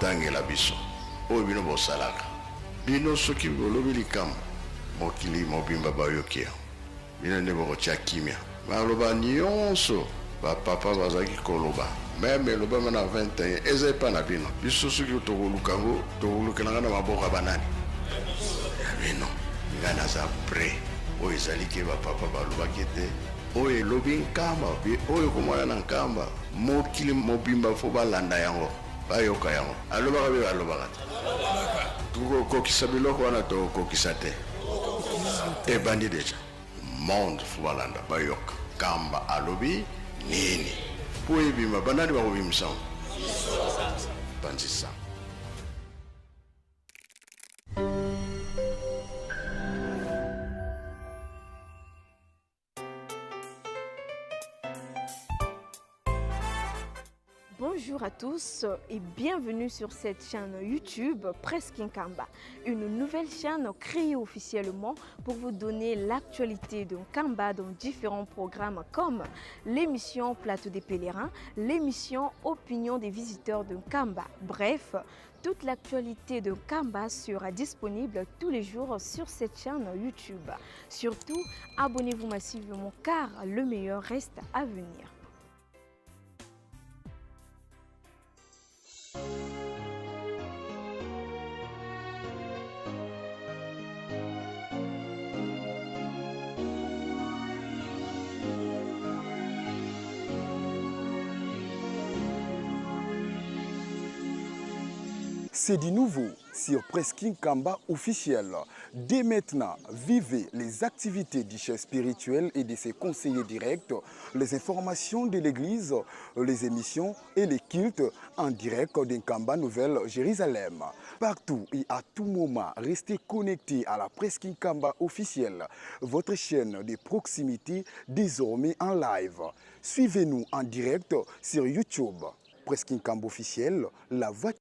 Botangela biso oyo bino bosalaka. Bino soki bolobi likambo, mokili mobimba bayoki yango. Bino nde bokotia kimia. Maloba nionso ba papa bazalaki koloba meme elobama na 21 eza epa na bino. Biso soki tokoluka yango tokolukela yango na maboko ya banani? Ya bino. Ngai naza pret. Oyo ezali ke ba papa balobaki ete oyo elobi Nkamba oyo ekomona na Nkamba mokili mobimba fo balanda yango bayoka yango. Alobaka be alobaka te? Tokokokisa biloko wana tokokokisa te? Ebandi deja. Monde fo balanda bayoka Nkamba alobi nini po ebima. Banani bakobimisa yango? Panzi sango. Bonjour à tous et bienvenue sur cette chaîne YouTube Presse Nkamba, une nouvelle chaîne créée officiellement pour vous donner l'actualité de Nkamba dans différents programmes comme l'émission Plateau des pèlerins, l'émission Opinion des visiteurs de Nkamba. Bref, toute l'actualité de Nkamba sera disponible tous les jours sur cette chaîne YouTube. Surtout, abonnez-vous massivement car le meilleur reste à venir. C'est du nouveau sur Presking Kamba officiel. Dès maintenant, vivez les activités du chef spirituel et de ses conseillers directs, les informations de l'église, les émissions et les cultes en direct d'Nkamba Nouvelle Jérusalem. Partout et à tout moment, restez connectés à la Presking Kamba officielle, votre chaîne de proximité désormais en live. Suivez-nous en direct sur YouTube. Presking Kamba officiel, la voix...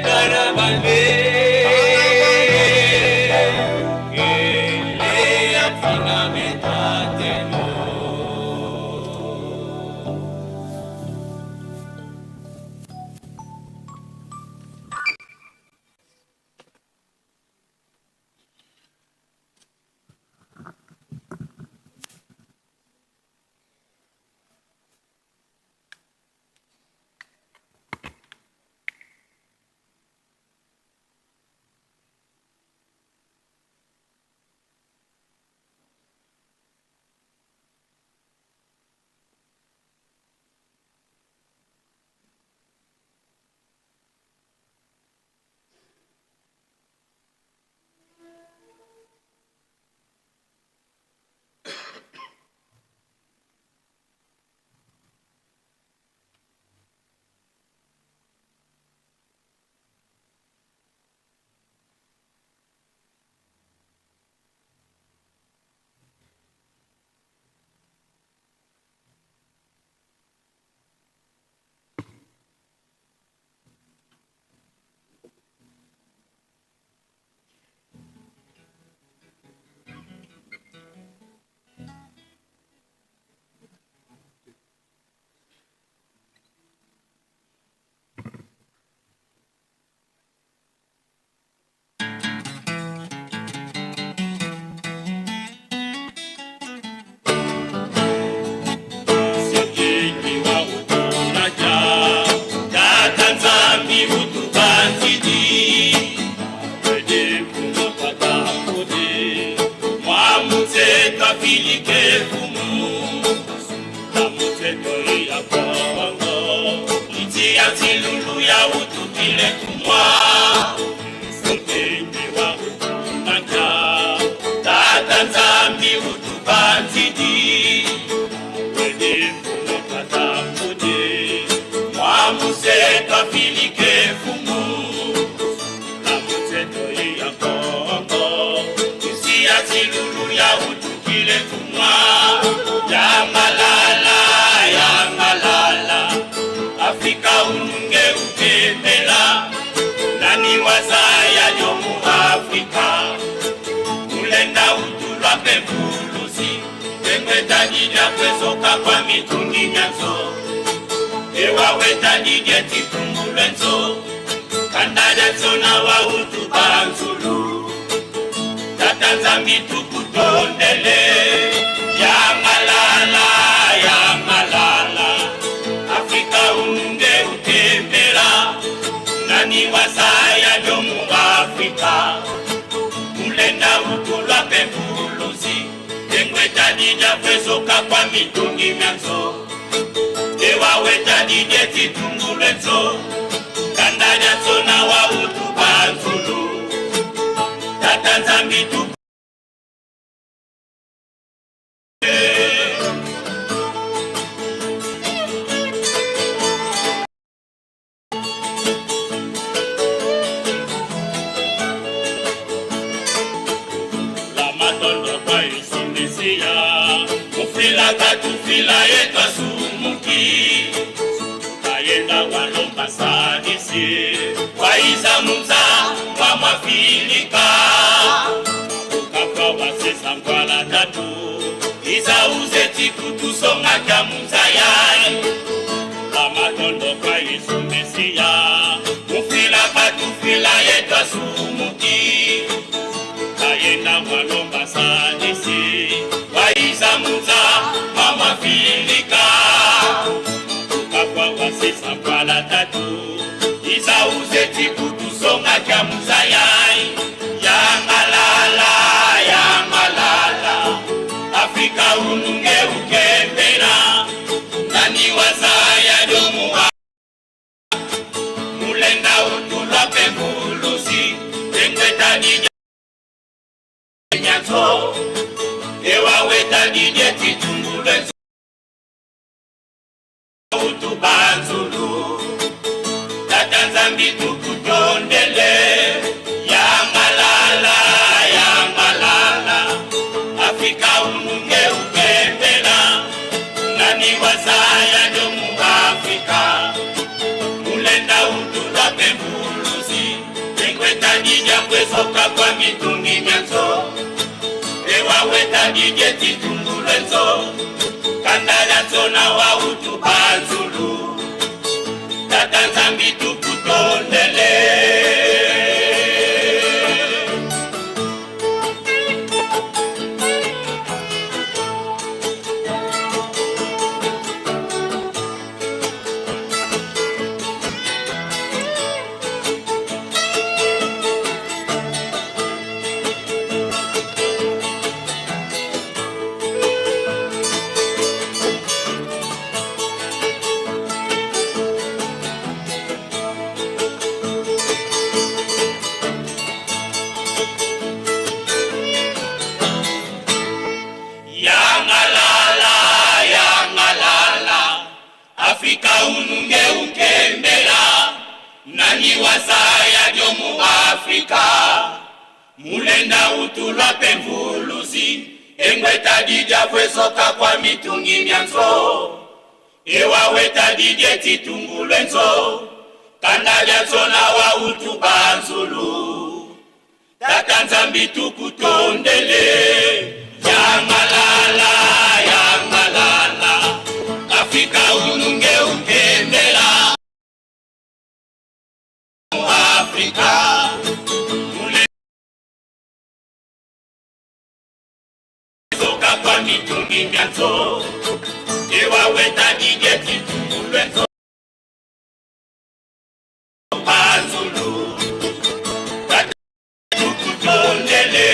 Bana bambe. Mesiya tsilulu ya utukile tumwa Mutende wa utumanja Tata Nzambi utubanzidi Wede mfumu tata mfude Mwamusetwa filike fumu Lamutseto ya Kongo Mesiya tsilulu ya utukile tumwa Ya malala, ya malala Afrika ununge ukembela Nani wazaya yomu Afrika Mulenda utulwa pe mvuluzi Engwetadidya kwezoka kwa mitungi nyanzo Ewa wetadidye titumbulwenzo Kanda lyatso na wa utu banzulu Tata Nzambi tukutondele Ya malala, ya malala Afrika ununge ukembela Nani wazaya yomu Afrika Mulenda utulwa pe mvuluzi Engwetadidya kwezoka kwa mitungi myanzo Ewa wetadidye titumbulwenzo Kanda lyatso na wa utu banzulu Tata Nzambi tu La matondo kwa Yesu Mesia Mufila katufila yetwa sumuki Kayenda walomba sadisi Waiza mumza wa mwafilika Ukapa wasesa mkwala tatu Iza uzeti kutusonga kya mumza yai La matondo kwa Yesu Mesia Mufila katufila yetwa sumuki Kayenda walomba sadisi Waiza mumza wa mwafilika Ukapa wasesa mkwala tatu Iza uzeti kutusonga kya muzayai Ya malala, ya malala Afrika ununge ukembela Nani wazaya domu wa Mulenda utulwa pe mvuluzi Engwetadidya nyanzo Ewa wetadidye titumbulwenzo Utubanzulu Tata Nzambi tukutondele Ya malala, ya malala Afrika ununge ukembela Nani wazaya domu Afrika Mulenda utulwa pe mvuluzi Engwetadidya kwezoka kwa mitungi myanzo Ewa wetadidye titumbulwenzo Kanda lyatso na wa utu banzulu Tata Nzambi tukutondele Ya malala, ya malala Afrika ununge ukembela Nani wazaya dyomu Afrika Mulenda utulwa pe mvuluzi Engwetadidya kwezoka kwa mitungi myanzo Ewa wetadidye titumbulwenzo Kanda lyatso na wa utu banzulu Tata Nzambi tukutondele Ya malala, ya malala Afrika ununge ukembela Afrika Mulezoka kwa mitungi myanzo Ewa wetadidye titumbulwenzo Banzulu Tata tukutondele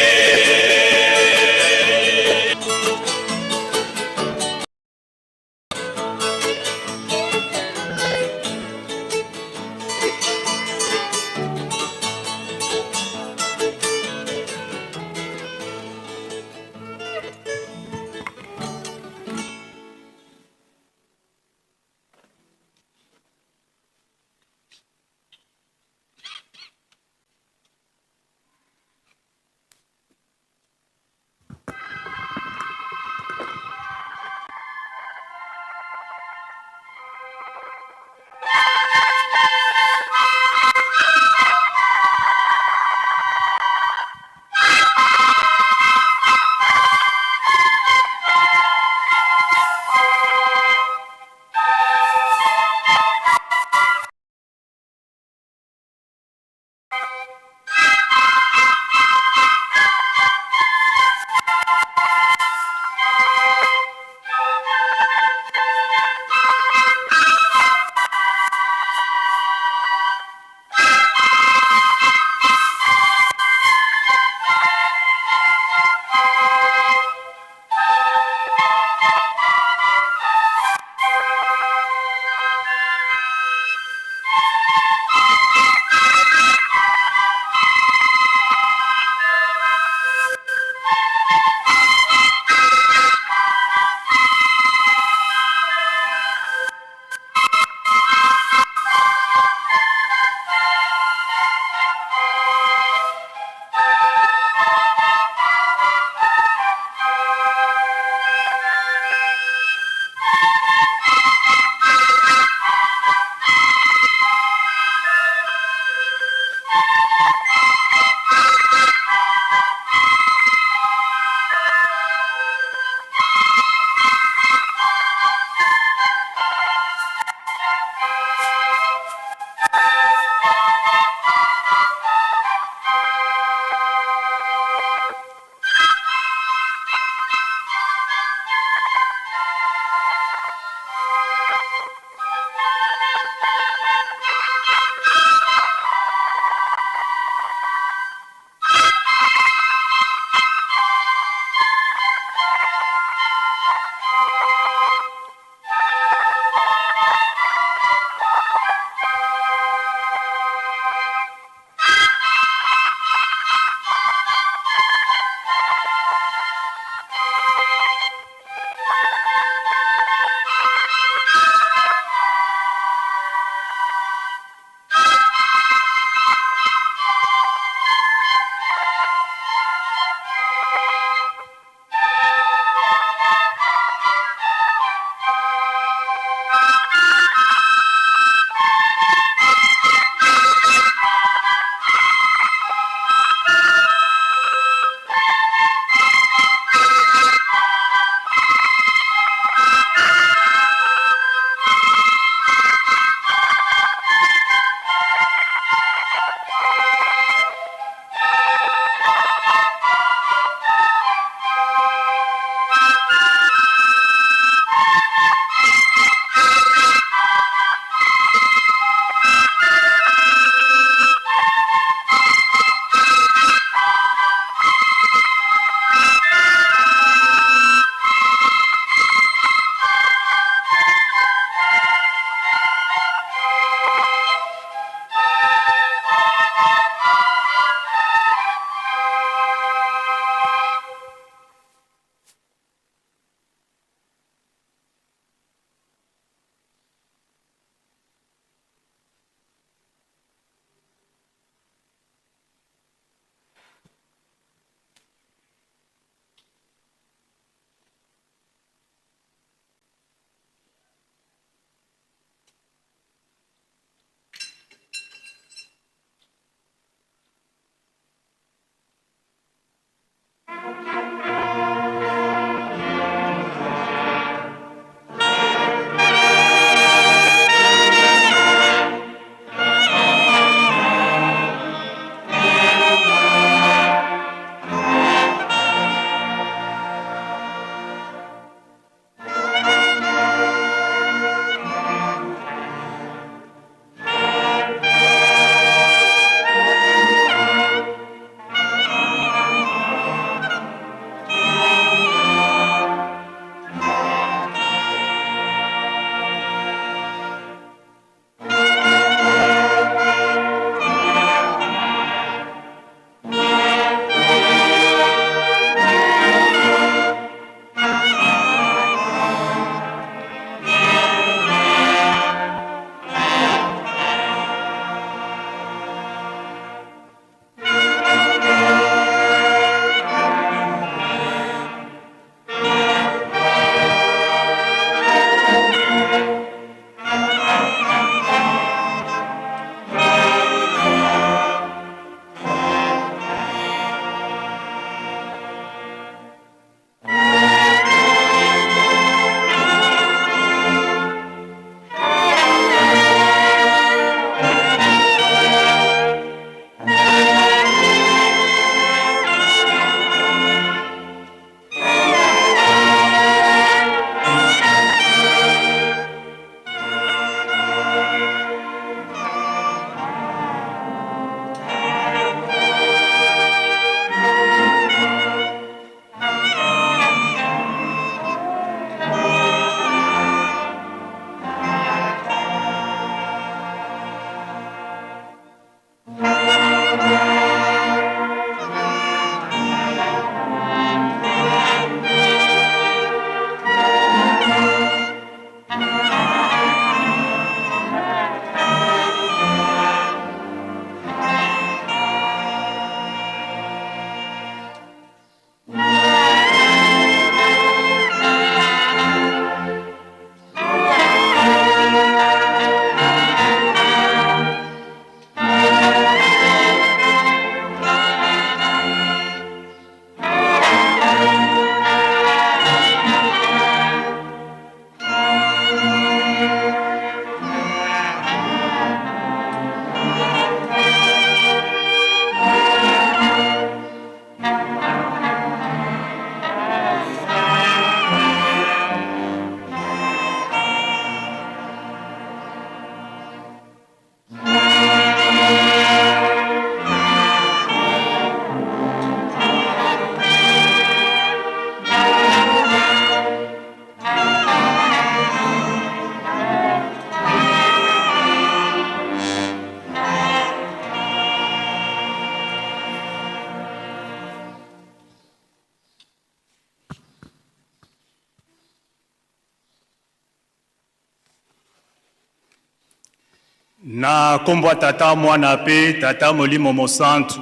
Na nkombo ya Tata, Mwana mpe Tata Molimo Mosantu.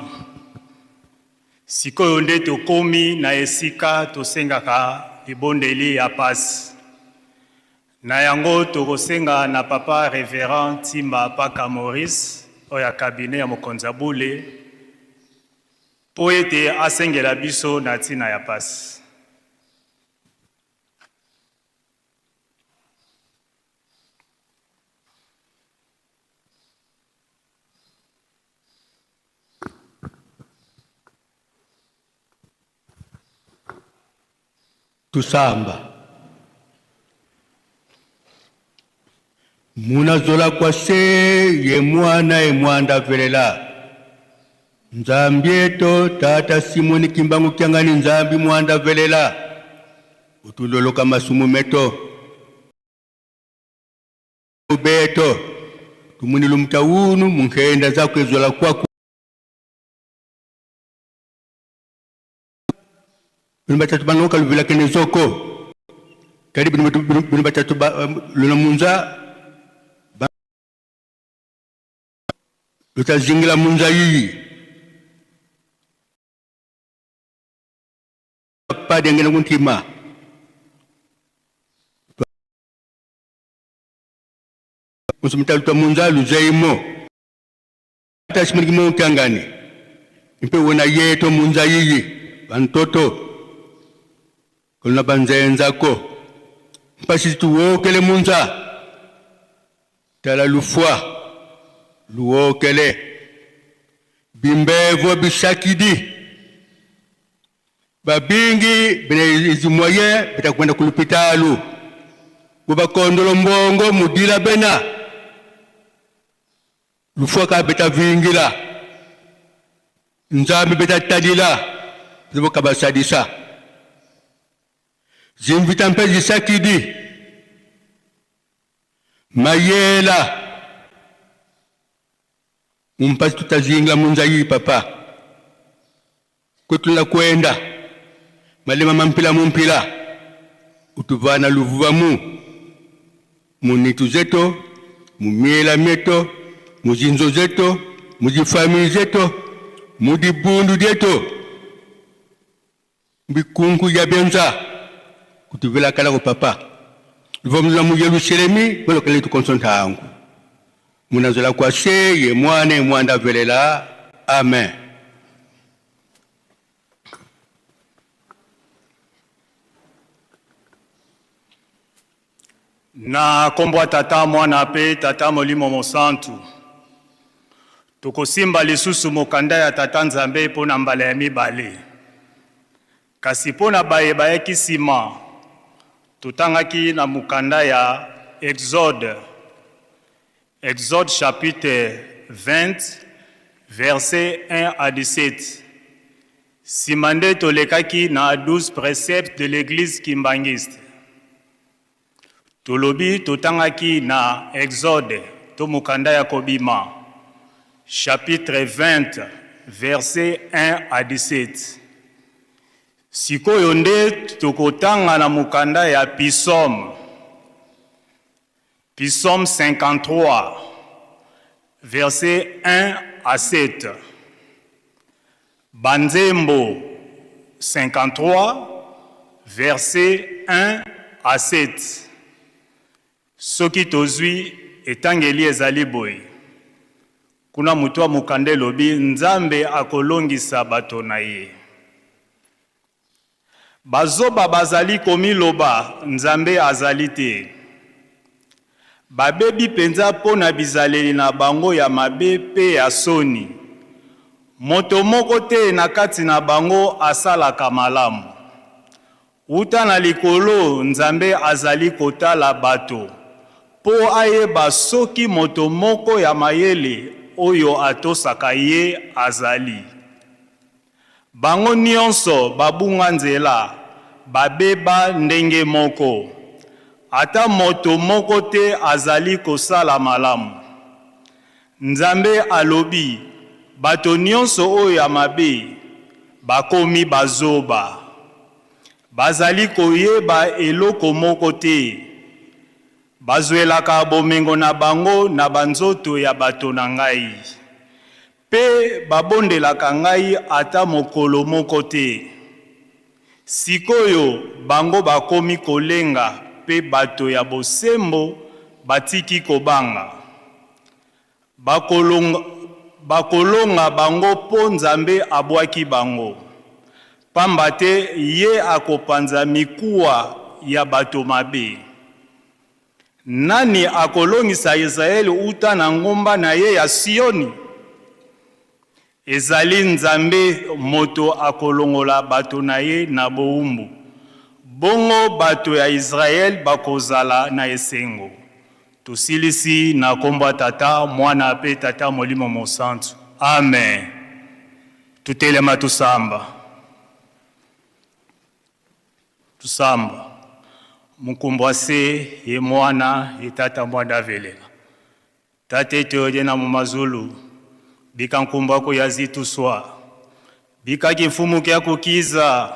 Sikoyo nde tokomi na esika tosengaka libondeli ya pasi. Na yango tokosenga na Papa Reverend Ntimba Paka Maurice oyo ya cabinet ya mokonzi ya bule mpo ete asengela biso na ntina ya pasi. Tusamba muna zola kwa se ye mwana ye mwanda velela Nzambi eto tata Simoni Kimbangu kiangani Nzambi mwanda velela utuloloka masumu meto beto tumuni lumuta unu munkhenda zakwezola kwaku bino batatu banoka luvila kene zoko kadi bino batatu luna munza lutazingila munza yiyi padengene kuntima musumutaluta munza luzeimo tasimulikimo kyangani mpe wona yeto munza yiyi bantoto kolona banzenzako mpasi tuwokele munza tala lufwa luwokele bimbevo bisakidi babingi bena izi moyen bitakwenda kulupitalu bubakondolo mbongo mudila bena lufwa ka beta vingila nzambi beta talila zibokabasadisa zimvita mpe zisakidi mayela mumpasi tutazingila munzayi papa kutula kwenda malema mampila mumpila utuvana luvuvamu munitu zeto mumiela mieto muzinzo zeto muzifamili zeto mudibundu dieto bikunku ya benza kutuvela kalako papa luvamula mu Yerusalemi balokele tukonsontangu munazola kwa se ye mwana mwanda velela amen. Na nkombo ya Tata, Mwana mpe Tata Molimo Mosantu, tokosimba lisusu mokanda ya Tata Nzambe mpo na mbala ya mibale. Kasi mpo na baye bayaki nsima, totangaki na mokanda ya Exode, Exode chapitre 20 verset 1 à 17. Nsima nde tolekaki na 12 préceptes de l'église kimbanguiste. Tolobi totangaki na Exode to mokanda ya kobima chapitre 20 verset 1 à 17. Sikoyo nde tokotanga na mokanda ya Psaume, Psaume 53 verset 1 à 7. Banzembo 53 verset 1 à 7. Soki tozwi etangeli ezali boye. Kuna moto ya mokanda elobi Nzambe akolongisa bato na ye. Bazoba bazali komiloba Nzambe azali te. Babebi mpenza mpo na bizaleli na bango ya mabe mpe ya soni. Moto moko te na kati na bango asalaka malamu. Uta na likolo Nzambe azali kotala bato mpo ayeba soki moto moko ya mayele oyo atosaka ye azali. Bango nyonso babunga nzela, babeba ndenge moko. Ata moto moko te azali kosala malamu. Nzambe alobi, bato nyonso oyo ya mabe bakomi bazoba. Bazali koyeba eloko moko te. Bazwelaka bomengo na bango na banzoto ya bato na ngai, mpe babondelaka ngai ata mokolo moko te. Sik'oyo bango bakomi kolenga mpe bato ya bosembo batiki kobanga. Bakolonga, bakolonga bango mpo Nzambe abwaki bango, pamba te ye akopanza mikuwa ya bato mabe. Nani akolongisa Israele uta na ngomba na ye ya Sioni? Ezali Nzambe moto akolongola bato na ye na bowumbu. Bongo bato ya Israele bakozala na esengo. Tosilisi na kombo ya Tata, Mwana pe Tata Molimo Mosantu. Amen. Tutelema tusamba. Tusamba. Mukumbwa se ye Mwana ye Tata Mwana avelela. Tate toyode na mu mazulu, bika nkumba ku ya zituswa, bika kimfumu kya kukiza,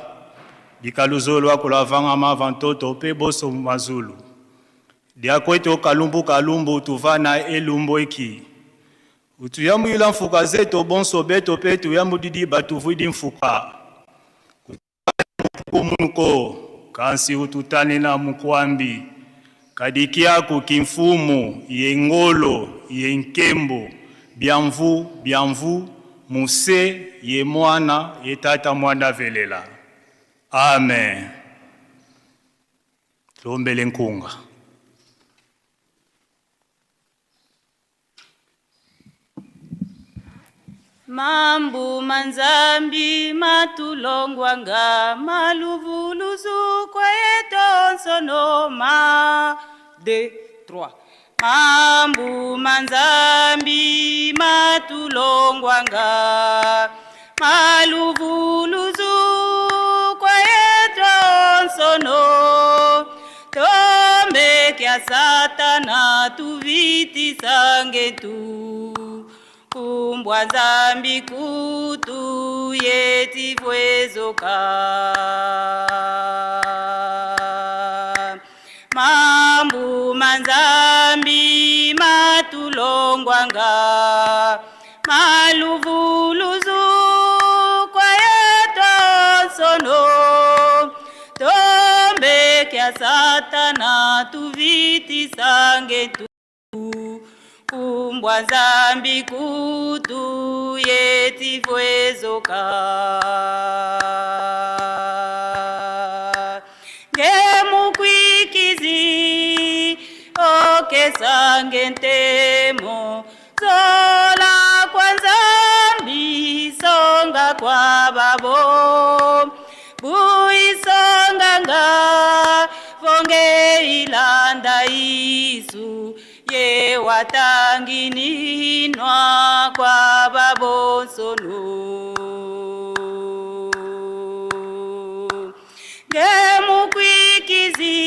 bika luzolo akulavanga mava ntoto pe boso mu mazulu. Dia kweto kalumbu kalumbu tuvana elumbu eki. Utuyambwila mfuka zeto bonso beto pe tuyambudidi batuvwidi mfuka. Kumunuko kansi ututane na mukwambi kadikiaku kimfumu ye ngolo ye nkembo biamvu biamvu muse ye mwana ye tata mwana velela. Amen. Tuombele nkunga. Mambu manzambi matulongwanga maluvuluzu kwetonsono ma 2 3 Mambu manzambi matulongwanga maluvuluzu kwetonsono tombe kya satana tuvitisangetu kumbwa nzambi kutu yetivwezoka mambu manzambi matulongwanga maluvuluzu kwayetonsono tombe kya satana tuvitisangetu kumbwa nzambi kutu yetivwezoka ngemukwikizi okesange ntemo zola kwa nzambi songa kwa babo buisonganga vonge ilanda isu ye watangininwa kwa babonsono ngemukwikizi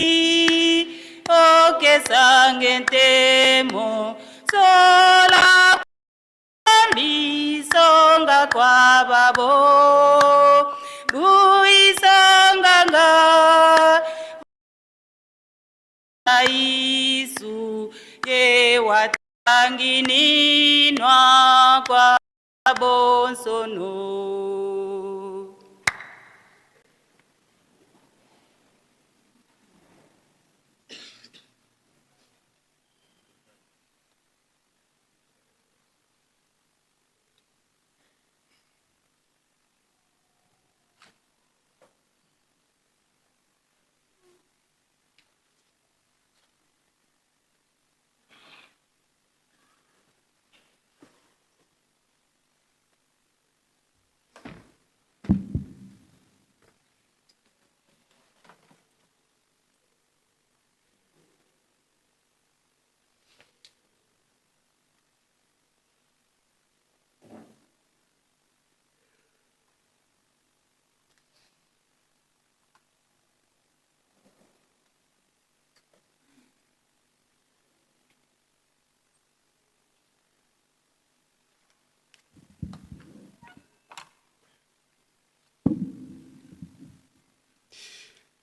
okesange ntemo sola bisonga kwa babo buisonganga isu ye watangininwa kwa bonsono.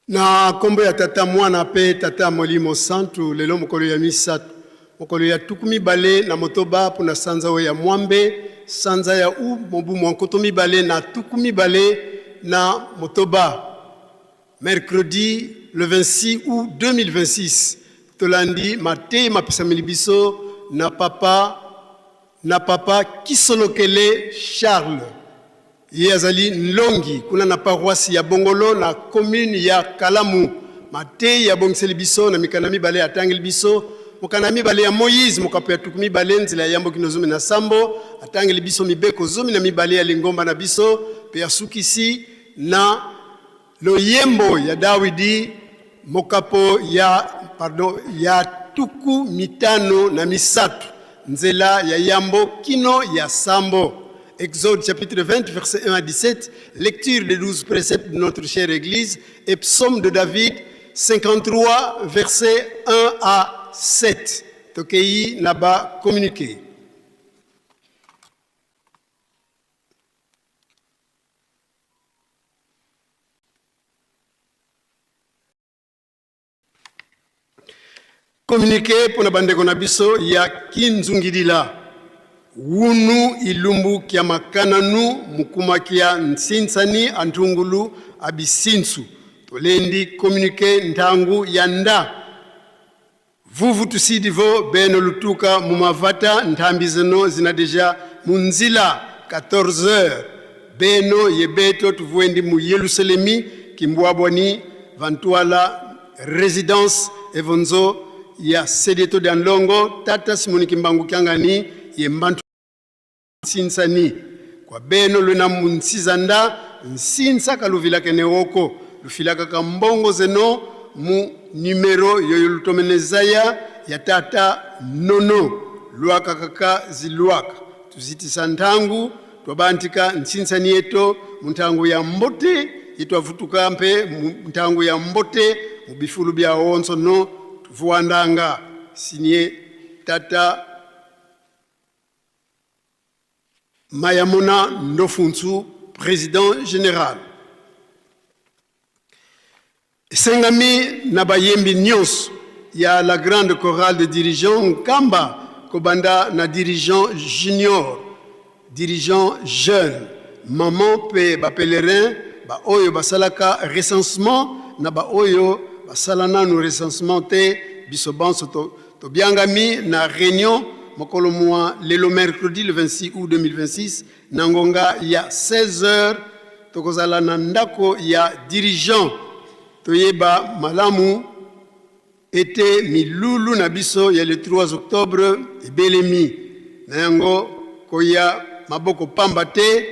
Na nkombo ya Tata, Mwana mpe Tata Molimo Santu, lelo mokolo ya misato, mokolo ya 26 mpo na sanza oyo ya mwambe, sanza ya u, mobu mwa 2026, mercredi le 26 août 2026, tolandi mateyi mapesameli biso na papa na papa Kisolokele Charles. Ye azali nlongi kuna na paroisse ya Bongolo na commune ya Kalamu. Mateyi abongiseli biso na mikanda mibale atangeli biso mokanda mibale ya Moïse mokapo ya 20 nzela ya yambo kino 17, atangeli biso mibeko 12 ya lingomba na biso, mpe asukisi na loyembo ya Dawidi mokapo ya, pardon, ya 53 nzela ya yambo kino ya sambo. Exode chapitre 20, verset 1 à 17, lecture des 12 préceptes de notre chère Église et psaume de David 53, verset 1 à 7. Tokei naba communiqué. Communiqué mpo na bandeko na biso ya Kinzungidila. Wunu ilumbu kia makananu mukuma kia nsinsani antungulu abisinsu. Tolendi communiqué ntangu ya nda. Vuvu tusidivo beno lutuka mumavata ntambi zeno zina deja munzila 14 heures. Beno yebeto tuvuendi mu Yerusalemi kimbwabwani vantuala résidence evonzo ya sedeto dan longo tata Simoni Kimbangu Kiangani ye mbantu nsinsani kwa beno lwena munsizanda nsinsa kaluvila kene oko lufilaka ka mbongo zeno mu numero yoyo lutomenezaya ya tata nono lwaka kaka zilwaka tuzitisa ntangu twabantika nsinsani yeto muntangu ya mbote yetwavutuka mpe muntangu ya mbote mu bifulu bya onso no tuvuandanga signé tata Mayamona Ndofunsu, président général. Esengami na bayembi nyonso ya la grande chorale de dirigeants Nkamba kobanda na dirigeant junior, dirigeant jeune, maman pe ba pèlerin ba oyo basalaka recensement na ba oyo basala nanu recensement te, biso banso tobiangami na réunion mokolo mwa lelo mercredi le 26 août 2026 na ngonga ya 16 heures tokozala na ndako ya dirigeant toyeba malamu ete milulu na biso ya le 3 octobre ebelemi na yango koya maboko pamba te,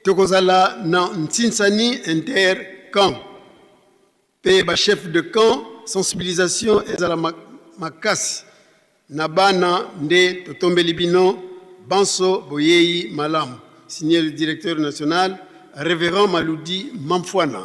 tokozala na ntsinsani intercamp pe ba chef de camp sensibilisation ezala makasi na bana nde totombeli bino banso boyei malamu. Signé le directeur national révérend Maludi Mamfwana.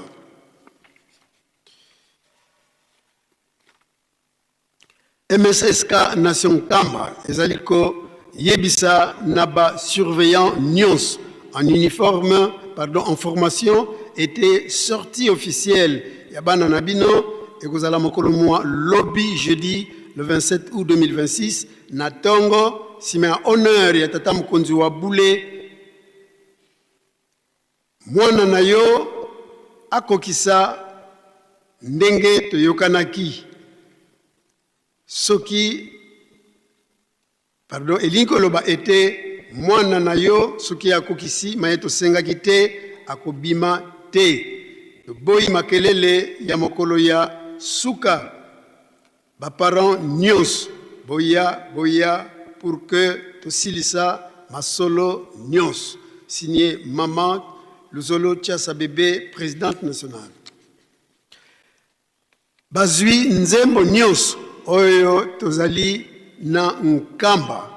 MSSK Nation Kamba ezali koyebisa na ba surveillant nyonso en uniforme, pardon, en formation était sortie officielle ya bana na bino ekozala mokolo mwa lobi jeudi le 27 août 2026 na tongo nsima ya honneur ya tata mokonzi wa bule mwana na yo akokisa ndenge toyokanaki soki pardon elingi koloba ete mwana na yo soki akokisi maye tosengaki te akobima te. Toboyi makelele ya mokolo ya suka ba parents nyonso boya boya pour que tosilisa masolo nyonso. Signé Maman Luzolo Tiasa Bébé, présidente nationale. Bazwi nzembo nyonso oyo tozali na Nkamba.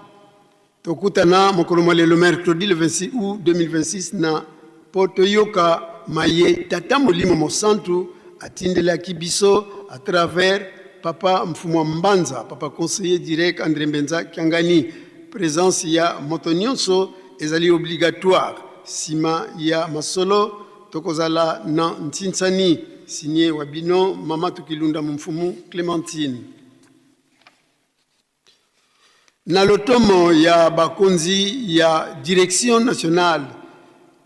Tokutana mokolo mwa lelo mercredi le 26 août 2026 na po toyoka maye Tata Molimo Mosantu atindelaki biso à travers Papa Mfumwa Mbanza, Papa conseiller direct André Mbenza Kiangani. Présence ya moto nyonso ezali obligatoire. Sima ya masolo tokozala na ntsinsani. Signé wa bino mama Tukilunda Mfumu Clémentine. Na lotomo ya bakonzi ya direction nationale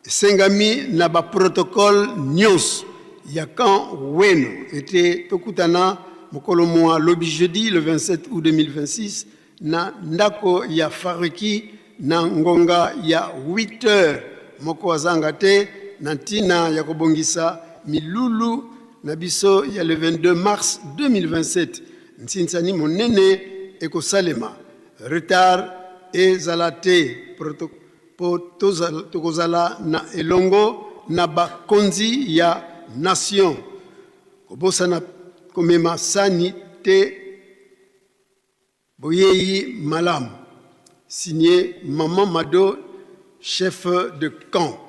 esengami na ba protocole nyonso ya camp Weno ete tokutana mokolo mwa lobi jeudi le 27 août 2026 na ndako ya Faruki na ngonga ya 8 heures moko azanga te na ntina ya kobongisa milulu na biso ya le 22 mars 2027. Nsinsani monene ekosalema, retard ezala te po tokozala na elongo na bakonzi ya nation. Kobosana komema sani te. Boyeyi malamu. Signé Maman Mado, chef de camp.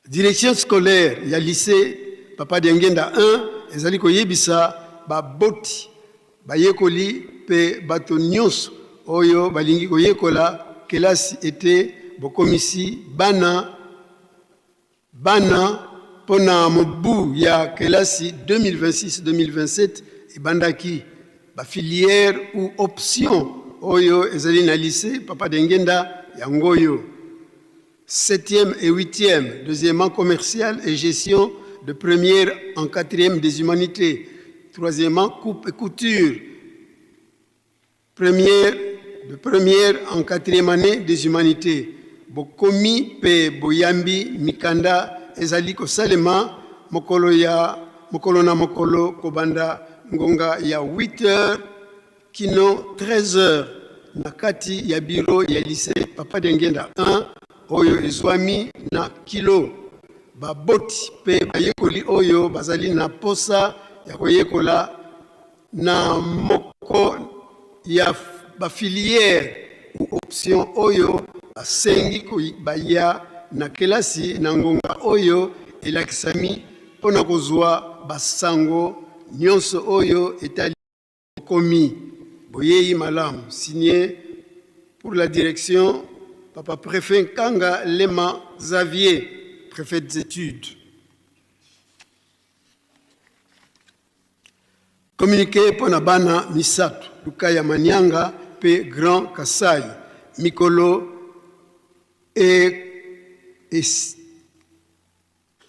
Direction scolaire ya lycée Papa Diangienda 1 ezali koyebisa baboti, bayekoli mpe bato nyonso oyo balingi koyekola kelasi ete bokomisi bana bana mpo na mobu ya kelasi 2026-2027 ebandaki. Ba filières ou options oyo ezali na lycée Papa Diangienda yango oyo: 7e et 8e, deuxièmement commercial et gestion de première en 4e des humanités, troisièmement coupe et couture, première de première en 4e année des humanités. Bokomi pe boyambi mikanda ezali kosalema mokolo ya mokolo na mokolo kobanda ngonga ya 8 heures kino 13 heures na kati ya bureau ya lycée Papa Diangienda 1 oyo ezwami na kilo. Baboti pe bayekoli oyo bazali na posa ya koyekola na moko ya ba filière ou option oyo basengi baya na kelasi na ngonga oyo elakisami mpo na kozwa basango nyonso oyo etali bokomi. Boyeyi malamu. Signé pour la direction Papa Préfet Kanga Lema Xavier, préfet des études. Communiqué mpo na bana misato Lukaya Manianga mpe Grand Kasai mikolo e, es,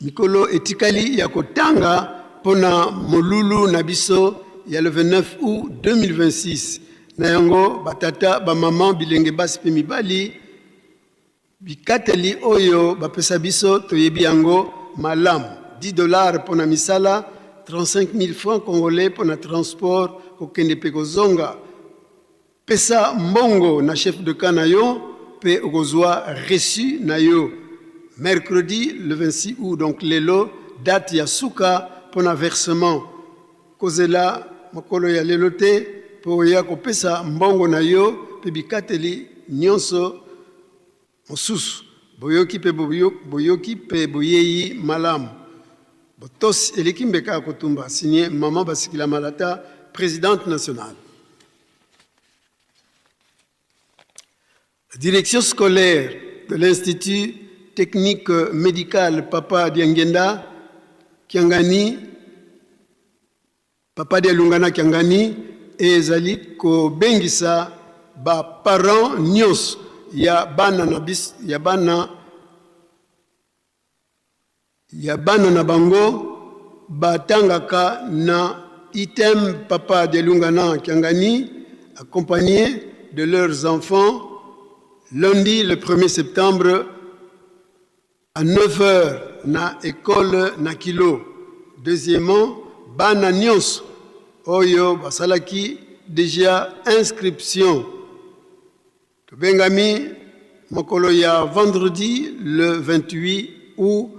mikolo etikali ya kotanga mpo na molulu na biso ya le 29 août 2026. Na yango batata, bamama, bilenge basi mpe mibali, bikateli oyo bapesa biso toyebi yango malamu: 10 $ mpo na misala, 35 000 francs congolais mpo na transport kokende mpe kozonga. Pesa mbongo na chef de camp na yo mpe okozwa reçu na yo. Mercredi le 26 août, donc lelo, date ya suka mpo na versement. Kozela mokolo ya lelo te mpo oya kopesa mbongo na yo mpe bikateli nyonso mosusu. Boyoki mpe boyoki mpe boyeyi malamu. Botosi eleki mbeka ya kotumba. Signé Mama Basikila Malata, présidente nationale. Direction scolaire de l'Institut technique médical Papa Diangienda Kiangani, Papa Dialungana Kiangani, ezali kobengisa baparent nyonso ya bana na bis, ya bana na bango batangaka na ITM Papa Dialungana Kiangani, accompagnés de leurs enfants, lundi le 1er septembre à 9h na école na kilo. Deuxièmement, bana nyonso oyo basalaki déjà inscription, tobengami mokolo ya vendredi le 28 août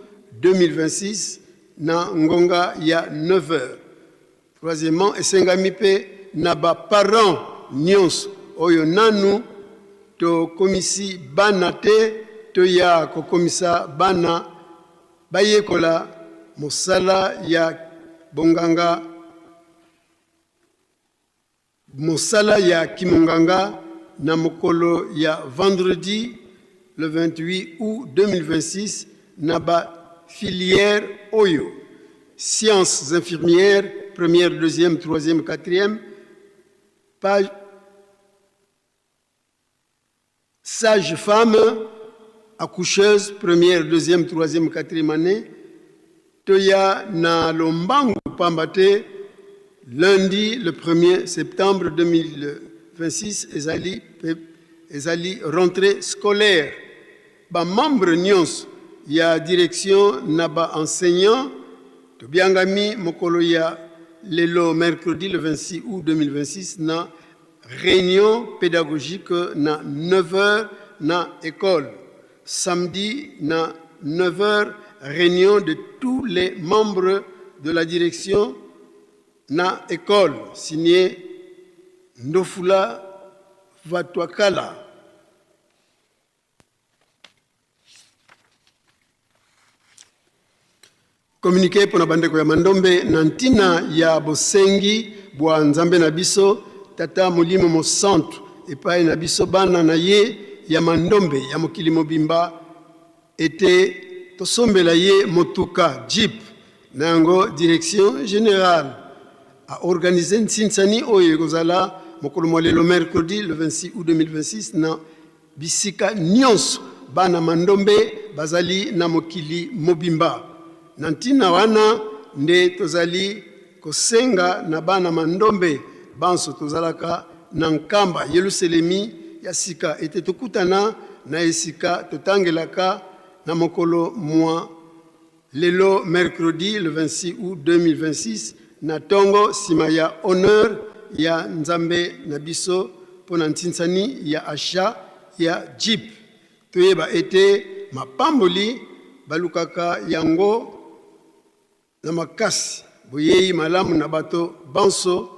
2026 na ngonga ya 9h. Troisièmement, esengami mpe na baparent nyonso oyo nanu tokomisi bana te toya kokomisa bana bayekola mosala ya bonganga, mosala ya kimonganga, na mokolo ya vendredi le 28 août 2026 na ba filière oyo, sciences infirmières, première, deuxième, troisième, quatrième, page, sage-femme, accoucheuse, première, deuxième, troisième, quatrième année, toya na lombangu pamba te lundi le 1er septembre 2026 ezali, ezali rentrée scolaire. Ba membre nyonso ya direction na ba enseignant tobiangami mokolo ya lelo mercredi le 26 août 2026 na réunion pédagogique na 9h na école. Samedi na 9h réunion de tous les membres de la direction na école, signé Ndofula Vatwakala. Communiqué mpo na bandeko ya Mandombe na ntina ya bosengi bwa Nzambe na biso Tata Molimo Mosantu epai na biso bana na ye ya Mandombe ya mokili mobimba ete tosombela ye motuka jeep. Na yango direction générale a organise nsinsani oyo ekozala mokolo mwa lelo mercredi le 26 août 2026 na bisika nyonso bana Mandombe bazali na mokili mobimba. Na ntina wana nde tozali kosenga na bana Mandombe banso tozalaka na Nkamba Yelusalemi ya sika ete tokutana na esika totangelaka na mokolo mwa lelo mercredi le 26 août 2026 na tongo nsima ya honneur ya Nzambe na biso mpo na ntinsani ya achat ya jeep. Toyeba ete mapamboli balukaka yango na makasi, boyei malamu na bato banso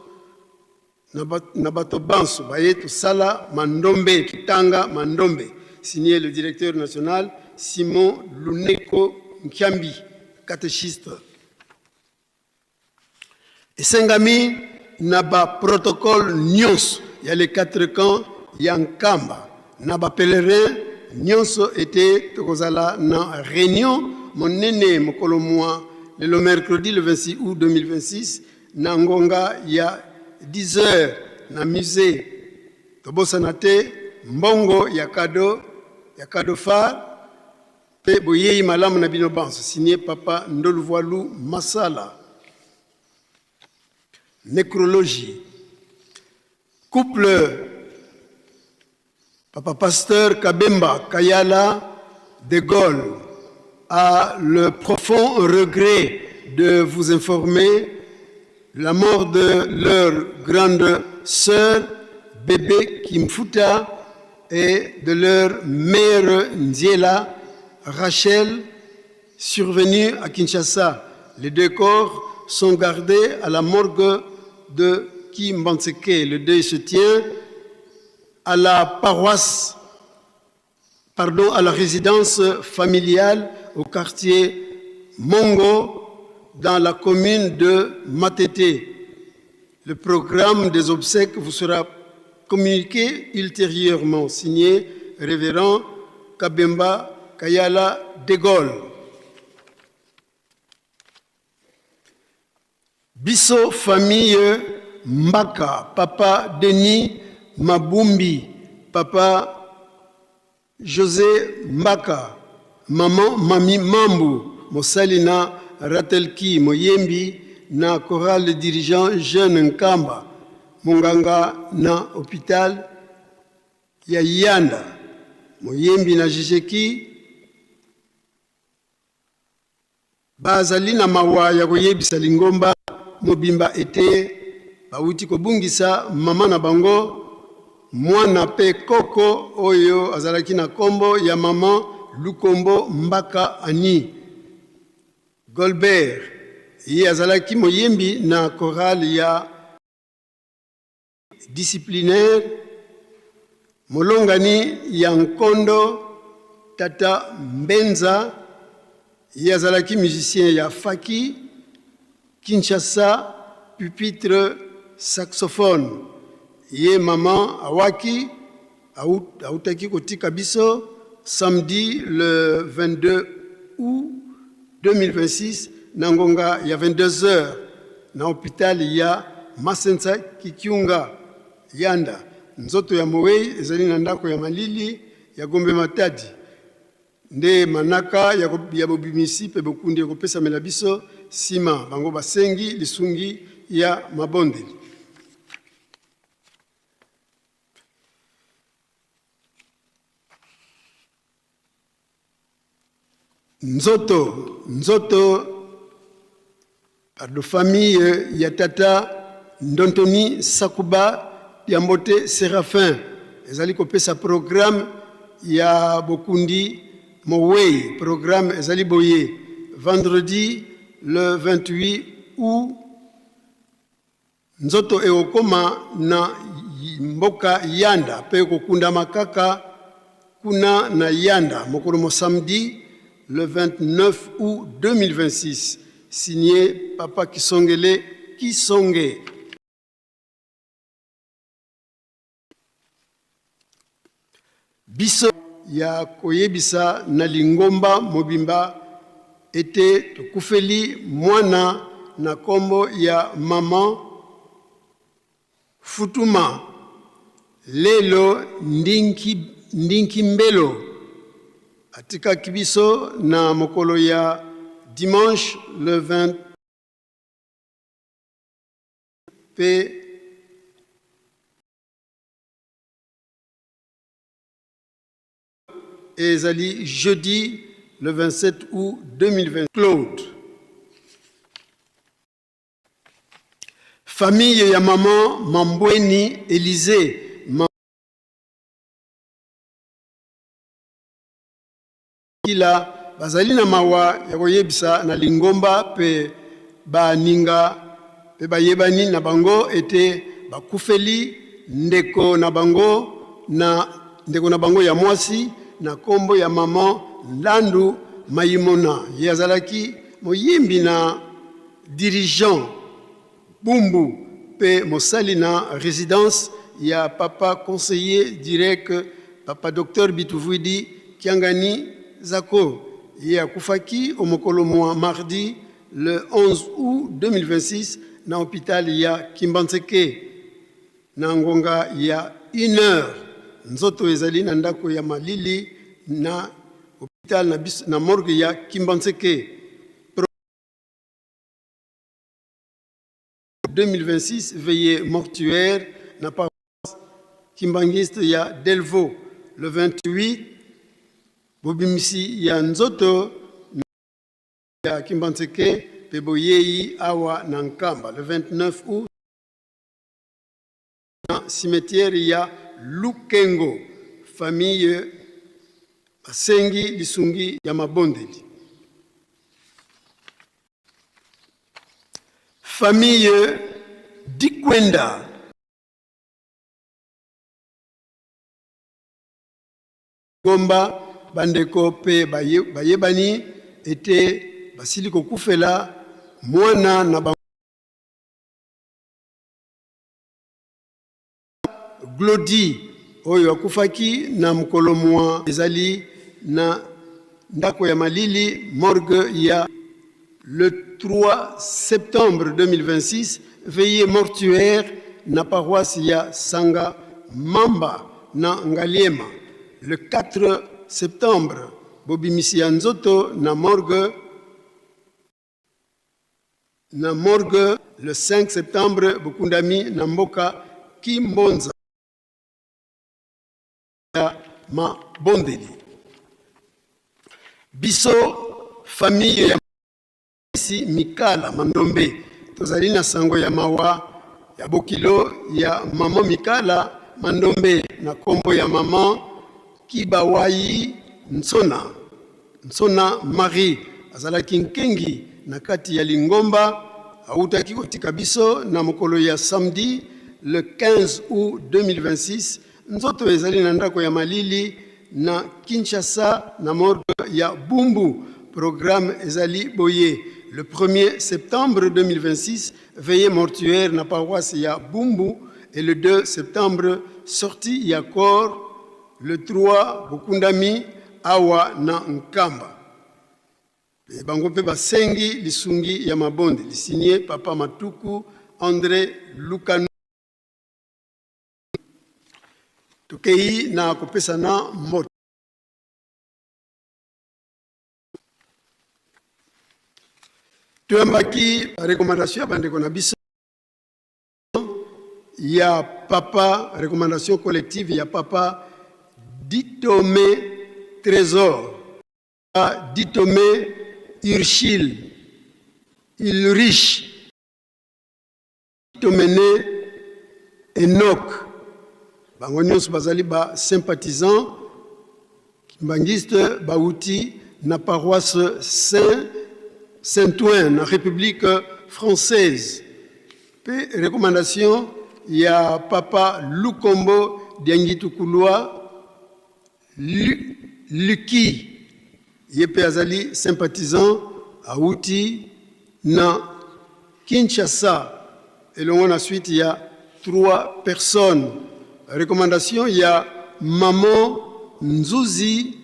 na bato banso baye tosala Mandombe, totanga Mandombe. Signé le directeur national Simon Luneko Nkiambi, catéchiste. Esengami na ba protocole nyonso ya les quatre camps ya Nkamba na ba pèlerin nyonso ete tokozala na réunion monene mokolo mwa lelo mercredi le 26 août 2026 na ngonga ya 10 heures na musée. Tobosana te mbongo ya cadeau ya cadeau phare mpe boyei malamu na bino banso. Signé Papa Ndoluvoilu Masala. Nécrologie. Couple Papa Pasteur Kabemba Kayala de Gaulle a le profond regret de vous informer la mort de leur grande sœur Bébé Kimfuta et de leur mère Nziela Rachel, survenue à Kinshasa. Les deux corps sont gardés à la morgue de Kimbanseke. Le deuil se tient à la paroisse, pardon, à la résidence familiale au quartier Mongo, dans la commune de Matete. Le programme des obsèques vous sera communiqué ultérieurement. Signé Révérend Kabemba Kayala de Gaulle. Biso famille Mbaka, Papa Denis Mabumbi, Papa José Mbaka, Maman Mami Mambu, mosali na Ratelki, moyembi na chorale dirigeant jeune Nkamba, monganga na hôpital ya Yanda, moyembi na Jijeki, bazali na mawa ya koyebisa lingomba mobimba ete bawuti kobungisa mama na bango, mwana mpe koko oyo azalaki na nkombo ya mama Lukombo Mbaka Ani Golbert. Ye azalaki moyembi na chorale ya disciplinaire, molongani ya nkondo Tata Mbenza. Ye azalaki musicien ya Faki Kinshasa, pupitre saxophone. Ye mama awaki autaki kotika biso samedi le 22 août. 2026 na ngonga ya 22h na hopital ya Masensa Kikiunga Yanda. Nzoto ya mowei ezali na ndako ya malili ya Gombe Matadi. Nde manaka ya bobimisi mpe bokundi ekopesamela biso nsima. Bango basengi lisungi ya mabondeli. Nzoto, nzoto, pardon, famille ya tata Ndontoni Sakuba Diambote Séraphin ezali kopesa programme ya bokundi mowei. Programme ezali boye: vendredi le 28 août, nzoto ekokoma na mboka Yanda mpe ekokundama kaka kuna na Yanda mokolo mo samedi le 29 août 2026. Signé Papa Kisongele Kisonge. Biso ya koyebisa na lingomba mobimba ete tokufeli mwana na kombo ya mama Futuma Lelo Ndinki, Ndinki Mbelo atikaki biso na mokolo ya dimanche le 20 mpe ezali jeudi le 27 août 2020. Claude. Famille ya maman Mambweni Elysée Makila bazali na mawa ya koyebisa na lingomba mpe baninga mpe bayebani na bango ete bakufeli ndeko na bango na ndeko na bango ya mwasi na kombo ya mama Nlandu Mayimona. Ye azalaki moyimbi na dirigeant Bumbu mpe mosali na residence ya papa conseiller direct papa Docteur Bituvuidi Kiangani Zako. Ye akufaki o mokolo mwa mardi le 11 août 2026 na hôpital ya Kimbanseke na ngonga ya 1 heure. Nzoto ezali na ndako ya malili na hôpital na, na morgue ya Kimbanseke. 2026 veillée mortuaire na paroisse kimbangiste ya Delvaux le 28, bobimisi ya nzoto ya Kimbanseke mpe boyei awa na Nkamba le 29 août na cimetière ya Lukengo. Famille basengi lisungi ya mabondeli. Famille Dikwenda Gomba, bandeko mpe bayebani ete basili kokufela mwana na bango Glody oyo akufaki na mokolo mwa ezali na ndako ya malili morgue ya le 3 septembre 2026, veillée mortuaire na paroisse ya Sanga Mamba na Ngaliema le 4 septembre, bobimisi ya nzoto na morgue le 5 septembre, bokundami na mboka Kimbonza ya mabondeli. Biso famille ya si Mikala Mandombe tozali na sango ya mawa ya bokilo ya mama Mikala Mandombe na kombo ya mama Kibawai Nsona Nsona Marie. Azalaki nkengi na kati ya lingomba. Autaki kotika biso na mokolo ya samedi le 15 août 2026. Nzoto ezali na ndako ya malili na Kinshasa na morgue ya Bumbu. Programme ezali boye: le 1er septembre 2026, veillée mortuaire na paroisse ya Bumbu et le 2 septembre, sortie ya corps. Le 3, bokundami awa na Nkamba. Pe bango mpe basengi lisungi ya mabondeli. Signé Papa Matuku Andre Lukanu. Tokei na kopesana mbote. Toyambaki ba recommandation ya bandeko na biso ya papa, recommandation collective ya papa Ditome Trésor, Ditome Urchil, Ulrich, Ditomene Enoch. Bango nyonso bazali ba sympathisants kimbanguiste bauti na paroisse Saint Saint-Ouen na République française. Pe recommandation ya papa Lukombo Diangitukulwa Lucky, ye mpe azali sympathisant awuti na Kinshasa elongo na suite ya trois personnes. Recommandation ya maman Nzuzi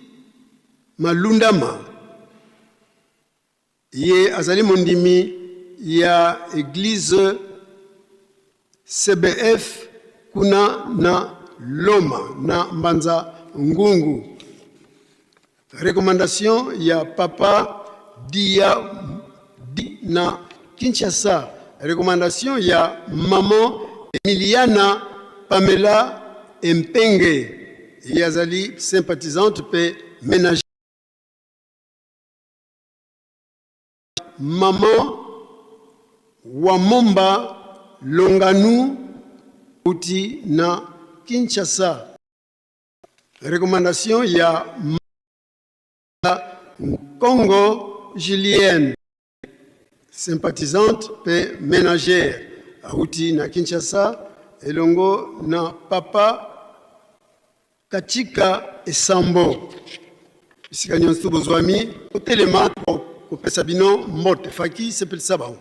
Malundama, ye azali mondimi ya eglise CBF kuna na Loma na Mbanza Ngungu. Recommandation ya papa Dia Di na Kinshasa. Recommandation ya maman Emiliana Pamela Empenge, ye azali sympathisante pe menagère. Maman Wamomba Longanu uti na Kinshasa. Recommandation ya Congo Julienne, sympathisante pe ménagère, auti na Kinshasa elongo na papa Katika Esambo. Bisika nyonso bozwami, kotelema kopesa bino mbote. Faki sepelisa bango.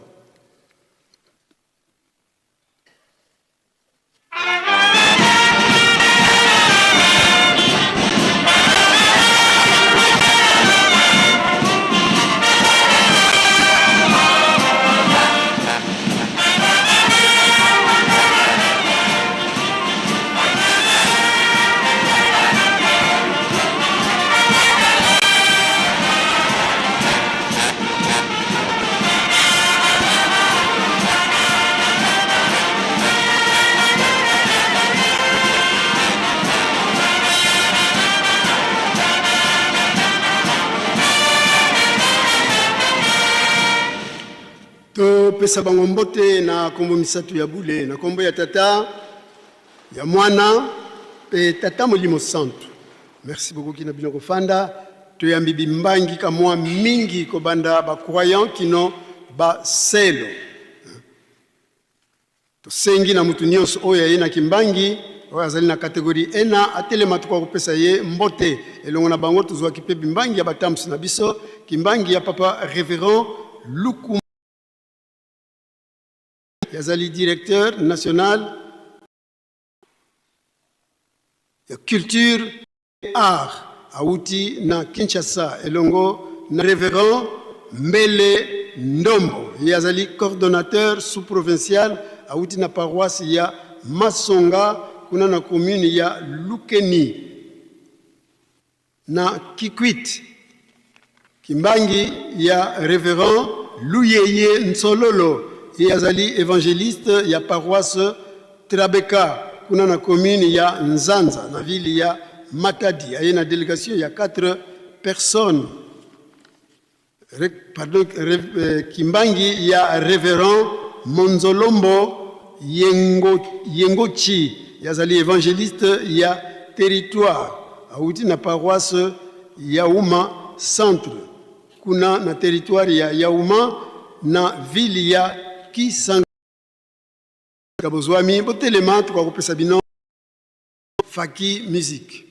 Topesa bango mbote na kombo misato ya bule, na kombo ya Tata, ya Mwana pe Tata Molimo Santu. Merci beaucoup kina bino kofanda. Toyambi bimbangi kamwa mingi kobanda ba croyant kino ba selo. Tosengi na mutu nyonso oyo aye na Kimbangi, oyo azali na categorie ena, atelema tokoka kopesa ye mbote. Elongo na bango tozwaki pe bimbangi ya batambusi na biso, Kimbangi ya Papa Reverend Lukuma, azali directeur national ya culture et art, awuti na Kinshasa elongo na Reverend Mbele Ndombo, ye azali coordonnateur sous-provincial, awuti na paroisse ya Masonga kuna na commune ya Lukeni na Kikwit. Kimbangi ya Reverend Luyeye Nsololo, ye azali evangeliste ya paroisse Trabeka kuna na commune ya Nzanza na ville ya Matadi, aye na delegation ya 4 personnes. Re, pardon, re, eh, Kimbangi ya Reverend Monzolombo Yengo, Yengochi, yazali evangeliste ya territoire, awuti na paroisse Yauma Centre kuna na territoire ya Yauma na ville ya Kisangani. Bozwami botelema, tokakopesa bino Faki Music.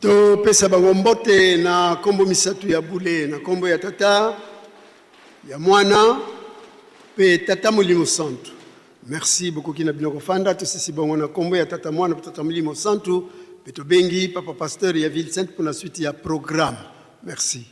Topesa bango mbote na nkombo misatu ya bule, na nkombo ya Tata, ya Mwana mpe Tata Molimo Santu. Merci, bokoki na bino kofanda. Tosisi bongo na nkombo ya Tata, Mwana mpe Tata Molimo Santu, mpe tobengi Papa Pasteur ya Ville Sainte mpo na suite ya programme. Merci.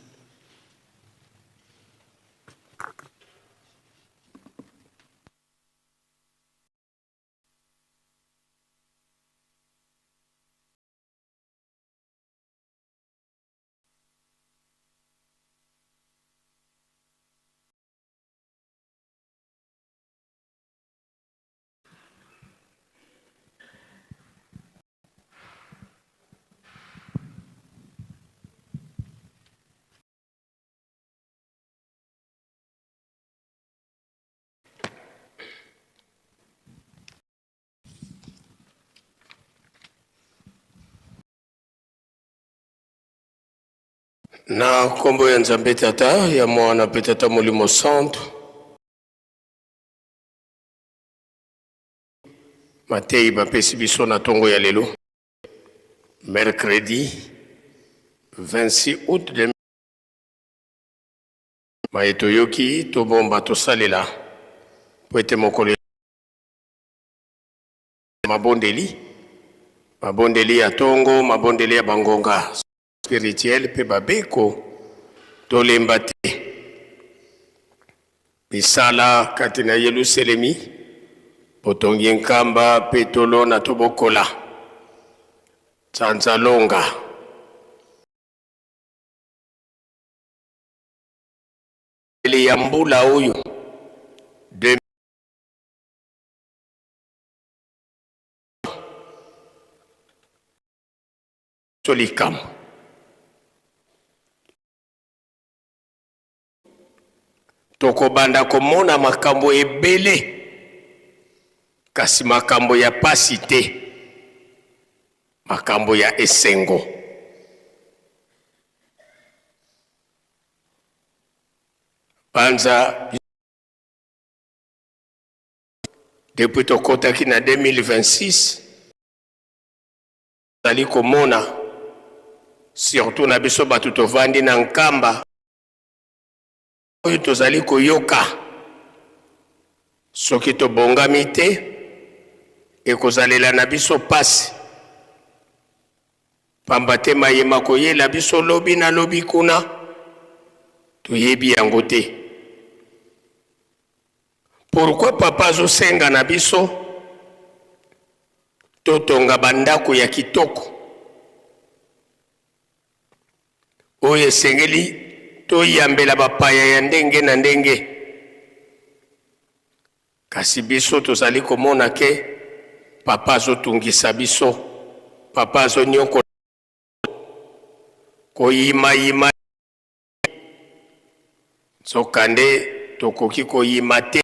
Na nkombo ya Nzambe Tata, ya Mwana mpe Tata Molimo Santu. Mateyi bapesi biso na ntongo ya lelo mercredi 26 août 2000. Maye toyoki tobomba tosalela mpo ete mokolo Mabondeli, mabondeli ya tongo, mabondeli ya bangonga spirituel mpe babeko, tolemba te. Misala kati na Yeluselemi, botongi nkamba mpe tolona tobokola. Tsanza longa. Ya mbula oyo 2000 likambo tokobanda komona makambo ebele, kasi makambo ya pasi te, makambo ya esengo. Banza Depuis tokotaki na 2026 tozali komona surtout na biso bato tovandi na Nkamba oyo tozali koyoka, soki tobongami te ekozalela na biso pasi, pamba te maye makoyela biso lobi na lobi kuna toyebi yango te. Pourquoi papa azosenga na biso totonga bandako ya kitoko oyo esengeli toyambela bapaya ya ndenge na ndenge, kasi biso tozali komona ke papa azotungisa biso, papa azonyokola koyimayima. Nzokande tokoki koyima te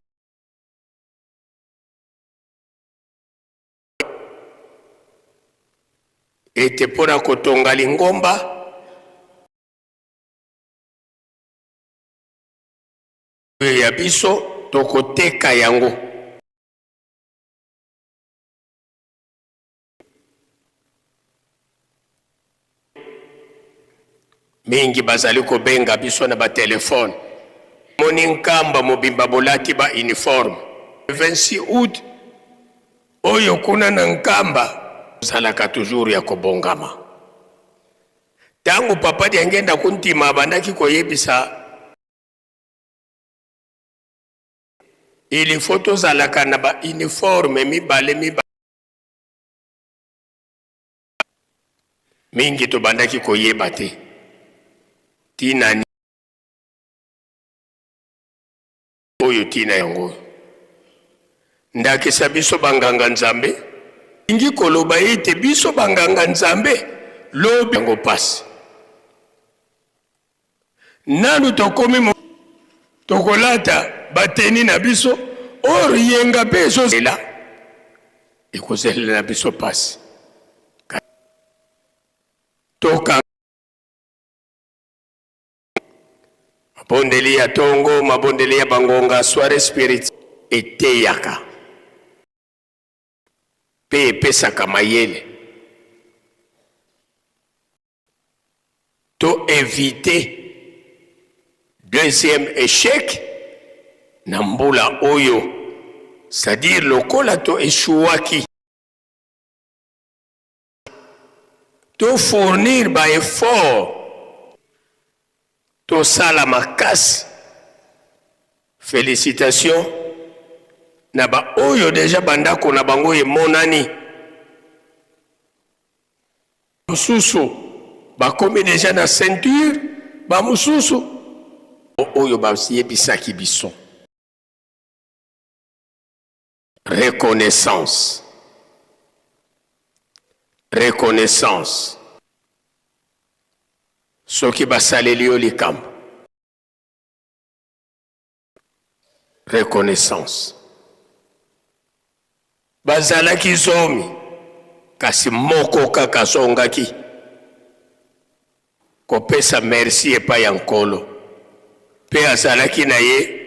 ete mpo na kotonga lingomba oyo ya biso tokoteka yango. Mingi bazali kobenga biso na batelefone, moni Nkamba mobimba bolati ba uniforme 26 août oyo kuna na Nkamba ozalaka toujours ya kobongama. Ntango papa Diangenda Kuntima abandaki koyebisa il faut tozalaka na ba uniforme mibale mibale, mingi tobandaki koyeba te ntina oyo ntina yango. Ndakisa biso banganga Nzambe, lingi koloba ete biso banganga Nzambe lobi yango pasi nanu tokomi tokolata bateni na biso or yenga mpe ezozela ekozelela na biso pasi toka mabondeli ya tongo, mabondeli ya bangonga soiree spirit eteyaka mpe epesaka mayele. To eviter deuxième echec na mbula oyo, c'est-à-dire lokola to echouaki, to fournir ba efforts, tosala makasi. Felicitations na ba oyo deja bandako na bango emonani. Mosusu bakomi deja na ceinture, ba mosusu oyo bayebisaki biso. Reconnaissance, reconnaissance. Soki basaleli yo likambo, reconnaissance. Bazalaki zomi, kasi moko kaka azongaki kopesa merci epai ya Nkolo, mpe azalaki na ye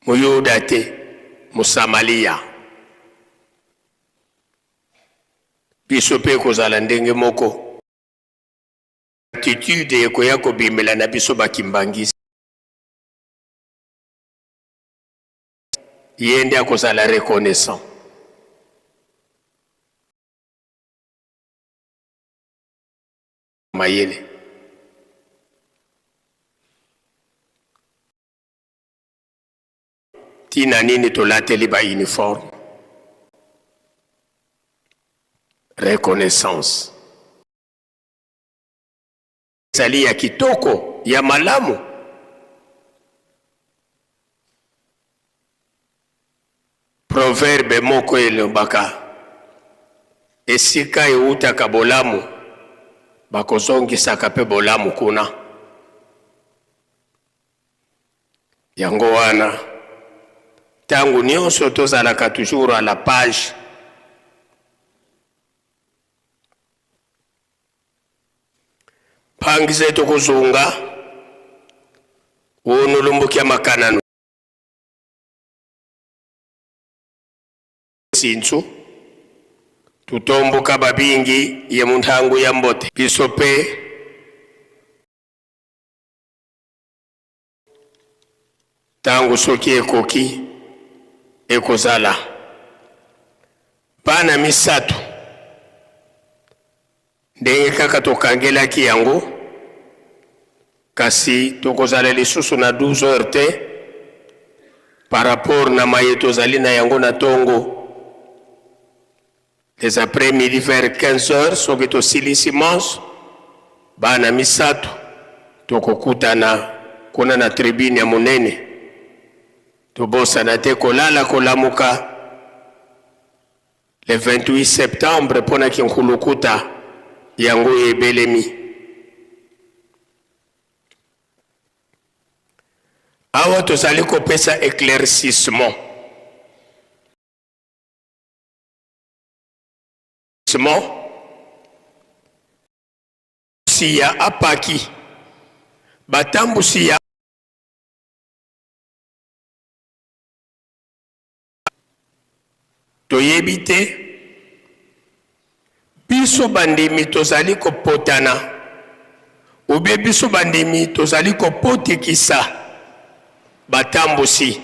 Moyuda te, Mosamalia. Biso mpe ekozala ndenge moko. Attitude ekoya kobimela na biso ba kimbanguiste. Ye nde akozala reconnaissant. Mayele. Tina nini tolateli ba uniforme? Reconnaissance. Ezali ya kitoko, ya malamu. Proverbe moko elobaka, esika ewutaka bolamu, bakozongisaka mpe bolamu kuna. Yango wana tango nionso tozalaka toujours à la page. Mpangize tokuzunga wonulumbukia makananu Sintsu tutomboka babingi ye muntangu ya mbote biso pe Tango soki ekoki, ekozala bana misatu ndenge kaka tokangelaki yango, kasi tokozala lisusu na 12 heures te par rapport na maye tozali na yango na tongo. Les après midi vers 15 heures soki tosilisi manso bana misatu tokokutana kuna na tribune ya monene. Tobosana te kolala kolamuka le 28 septembre mpo na kinkulukuta yango ebelemi. Awa tozali kopesa eclaircissement. Si ya apaki batambusi ya toyebi te biso bandimi tozali kopotana ubie biso bandimi tozali kopotikisa batambusi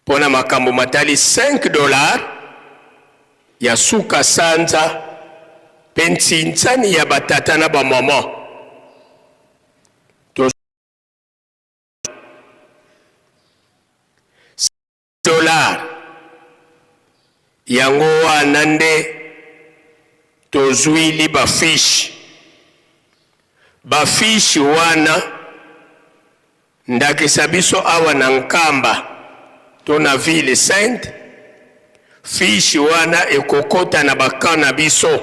Mpo na makambo matali 5 dollars ya suka sanza mpe ntsinsani ya batata na bamama, to dollars yango wana nde tozwili ba fiche ba fiche wana. Ndakisa biso awa na Nkamba to na ville sainte, fiche wana ekokota na ba camps na biso.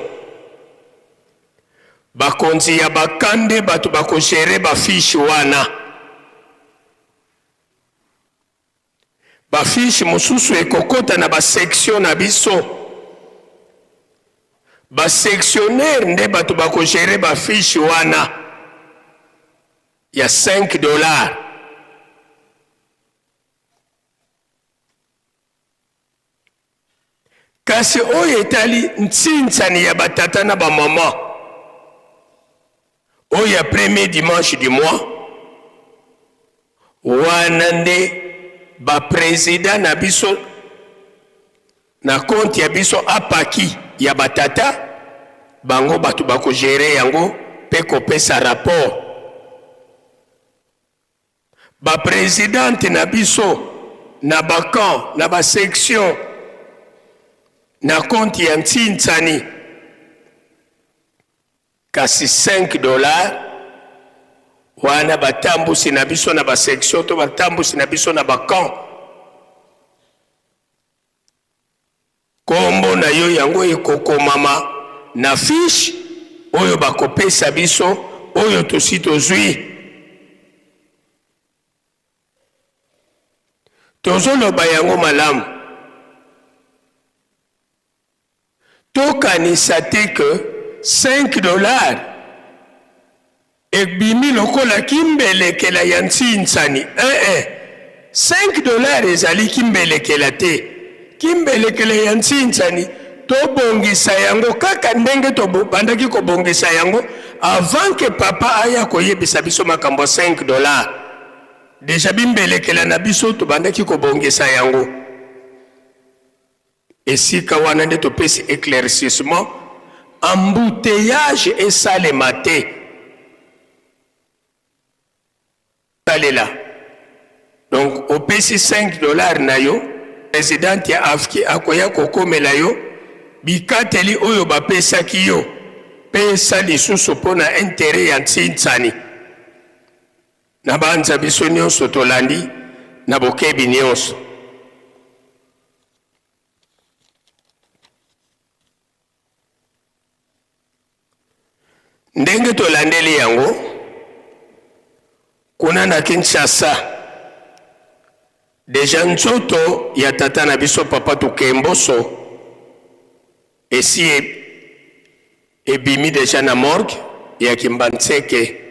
Bakonzi ya ba camps nde bato bako gerer ba fiche wana. Ba fiche mosusu ekokota na ba section na biso. Ba sectionnaires nde bato bako gerer ba fiche wana. ya 5 dollars. Kasi oyo etali ntsinsani ya batata na bamama, oyo ya premier dimanche du mois, wana nde ba president na biso na compte ya biso apaki ya batata, bango bato bakogere yango mpe kopesa rapport. Ba presidente na biso na ba camp na ba section na compte ya ntsinsani kasi 5 dollars wana batambusi na biso na ba section to batambusi na biso na ba camp, kombo na yo yango ekokomama na fiche oyo bakopesa biso oyo tosi tozwi. Tozoloba yango malamu, tokanisa te que 5 dollars ebimi lokola kimbelekela ya ntsinsani. Eh, eh. 5 dollars ezali kimbelekela te. Kimbelekela ya ntsinsani tobongisa yango kaka ndenge tobandaki kobongisa yango avant que papa aya koyebisa biso makambo ya 5 dollars. Deja bimbelekela na biso tobandaki kobongisa yango. Esika wana nde topesi eclaircissement, embouteillage esalema te. Salela. Donc opesi 5 dollars na yo, presidente ya AFKI akoya kokomela yo bikateli oyo bapesaki yo, pesa lisusu mpo na interet ya ntsinsani. Nabanza biso nyonso tolandi na bokebi nyonso. Ndenge tolandeli yango kuna na Kinshasa, deja nzoto ya tata na biso papa Tukemboso esi ebimi deja na morgue ya Kimbanseke.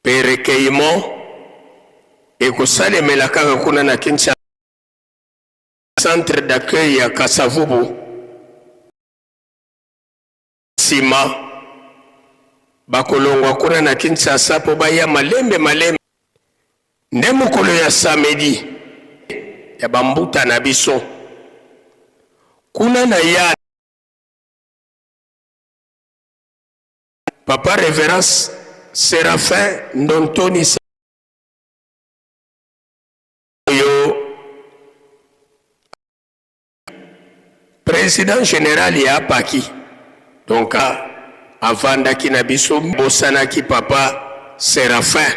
Pe recueillement ekosalemela kaka kuna na Kinshasa, centre d'accueil ya Kasavubu. Sima bakolongwa kuna na Kinshasa po baya malembe malembe. Nde mokolo ya samedi ya bambuta na biso kuna na ya Papa Reverend Seraphin Ndontoni oyo president general ya Apaki, donc avandaki na biso, bosanaki papa Seraphin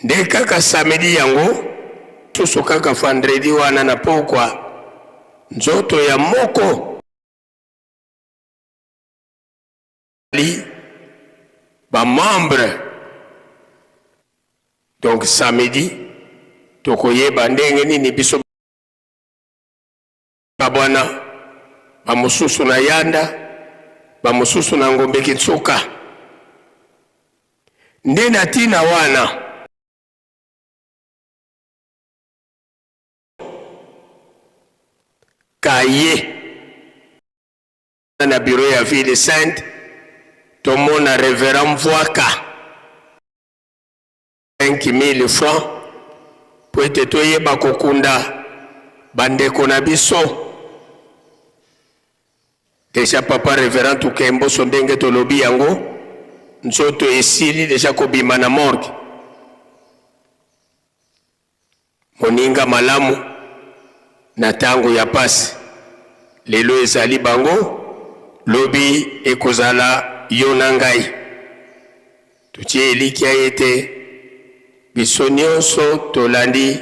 nde kaka samedi yango susu kaka vendredi wana na pokwa nzoto ya moko li ba membre. Donc samedi tokoyeba ndenge nini biso babwana bamosusu na yanda, bamosusu na Ngombe Kitsuka, nde na ntina wana kaye na bureau ya ville sainte tomona reverend Mvwaka 5000 francs po ete toyeba kokunda bandeko na biso. Deja papa reverend Tukemboso ndenge tolobi yango, nzoto esili deja kobima na morgue. Moninga malamu na tango ya pasi, lelo ezali bango, lobi ekozala yo na ngai. Totie elikya ete biso nionso tolandi.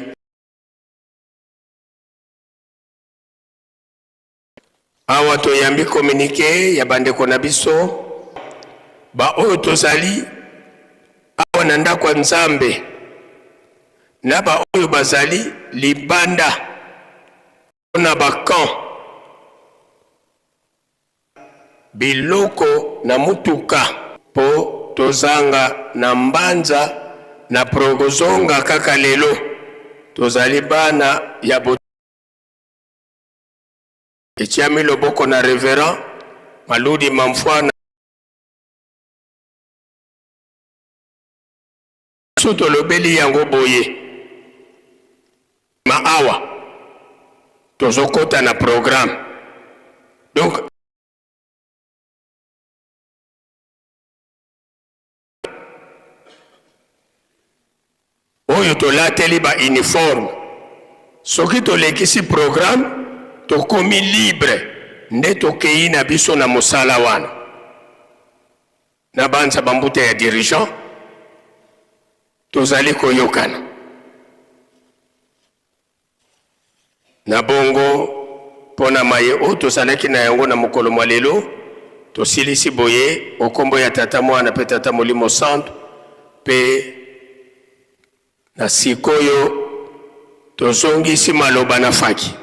Awa toyambi communique ya bandeko na biso ba oyo tozali awa na ndako ya Nzambe na ba oyo bazali libanda na ba camp, biloko na mutuka po tozanga na mbanza na prokozonga kaka lelo tozali bana ya. Etiami loboko na Reverend Maludi Mamfua na biso tolobeli yango boye ma awa tozokota na programme donc oyo tolateli ba uniforme soki tolekisi programme tokomi libre nde tokei na biso na mosala wana na banza bambuta ya dirigeant tozali koyokana Na bongo, mpo na maye oyo tozalaki na yango na mokolo mwa lelo, tosilisi boye o nkombo ya Tata, Mwana mpe Tata Molimo Santu, mpe na sikoyo tozongisi maloba na faki.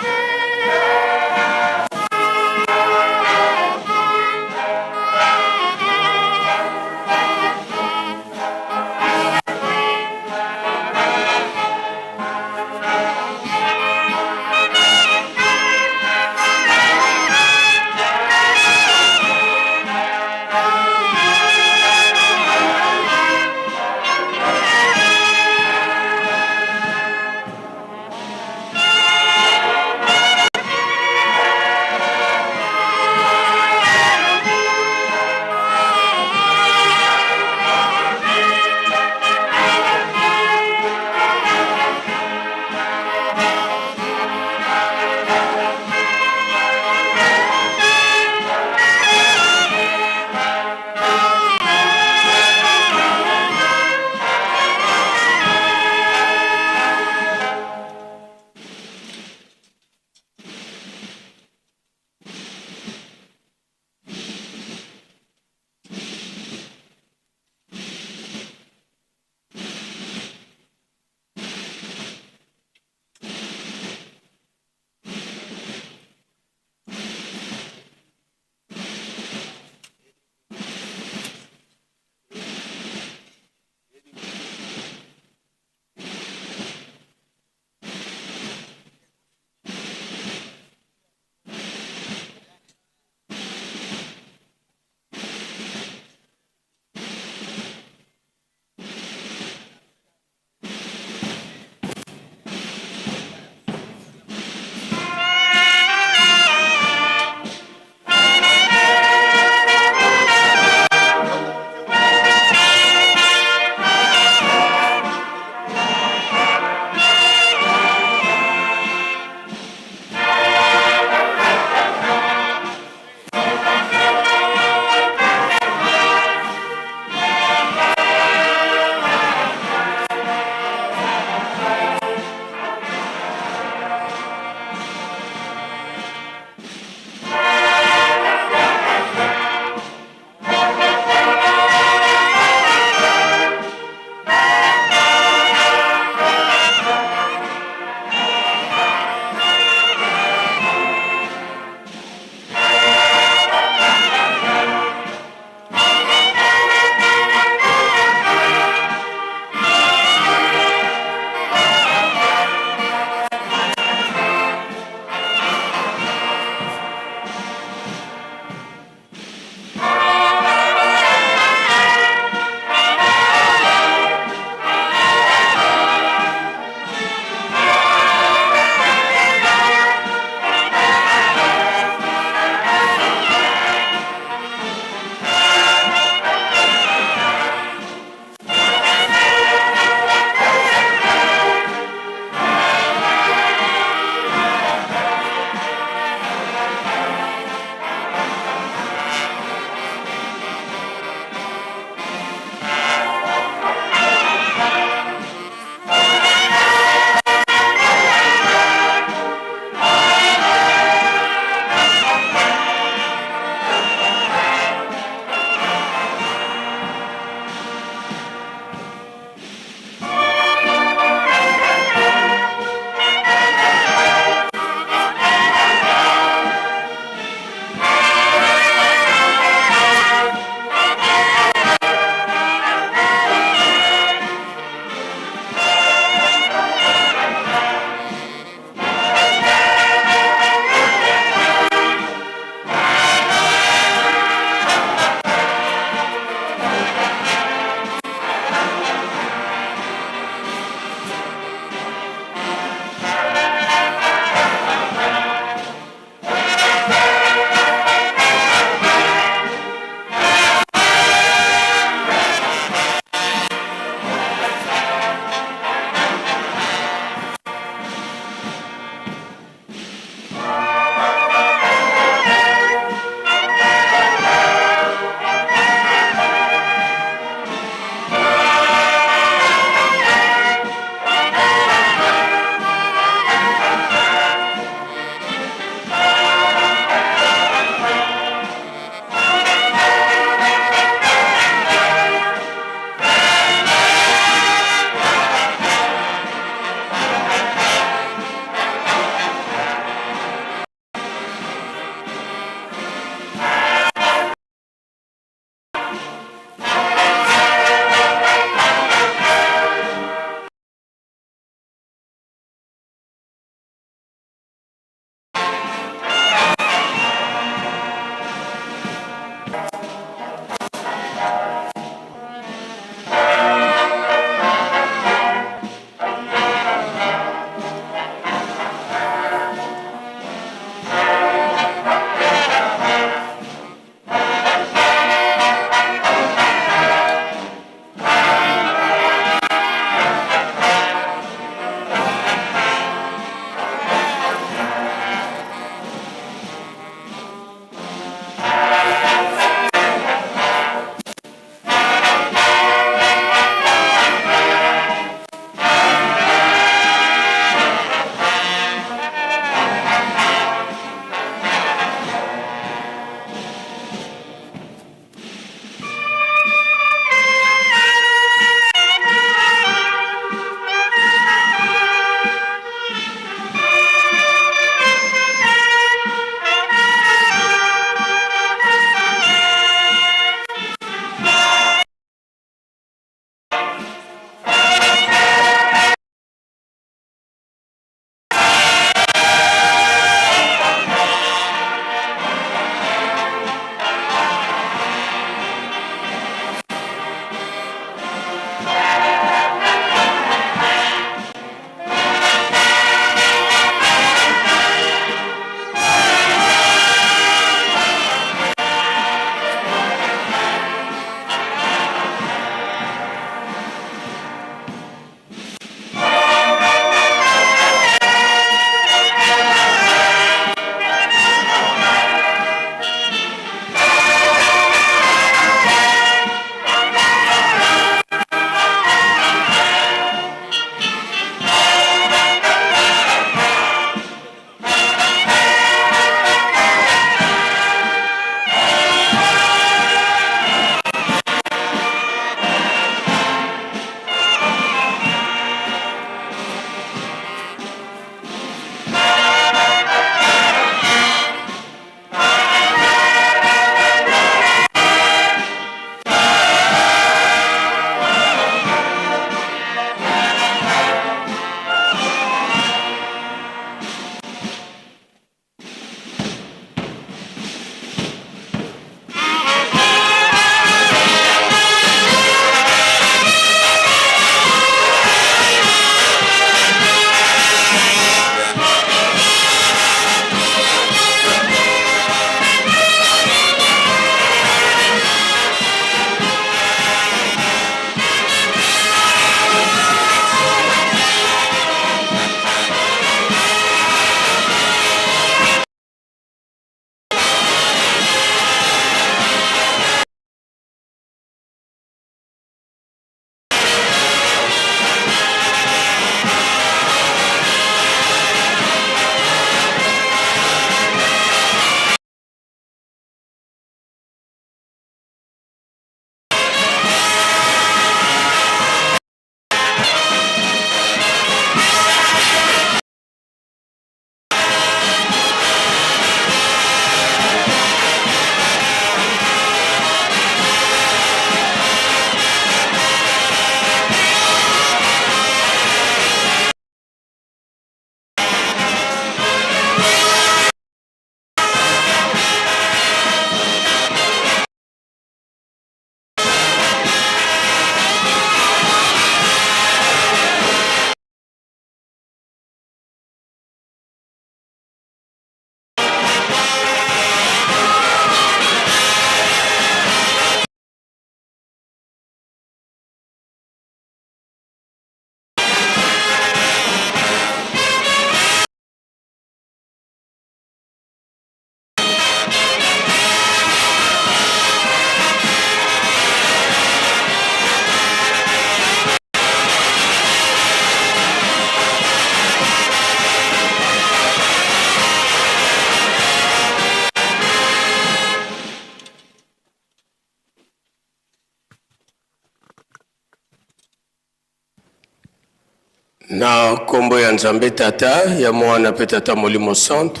Na nkombo ya Nzambe Tata, ya Mwana mpe Tata Molimo Santu,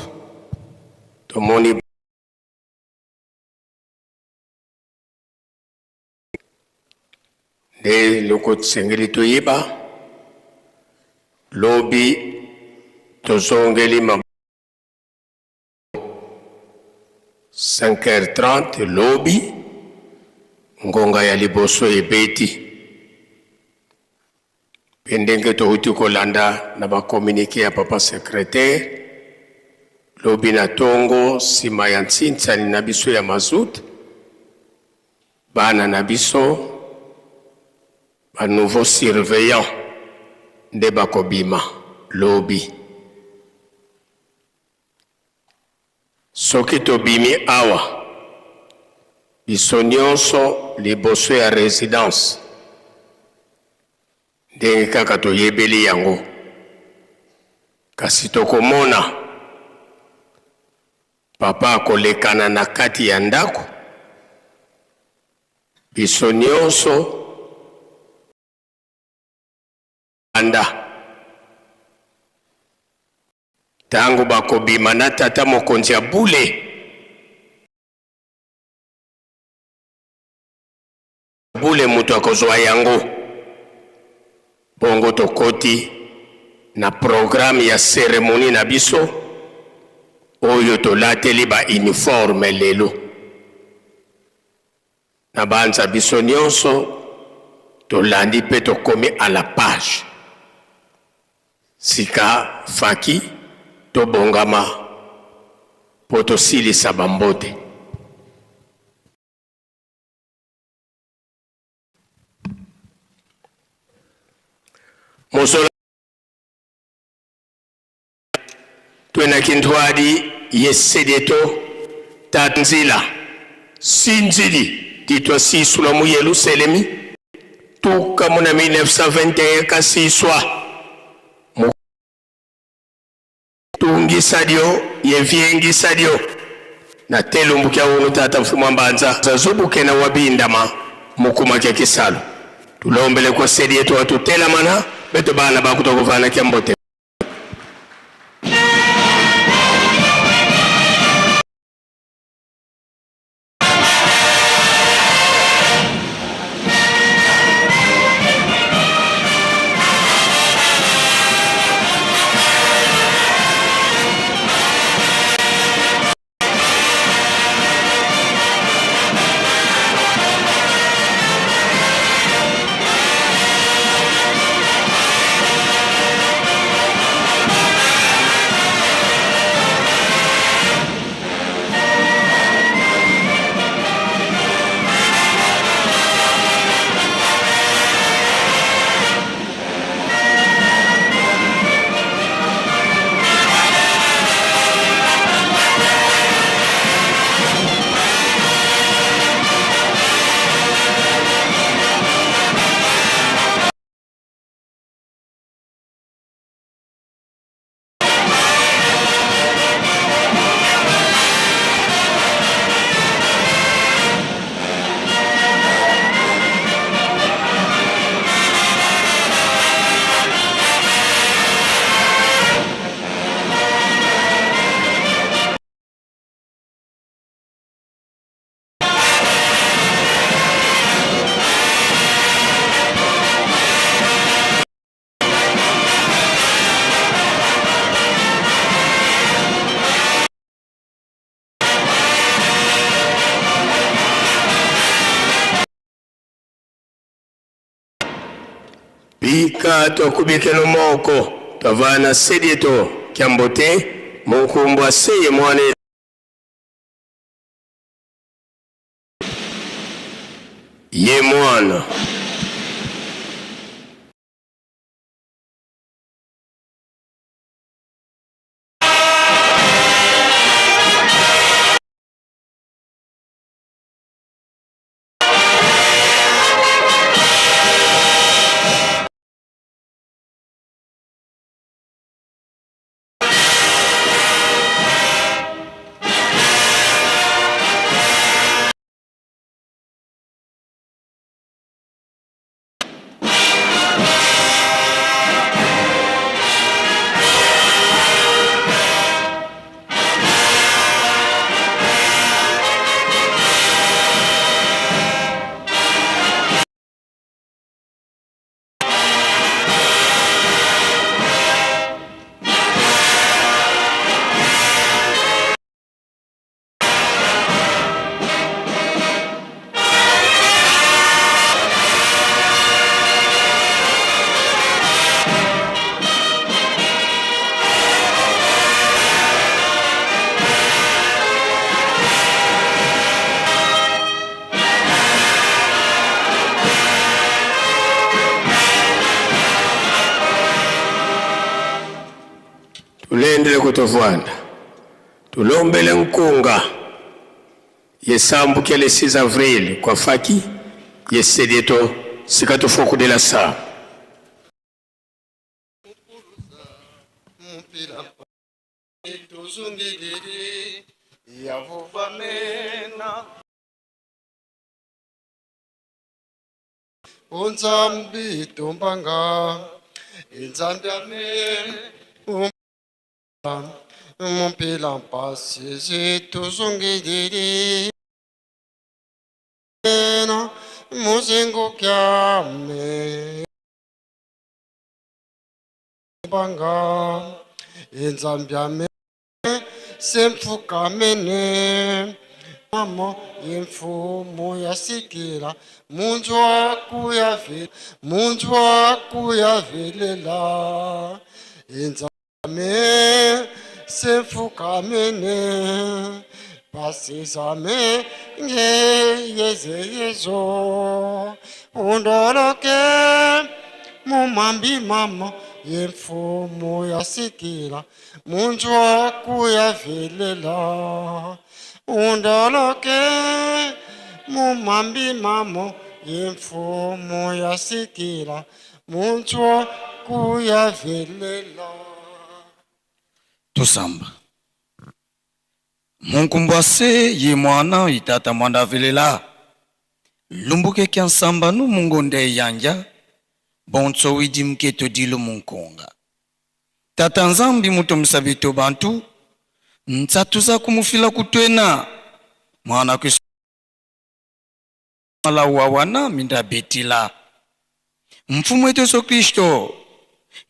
tomoni nde eloko tosengeli toyeba. Lobi tozongeli ma 5h30 lobi, ngonga ya liboso ebeti. Mpe ndenge touti kolanda na ba communique ya papa secretaire, lobi na tongo nsima ya ntsinsani na biso ya mazout, bana na biso ba nouveau surveillant nde bakobima lobi. Soki tobimi awa, biso nionso liboso ya residence, ndenge kaka toyebeli yango, kasi tokomona papa akolekana na kati ya ndako, biso nionso banda. Tango bakobima na tata mokonzi ya bule. Bule moto akozwa yango. Bongo tokoti na programme ya ceremonie na biso oyo tolateli ba uniforme lelo. Nabanza biso nionso tolandi pe tokomi à la page. Sika faki tobongama po tosilisa ba mbote. Mozola Twena kintwadi ye sedeto ta nzila sinzili ditwa sisula mu Yelusalemi tuka mu na 1921 kasiswa mu tungisa dio ye viengisa dio na telumbu kya unu tata mfumu mbanza zazubukena wa bindama mukuma kya kisalu tulombele kwa sedi yetu watutelamana beto bana bakutokovana kya mbote. Bika twakubikelo moko twavana sedieto kyambote munkumbwa seye mwana ye mwana. Tulombele kutovwanda, tulombele nkunga yesambukele 6 avril kwa faki yesedieto sika tufokudela sa. Unzambi tombanga inzambi ame mumpila mpasi zituzungilili na muzingu kyame banga inzambi ame semfukamene mamo imfumo yasikila munzu wakuyavi munzu wakuyavelela inzame semfukamene pasizame ngeyezeyezo undoloke mumambi mama yemfumo yasikila munzu wakuyavelela undoloke mumambi mamo yemfumo yasikila munzu wakuyavelela. Tusamba munkumbwase ye mwana itata mwanda avelela lumbuke kya nsamba nu mungonde yanja bonso widi mketo dilu munkonga tata nzambi mutomisa beto bantu ntsatuza kumufila kutwena mwana kwisala wawana minda betila mfumu wetu Yesu Kristo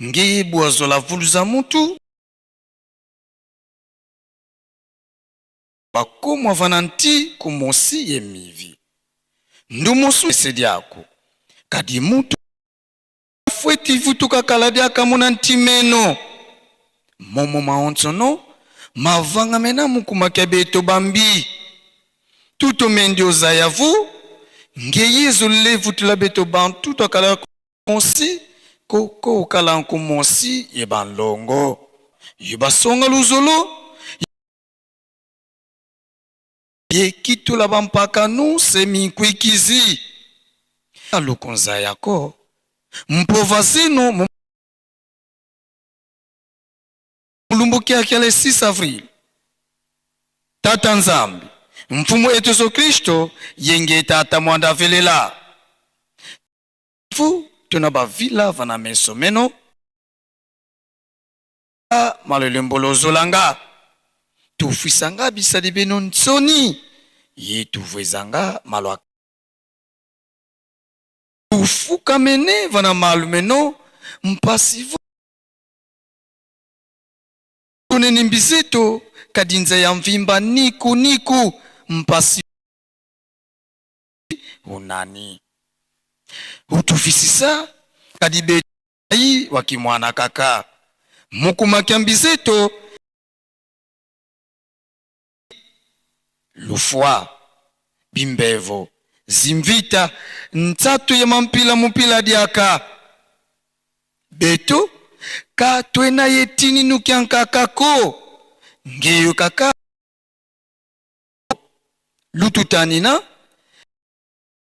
ngi bwazola vulu za mutu bakomwa vana nti kumosi ye mivi ndumusu esediako kadi mutu fweti vutuka kala diaka muna ntimeno momo maonsono mavanga mena mukumaka beto bambi tuto mendi ozaya vu nge yezu levu tula beto bantu twakala konsi koko okala nkumosi ye banlongo ye basonga luzolo ye kitula bampakanu se minkwikizi alukunza yako mpova zino mulumbuki akele 6 avril tata nzambi mfumu etu Yesu Kristo yenge tata mwanda avelela fu tuna bavila vana meso meno malelembolo ozolanga tufwisanga bisali beno nsoni ye tuvwezanga malwa tufukamene vana malu meno mpasi tuneni mbizeto kadinza ya mvimba niku niku mpasi unani utufisisa kadibetai wakimwana kaka mukumakya mbizeto lufwa bimbevo zimvita ntsatu ya mampila mupila diaka beto katwena yetini nukyankakako ngeyo kaka lututanina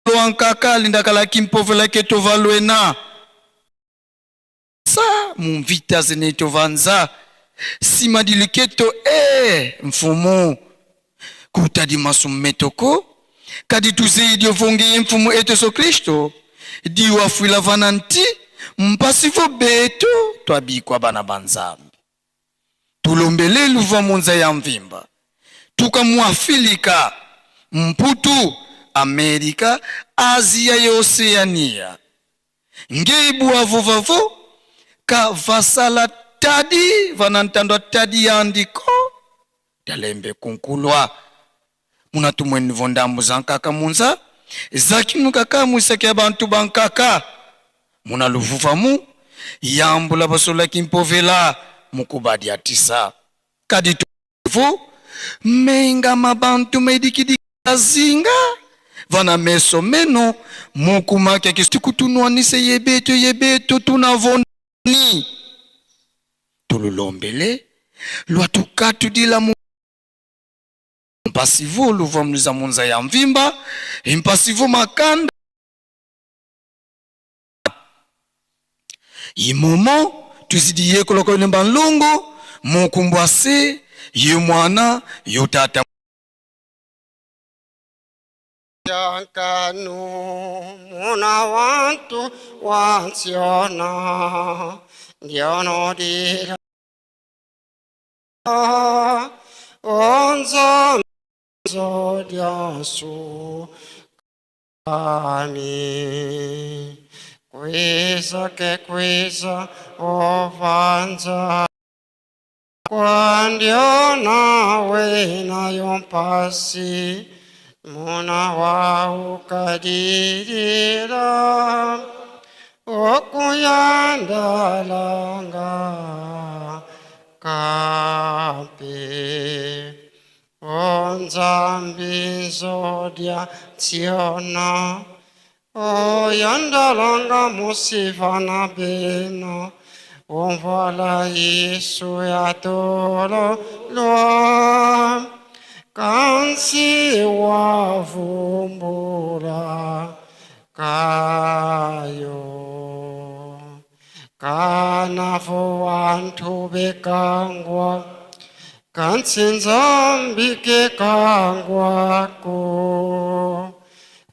loankaka lindakalaki mpovelaki tovalwena sa mumvita zene tovanza sima diliketo e mfumu kutadi masumetoko kadi tuzeyi diovongeye mfumu etu Yesu Kristo diwafuila vana nti mpasivo beto twabikwa bana ba Nzambi tulombele luva munza ya mvimba tukamuafilika mputu Amerika Azia ye Oseania ngeibu avovavo ka vasala tadi vana ntandwa tadi yandiko talembe kunkulwa munatumweni vondambu za nkaka munza zakinu kaka mwisaki ya bantu bankaka muna luvuvamu yambula basolaki mpovela mukubadi atisa kadi tuvu menga mabantu medikidi azinga vana meso meno mukumaka kisikutunwanise yebeto yebeto tunavoni tululombele Lwatukatudila mu mpasivu luvua mluza munza ya mvimba impasivu makanda imomo tuzidi yekoloko ne banlongo mukumbwa se ye mwana yo tata Yankanu muna wantu wansiona ndionodira onza zodyasu kami kwiza ke kwiza ovanza kwandiona wena yompasi muna waukadilila okuyandalanga kampe onzambi zodya tsiona oyandalanga musivana beno omvala Yesu ya tolo lwa kansi wavumbula kayo kanavo wantu bekangwa kansi nzambi ke kangwako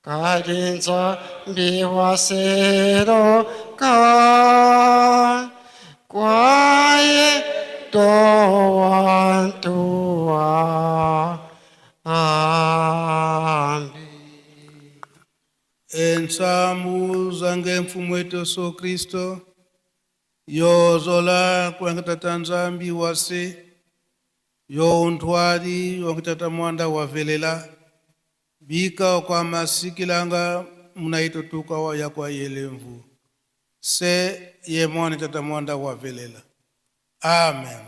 kali nzambi wasero ka kwaye to wantu ambi. Ensambu zange mfumo wetu Yesu Kristo yozola kuangitata nzambi wase yo untwali wangitata mwanda wavelela bika kwa masikilanga munaitotuka wa yakwa yelemvu se yemone tata mwanda wavelela. Amen.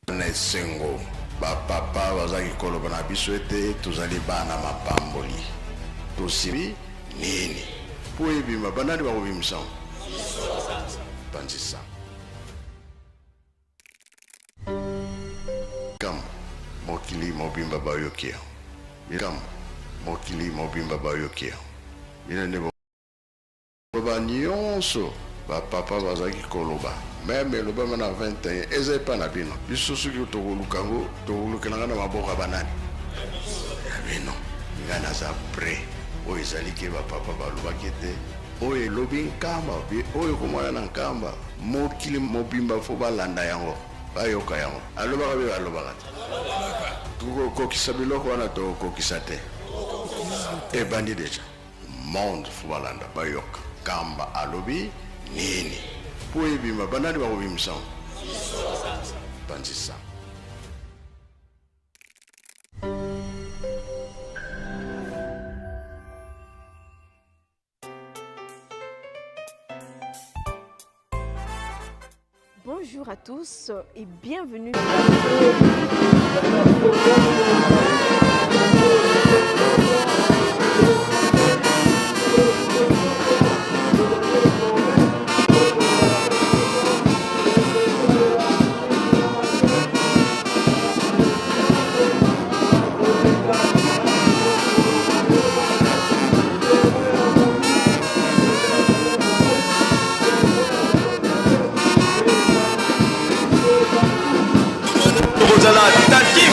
Na esengo bapapa bazalaki koloba na biso ete tozali bana mapamboli tosimbi nini mpo ebima banani bakobimisa yango panzisa kambo mokili mobimba bayoki yango kambo mokili mobimba bayoki yango bino nde koloba nyonso bapapa bazalaki koloba meme elobama na 21 eza epa na bino biso soki tokoluka yango tokolukelanga na maboko ya banani ya bino ngai naza prêt oyo ezali ke bapapa balobaki ete oyo elobi nkamba oyo komona na nkamba mokili mobimba fo balanda yango bayoka yango alobaka mpe balobaka te tokokokisa biloko wana tokokokisa te ebandi deja monde fo balanda bayoka kamba alobi nini mpo ebima banani bakobimisa yango panzisa. Bonjour à tous et bienvenue. Tokozala attentif,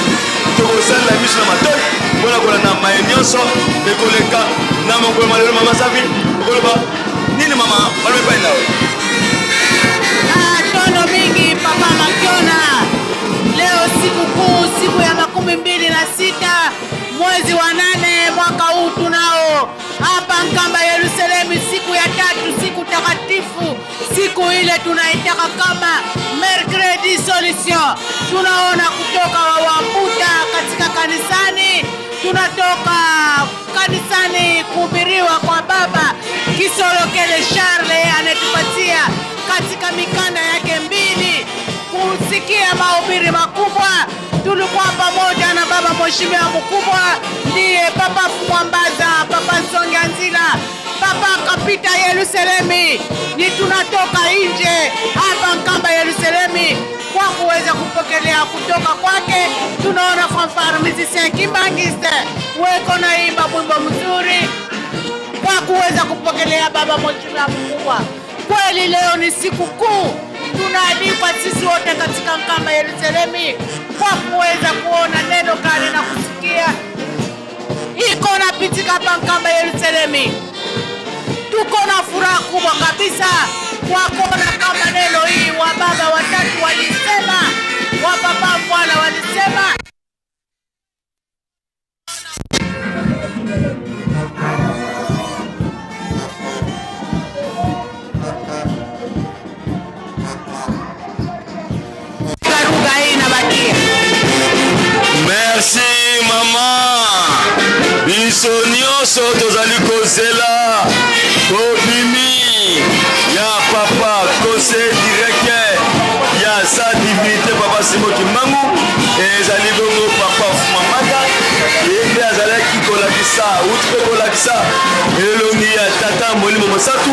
tokosalela miso na matoi mpo na kolanda maye nyonso ekoleka na mokolo mwa lelo. Mama Safi, okoloba nini mama? Balobi epai na yo. Tondo mingi papa Makiona. Leo sikukuu, siku ya 26 mwezi wa 8 mwaka huu tunao hapa Nkamba Yerusalemu, siku ya tatu, siku takatifu, siku ile tunaitaka kama Mercredi Solution. Tunaona kutoka wa Wambuta katika kanisani, tunatoka kanisani kuhubiriwa kwa Baba Kisolokele Charles, anatupatia katika mikanda yake mbili kusikia mahubiri makubwa. Tulikuwa pamoja na baba mheshimiwa mkubwa, ndiye Papa Mwambaza, Papa Nsonga Nzila. Papa Kapita Yerusalemi, ni tunatoka nje hapa Nkamba Yerusalemi kwa kuweza kupokelea kutoka kwake. Tunaona fanfare musicien Kimbangiste weko naimba mwimbo mzuri kwa kuweza kupokelea baba mheshimiwa mkubwa. Kweli leo ni siku kuu, tunaalikwa sisi wote katika Nkamba Yerusalemi kwa kuweza kuona neno kale na kusikia iko napitika hapa Nkamba Yerusalemi. Tuko na furaha kubwa kabisa kwa kuona kama neno hii wa baba watatu walisema, wa papa Mfwala walisema. Lugha hii inabakia. Merci mama. Biso nyonso tozali kozela bobimi ya papa conseil directeur ya sa divinité papa Simon Kimbangu, ezali bongo papa Fumamata, ye nde azalaki kolakisa uti mpe kolakisa elongi ya tata Molimo Mosantu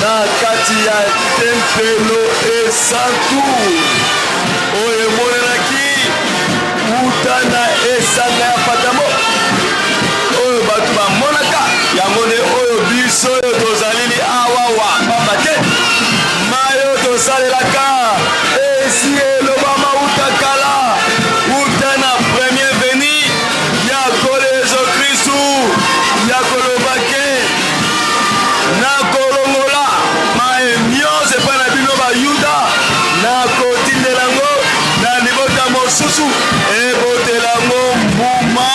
na kati ya tempelo esantu oyo emonanaki uta na esanga ya Patamo oyo bato bamonaka yango nde oyo biso oyo tozalili awawa, pamba te mai oyo tosalelaka esi elobama uta kala, uta na premier veni ya Nkolo Yesu Kristu, ya koloba ke nakolongola mai nyonso epai na bino Bayuda, nakotindela yango na libota mosusu ebotela yango mbuma.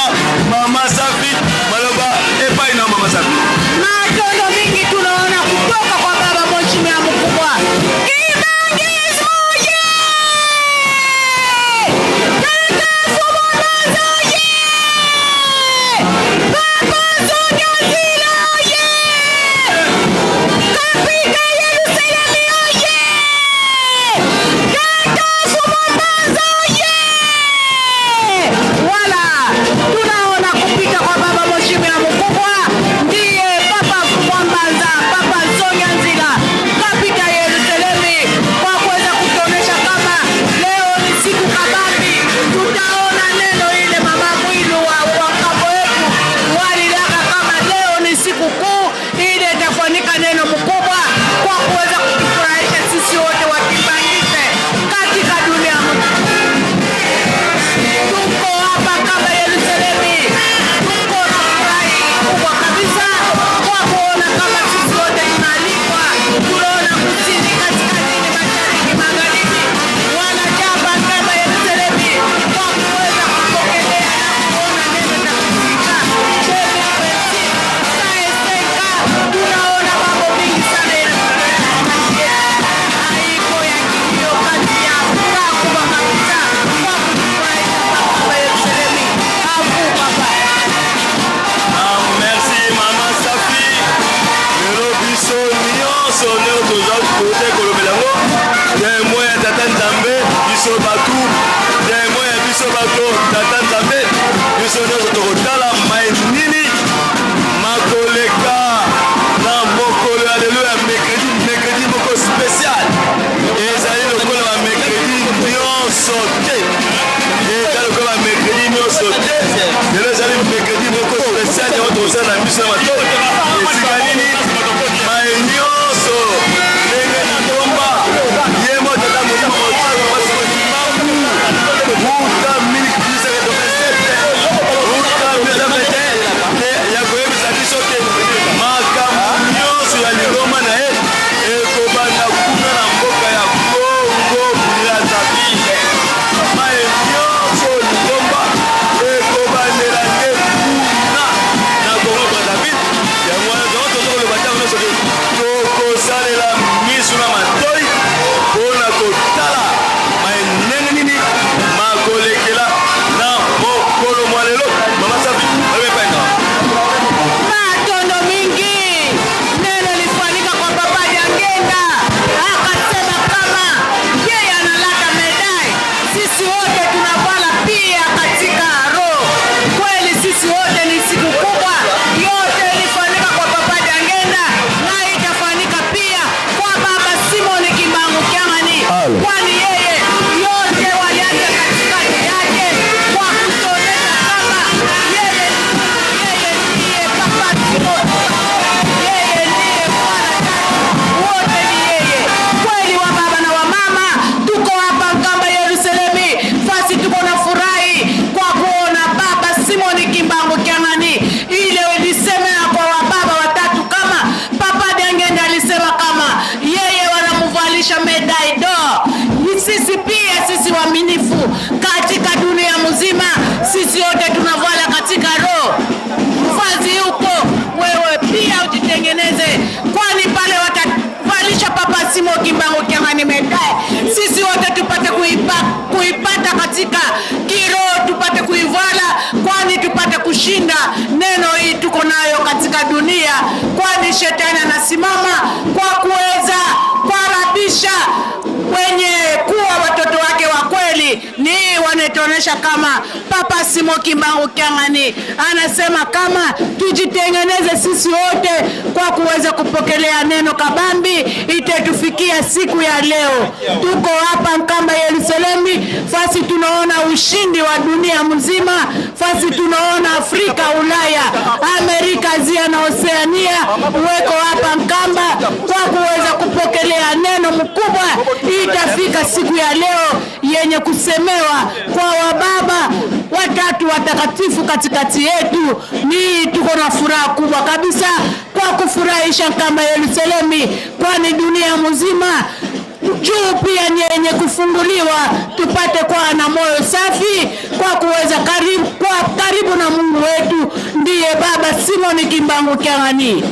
Mama Safi, maloba epai na mama Safi. Matondo mingi tunaona kutoka kwa baba mheshimiwa mkubwa Kimbangismo ye! Tata Fumonazo ye! Papa Zongazila ye! Kapita Yerusalemi ye! Tata Fumambanza ye! Wala tunaona kupita kwa baba mheshimiwa mkubwa ndiye Papa Fumambanza, Papa Songa Nzila, Kapita Yerusalemi, kwa kuweza kutuonesha kama leo ni siku kabambi. Tutaona neno ile mama Mwilu wa ngambo yetu walilaka kama leo ni siku kuu ile itafanyika neno mkubwa kwa kuweza kutufurahisha sisi wote wa Kimbangiste katika dunia. Tuko hapa kama Yerusalemi, tuko na furahi kubwa kabisa kwa kuona kama sisi wote tunaalikwa. Tunaona kusini, kaskazini, mashariki, magharibi wanajaa kama Yerusalemi kwa kuweza kupokelea na kuona neno la kufika. Tunaona mambo mingi sana yanatokea, haiko ya kilio, kati ya furaha kubwa kabisa kwa kutufurahisha hapa Yerusalemi. Afu papa. Ah, merci mama Safi. Lelo biso nyonso ndenge toza kote kolobela yango, témoin ya tata Nzambe, biso bato, témoin ya biso bato tata Nzambe, biso nyonso tokotala mai nini makoleka na mokolo ya lelo ya mercredi, mercredi moko spécial. Ezali lokola bamercredi nyonso te, eza lokola bamercredi nyonso te. Lelo ezali mercredi moko spécial, yango tozala na biso na matoi esika nini mai nyonso ndenge litomba ye mo tata molimo mosantu uta 1887 uta 1921 ya koyebisa biso te makambo nyonso ya lingomba na ye ekobanda kuna na mboka ya Congo Brazzaville. Mai nyonso lingomba ekobandela. katika dunia, kwani shetani anasimama kwa kuweza kuharabisha wenye kuwa watoto wake wa kweli. Ni wanatuonyesha kama Papa Simon Kimbangu Kiangani anasema kama tujitengeneze sisi wote kwa kuweza kupokelea neno kabambi itetufikia siku ya leo. Tuko hapa Nkamba Yerusalemi, fasi tunaona ushindi wa dunia mzima, fasi tunaona Afrika, Ulaya, Amerika, Asia na Oseania weko hapa Nkamba kwa kuweza kupokelea neno mkubwa itafika siku ya leo yenye kusemewa kwa wababa watatu watakatifu katikati yetu. Ni tuko na furaha kubwa kabisa kwa kufurahisha Nkamba Yerusalemi, kwani dunia mzima juu pia ni yenye kufunguliwa, tupate kuwa na moyo safi kwa kuweza karibu, kwa karibu na Mungu wetu, ndiye Baba Simoni Kimbangu Kiangani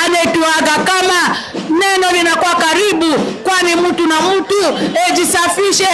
anetuaga kama neno linakuwa karibu, kwani mtu na mtu ejisafishe,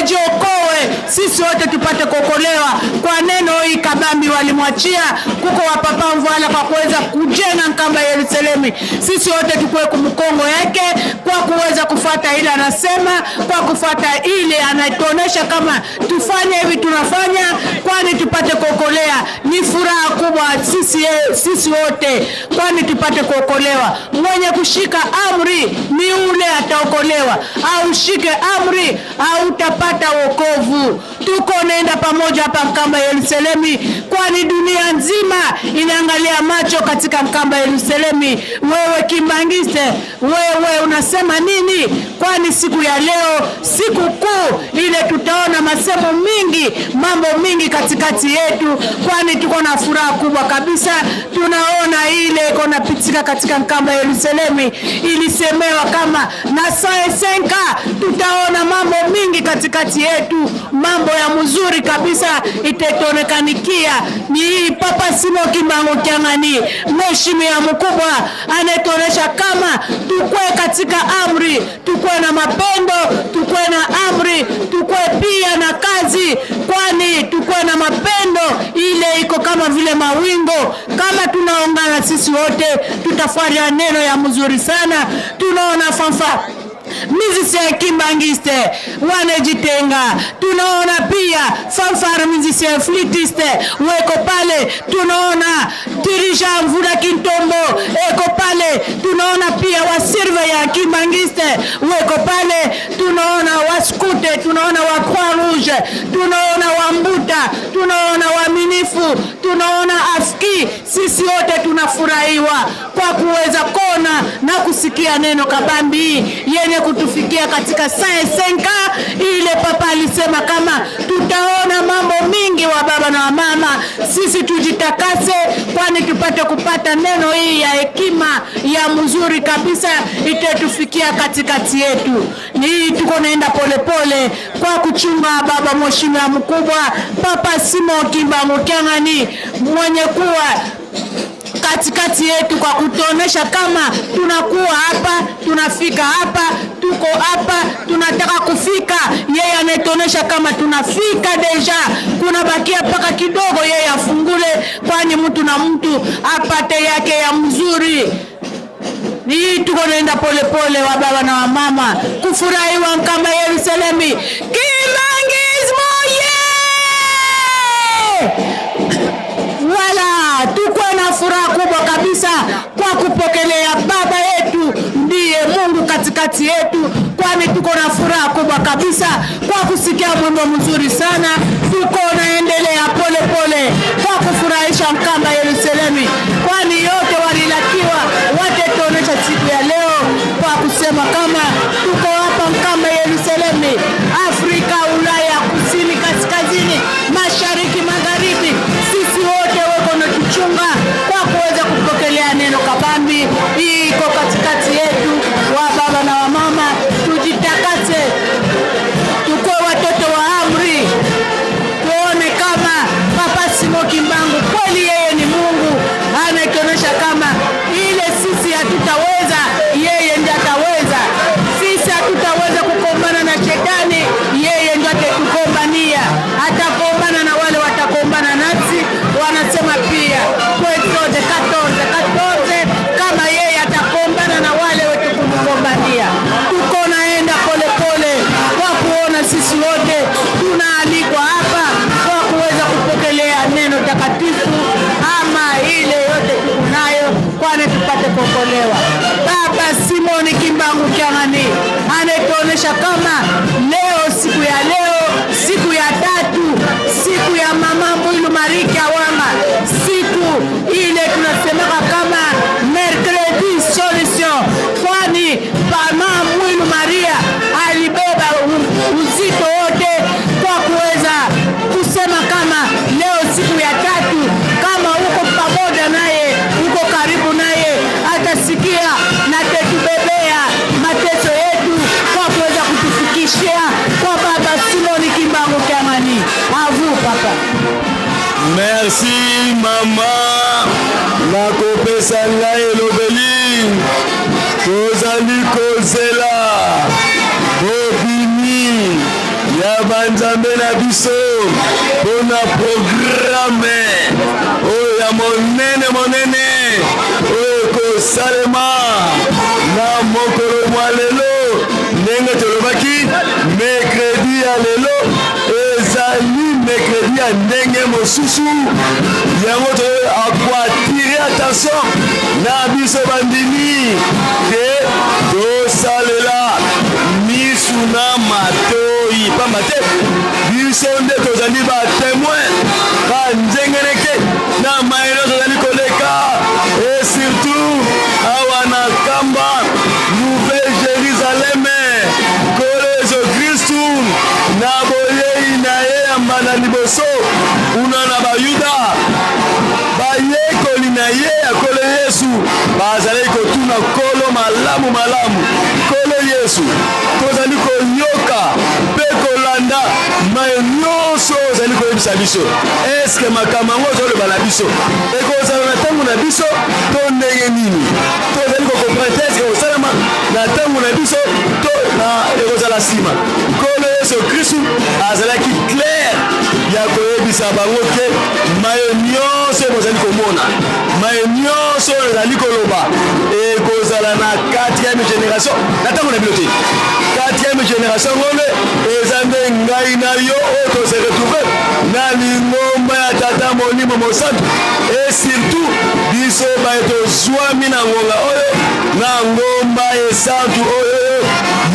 ejiokoe, sisi wote tupate kuokolewa kwa neno hii. Kabambi walimwachia kuko wa Papa Mvuala kwa kuweza kujenga Nkamba Yerusalemu, sisi wote tukue kumkongo yake kwa kuweza kufata ile anasema, kwa kufata ile anatuonesha kama tufanye hivi tunafanya, kwani tupate kuokolea. Ni furaha kubwa sisi, sisi wote, kwani tupate kuokolewa. Mwenye kushika amri ni ule ataokolewa, aushike amri hautapata wokovu. Tuko naenda pamoja hapa Nkamba Yerusalemi, kwani dunia nzima inaangalia macho katika Nkamba Yerusalemi. Wewe Kimbangiste, wewe unasema nini? Kwani siku ya leo, siku kuu ile, tutaona masemo mingi, mambo mingi katikati yetu, kwani tuko na furaha kubwa kabisa. Tunaona ile iko napitika katika Nkamba Yerusalemi, ilisemewa kama na saa senka tutaona mambo mingi katikati yetu, mambo ya mzuri kabisa itetonekanikia. Ni hii Papa Simon Kimbangu Kiangani, mheshimiwa mkubwa, anatuonesha kama tukue katika amri, tukue na mapendo, tukue na amri, tukue pia na kazi, kwani tukue na mapendo ile iko kama vile mawingo. Kama tunaungana sisi wote, tutafuata neno ya mzuri sana. Tunaona fanfare musicien kimbangiste wanejitenga, tunaona pia fanfare musicien flûtiste weko pale, tunaona dirigeant Mvula Kintombo eko pale, tunaona pia wasurveillant kimbangiste weko pale, tunaona waskute, tunaona wa Croix Rouge, tunaona wambuta, tunaona waaminifu, tunaona afki. Sisi wote tunafurahiwa kwa kuweza kona na kusikia neno kabambi yenye kutufikia katika saa senka ile. Papa alisema kama tutaona mambo mingi wa baba na wa mama, sisi tujitakase, kwani tupate kupata neno hii ya hekima ya mzuri kabisa itetufikia katikati yetu. Ni hii tuko naenda polepole kwa kuchunga baba mheshimiwa mkubwa Papa Simon Kimbangu Kiangani mwenye kuwa katikati yetu kwa kutuonesha kama tunakuwa hapa, tunafika hapa, tuko hapa, tunataka kufika. Yeye anatuonesha kama tunafika déjà, kuna bakia mpaka kidogo yeye afungule, kwani mtu na mtu apate yake ya mzuri. Hii tuko naenda polepole, wa baba na wa mama, kufurahiwa Nkamba Yerusalemi. Kimbangismo ye Wala tuko na furaha kubwa kabisa kwa kupokelea baba yetu ndiye Mungu katikati yetu, kwani tuko na furaha kubwa kabisa kwa kusikia mwimbo mzuri sana. Tuko naendelea pole pole kwa kufurahisha Nkamba Yerusalemi, kwani yote walilakiwa watetuonesha siku ya leo kwa kusema kama tuko hapa Nkamba Yerusalemi, Afrika, Ulaya, kusini, kaskazini, mashariki, magharibi, sisi wote weko na tuchunga kwa kuweza kupokelea neno kabambi hii iko katikati yetu. Wa baba na wa mama, tujitakase, tukuwe watoto wa amri, tuone kama kuokolewa. Baba Simoni Kimbangu Kiangani ametuonesha kama leo, siku ya leo, siku ya tatu, siku ya mama Mwilu Marika Wanga, siku ile tunasemaka kama mercredi solution, kwani mama Mwilu Maria alibeba uzito wote kwa kuweza kusema kama leo siku ya tatu, kama uko pamoja naye, uko karibu naye, atasikia na atatubebea mateso yetu kwa kuweza kutufikishia kwa Baba Simoni Kimbangu Kiangani. À vous papa. Merci mama nakopesa ngai elobeli. Tozali kozela bobimi ya banzambe na biso mpona programe oyo ya monene monene oyo ekosalema na mokolo mwa lelo. Ndenge tolobaki, mercredi ya lelo ezali mercredi ya ndenge mosusu. Yango tokoattirer attention na biso bandimi ke tosalela misu na matoi, pamba te biso nde tozali batémoin banzengeneke na mayele tozali koleka, et surtout awa na Nkamba, Nouvelle Jérusalem. Nkolo Yesu Kristu na boyei na ye ya mbala liboso kuna na Bayuda, bayekoli na ye ya Nkolo Yesu bazalaki kotuna Nkolo malamu malamu: "Nkolo Yesu, tozali koyoka mpe kolanda maye nyonso ozali koyebisa biso. Eske makambo yango ozoloba na biso ekozala na ntango na biso to ndenge nini? Tozali kocomprendre te, eske ekosalama na ntango na biso to na ekozala nsima?" Nkolo Yesu Kristu azalaki clair ya koyebisa bango ke maye nyonso bozali komona, maye nyonso oyo ezali koloba, ekozala na 4e génération, na ntango na bino te. 4e génération ngo nde eza nde ngai na yo oyo tose retrouve na lingomba ya Tata Molimo Mosantu, et surtout biso baye tozwami na ngonga oyo na ngomba esantu oyo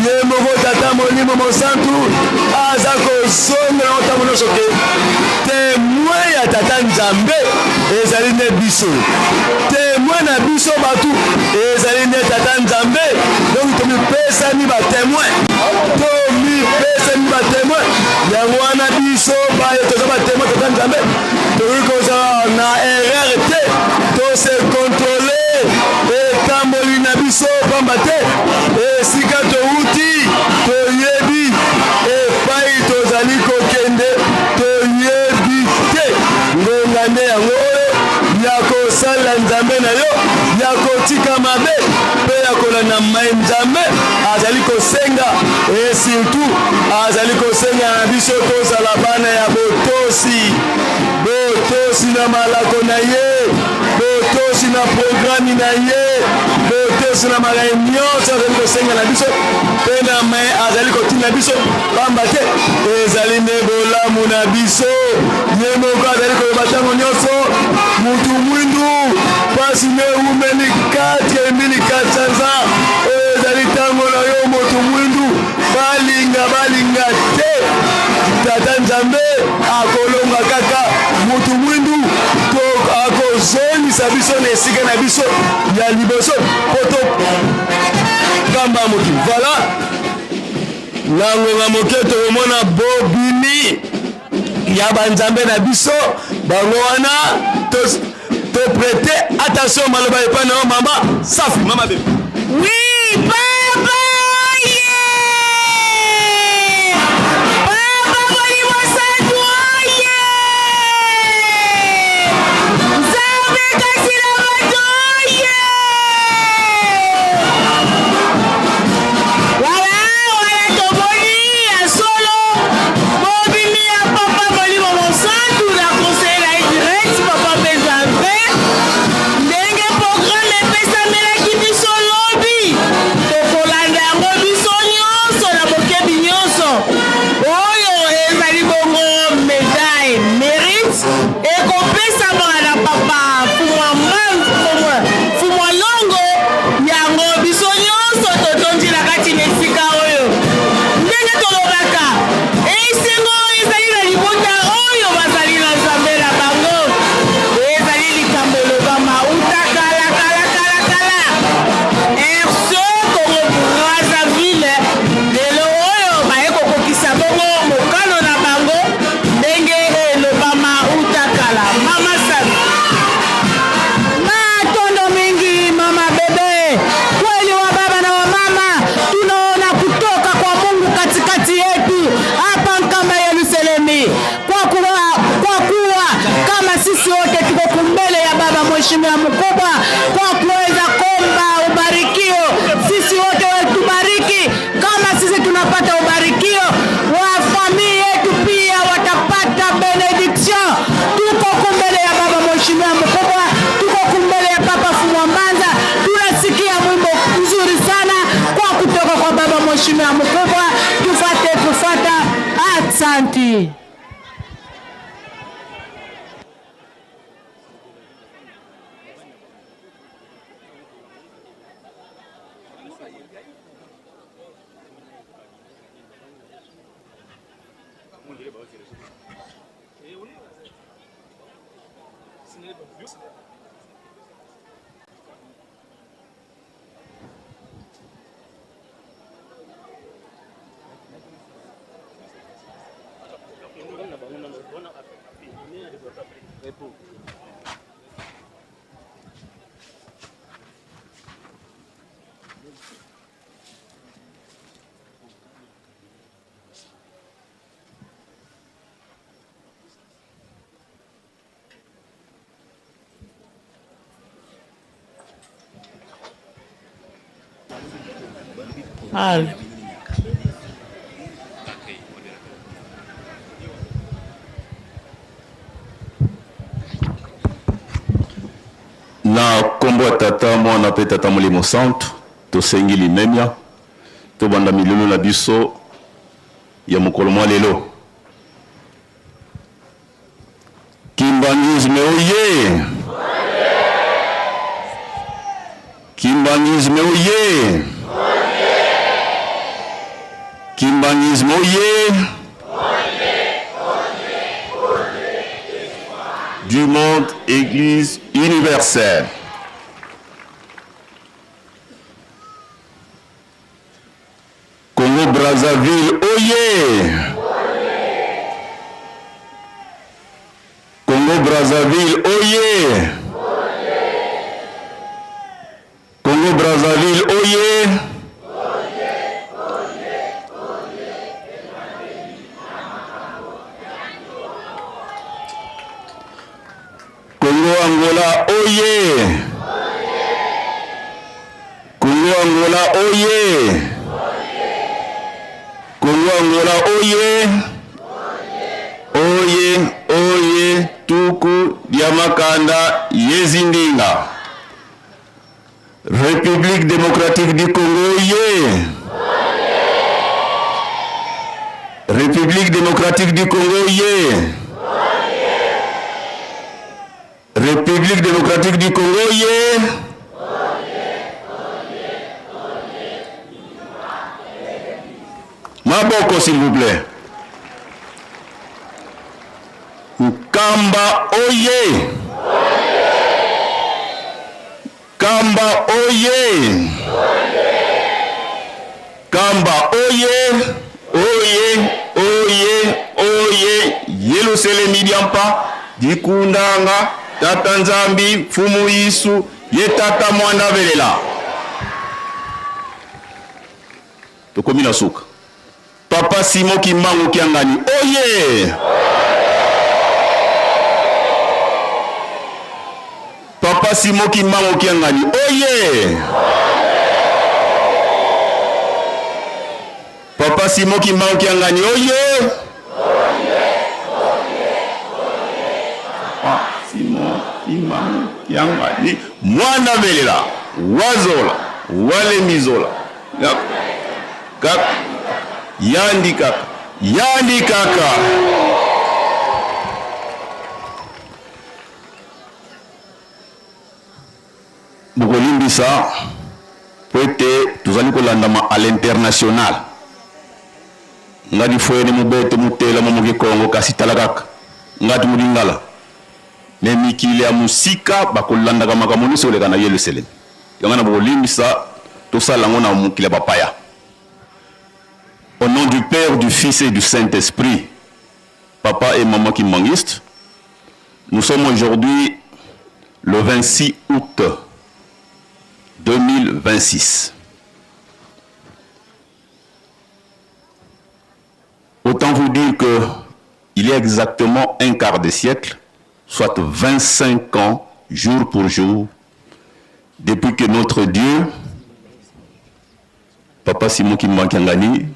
ye moko Tata Molimo Mosantu aza kozongela ngo ntango nyonso, ke témoin ya Tata Nzambe ezali nde biso, témoin na biso bato ezali nde Tata Nzambe. Donc tomipesami batémoin, tomipesami batémoin. Yango wana biso baye toza batémoin Tata Nzambe, tokoki kozala na erreur te. Tose contrôler etamboli na biso, pamba te esika touti toyebi, epai tozali kokende toyebi te. Ngonga nde yango oyo ya kosalela Nzambe na yo, ya kotika mabe mpe ya kolanda mai Nzambe azali kosenga. Et surtout azali kosenga na biso tozala bana ya botosi, botosi na malako na ye, botosi na programe na ye, botosi na makambo nyonso azali kosenga na biso mpe na mai azali kotinda biso, pamba te ezali nde bolamu na biso. Ye moko azali koloba ntango nyonso: "Mutu mwindu, mpasi nde ewumeli 4400 ans. Oyo ezali ntango na yo, motu mwindu." Balinga balinga te, Tata Nzambe akolonga kaka mutu mwindu to akozongisa biso na esika na biso ya liboso po tokamba mokili. Voilà, na ngonga moke tokomona bobimi ya banzambe na biso. Bango wana, toprêter attention maloba epai na yo, mama Safi, mama bebe. Oui, papa, oye! Papa Molimo Santu, oye! Nzambe kasi na bato, oye! Voilà, voilà, tomoni ya solo bobimi ya Papa Molimo Mosantu na conseil na ye direct, papa mpe Nzambe. Ndenge programme epesamelaki biso lobi, tokolanda yango biso nyonso na bokebi nyonso. Oyo ezali bongo médaille mérite ekopesama na papa Fumwa Longo. mheshimiwa mkubwa kwa kuweza komba ubarikio. Sisi wote watubariki, kama sisi tunapata ubarikio wa familia yetu pia watapata benediction. Tuko kumbele ya baba mheshimiwa mkubwa, tuko kumbele ya papa Fumwambanza, tunasikia mwimbo mzuri sana kwa kutoka kwa baba mheshimiwa mkubwa. Tufate kufata, aksanti. Allez. Na nkombo ya Tata, Mwana mpe Tata Molimo Santu, tosengi limemia tobanda milulu na biso ya mokolo mwa lelo. Kimbanguisme oye! Kimbanguisme oye! Kimbanguisme oye! Du monde, Église universelle. Congo Brazzaville oye! Congo Brazzaville oye! Congo Brazzaville oye! Congo Angola oye! Congo Angola oye! Congo Angola oye! Oye oye tuku Diamakanda Yezindinga. République démocratique du Congo oye! République démocratique du Congo oye! République démocratique du Congo oye! Maboko s'il vous plaît. Nkamba oye! Kamba oye! Kamba oye! Oye! Oye! Oye! Yelusalemi diampa dikundanga Tata Nzambi Mfumu Yesu ye Tata Mwana velela. Tokomi na suka. Papa Simon Kimbangu Kiangani oye! Papa Simon Kimbangu Kiangani oye! Papa Simon Kimbangu Kiangani oye! Papa Simon Kimbangu Kiangani mwana velela wazola walemizola kaka yandi kaka yandi kaka. Bokolimbisa po ete tozali kolandama à l'international. Ngadi fwene mubeto mutela mo moke Kongo kasi tala kaka ngadi mulingala me mikili ya mosika bakolandaka makambo nyonso koleka na Yelusalemi. Yango na bokolimbisa tosala yango na mokili ya bapaya. Au nom du Père, du Fils et du Saint-Esprit, papa et maman kimbanguiste, nous sommes aujourd'hui le 26 août 2026. Autant vous dire que il y a exactement un quart de siècle, soit 25 ans, jour pour jour, depuis que notre Dieu, Papa Simon Kimbankiangani,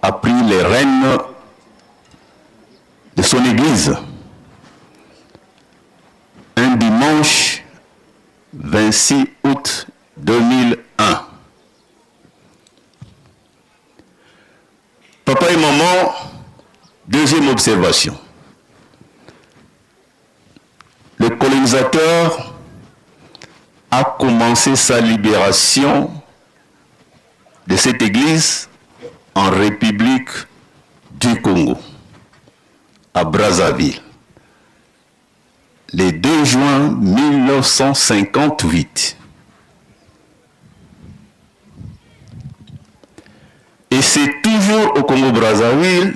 a pris les rênes de son église. Un dimanche 26 août 2001. Papa et maman, deuxième observation. Le colonisateur a commencé sa libération de cette église en République du Congo, à Brazzaville, le 2 juin 1958. Et c'est toujours au Congo-Brazzaville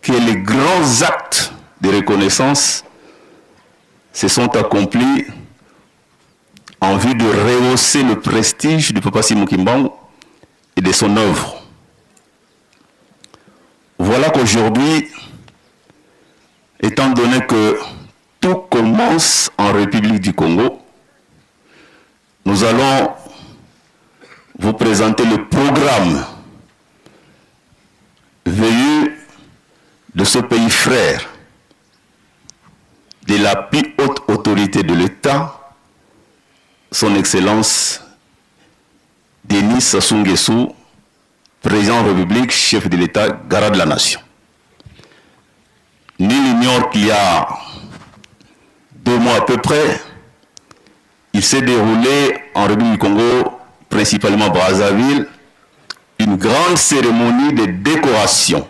que les grands actes de reconnaissance se sont accomplis en vue de rehausser le prestige du Papa Simon Kimbangu et de son œuvre. Voilà qu'aujourd'hui, étant donné que tout commence en République du Congo, nous allons vous présenter le programme venu de ce pays frère, de la plus haute autorité de l'État, son Excellence Denis Sassou Nguesso, président de la République, chef de l'État, garant de la nation. Nul n'ignore qu'il y a deux mois à peu près, il s'est déroulé en République du Congo, principalement Brazzaville, une grande cérémonie de décoration.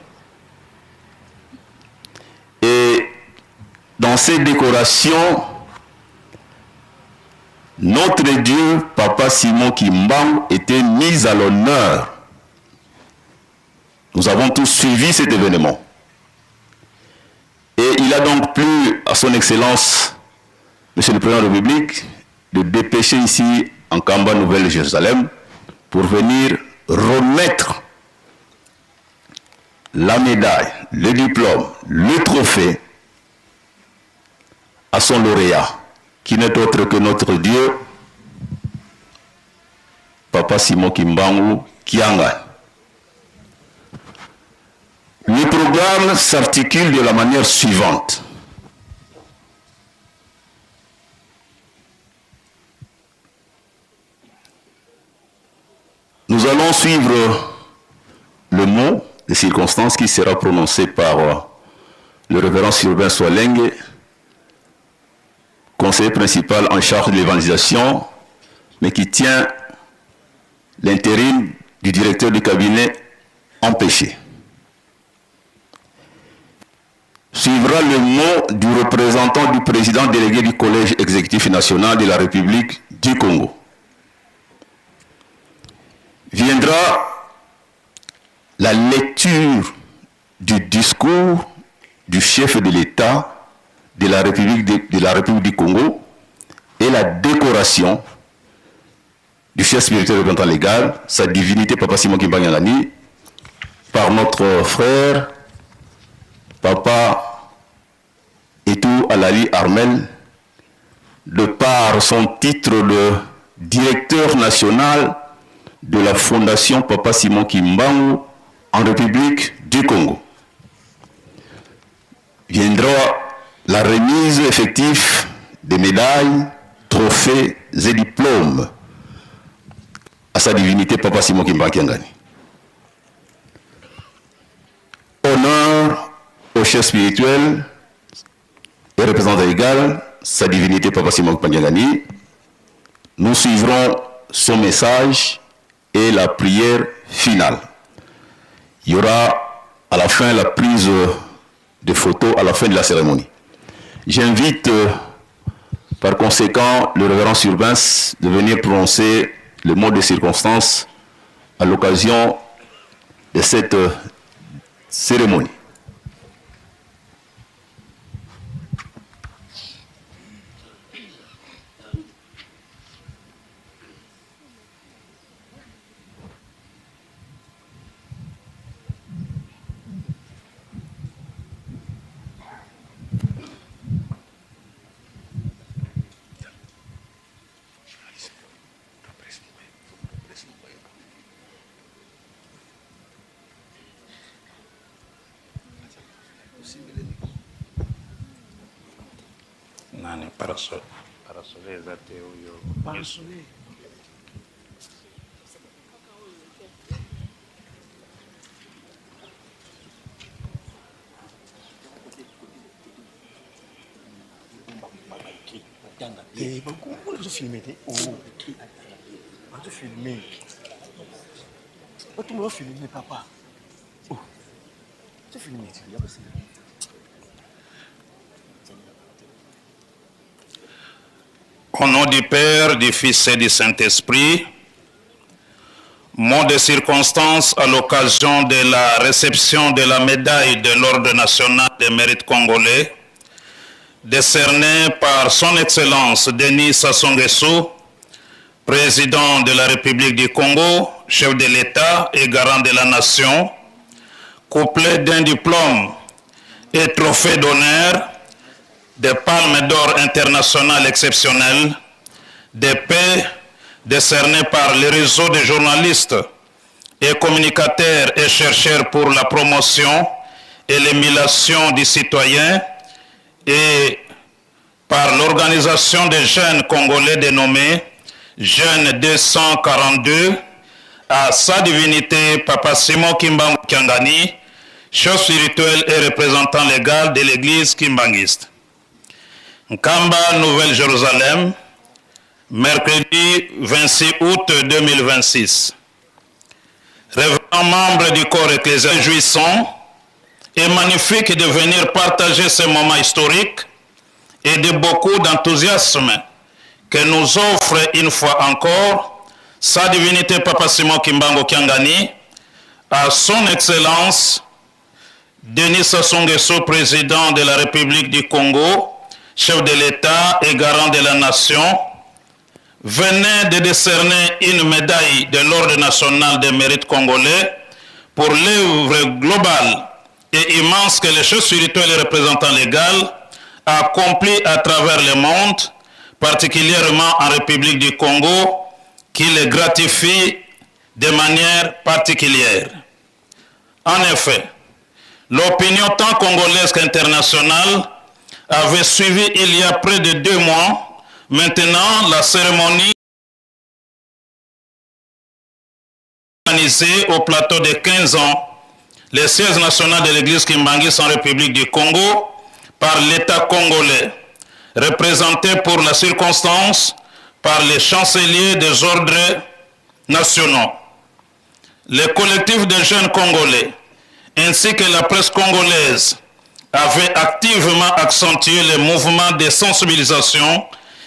Et dans ces décorations, notre Dieu, Papa Simon Kimbangu, était mis à l'honneur. Nous avons tous suivi cet événement. Et il a donc plu à son Excellence, Monsieur le Président de la République, de dépêcher ici en Kamba Nouvelle-Jérusalem pour venir remettre la médaille, le diplôme, le trophée à son lauréat, qui n'est autre que notre Dieu, Papa Simon Kimbangu Kianga. Le programme s'articule de la manière suivante. Nous allons suivre le mot de circonstance qui sera prononcé par euh, le révérend Sylvain Soalengue, conseiller principal en charge de l'évangélisation, mais qui tient l'intérim du directeur du cabinet empêché. Suivra le mot du représentant du président délégué du Collège exécutif national de la République du Congo. Viendra la lecture du discours du chef de l'État de la République, de, la République du Congo et la décoration du chef spirituel représentant légal, sa divinité Papa Simon Kimbangani, par notre frère, Papa Etou Alali Armel, de par son titre de directeur national de la Fondation Papa Simon Kimbangu en République du Congo. Viendra la remise effective des médailles, trophées et diplômes à sa divinité Papa Simon Kimbangu Honneur au chef spirituel et représentant égal, sa divinité Papa Simon Kimbangu Nous suivrons son message et la prière finale. Il y aura à la fin la prise de photos à la fin de la cérémonie. J'invite euh, par conséquent le révérend Survins de venir prononcer le mot de circonstance à l'occasion de cette euh, cérémonie. Nani parasol? Parasol eza te oyo. Parasol. Eh, bazofilme te bazofilme bato bazofilme papa bazofilme te Au nom du Père, du Fils et du Saint-Esprit, mot de circonstance à l'occasion de la réception de la médaille de l'Ordre national des mérites congolais, décernée par Son Excellence Denis Sassou Nguesso, président de la République du Congo, chef de l'État et garant de la nation, couplé d'un diplôme et trophée d'honneur, des palmes d'or internationales exceptionnelles, des paix décernées par le réseau des journalistes et communicateurs et chercheurs pour la promotion et l'émulation du citoyen et par l'organisation des jeunes congolais dénommée Jeunes 242 à sa divinité Papa Simon Kimbangu Kiangani, chef spirituel et représentant légal de l'église kimbanguiste. Nkamba, Nouvelle-Jérusalem, mercredi 26 août 2026. Révérend membre du corps ecclésial jouissant et magnifique de venir partager ce moment historique et de beaucoup d'enthousiasme que nous offre une fois encore sa divinité Papa Simon Kimbango Kiangani, à son Excellence Denis Sassou Nguesso, président de la République du Congo, chef de l'État et garant de la nation, venait de décerner une médaille de l'Ordre national des mérites congolais pour l'œuvre globale et immense que le chef spirituel et représentant légal a accompli à travers le monde, particulièrement en République du Congo, qui le gratifie de manière particulière. En effet, l'opinion tant congolaise qu'internationale avait suivi il y a près de deux mois maintenant la cérémonie organisée au plateau de 15 ans, le siège national de l'église Kimbanguiste en République du Congo par l'État congolais, représenté pour la circonstance par les chanceliers des ordres nationaux. Le collectif des jeunes Congolais ainsi que la presse congolaise avaient activement accentué les mouvements de sensibilisation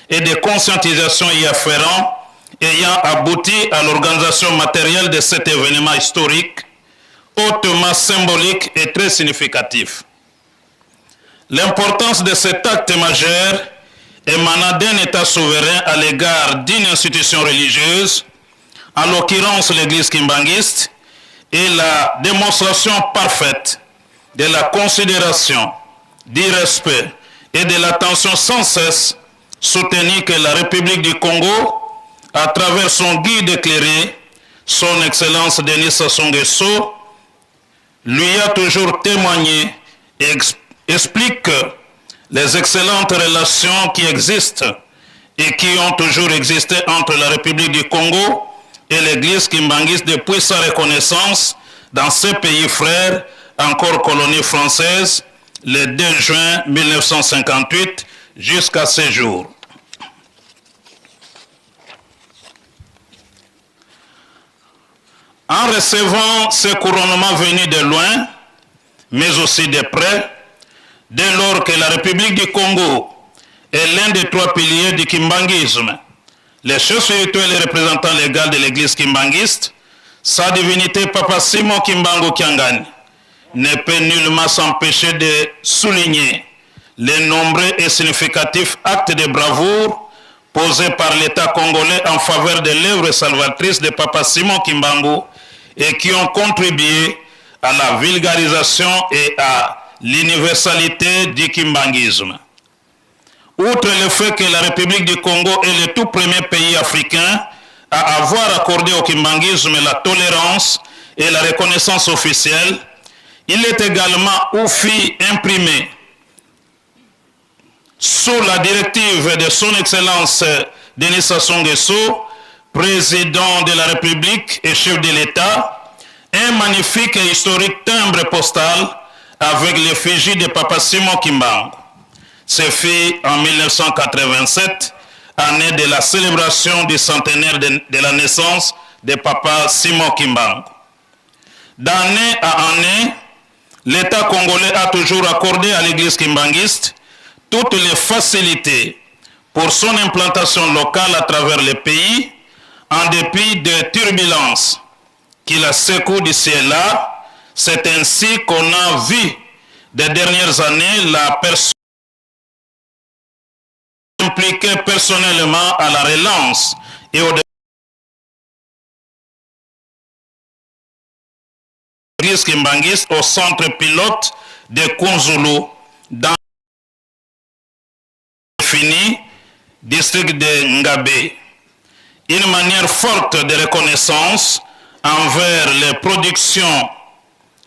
et de conscientisation y afférents ayant abouti à l'organisation matérielle de cet événement historique hautement symbolique et très significatif. L'importance de cet acte majeur émanant d'un État souverain à l'égard d'une institution religieuse, en l'occurrence l'Église kimbanguiste, est la démonstration parfaite de la considération, du respect et de l'attention sans cesse soutenue que la République du Congo, à travers son guide éclairé, son Excellence Denis Sassou Nguesso, lui a toujours témoigné et explique les excellentes relations qui existent et qui ont toujours existé entre la République du Congo et l'Église kimbanguiste depuis sa reconnaissance dans ce pays frère, encore colonie française, le 2 juin 1958 jusqu'à ce jour. En recevant ce couronnement venu de loin, mais aussi de près, dès lors que la République du Congo est l'un des trois piliers du kimbanguisme, le chef spirituel et représentant légal de l'église kimbanguiste, sa divinité Papa Simon Kimbangu Kiangani, ne peut nullement s'empêcher de souligner les nombreux et significatifs actes de bravoure posés par l'État congolais en faveur de l'œuvre salvatrice de Papa Simon Kimbangu et qui ont contribué à la vulgarisation et à l'universalité du kimbanguisme. Outre le fait que la République du Congo est le tout premier pays africain à avoir accordé au kimbanguisme la tolérance et la reconnaissance officielle, il est également ou fit imprimé sous la directive de son Excellence Denis Sassou Nguesso, président de la République et chef de l'État, un magnifique et historique timbre postal avec l'effigie de Papa Simon Kimbangu. Ce fut en 1987, année de la célébration du centenaire de, de la naissance de Papa Simon Kimbangu. D'année à année, l'État congolais a toujours accordé à l'église kimbanguiste toutes les facilités pour son implantation locale à travers le pays, en dépit des turbulences qui la secouent d'ici et là. C'est ainsi qu'on a vu des dernières années la personne impliquée personnellement à la relance et au l'église kimbanguiste au centre pilote de Kunzulu dans fini district de Ngabé. Une manière forte de reconnaissance envers les productions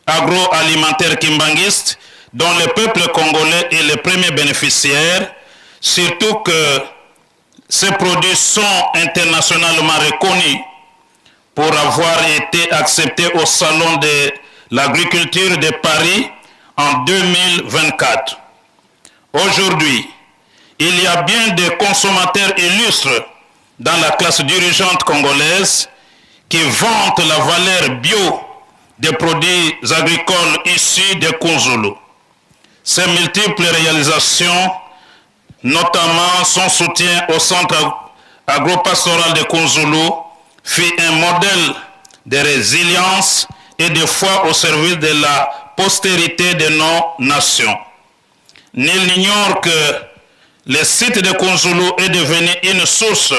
agroalimentaires kimbanguistes dont le peuple congolais est le premier bénéficiaire, surtout que ces produits sont internationalement reconnus pour avoir été acceptés au Salon de l'agriculture de Paris en 2024. Aujourd'hui, il y a bien des consommateurs illustres dans la classe dirigeante congolaise qui vantent la valeur bio des produits agricoles issus de Kunzulu. Ces multiples réalisations, notamment son soutien au centre agropastoral de Kunzulu, fut un modèle de résilience et de foi au service de la postérité de nos nations. Nul n'ignore que le site de Kunzulu est devenu une source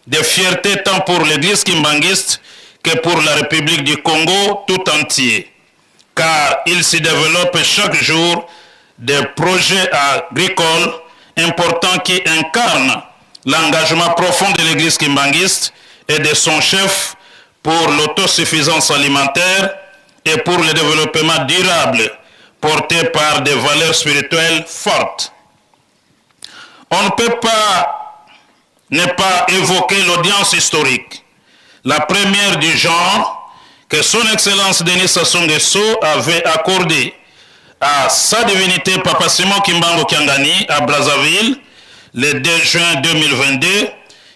de fierté tant pour l'église kimbanguiste que pour la République du Congo tout entier, car il s'y développe chaque jour des projets agricoles importants qui incarnent l'engagement profond de l'église kimbanguiste et de son chef pour l'autosuffisance alimentaire et pour le développement durable porté par des valeurs spirituelles fortes. On ne peut pas ne pas évoquer l'audience historique, la première du genre que son Excellence Denis Sassou Nguesso avait accordée à sa divinité Papa Simon Kimbangu Kiangani à Brazzaville le 2 juin 2022,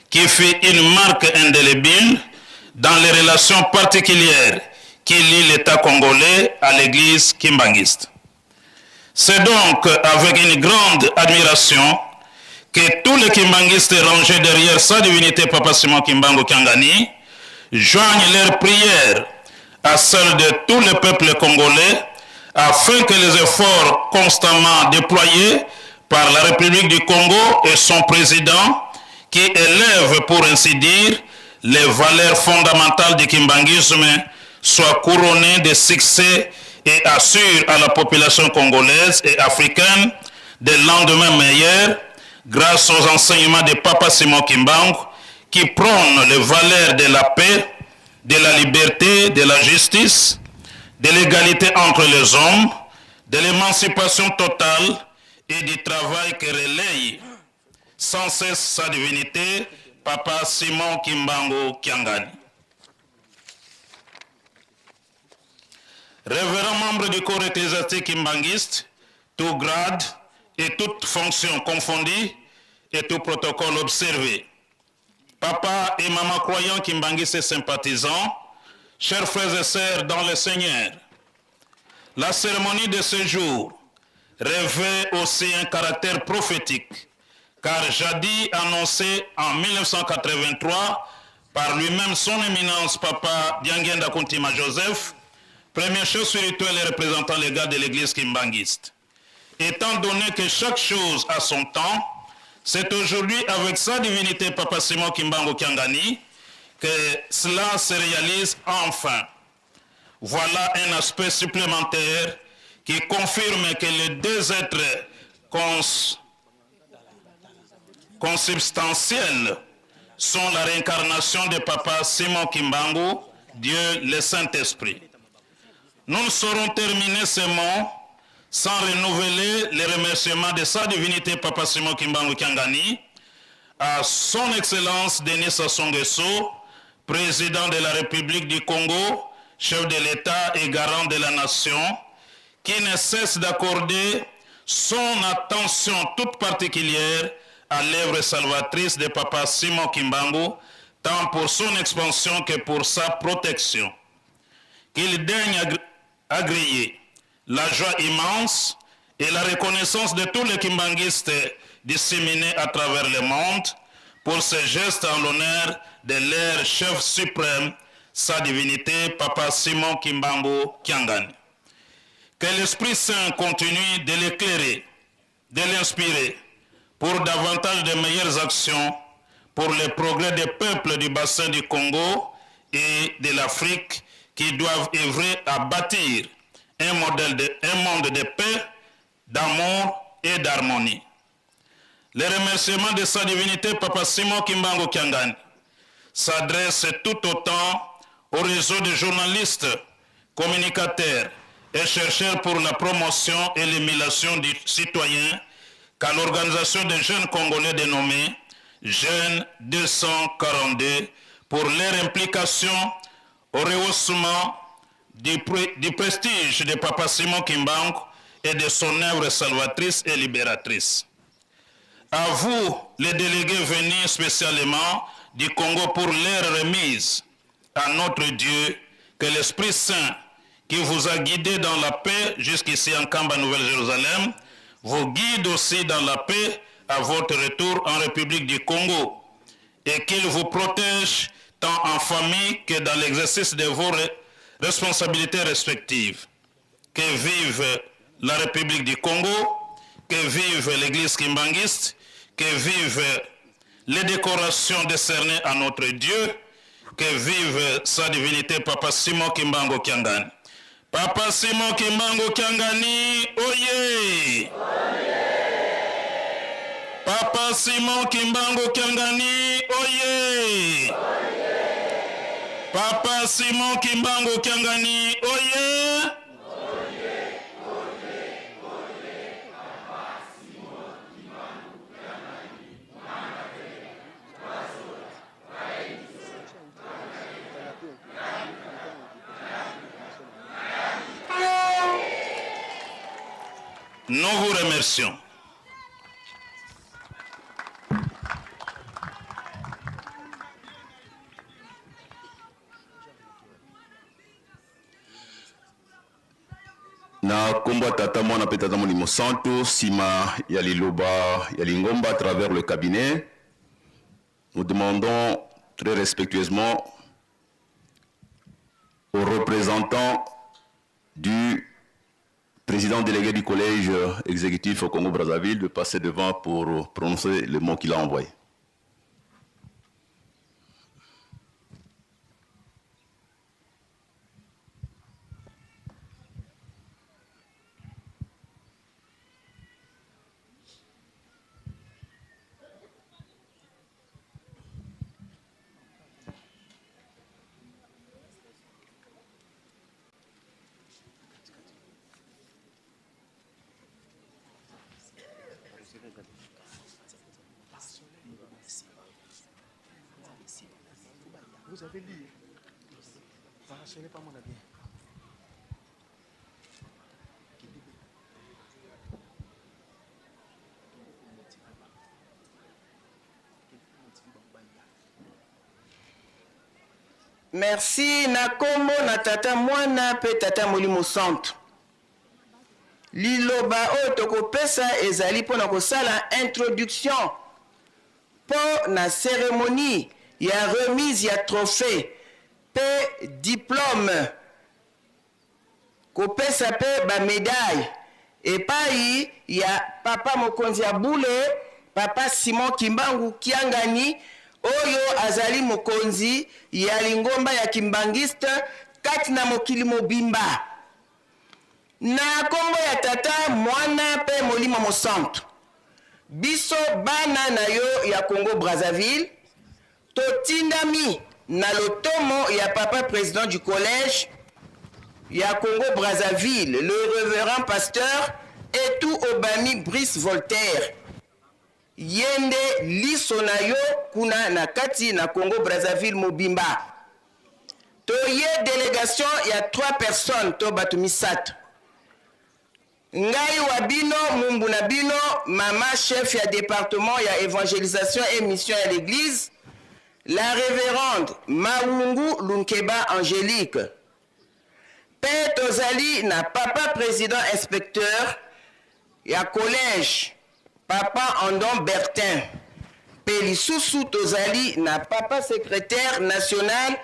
qui fut une marque indélébile dans les relations particulières qui lient l'État congolais à l'église kimbanguiste. C'est donc avec une grande admiration que tous les kimbanguistes rangés derrière sa divinité Papa Simon Kimbangu Kiangani joignent leurs prières à celles de tout le peuple congolais afin que les efforts constamment déployés par la République du Congo et son président, qui élève pour ainsi dire les valeurs fondamentales du kimbanguisme, soient couronnés de succès et assurent à la population congolaise et africaine des lendemains meilleurs grâce aux enseignements de Papa Simon Kimbangu qui prône les valeurs de la paix, de la liberté, de la justice, de l'égalité entre les hommes, de l'émancipation totale et du travail que relaye sans cesse sa divinité, Papa Simon Kimbangu Kiangani. Révérend membre du corps ecclésiastique kimbanguiste, tout grade et toute fonction confondue et tout protocole observé. Papa et maman croyants kimbanguistes et sympathisants, chers frères et sœurs dans le Seigneur, la cérémonie de ce jour revêt aussi un caractère prophétique, car jadis annoncé en 1983 par lui-même son éminence Papa Diangienda Kuntima Joseph, premier chef spirituel et représentant légal de l'église kimbanguiste. Étant donné que chaque chose a son temps, c'est aujourd'hui avec sa divinité Papa Simon Kimbangu Kiangani que cela se réalise enfin. Voilà un aspect supplémentaire qui confirme que les deux êtres cons consubstantiels sont la réincarnation de Papa Simon Kimbangu, Dieu le Saint-Esprit. Nous ne saurons terminer ce mot sans renouveler les remerciements de sa divinité Papa Simon Kimbangu Kiangani, à son Excellence Denis Sassou Nguesso, président de la République du Congo, chef de l'État et garant de la nation, qui ne cesse d'accorder son attention toute particulière à l'œuvre salvatrice de Papa Simon Kimbangu, tant pour son expansion que pour sa protection. Qu'il daigne agréer la joie immense et la reconnaissance de tous les kimbanguistes disséminés à travers le monde pour ce geste en l'honneur de leur chef suprême, sa divinité, Papa Simon Kimbangu Kiangani. Que l'Esprit Saint continue de l'éclairer, de l'inspirer pour davantage de meilleures actions pour le progrès des peuples du bassin du Congo et de l'Afrique qui doivent œuvrer à bâtir un, modèle de, un monde de paix, d'amour et d'harmonie. Les remerciements de sa divinité Papa Simon Kimbango Kiangani s'adressent tout autant au réseau de journalistes, communicateurs et chercheurs pour la promotion et l'émulation du citoyen qu'à l'organisation des jeunes Congolais dénommée Jeunes 242 pour leur implication au rehaussement du, du prestige de Papa Simon Kimbangu et de son œuvre salvatrice et libératrice. À vous, les délégués venus spécialement du Congo pour leur remise à notre Dieu, que l'Esprit Saint qui vous a guidé dans la paix jusqu'ici en Kamba, Nouvelle-Jérusalem, vous guide aussi dans la paix à votre retour en République du Congo et qu'il vous protège tant en famille que dans l'exercice de vos responsabilités respectives. Que vive la République du Congo, que vive l'Église kimbanguiste, que vive les décorations décernées à notre Dieu, que vive sa divinité Papa Simon Kimbango Kiangani. Papa Simon Kimbango Kiangani, oye! Papa Simon Kimbango Kiangani, oye! Papa Simon Kimbango Kiangani, oye! Nous vous remercions. Na nkombo ya Tata, Mwana mpe Tata Molimo Santu, nsima ya liloba ya lingomba à travers le cabinet, nous demandons très respectueusement aux représentants du président délégué du collège exécutif au Congo-Brazzaville de passer devant pour prononcer le mot qu'il a envoyé. Vous avez lu. pas mon bien. Merci na kombo na Tata, Mwana pe Tata Molimo Santu. Liloba oyo tokopesa ezali mpo na kosala introduction mpo na ceremonie ya remise ya trophee mpe diplome, kopesa mpe ba medailles epayi ya Papa Mokonzi ya bule, Papa Simon Kimbangu Kiangani, oyo azali mokonzi ya lingomba ya Kimbanguiste kati na mokili mobimba. Na kombo ya Tata, Mwana mpe Molimo Mosantu, biso bana na yo ya Congo-Brazzaville, totindami na lotomo ya Papa President du Collège ya Congo-Brazzaville, le Reverend Pasteur Etou Obami Brice Voltaire. Ye nde liso na yo kuna na kati na Congo Brazzaville mobimba. Toye delegation ya 3 personnes to bato misato. Ngai wa bino mumbu na bino mama chef ya departement ya evangelisation et mission ya l'eglise, la reverende Mawungu Lunkeba Angelique. Pe tozali na papa president inspecteur ya collège papa Andon Bertin. Pe lisusu tozali na papa secretaire national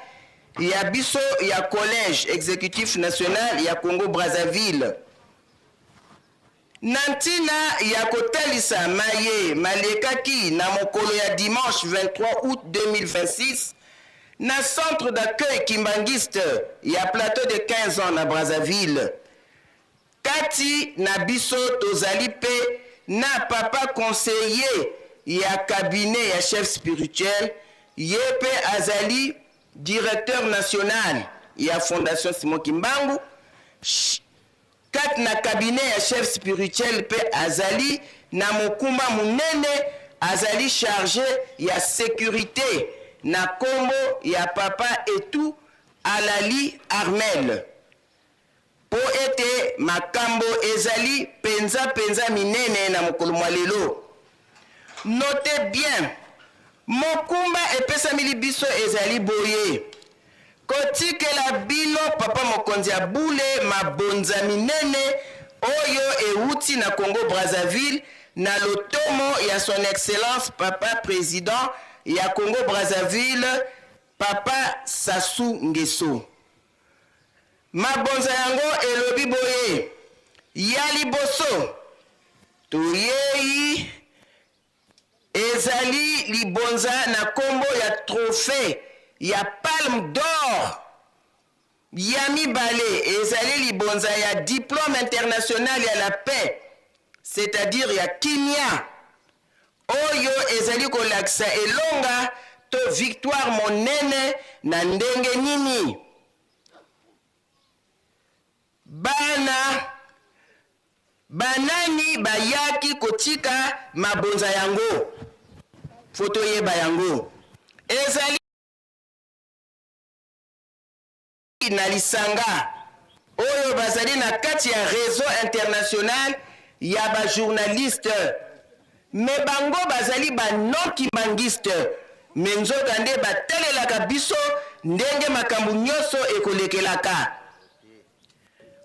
ya biso ya collège executif national ya Congo Brazzaville. Na ntina ya kotalisa maye malekaki na mokolo ya dimanche 23 aout 2026 na centre d'accueil kimbanguiste ya Plateau de 15 ans na Brazzaville, kati na biso tozali mpe na papa conseiller ya cabinet ya chef spirituel, ye mpe azali directeur national ya Fondation Simon Kimbangu, Kati na cabinet ya chef spirituel mpe azali na mokumba monene, azali charge ya securite na kombo ya papa Etou Alali Armel. Mpo ete makambo ezali penza penza minene na mokolo mwa lelo. Notez bien, mokumba epesamili biso ezali boye, Kotikela bino Papa Mokonzi ya bule mabonza minene oyo ewuti na Congo Brazzaville na lotomo ya son Excellence Papa President ya Congo Brazzaville Papa Sassou Nguesso. Mabonza yango elobi boye, Ya liboso, toyei Ezali libonza na kombo ya trophee ya Palme d'or. Ya mibale, ezali libonza ya diplome international ya la paix, c'est-à-dire ya kimia, oyo ezali kolakisa elonga to victoire monene na ndenge nini bana Banani bayaki kotika mabonza yango? Fo toyeba yango. Ezali na lisanga oyo bazali na kati ya reseau international ya ba journalistes mais bango bazali ba non kimbanguistes mais nzoka nde batalelaka biso ndenge makambo nyoso ekolekelaka.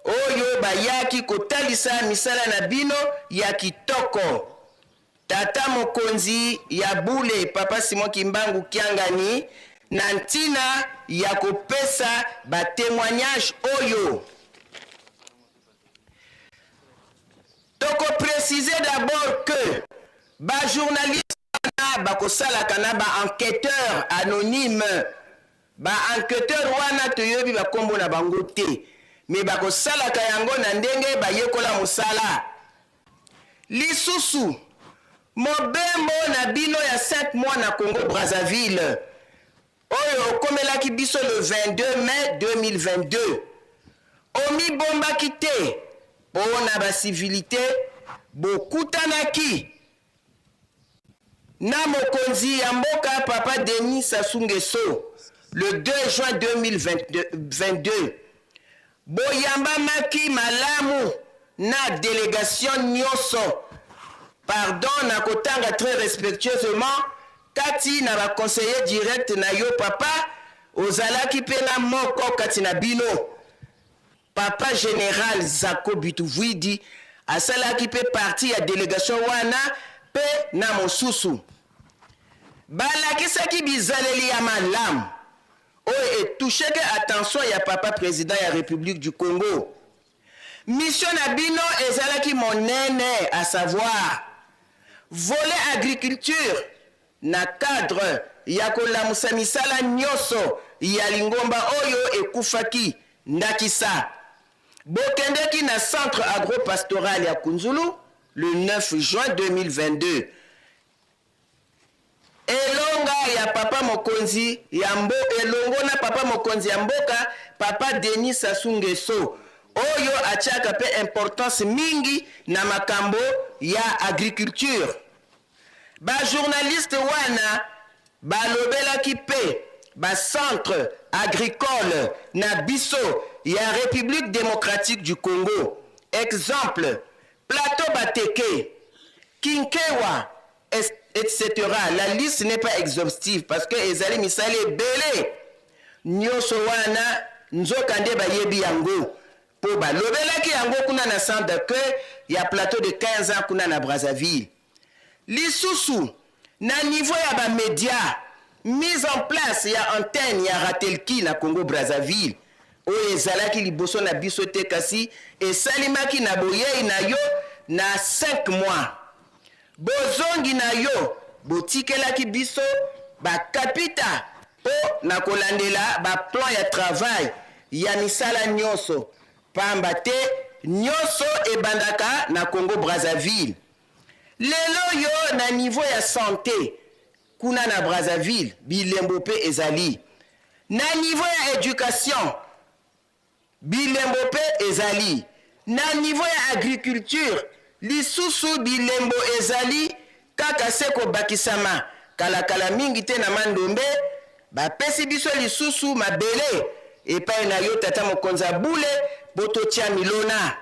Oyo bayaki kotalisa misala na bino ya kitoko. Tata mokonzi ya bule Papa Simon Kimbangu Kiangani na ntina ya kopesa ba temoignages oyo. Toko preciser d'abord que ba journalistes wana bakosalaka na ba enqueteurs anonymes. Ba enqueteurs wana toyebi ba kombo na bango te mais bakosalaka yango na ndenge bayekola mosala. Lisusu, mobembo na bino ya 5 mois na Congo Brazzaville oyo okomelaki biso le 22 mai 2022, omibombaki te po na ba civilites bokutanaki Na mokonzi ya mboka Papa Denis Sassou Nguesso le 2 juin 2022, boyambamaki malamu na delegation nionso, pardon na kotanga très respectueusement, kati na ba conseillers directs na yo Papa, ozalaki pe na moko kati na bino. Papa general Zako Bituvuidi asalaki pe partie ya delegation wana pe na mosusu. Balakisaki bizaleli ya malamu oyo e toucheke attention ya Papa President ya Republique du Congo. Mission na bino ezalaki monene à savoir volet agriculture na cadre ya kolamusa misala nionso ya lingomba oyo ekufaki, ndakisa, bokendeki na Centre agro-pastoral ya Kunzulu le 9 juin 2022, elonga ya Papa mokonzi ya mbo, elongo na Papa mokonzi ya mboka, Papa Denis Sassou Nguesso, oyo atiaka mpe importance mingi na makambo ya agriculture. Ba journalistes wana balobelaki mpe ba centres agricoles na biso ya Republique democratique du Congo, exemple, Plateau Bateke, Kinkewa, etc. La liste n'est pas exhaustive parce que ezali misala ebele. Nioso wana nzoka nde bayebi yango po balobelaki yango kuna na centre d'accueil ya Plateau de 15 ans kuna na Brazzaville. Lisusu, na niveau ya ba medias, mise en place ya antenne ya Ratelki na Congo-Brazzaville, oyo ezalaki liboso na biso te kasi esalimaki na boyei na yo na cinq mois. Bozongi na yo botikelaki biso ba kapita mpo na kolandela ba plans ya travail ya misala nionso pamba te nionso ebandaka na Congo-Brazzaville. Lelo oyo na niveau ya sante kuna na Brazzaville bilembo mpe ezali. Na niveau ya education bilembo mpe ezali. Na niveau ya agriculture lisusu bilembo ezali kaka se kobakisama. Kala kala mingi te na Mandombe bapesi biso lisusu mabele epai na yo tata mokonzi ya bule mpo totia milona.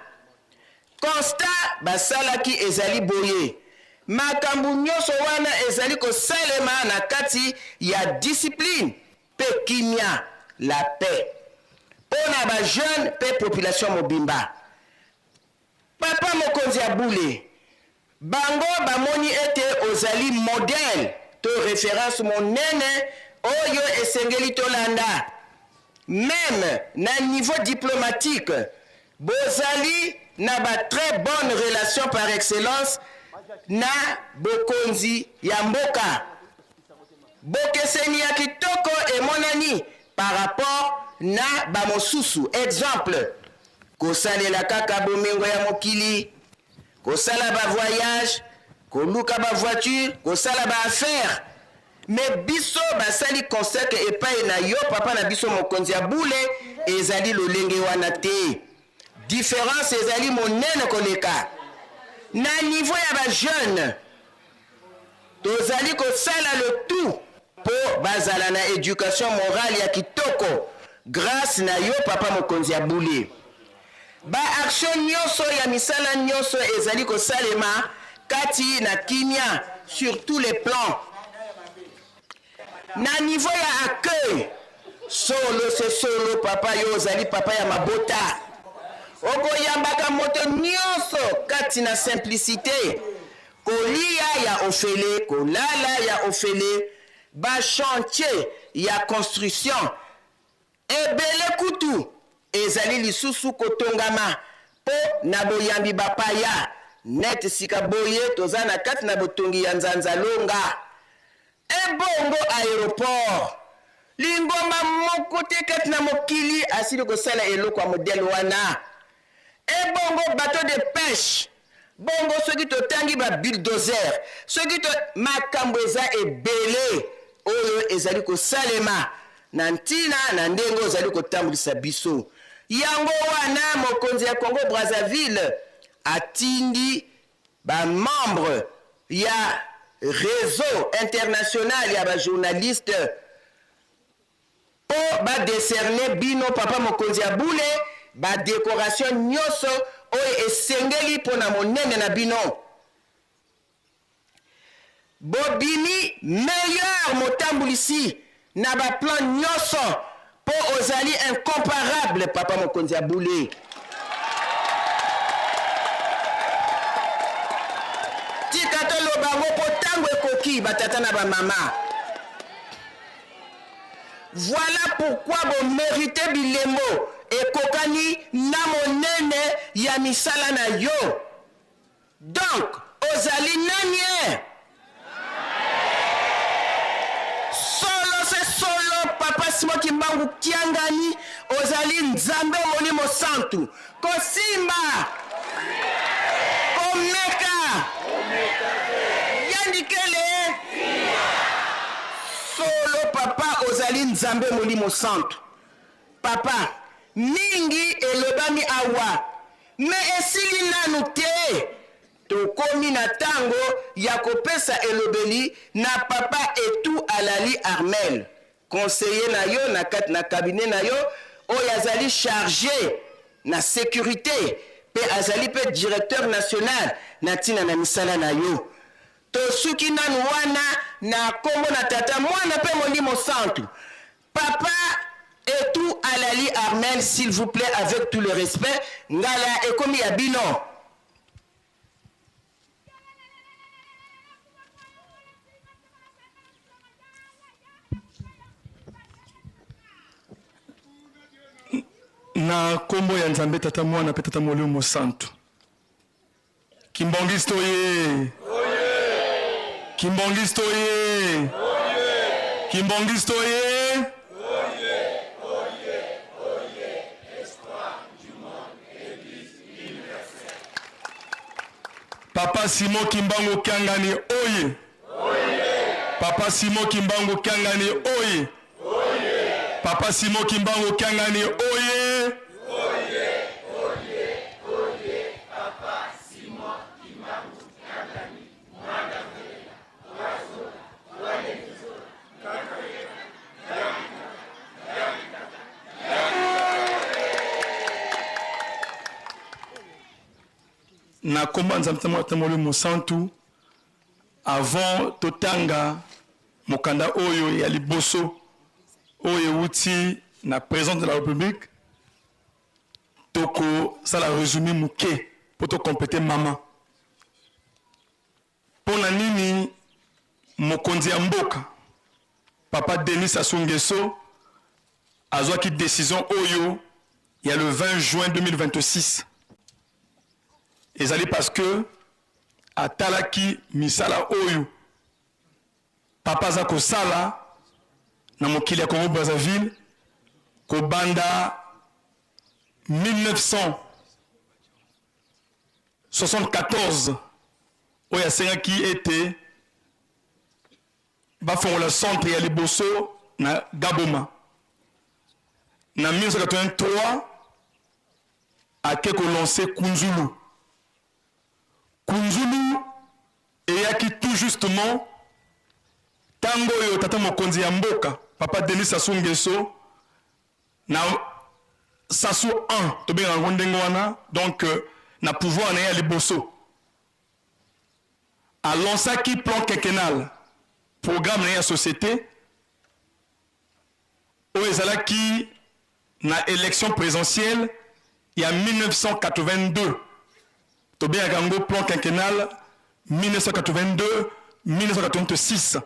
Constat basalaki ezali boye, makambo nionso wana ezali kosalema na kati ya discipline mpe kimia, la paix, mpo na ba jeunes mpe population mobimba. Papa mokonzi ya bule, bango bamoni ete ozali modèle to reference monene oyo esengeli tolanda. Meme na niveau diplomatique, bozali na ba très bonnes relations par excellence na bokonzi ya mboka. Bokeseni ya kitoko emonani par rapport na ba mosusu. Exemple, kosalela kaka bomengo ya mokili, kosala ba voyages, koluka ba voitures, kosala ba affaires. Mais biso basali constat que epayi na yo papa na biso mokonzi ya bule ezali lolenge wana te. Difference ezali monene koleka. Na niveau ya ba jeunes, tozali kosala le tout po bazala na education morale ya kitoko grace na yo papa mokonzi ya bule. Ba actions nionso ya misala nionso ezali kosalema kati na kimia sur tous les plans. Na niveau ya accueil, solo se solo papa yo ozali papa ya mabota. Okoyambaka moto nionso kati na simplicite, koliya ya ofele, kolala ya ofele, ba chantiers ya construction Ebele kutu ezali lisusu kotongama po na boyambi bapaya, neti sika boye toza na kati na botongi ya Nzanza-Longa. Ebongo aeroport? Lingomba moko te kati na mokili asili kosala eloko ya modèle wana. Ebongo bateau de peche? Bongo soki totangi ba bulldozer, soki to makambo eza ebele oyo ezali kosalema na ntina na ndenge ozali kotambwisa biso. Yango wana mokonzi ya Congo Brazzaville atindi ba membres ya reseau international ya ba journalistes Po ba decerner bino papa mokonzi ya bule ba decoration nioso oyo esengeli pona monene na bino. Bobimi meilleur motambulisi na ba plan nioso po ozali incomparable papa mokonzi ya bule. Tika toloba yango po tango ekoki ba tata na ba mama. Voilà pourquoi bo merite bilembo ekokani na monene ya misala na yo. Donc ozali nani eh? Solo se solo papa Simon Kimbangu Kiangani ozali Nzambe Molimo Santu. Kosimba! Komeka! Yandikele! Solo papa ozali Nzambe Molimo Santu. Papa, Mingi elobami awa mais esili nanu te. Tokomi na tango ya kopesa elobeli na papa Etou Alali Armel, conseiller na yo na kati na cabinet na yo oyo azali charge na securite pe azali pe directeur national na tina na misala na yo. Tosuki nanu wana na kombo na Tata, Mwana pe Molimo Santu. Papa Etou Alali Armel s'il vous plait avec tout le respect ngala ekomi ya bino. Na kombo ya Nzambe Tata Mwana pe Tata Molimo Mosantu. Kimbangiste oye! Kimbangiste oye! Kimbangiste oye! Papa Simon Kimbangu Kiangani oye! Papa Simon Kimbangu Kiangani oye! Papa Simon Kimbangu Kiangani oye! Na kombo ya Nzambe Tata Molimo Mosantu, avant totanga mokanda oyo ya liboso oyo ewuti na president de la Republique, tokosala resume moke mpo to completer mama. Mpo na nini mokonzi ya mboka papa Denis Sassou Nguesso azwaki decision oyo ya le 20 juin 2026? Ezali parce que atalaki misala oyo papa aza kosala na mokili ya Congo Brazzaville kobanda 1974 oyo asengaki ete bafongola centre ya liboso na Gaboma. Na 1983 ake ko lancer Kunzulu. Kunzulu eyaki tout justement tango oyo tata mokonzi ya mboka papa Denis Sassou Nguesso na Sassou 1 tobengaka yango ndenge wana, donc na pouvoir na ye ya liboso a lançaki plan quinquennal, programme na ye ya societe oyo ezalaki na election presidentielle ya 1982, tobengaka yango plan quinquennal 1982 1986.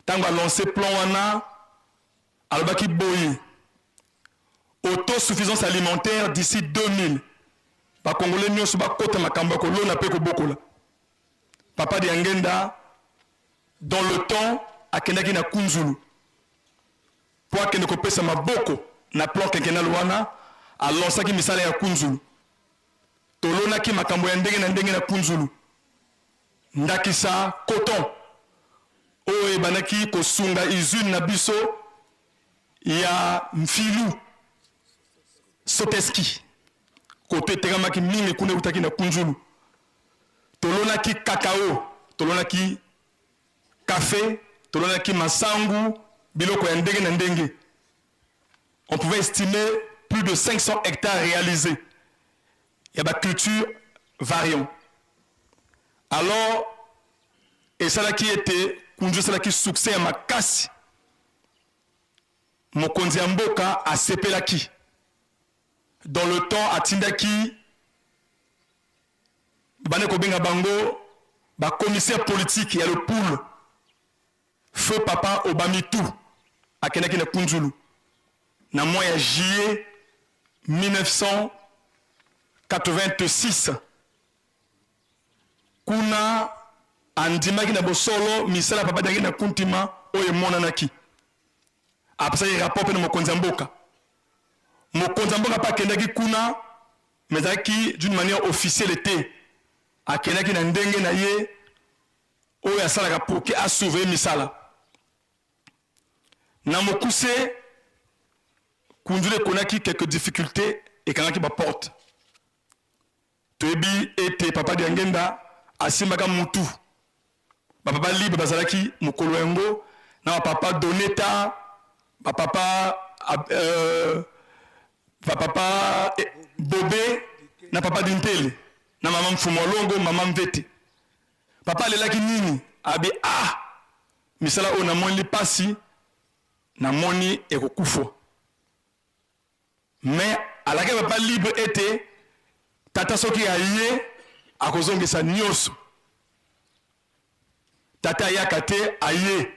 Tango a lancer plan wana, alobaki boye, autosuffisance alimentaire d'ici 2000, ba congolais nionso bakota makambo ya kolona pe kobokola. Papa Diangenda dans le temps akendaki na Kunzulu po akende kopesa maboko na plan quinquennal wana, a lancaki misala ya Kunzulu. Tolonaki makambo ya ndenge na ndenge na Kunzulu, ndakisa coton oyo ebandaki kosunga usine na biso ya Mfilu Soteski. Coton etekamaki mingi kuna, eutaki na Kunzulu. Tolonaki cacao, tolonaki cafe, tolonaki masangu, biloko ya ndenge na ndenge. On pouvait estimer plus de 500 hectares realises ya ba cultures variant. Alors esalaki ete Kunzu esalaki succès ya makasi, mokonzi ya mboka asepelaki. Dans le temps atindaki babandaki kobenga bango ba commissaires politiques ya le pool, feu papa Obamitu akendaki na Kunzulu na mois ya juillet 1986. Kuna andimaki na bosolo misala ya papa Diangienda Kuntima oyo emonanaki. Apesaki rapport mpe na mokonzi ya mboka. Mokonzi ya mboka mpe akendaki kuna mais ezalaki d'une manière officielle te. Akendaki na ndenge na ye oyo asalaka pour que a surveiller misala. Na mokuse, Kunzulu ekonaki quelques difficultes, ekangaki ba portes. Toyebi ete Papa Diangenda asimbaka mutu. Ba papa libre bazalaki mokolo yango na ba papa Doneta, ba papa euh, ba papa eh, Bobe na papa Dintele na mama Mfumu Alongo, mama Mvete. Papa alelaki nini? Abi ah, misala oyo namoni pasi, namoni ekokufwa. Mais alakaki papa libre ete tata soki aye akozongisa nioso. Tata ayaka te aye.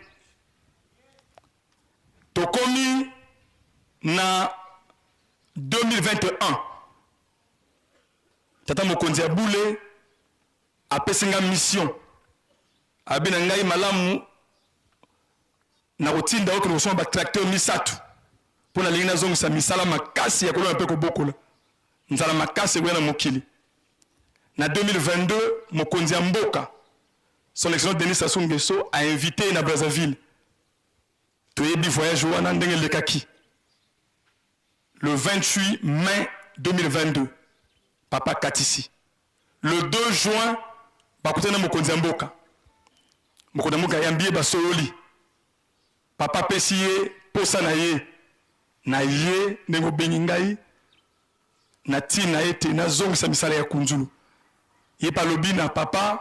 Tokomi na 2021 tata mokonzi ya bule apesi nga mission abi na ngai malamu Nakotinda okende kosomba ba tracteurs misatu mpo nalingi nazongisa misala makasi ya kolona mpe kobokola. Nzala makasi ekoya na mokili. Na 2022, mokonzi ya mboka, Son Excellence Denis Sassou Nguesso a invite ye na Brazzaville. Toyebi voyage wana ndenge elekaki. Le 28 mai 2022, papa akatisi. Le 2 juin, bakutani na mokonzi ya mboka. Mokonzi ya mboka ayambi ye, basololi. Papa apesi ye posa na ye, na ye ndenge obengi ngai na tina ete nazongisa misala ya Kunzulu. Ye pe alobi na papa,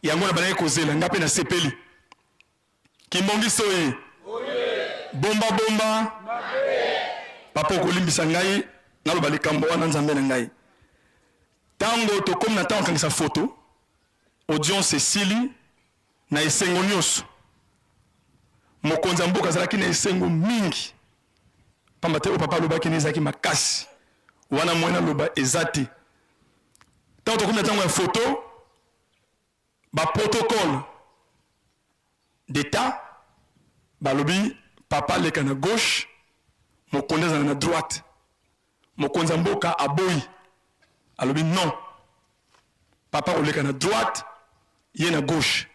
yango nabandaki kozela, ngai pe nasepeli. Kimbongiso ye. Bomba bomba. Papa okolimbisa ngai naloba likambo wana Nzambe na ngai. Tango tokomi na tango kangisa photo, audience esili na esengo nioso. Mokonzi ya mboka azalaki na esengo mingi pamba te oyo papa alobaki ne ezalaki makasi. Wana moyen naloba eza te. Tango tokomi na tango ya photo, Ba protocole d'etat balobi papa aleka na gauche mokonzi azala na droite mokonzi ya mboka aboyi alobi non papa akoleka na droite ye na gauche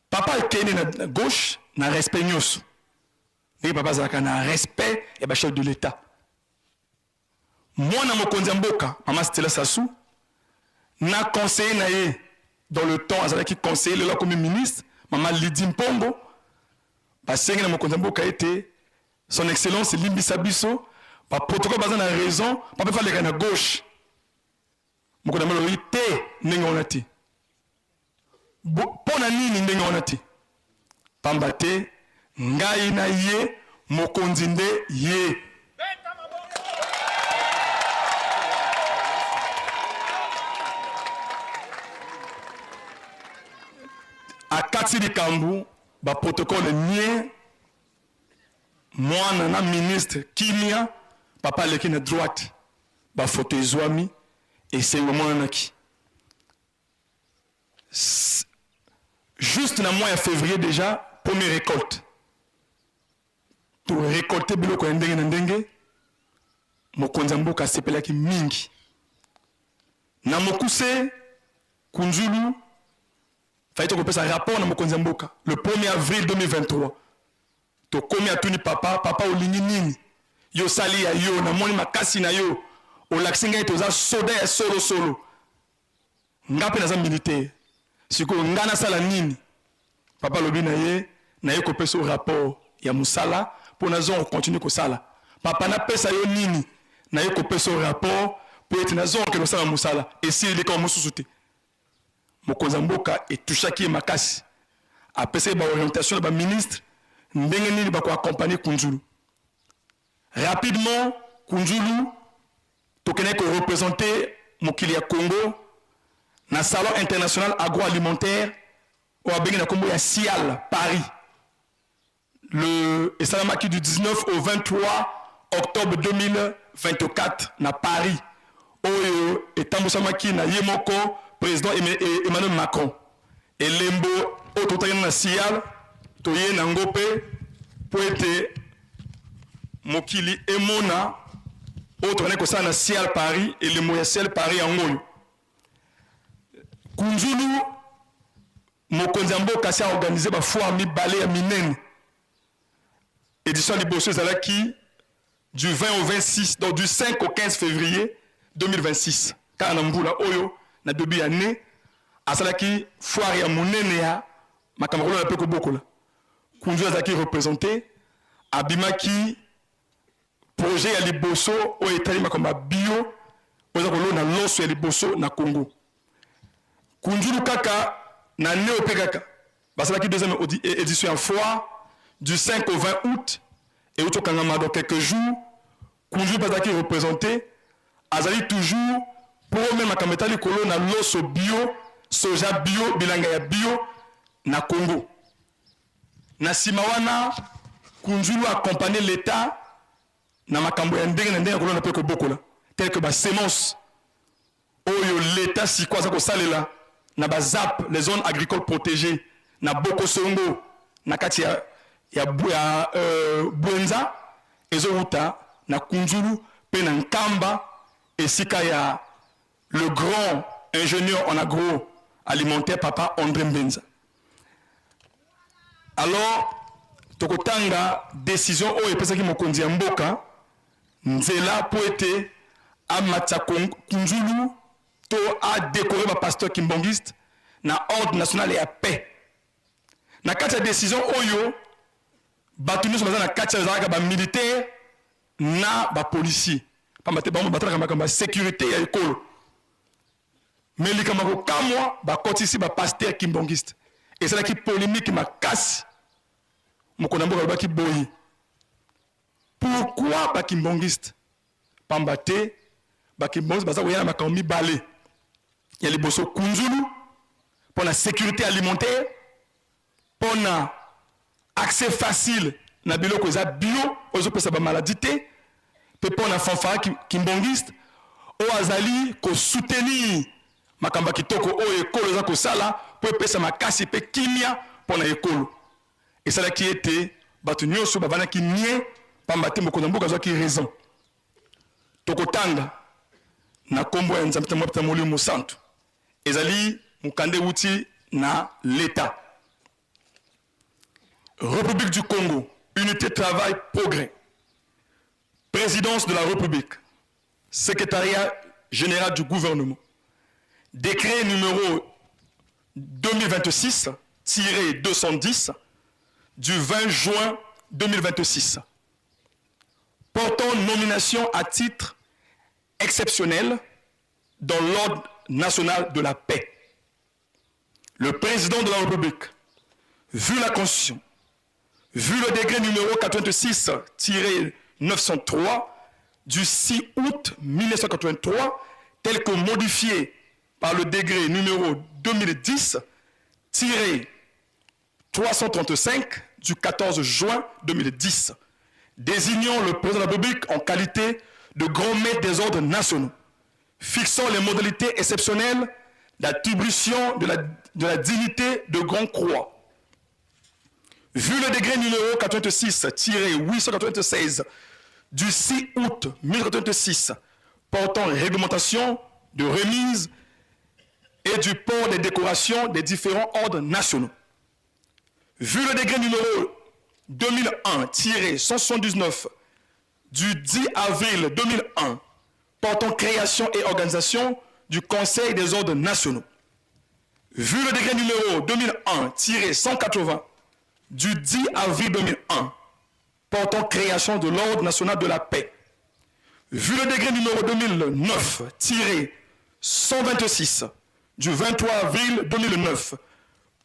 papa akende na gauche na respect nyoso ndenge papa azalaka na respect ya ba chef de l'etat Mwana mokonzi ya mboka, mama Stella Sassou, na conseiller na ye dans le temps azalaki conseiller, lelo akomi ministre, mama Lydie Mpongo, basengi na mokonzi ya mboka ete son excellence limbisa biso, ba protocole baza na raison, papa faut aleka na gauche. Mokonzi ya mboka alobi te ndenge wana te. Mpo na nini ndenge wana te? Pamba te ngai na ye, mokonzi nde ye. Akati likambo, ba protocole nie, mwana na ministre kimia, papa aleki na droite, ba photo ezwami, esengo emonanaki. Juste na mois ya février déjà première récolte to récolter biloko ya ndenge na ndenge. Mokonzi ya mboka asepelaki mingi. Na mokuse, Kunzulu fallait tokopesa rapport na mokonzi ya mboka le 1er avril 2023. Tokomi, atuni papa, papa olingi nini? Yo osali ya yo, namoni makasi na yo, olakisi ngai ete oza soda ya solo solo. Nga pe naza militaire, sikoyo nga nasala nini? Papa alobi na ye, naye kopesa yo rapport ya mosala po nazonga ko continuer kosala. Papa napesa yo nini? Naye kopesa yo rapport po ete nazonga kokende kosala mosala. Esili, likambo mosusu te. Mokonzi ya mboka e touchaki ye makasi. Apesaki ba orientations na ba ministres ndenge nini bako accompagner Kunzulu. Rapidement, Kunzulu tokendaki ko representer mokili ya Congo na salon international agroalimentaire oyo abengi na kombo ya SIAL Paris. Le esalamaki du 19 au 23 octobre 2024 na Paris, oyo etambusamaki na ye moko president Emmanuel Macron. Elembo oyo tokutaki na SIAL toye na yango mpe mpo ete mokili emona oyo tokendaki kosala na SIAL Paris. Elembo ya SIAL Paris yango oyo. Kunzulu Mokonzi ya mboka asi a organiser ba foires mibale ya minene. Édition ya liboso ezalaki du 20 au 26, donc du 5 au 15 février 2026. Kaka na mbula oyo, na début ya année, asalaki foire ya monene ya makambo kolona mpe kobokola. Kunzu azalaki représenté, abimaki projet ya liboso oyo etali makambo ya bio, oyo eza kolona loso ya liboso na Congo. Kunzulu kaka na année oyo mpe kaka basalaki deuxième édition ya foire du 5 au 20 août, euti kokangama dans quelques jours. Kunzulu mpe azalaki représenté, azali toujours premier makambo etali kolona loso bio, soja bio, bilanga ya bio na Congo. Na nsima wana Kunzulu accompagner l'État na makambo ya ndenge na ndenge ya kolona mpe kobokola, tel que ba semence oyo l'État sikoyo aza kosalela na ba ZAP, les zones agricoles protégées, na Bokosongo na kati ya Bwenza, ezowuta na Kunzulu mpe na Nkamba, esika ya le grand ingénieur en agroalimentaire papa André Mbenza. Alors tokotanga décision oyo epesaki mokonzi ya mboka nzela mpo ete amatisa Kunzulu to adécorer bapasteur kimbangiste na ordre national ya paix. Na kati ya décision oyo, bato nyonso baza na kati ezalaka bamilitaire na bapolicier, pamba te bango batalaka makambo ya sécurité ya ekolo. Mais likambo ya kokamwa, bakotisi bapasteur kimbangiste, esalaki polémique makasi. Mokonzi ya mboka alobaki boye: pourquoi bakimbangiste? Pamba te bakimbangiste baza koya na makambo mibale ya liboso: Kunzulu mpo na sécurité alimentaire, mpo na accès facile na biloko eza bio oyo ezopesa bamaladi te, mpe mpo na fanfare kimbangiste oyo azali kosoutenir makambo ya kitoko oyo ekolo eza kosala mpo epesa makasi mpe kimia mpo na ekolo. Esalaki ete bato nyonso bavandaki nie, pamba te mokonzi ya mboka azwaki raison. Tokotanga na nkombo ya Nzambe Tata, Molimo Mosantu. Ezali mokanda ewuti na l'État. République du Congo, Unité, Travail, Progrès, Présidence de la République, Secrétariat général du gouvernement. Décret numéro 2026-210 du 20 juin 2026 portant nomination à titre exceptionnel dans l'ordre national de la paix. Le président de la République, vu la Constitution, vu le décret numéro 86-903 du 6 août 1983, tel que modifié par le décret numéro 2010-335 du 14 juin 2010, désignant le président de la République en qualité de grand maître des ordres nationaux, fixant les modalités exceptionnelles d'attribution de la dignité de Grand Croix. Vu le décret numéro 86-896 du 6 août 1986 portant réglementation de remise et du port des décorations des différents ordres nationaux. Vu le décret numéro 2001-179 du 10 avril 2001 portant création et organisation du Conseil des ordres nationaux. Vu le décret numéro 2001-180 du 10 avril 2001 portant création de l'Ordre national de la paix. Vu le décret numéro 2009-126 du 23 avril 2009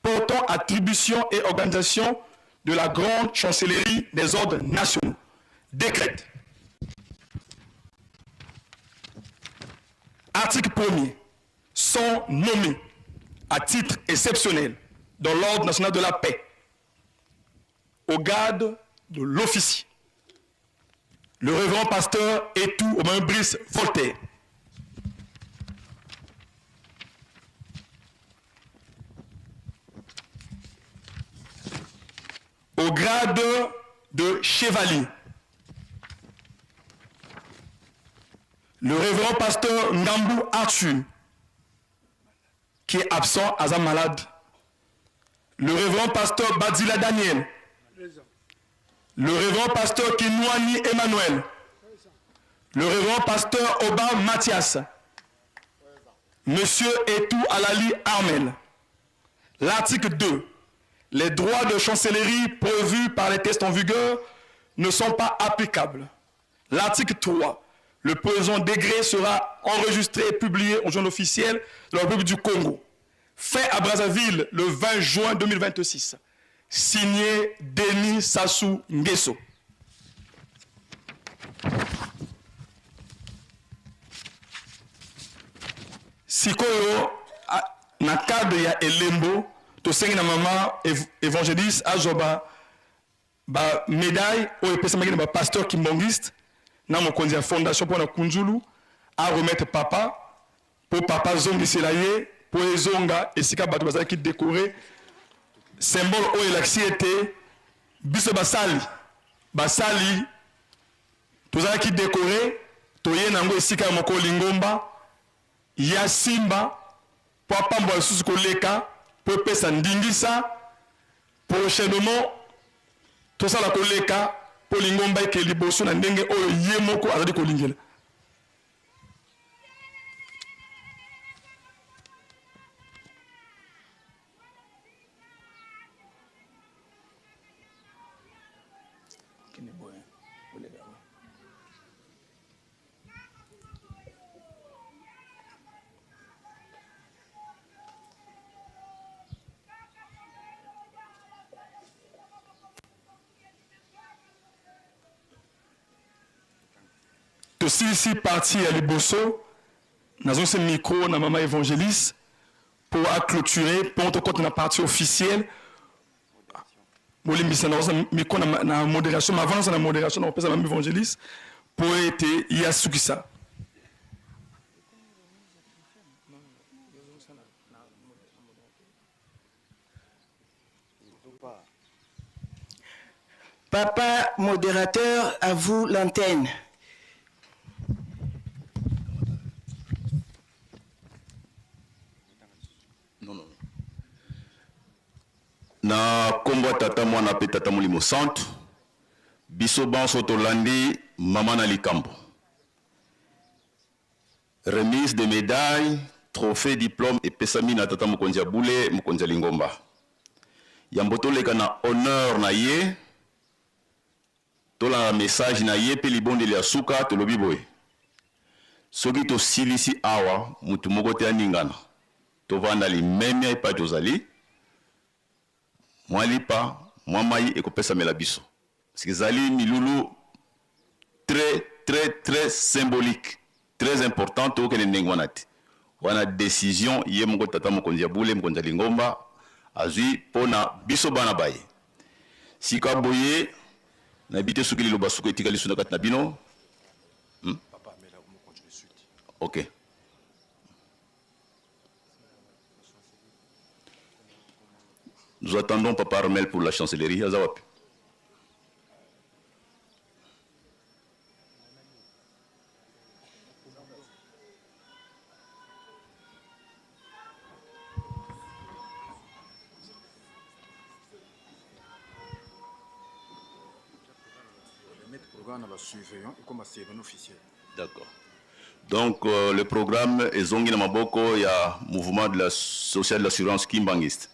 portant attribution et organisation de la Grande Chancellerie des ordres nationaux. Décrète. Article 1er. Sont nommés à titre exceptionnel dans l'Ordre national de la paix au grade de l'officier le révérend pasteur Etou Romain Brice Voltaire. Au grade de chevalier, le révérend pasteur Ngambou Arthur, qui est absent, aza malade. Le révérend pasteur Badila Daniel. Le révérend pasteur Kinwani Emmanuel. Le révérend pasteur Oba Mathias. Monsieur Etou Alali Armel. L'article 2. Les droits de chancellerie prévus par les textes en vigueur ne sont pas applicables. L'article 3. Le présent décret sera enregistré et publié au journal officiel de la République du Congo. Fait à Brazzaville le 20 juin 2026. Signé Denis Sassou Nguesso. Sikoyo na cadre ya elembo tosengi na mama evangeliste azwa ba ba medaille oyo epesamaki na ba pasteur kimbonguiste na mokonzi ya fondation mpo na Kunzulu a remettre papa mpo papa azongisela ye mpo ezonga esika bato bazalaki decore symbole oyo elakisi ete biso basali basali tozalaki decore toye na yango esika ya moko lingomba ya simba mpo apambola lisusu koleka mpo epesa ndingisa prochainement tosala koleka mpo lingomba eke liboso na ndenge oyo ye moko azali kolingela. Tosilisi partie ya liboso, nazongisi micro na mama evangeliste po a cloturer po tokota na partie officielle. Bolimbisa, nakosa micro na moderation, mais avant naza na moderation nakopesa mama evangeliste po ete ye asukisa. Papa modérateur, à vous l'antenne. Non, non. Na kombo ya Tata, Mwana pe Tata Molimo Santu, biso banso tolandi mama na likambo. Remise de medailles, trophee, diplome epesami na tata mokonzi ya bule, mokonzi ya lingomba. Yambo toleka na honneur na ye, tolanda message na ye pe libondeli ya suka, tolobi boye, soki tosilisi awa, mutu moko te aningana, tovanda limemia epai tozali, Mwa lipa, mwa mayi ekopesamela biso. Parce que ezali milulu très très très symbolique, très important, tokokende ndenge wana te. Wana decision ye moko tata mokonzi ya bule, mokonzi ya lingomba azui mpo na biso bana ba ye. Sika boye, nayebi te soki liloba suka etikali lisusu na kati na bino. Hmm? Ok. Nous attendons Papa Armel pour la chancellerie. Aza wapi? D'accord. Donc euh, le programme ezongi na maboko ya mouvement de la sociale de l'assurance kimbanguiste.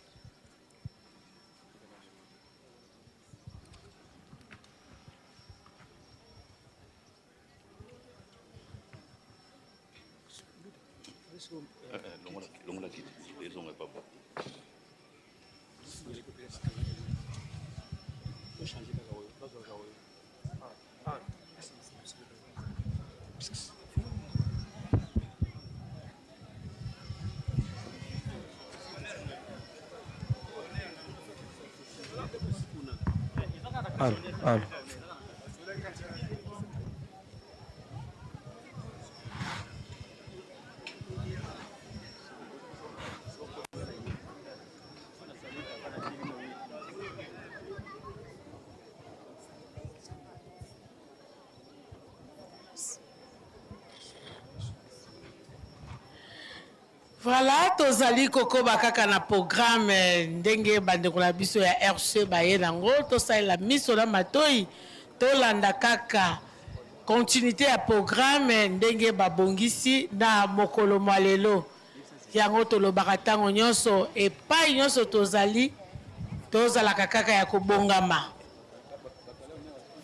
Allô, allô. Voilà, tozali kokoba kaka na programme eh, ndenge bandeko na biso ya RC baye nango, tosalela miso na matoi, tolanda kaka continuité ya programme ndenge babongisi na mokolo mwa lelo. Yango tolobaka ntango nyonso, epai nyonso tozali, tozalaka kaka ya kobongama.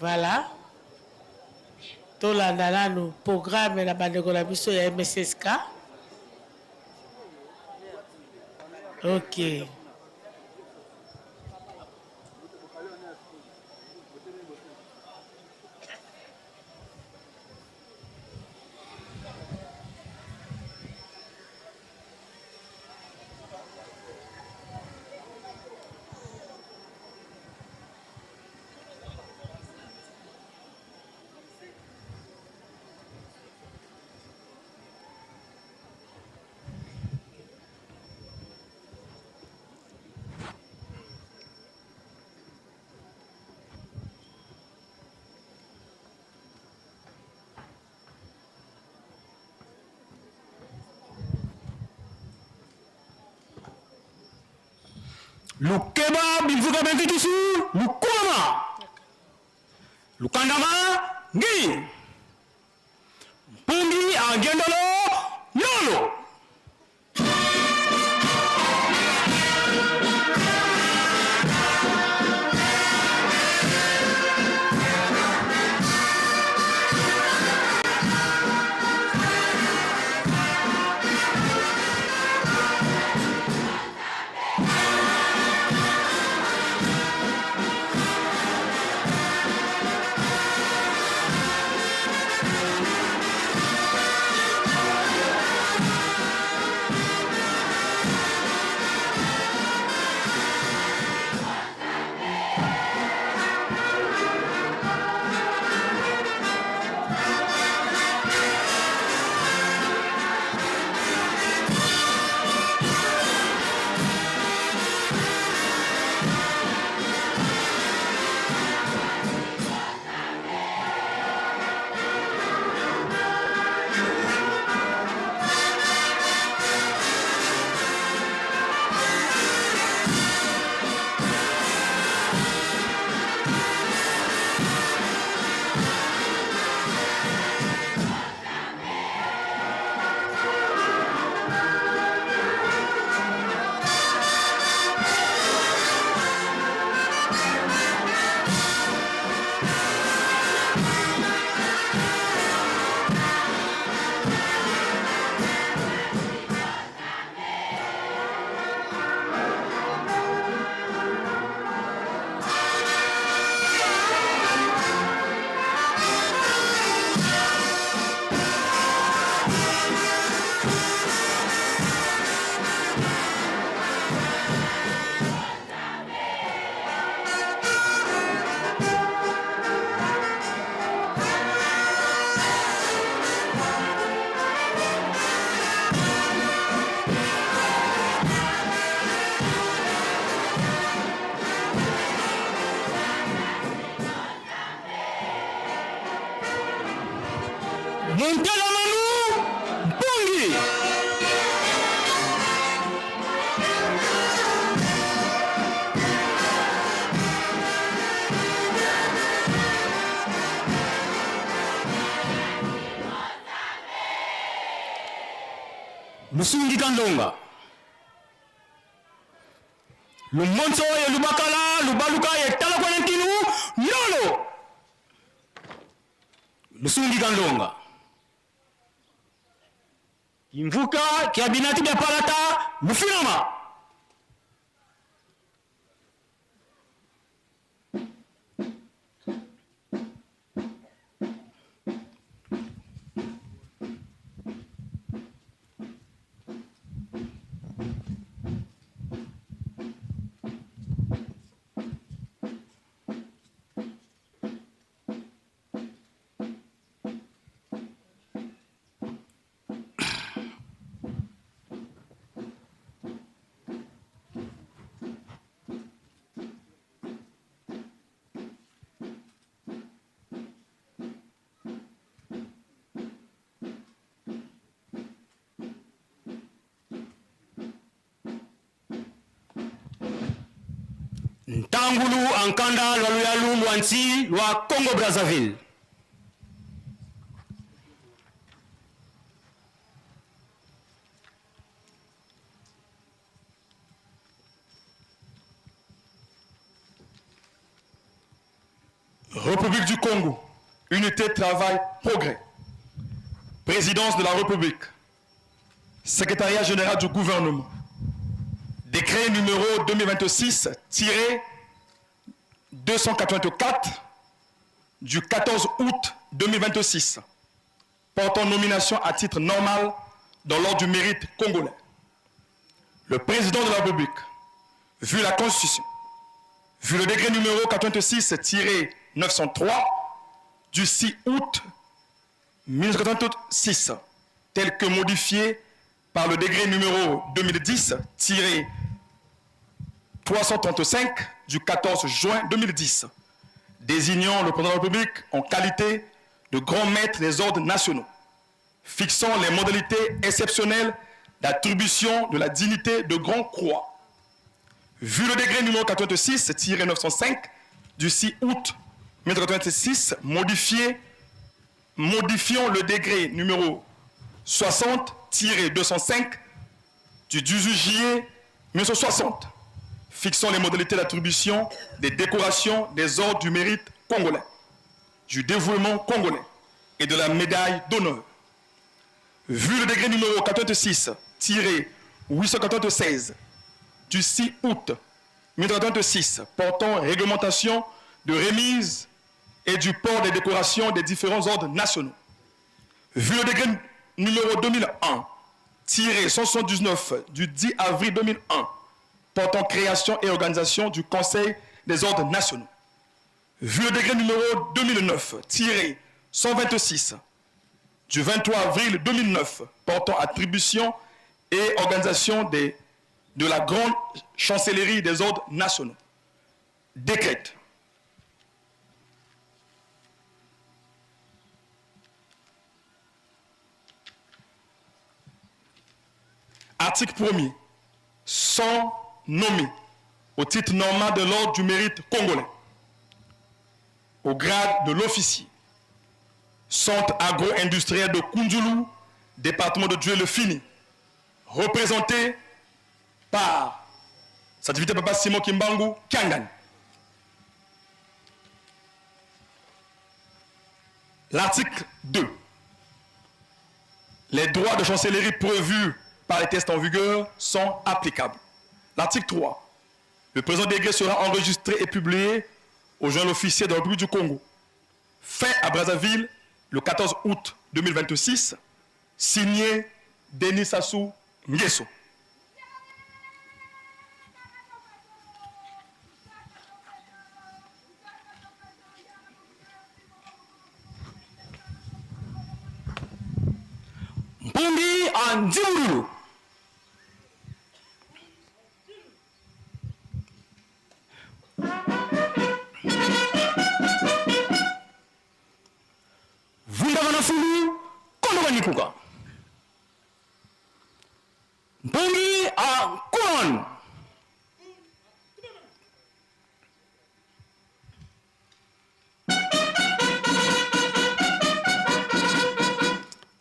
Voilà. Tolanda nanu programme na bandeko na biso ya MSSK. Ok. Lukeba bivuka benkikisu lukumama lukandama ngi mpungi agendolo yolo. Muntela Manu Mpungi. Lusungi Kandonga. Lumonso ye lubakala lubaluka ye talakwene ntinu yolo. Lusungi Kandonga. Kimvuka kia binati bya palata lufinama. Ntangulu ankanda lwa luyalu lwa nsi lwa Congo Brazzaville. République du Congo, Unité, Travail, Progrès. Présidence de la République, Secrétariat général du gouvernement. Décret numéro 2026-284 du 14 août 2026 portant nomination à titre normal dans l'ordre du mérite congolais. Le président de la République, vu la Constitution, vu le décret numéro 86-903 du 6 août 1986, tel que modifié par le décret numéro 2010-335 du 14 juin 2010, désignant le président de la République en qualité de grand maître des ordres nationaux, fixant les modalités exceptionnelles d'attribution de la dignité de Grand Croix. Vu le décret numéro 86-905 du 6 août 1986, modifié, modifiant le décret numéro 60-205 du 18 juillet 1960, fixant les modalités d'attribution des décorations des ordres du mérite congolais, du dévouement congolais et de la médaille d'honneur. Vu le décret numéro 86-896 du 6 août 1986 portant réglementation de remise et du port des décorations des différents ordres nationaux. Vu le décret numéro 2001-179 du 10 avril 2001 portant création et organisation du Conseil des ordres nationaux. Vu le décret numéro 2009-126 du 23 avril 2009 portant attribution et organisation des, de la Grande Chancellerie des ordres nationaux. Décrète. Article 1er. Sont nommés au titre normal de l'ordre du mérite congolais, au grade de l'officier, centre agro-industriel de Kunzulu, département de Dieu-le-Fini, représenté par sa divinité Papa Simon Kimbangu Kiangan. L'article 2. Les droits de chancellerie prévus par les tests en vigueur sont applicables. L'article 3. Le présent décret sera enregistré et publié au journal officiel de la République du Congo. Fait à Brazzaville le 14 août 2026, signé Denis Sassou Nguesso. Mpungi a Nzimulu. Vunda Vanafulu, Kondo Vanikuka. Mpungi a Kuman.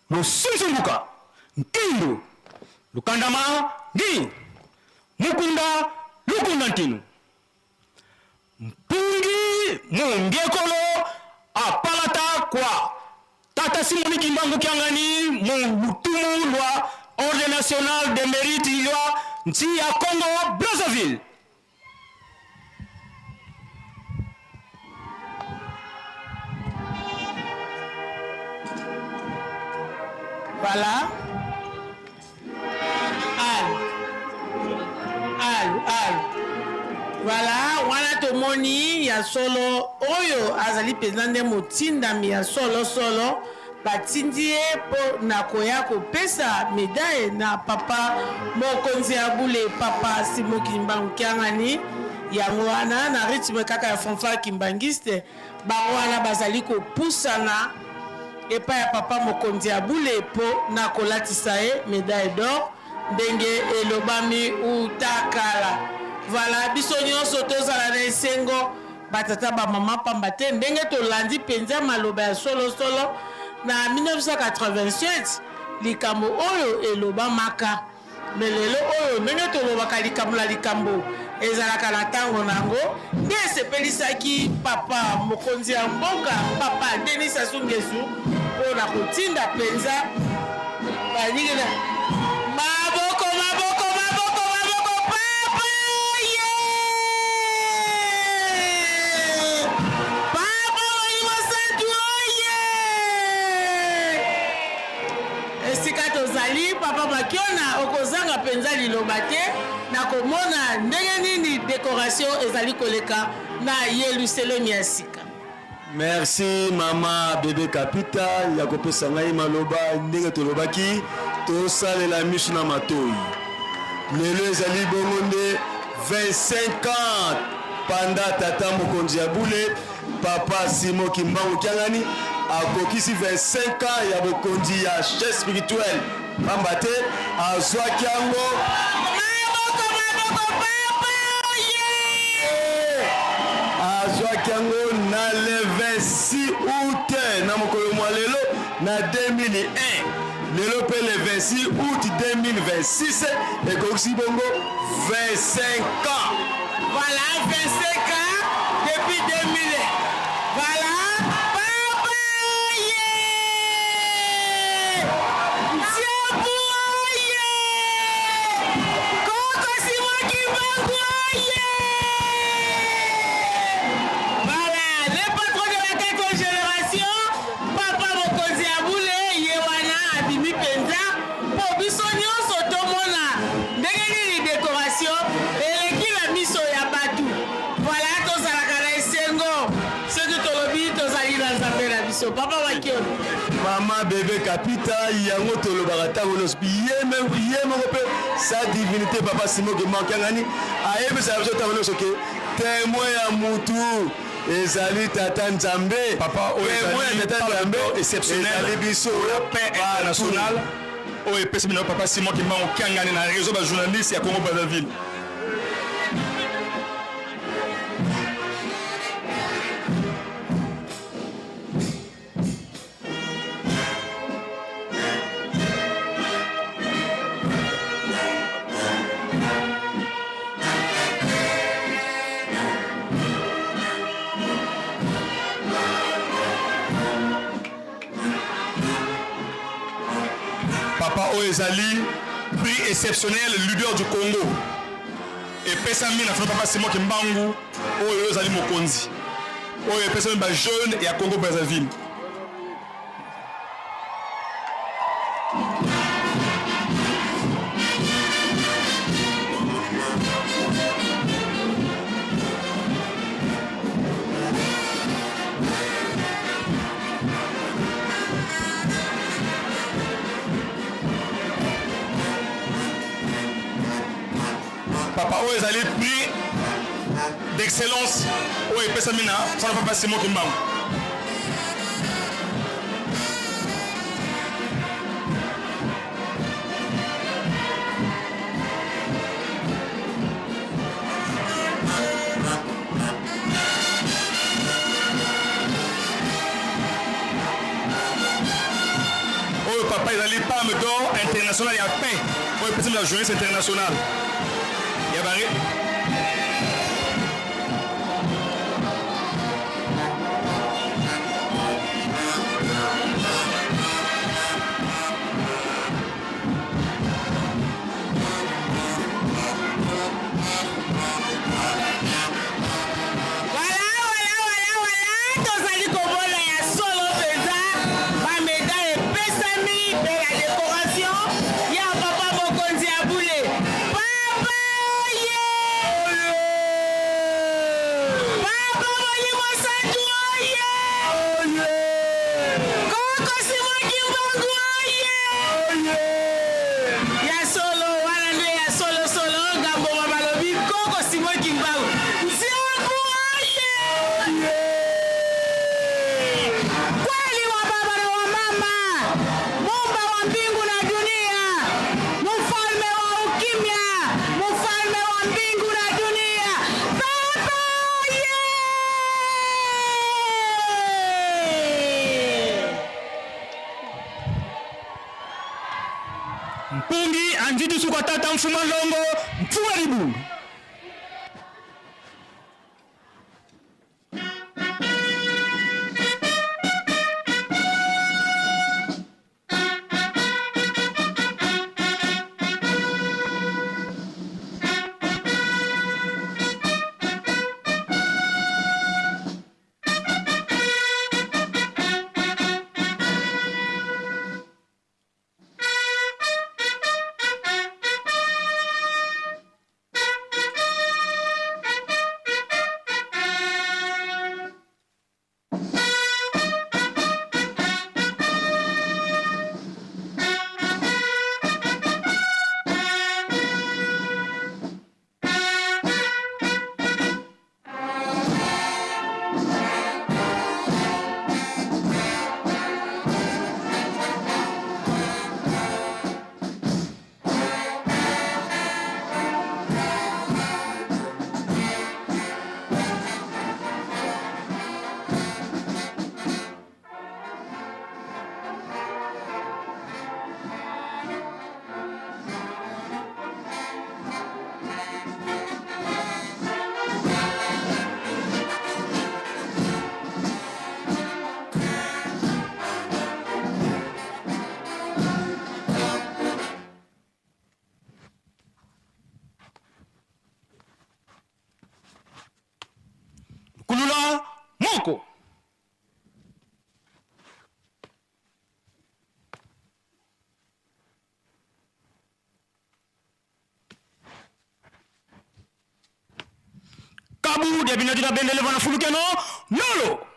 Lusunzunguka, Nkindu, Lukandama, Ngi, Mukunda, Lukunda Ntinu. Mpungi Mungiekolo apalata kwa Tata Simoni Kimbangu Kiangani mu lutumu lwa Ordre National de Mérite lwa nchi ya Congo Brazzaville. Voilà. Al. Al, al. Voilà, wana tomoni ya solo oyo azali mpenza nde motindami ya solo solo batindi ye mpo na koya kopesa medaille na papa mokonzi ya bule papa Simon Kimbangu Kiangani. Yango wana na rythme kaka ya fanfare kimbangiste bango wana bazali kopusana epai ya papa mokonzi ya bule mpo na kolatisa ye medaille d'or ndenge elobami uta kala. Voilà, biso nyonso tozala na esengo batata bamama, pamba te ndenge tolandi mpenza maloba ya solosolo na 1987 likambo oyo elobamaka. Me lelo oyo ndenge tolobaka likambo na likambo ezalaka na ntango na yango, nde esepelisaki papa mokonzi ya mboka papa Denis Sassou Nguesso mpo na kotinda mpenza baningi na maboko maboko maboko maboko papa ye papa Molimo Santu oye esika tozali. Papa Makiona, okozanga mpenza liloba te na komona ndenge nini decoration ezali koleka na Yelusalemi ya sika. Merci mama Bebe Kapita ya kopesa ngai maloba. Ndenge tolobaki, tosalela miso na matoi. Lelo ezali bongo nde 25 ans panda tata mokonzi ya bule papa Simon Kimbangu Kiangani akokisi 25 ans ya bokonzi ya chef spirituel, pamba te azwaki yango azwaki yango na le 26 août na mokolo mwa lelo na 2001. Lelo mpe le 26 août 2026 ekokisi bongo 25 ans. Voilà, 25 ans depuis 2000. Voilà, papa ye! Ntiabu ye! Koko Simon Kimbangu ye! Voilà, le patron de la quatrième génération, papa mokonzi ya bule ye wana abimi mpenza mpo biso nyonso tomona ndenge nini decoration eleki na miso ya bato. Voilà, tozalaka na esengo soki tolobi tozali na Nzambe na biso. Papa Makiolo. Mama Bebe Kapita, yango tolobaka ntango nyonso, ye moko mpe sa divinité papa Simon Kimbangu Kiangani ayebisaka biso ntango nyonso ke témoin ya mutu ezali tata Nzambe. Papa oyo témoin ya ezali tata Nzambe exceptionnel ezali biso la paix internationale oyo epesi bino papa Simon Kimbangu Kiangani na réseau ba journaliste ya Congo Brazzaville. Papa oyo ezali prix exceptionnel leader du Congo epesami na papa Simon Kimbangu oyo ezali mokonzi oyo epesami ba jeune ya Congo Brazzaville. Papa oyo ezali prix d'excellence oyo epesami na fana papa Simon Kimbangu. Oyo papa ezali palme d'or international ya paix oyo epesami na journaliste international ya bare. Voilà, voilà, voilà, voilà, tozali komona ya solo mpenza bamedaille epesami mpe la décoration ya papa mokonzi ya bule. Papa ye! Mwana mfuma longo mfuwa libundu. Kulula moko. Kabu dia bina juga bendele vana fulukeno nolo.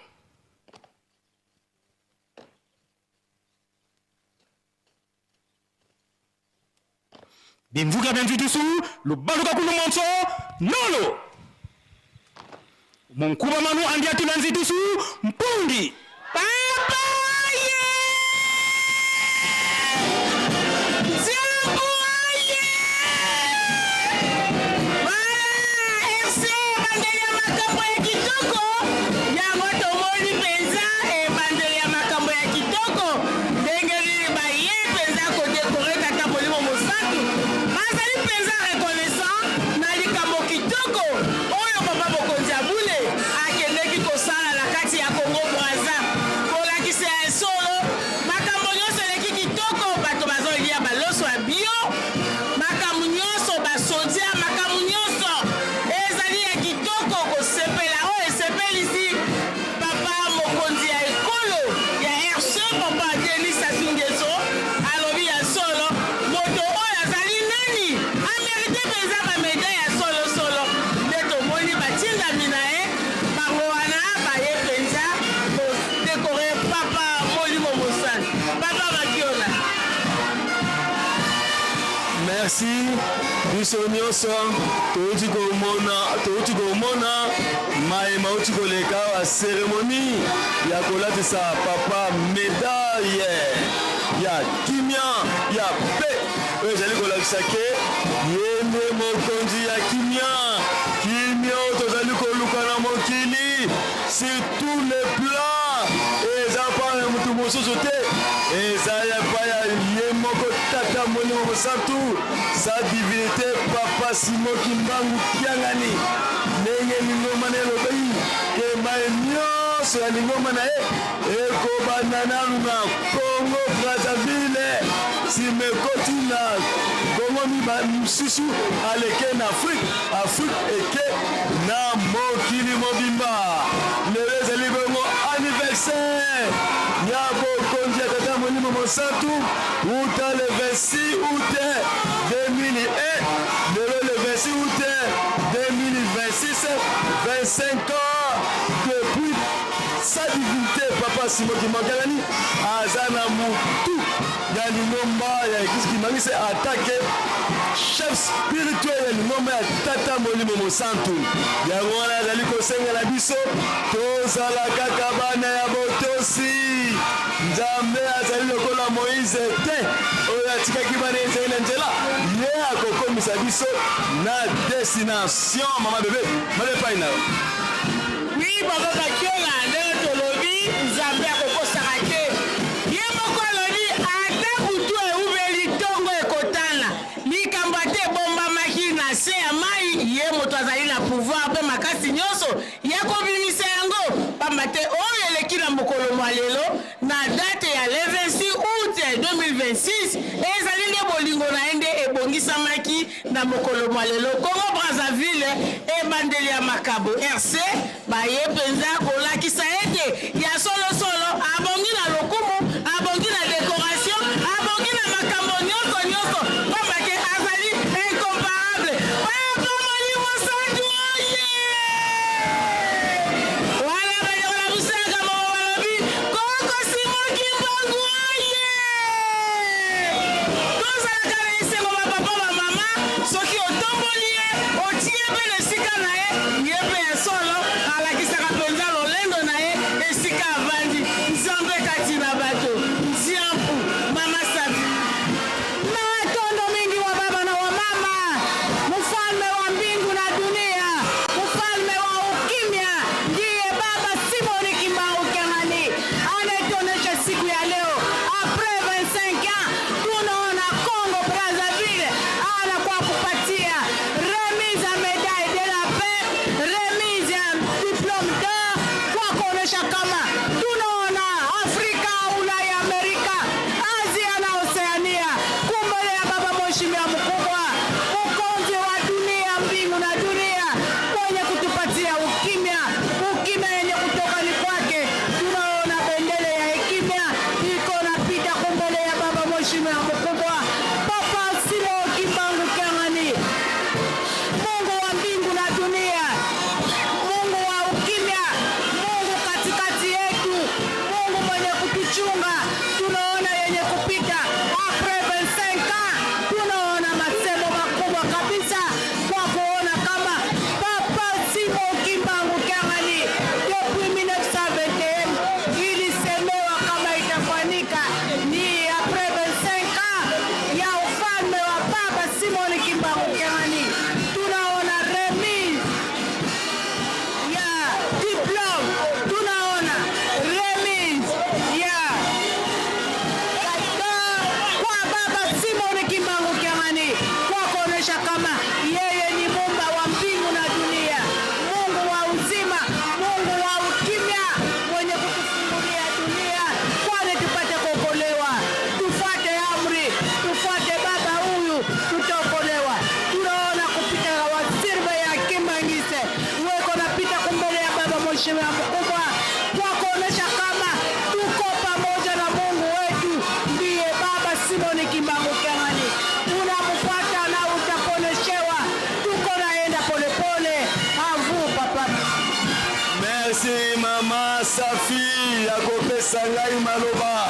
Bimvuka benvitusu lubaluka kulumonso nolo. Munkuba manu andia tulanzitusu mpundi. Papa ye! Nzambo ye! Voilà, RC ebandeli ya makambo ya kitoko. Yango tomoni mpenza ebandeli ya makambo ya kitoko. Ndenge nini baye mpenza kodekore Tata Molimo Mosantu. Bazali mpenza reconnaissant na likambo kitoko oyo Papa Mokonzi ya Bule akendeki kosala na kati ya Congo Brazza. Kolakisa ya solo makambo nyonso eleki kitoko, bato bazolia baloso ya bio, makambo nyonso basodia, makambo nyonso ezali ya kitoko, kosepela oyo esepelisi Papa Mokonzi ya ekolo ya RC, Papa Denis Sassou Nguesso, alobi ya solo moto oyo azali nani amerite mpenza ba medaille ya solo solo. Nde tomoni batindami na ye bango wana baye mpenza kodekore Papa Molimo Mosantu. Papa Makiona. Merci biso nyonso touti komona touti komona maye mauti koleka awa cérémonie ya kolatisa papa medaille ya kimia ya pe oyo ezali kolakisa ke ye nde mokonzi ya kimia kimia oyo tozali koluka na mokili sur tous les plans eza mpa ya motu mosusu te eza ya mpa ya ye moko tata molimo mosantu sa divinité papa Simon Kimbangu Kiangani ndenge lingomba na elobaki ke mai nyonso ya lingomba na ye ekobanda nanu na Congo Brazzaville nsima ekoti na Congo mosusu aleke na Afrique Afrique eke na mokili mobimba. Lelo ezali bongo anniversaire ya bokonzi ya Tata Molimo Mosantu uta le 26 août 2001 lelo le 26 août 2026 25 ans depuis sa divinité papa Simon Kimbangu aza na mutu ya lingomba ya eglise kimbanguiste atake chef spirituel ya lingomba ya tata molimo mosantu yango wana azali kosengela biso tozala kaka bana ya botosi nzambe azali lokola moize te oyo atikaki bana ezali na nzela ye akokomisa biso na destination mama bebe mabe epai na yo Oui, papa Bakiola, ndenge tolobi, Nzambe akokosaka te. Ye moko alobi ata butu ewumeli ntongo ekotana. Likambo ata Ye moto azali na pouvoir mpe makasi nyonso ya kobimisa yango, pamba te oyo eleki na mokolo mwa lelo na date ya le 26 août 2026 ezali nde bolingo na ye nde ebongisamaki na mokolo mwa lelo. Congo Brazzaville, ebandeli ya makabo RC baye mpenza kolakisa ete ya solo solo abongi na lokumu, abongi na decoration, abongi na makambo nyonso nyonso, pamba te azali incomparable. Papa Molimo Santu oye! Wana bandeko na biso ya Kamongo balobi Koko Simon Kimbangu oye! Tozalaka na esengo ba papa ba mama, soki otomboli ye otie mpe na esika na ye, ye mpe ya solo alakisaka mpenza lolendo na ye esika avandi. Nzambe kati na bato. Nziampu, mama Safi. Matondo mingi wa baba na wa mama, mfalme wa mbingu na dunia, mfalme wa ukimya, ndiye Baba Simoni Kimbangu Kiangani anayetuonesha siku ya leo après 25 ans tunaona Congo Brazzaville anakuwa kupatia remise ya medaille de la paix, remise ya diplome d'or kwa kuonesha kama tunaona Afrika, Ulaya, Amerika, Asia na Oceania kumbele ya baba mheshimiwa mkubwa mkonzi wa dunia, mbingu na dunia, mwenye kutupatia ukimya, ukimya yenye kutoka ni kwake. Tunaona bendele ya hekimya iko napita kumbele ya baba mheshimiwa mkubwa Papa Simon Kimbangu Kiangani, Mungu wa mbingu na dunia, Mungu wa ukimya, Mungu katikati yetu, Mungu mwenye kutuchunga. Tunaona yenye kupita après 25 ans, tunaona masemo makubwa kabisa kwa kuona kama Papa Simon Kimbangu Kiangani depuis 1921 ilisemewa kama itafanyika ni après 25 ans ya ufalme wa Baba Simon Kimbangu Kiangani. Tunaona remise ya diplome, tunaona remise ya kwa Baba Simon Kimbangu Kiangani kwa kuonesha kama yeye ni muumba wa mbingu na dunia, Mungu wa uzima, Mungu wa ukimya, mwenye kutufungulia dunia kwani tupate kuokolewa. Tufuate amri, tufuate baba huyu, tutaokolewa. Tunaona kupita wasirbe ya Kimbanguiste weko napita kumbele ya baba mheshimiwa mkubwa kwa kuonesha kama tuko pamoja na Mungu wetu, ndiye Baba Simon Kimbangu Kiangani. Unamfuata na utaponeshewa. Tuko naenda polepole. Avu papa. Merci mama Safi ya kopesa ngai maloba.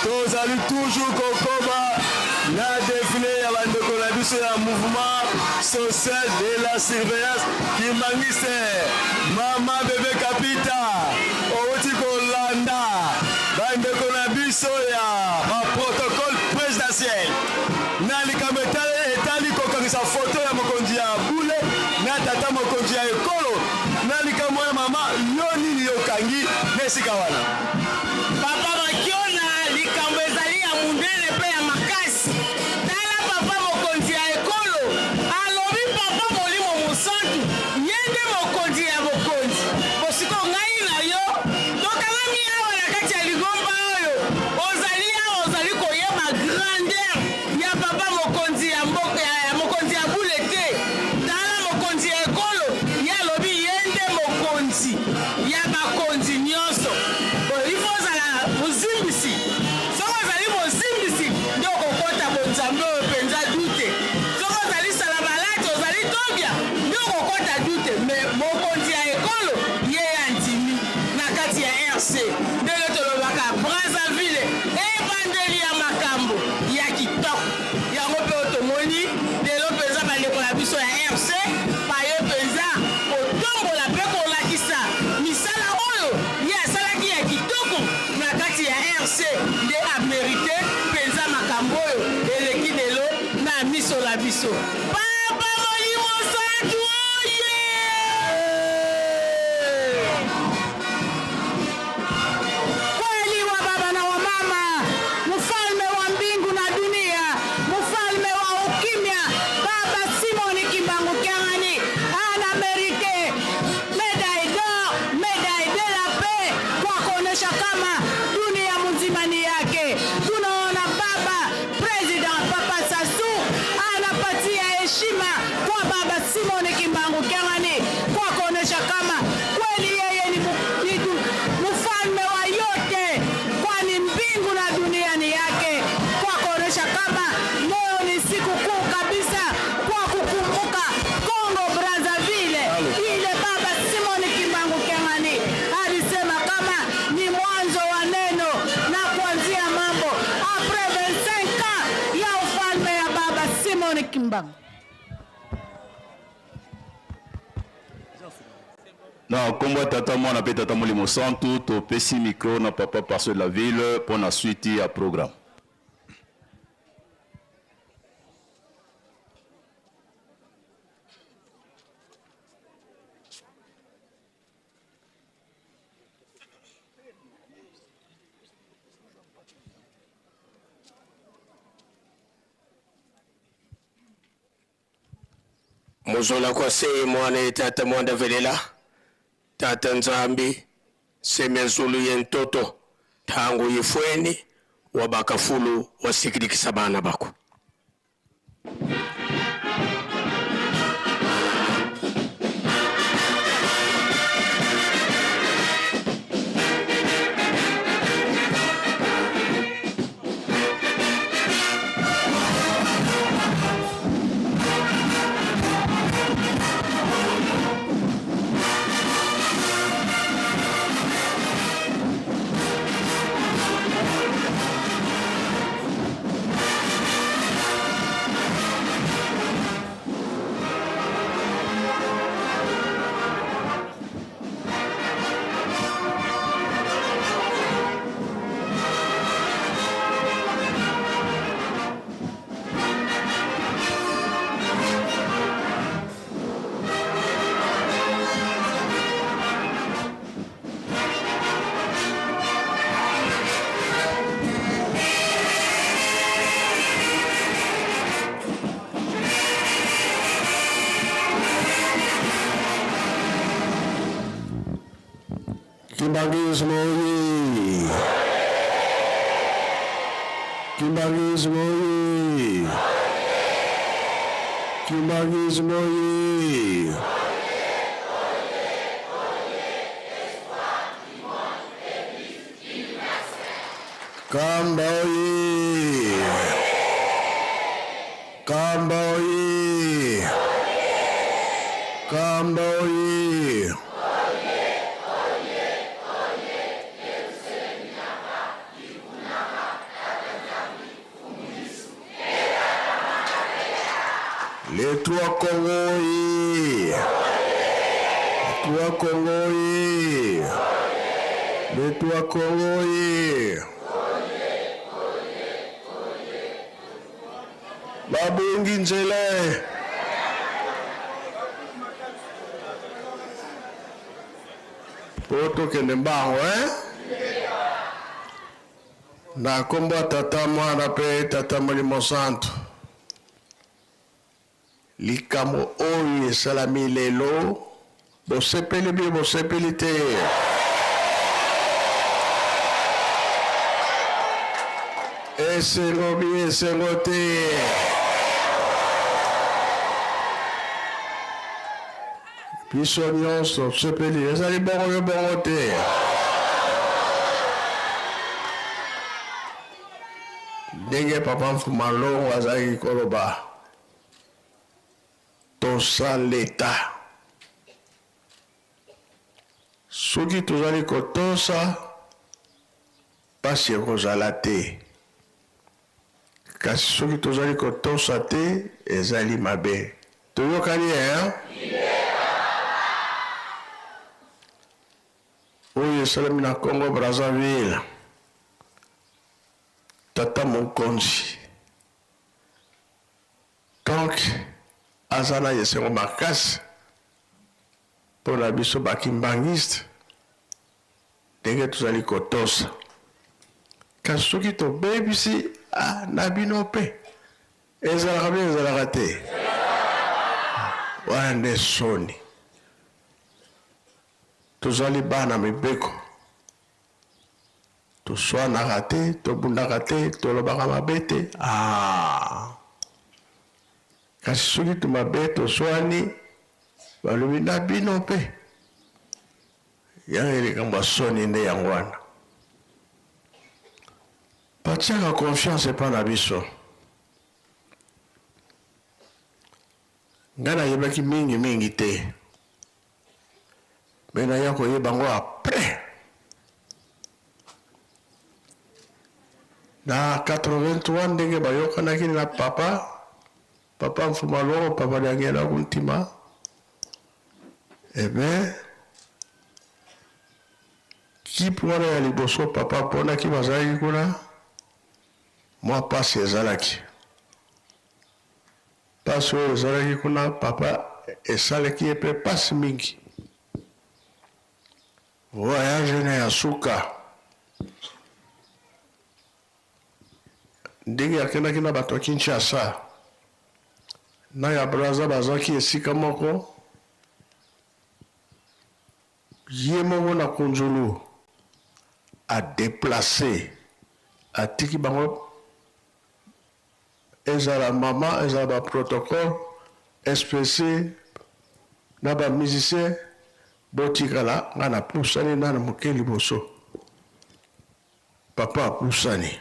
Tozali toujours kokoba na defile ya bandeko na biso ya mouvement social de la surveillance kimbanguiste. Mama Bebe Kapita owuti kolanda bandeko na biso ya ba protocole presidentiel na likambo etali kokangisa foto ya mokonzi ya bule na tata mokonzi ya ekolo. Na likambo ya mama, yo nini yokangi na esika wana? Papa Makiona, likambo ezali ya munene pe ya makasi. Tala papa mokonzi ya ekolo alobi papa Molimo Mosantu ye nde mokonzi ya bokonzi. Bo sikoyo ngai na yo tokangami awa na kati ya ligomba oyo, ozali awa ozali koyeba grandeur ya papa mokonzi ya mboka ya mokonzi ya bule te. Tala mokonzi ya ekolo ye alobi ye nde mokonzi ya bakonzi nyonso. Boye il faut ozala mozimbisi. Soki ozali mozimbisi nde okokota bonzambe oyo penza doute. Soki ozali salabalate, ozali tobia nde okokota doute. Mais mokonzi ya ekolo ye andimi na kati ya RC. Ndenge tolobaka Brazzaville ebandeli ya makambo ya kitoko. Yango pe oyo tomoni lelo penza bandeko na biso ya RC baye penza kotombola pe kolakisa misala oyo ye asalaki ya kitoko na kati ya RC nde a merite penza makambo oyo eleki lelo na miso na biso. Papa Molimo Santu oye! kama kweli yeye ni, ni mfalme wa yote, kwani mbingu na dunia ni yake, kwa kuonesha kama leo ni siku kuu kabisa kwa kukumbuka Congo Brazzaville ile baba Simon Kimbangu Kiangani alisema kama ni mwanzo wa neno na kuanzia mambo après 25 ans ya ufalme ya baba Simon Kimbangu. Na nkombo ya Tata, Mwana mpe Tata Molimo Santu, topesi micro na papa pasteur de la ville mpo na suite ya programme. Muzola kwa sei mwana ye tata mwanda velela tata Nzambi seme zulu ye ntoto tangu yifweni wa bakafulu wasikilikisa bana bako. Kimbanguisme oye! Kimbanguisme oye! Kimbanguisme oye! Kamba oye! Kamba oye! Kamba oye! Les trois Congo oye! Les trois Congo oye! Les trois Congo oye! Babungi nzela po tokende mbango eh? Na nkombo ya Tata, Mwana mpe Tata Molimo Santu. Likambo oyo esalami lelo, bosepeli bino bosepeli te? Esengo bi esengo te? Biso nyonso tosepeli, ezali bongo yo bongo te? Ndenge Papa Mfuma Longo azalaki koloba, tosa leta. Soki tozali kotosa, pasi ekozala te. Kasi soki tozali kotosa te, ezali mabe. Toyokani hein? Oyo esalemi na Congo Brazzaville, tata mokonzi donc aza na esengo makasi mpo na biso ba kimbanguiste ndenge tozali kotosa. Kasi soki tobebisi, ah, na bino mpe ezalaka bino ezalaka te, wana nde soni. Tozali bana mibeko, toswanaka te, tobundaka te, tolobaka mabe te. Ah. Kasi soki to mabe toswani, balobi na bino mpe. Yango likambo ya soni nde yango wana. Batiaka confiance epa na biso. Ngai nayebaki mingi mingi te. Mais naya koyeba yango après. Na 83 ndenge bayokanaki na papa, papa Mfuma Longo, papa Diangienda Kuntima, eh bien kipe wana ya liboso papa aponaki bazalaki kuna, mwa pasi ezalaki. Pasi oyo ezalaki kuna papa esalaki ye pe pasi mingi. Voyage na ya suka ndenge akendaki na bato ya Kinshasa na ya Brazza bazalaki esika moko, ye moko na Kunzulu a deplacer atiki bango. Ezala mama ezala ba protocole SPC na ba musiciens botikala nga na pusani nanu moke liboso papa apusani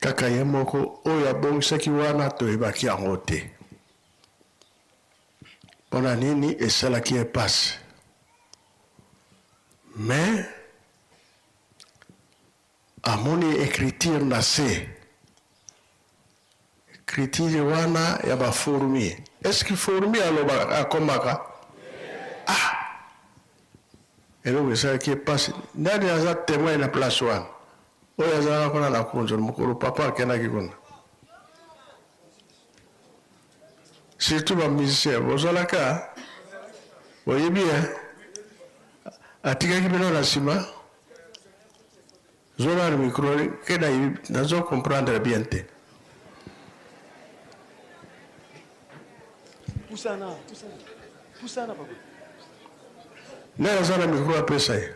kaka ye moko oyo abongisaki wana toyebaki yango te pona nini esalaki ye pasi mais Amoni ecriture na se. Ecriture wana ya ba fourmis. Est ce que fourmi alobaka akomaka? Ah! Eloko esalaki ye pasi. Nani aza temoin na place wana? Oyo azalaka kuna na Kunzulu mokolo papa akendaki kuna. Surtout ba musiciens bozalaka boyebi hein? Atikaki bino na sima? Zwa nanu micro ke nazo comprendre bien te. Pusana, pusana. Pusana papa. Nani aza na micro apesa ye?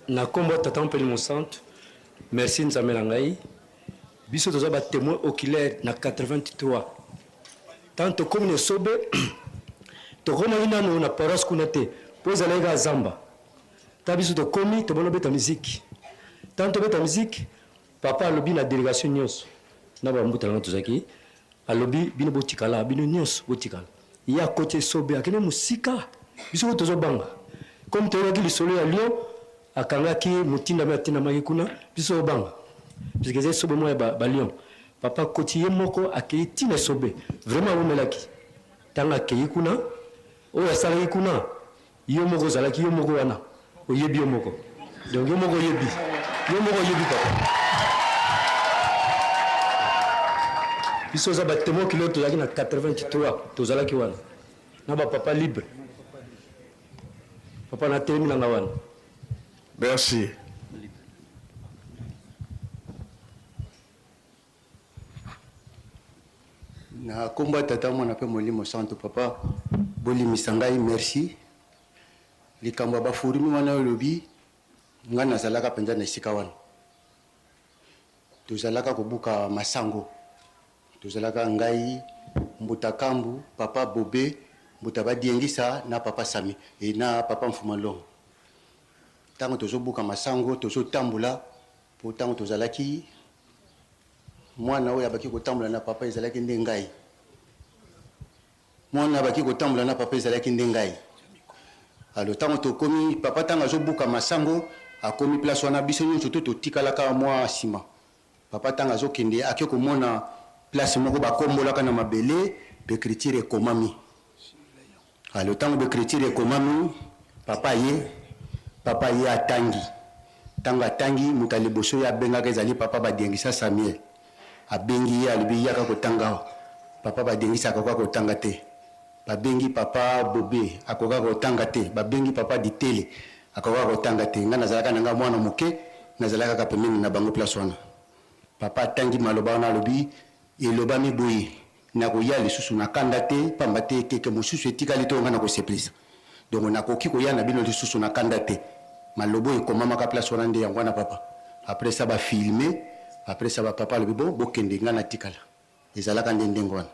Na kombo ya Tata Mpeli Mosantu, merci Nzambe na ngai. Biso toza ba temoins oculaires na 83. Tango tokomi na esobe, tokomaki nanu na paroisse kuna te, po ezalaki kaka zamba. Tango biso tokomi, tobandi kobeta miziki. Tango tobeta miziki, papa alobi na delegation nionso, na ba mbuta na nga tozalaki, alobi bino botikala, bino nionso botikala. Ye akoti esobe, akende mosika, biso kutu tozobanga. Comme toyokaki lisolo ya lion, akangaki motindami atindamaki kuna, biso tozobanga. Puisque eza esobe moko ya ba, ba lion. Papa akoti ye moko akeyi ti na esobe. Vraiment awumelaki. Tango akeyi kuna, oyo asalaki kuna, yo moko ozalaki yo moko wana, oyebi yo moko. Donc yo moko oyebi. Yo moko oyebi papa. Biso oza ba temoin kilo tozalaki na 83 tozalaki wana na ba papa libre. Papa na telemi na nga wana. Merci. Na kombo ya Tata, Mwana pe Molimo Santu, papa bolimisa ngai merci. Likambo ya ba fourmis wana olobi, ngai nazalaka penza na esika wana. Tozalaka kobuka masango, tozalaka ngai, Mbuta Kambu, papa Bobe, Mbuta Badiengisa na papa Sami et na papa Mfuma Longo. Tango tozobuka masango, tozotambola po tango tozalaki Mwana oyo abaki kotambola na papa ezalaki nde ngai. Mwana abaki kotambola na papa ezalaki nde ngai. Alors tango tokomi, papa tango azobuka masango, akomi place wana biso nionso tout totikalaka mwa sima. Papa tango azokende ake komona place moko bakombolaka na mabele, b'ecriture ekomami. Alors tango b'ecriture ekomami, papa aye, papa aye atangi. Tango atangi, moto ya liboso ye abengaka ezali papa Badiengisa Samuel. Abengi ye, alobi yaka kotanga awa. Papa Badiengisa akoka kotanga te. Babengi papa Bobe, akoka kotanga te. Babengi papa Ditele, akoka kotanga te. Ngai nazalaka na ngai mwana moke, nazalaka kaka pembeni na bango place wana. Papa atangi maloba wana, alobi elobami boye. Nakoya lisusu na kanda te, pamba te ekeke mosusu etikali te oyo ngai nakosepelisa. Donc nakoki koya na bino lisusu na kanda te. Maloba oyo ekomamaka place wana nde yango wana papa. Après ça ba filmer, après ça ba papa alobi bon bokende ngai natikala. Ezalaka nde ndenge wana.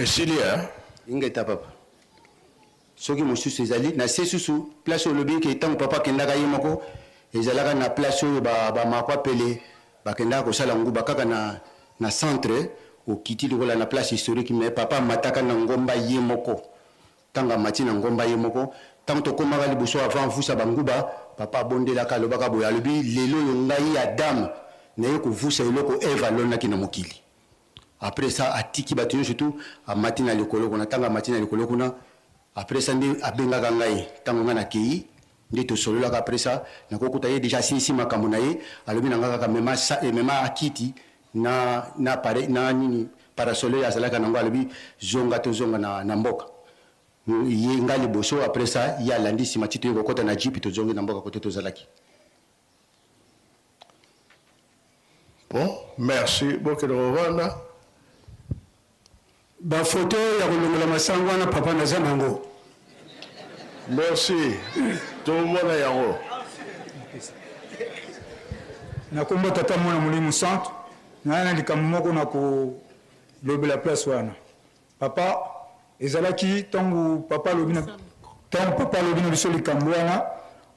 Esili hein? Ingeta papa. Soki mosusu ezali na se susu place olobi ke ntango papa akendaka ye moko ezalaka na place oyo ba ba makwa pele bakendaka kosala nguba kaka na na centre okiti lokola na place historique mais papa amataka na ngomba ye moko Tango amati na ngomba ye moko, tango tokomaka liboso avant avusa ba nguba, papa abondelaka alobaka boye, alobi lelo oyo ngai Adam naye kovusa eloko Eve alonaki na mokili. Après ça atiki batu nionso tout, amati na likolo kuna, tango amati na likolo kuna, après ça nde abengaka ngai, tango ngai nakeyi nde tosololaka, après ça nakokuta ye dejà asilisi makambo na ye, alobi na ngai kaka mema mema kiti na na appareil na nini parasol oyo azalaka nango alobi zonga tozonga na, na mboka ye nga liboso après ça ye alandi sima ti toye kokota na jeep tozongi na mboka kote tozalaki. Bon, merci. Bokende kovanda. Ba photo ya kolongola masangu wana papa naza nango. Merci. Tomona yango. Na kombo tata mwana molimo santu naya na likambo moko na kolobela place wana papa ezalaki ntango papa alobi na ntango papa alobi na biso likambo wana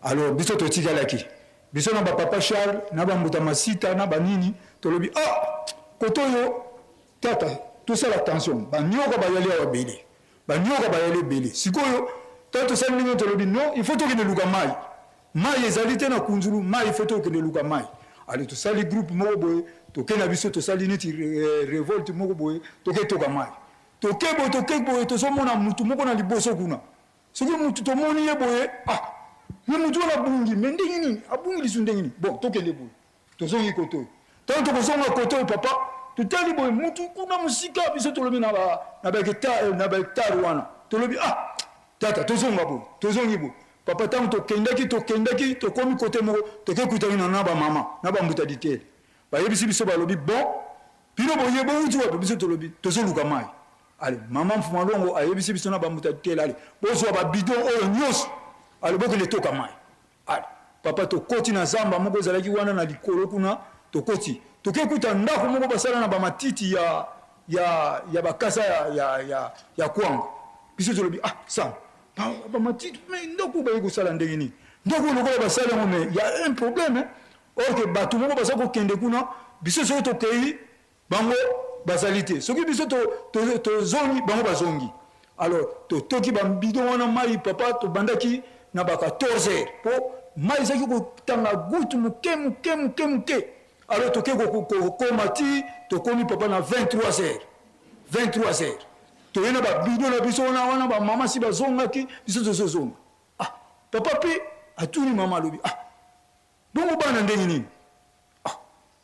alors biso totikalaki biso na bapapa Charles na bambuta masita na banini tolobi ah koto oyo Tata tosala attention ba nioka bayali awa ebele ba nioka bayali ebele sikoyo tata tosali ndenge tolobi non il faut tokende luka mayi mayi ezali te na kunzulu mayi il faut tokende luka mayi ale tosali groupe moko boye toke na biso tosali neti eh, revolte moko boye toke toka mayi toke boye toke boye tozomona mutu moko na liboso kuna soki mutu tomoni ye boye ah me mutu wana abungi me ndenge nini abungi lisu ndenge nini bon tokende boye Tozongi kote oyo. Tango tokozonga kote oyo papa, totali boye mutu kuna mosika, biso tolobi na ba na ba hectare na ba hectare wana. Tolobi ah tata tozonga boye, tozongi boye. Papa tango tokendaki tokendaki tokomi kote moko toke kutani na na ba mama na ba mbuta ditele. Bayebisi biso balobi bon bino boye bowuti wapi? Biso tolobi tozoluka mayi. Ale mama Mfuma Longo ayebisi biso na ba mbuta ditele ale bozwa ba bidon oyo nyoso ale bokende toka mayi. Allez papa tokoti na zamba moko ezalaki wana na likolo kuna tokoti toke kuta ndako moko basala na ba matiti ya ya ya bakasa ya ya ya, ya kwanga biso tolobi ah sam ba, ba matiti mais ndako baye kosala ndenge nini ndako lokola basali yango mais ya un problème hein? or que bato moko baza kokende kuna biso soki tokei Bango bazali te. Soki biso tozongi to, to bango bazongi. Alors totoki ba bidon wana mai papa tobandaki na ba 14 heures po mai ezalaki kotanga goutte moke moke moke moke. Alors toke kokoma ti tokomi papa na 23 heures. 23 heures. Toye na ba bidon na biso wana wana ba mama si bazongaki biso tozozonga. Ah papa pe atuni mama alobi ah bongo bana ndenge nini? Ah,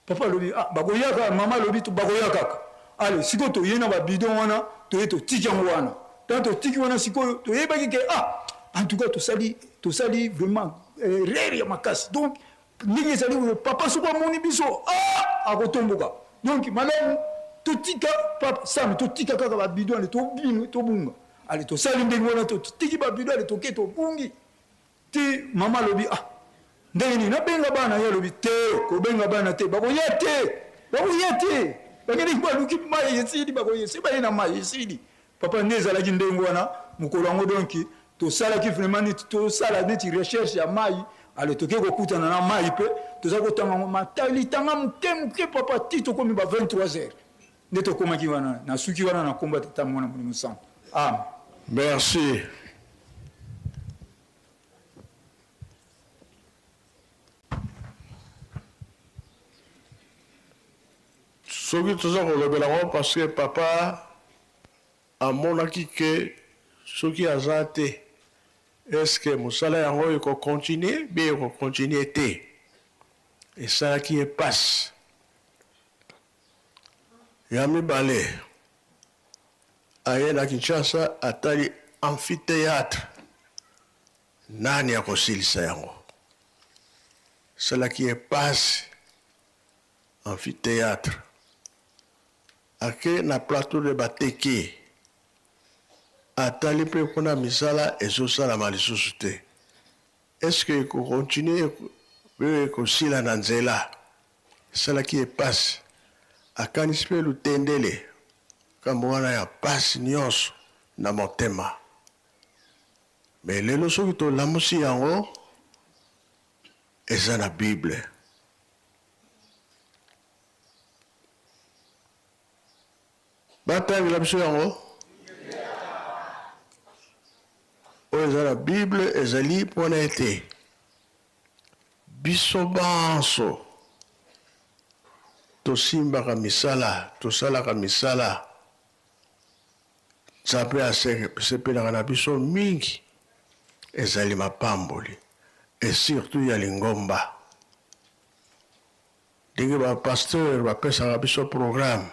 papa alobi ah, bakoya kaka, mama alobi bakoya kaka. Ale sikoyo toye na ba bidon wana, toye totiki yango wana. Tant totiki wana sikoyo toyebaki ke ah, en tout cas tosali tosali vraiment erreur ya makasi. Donc ndenge ezali oyo papa soki amoni biso ah, akotomboka. Donc malamu totika papa Sam, totika kaka ba bidon ale tobino tobunga. Ale tosali ndenge wana totiki ba bidon ale toke tobungi. Ti mama alobi ah ndenge nini nabenga bana ye alobi te kobenga bana te bakoya te bakoya te bakendeki baluki mai esili bakoya esi baye na mai esili papa nde ezalaki ndenge wana mokolo yango donk tosalaki vraiment neti tosala neti recherche ya mai ale toke kokutana na mai mpe toza kotanga yango matalitanga moke moke papa ti tokomi ba 23 heures nde tokomaki wana nasuki wana na nkombo ya tata mwana molimo santu amen. Merci. Soki toza kolobela yango parce que papa amonaki ke soki aza te est-ce que mosala yango eko continuer bien eko continuer te esalaki ye pasi. Ya mibale Aye na Kinshasa atali amphitheatre nani akosilisa yango? Esalaki ye pasi amphitheatre. Ake na plateau de Bateke atali mpe kuna misala ezosalama lisusu te. Est-ce que eko continuer pe ekosila na nzela? Esalaki ye pasi. Akanisi mpe Lutendele. Likambo wana ya pasi nionso na motema. Mais lelo soki tolamusi yango eza na bible. Batangela biso yango? Oyo eza na bible ezali mpona ete biso banso tosimbaka misala, tosalaka misala. Nzambe asepelaka na biso mingi, ezali mapamboli et surtout ya lingomba. Ndenge ba pasteurs bapesaka biso programme,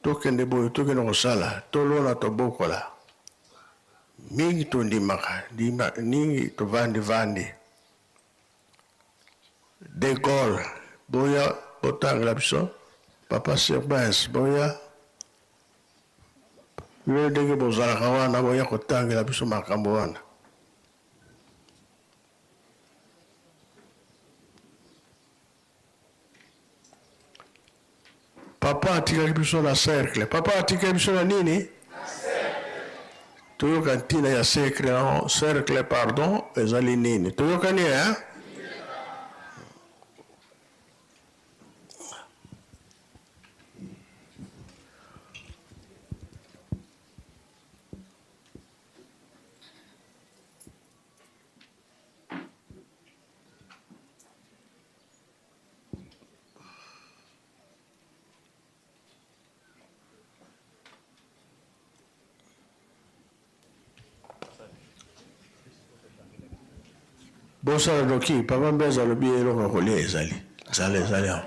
tokende boye, tokende kosala, tolona, tobokola. Mingi tondimaka, mingi tovandi vandi. De Gaulle boya botangela biso, papa Sirbens boya bino ndenge bozalaka wana boya kotangela biso makambo wana. Papa atikaki biso na cercle. Papa atikaki biso na nini? Toyoka ntina ya cercle, cercle pardon, ezali nini? Toyokani eh? Bosala noki papa Mbeza alobi eloko ya kolia ezali nzala ezali awa.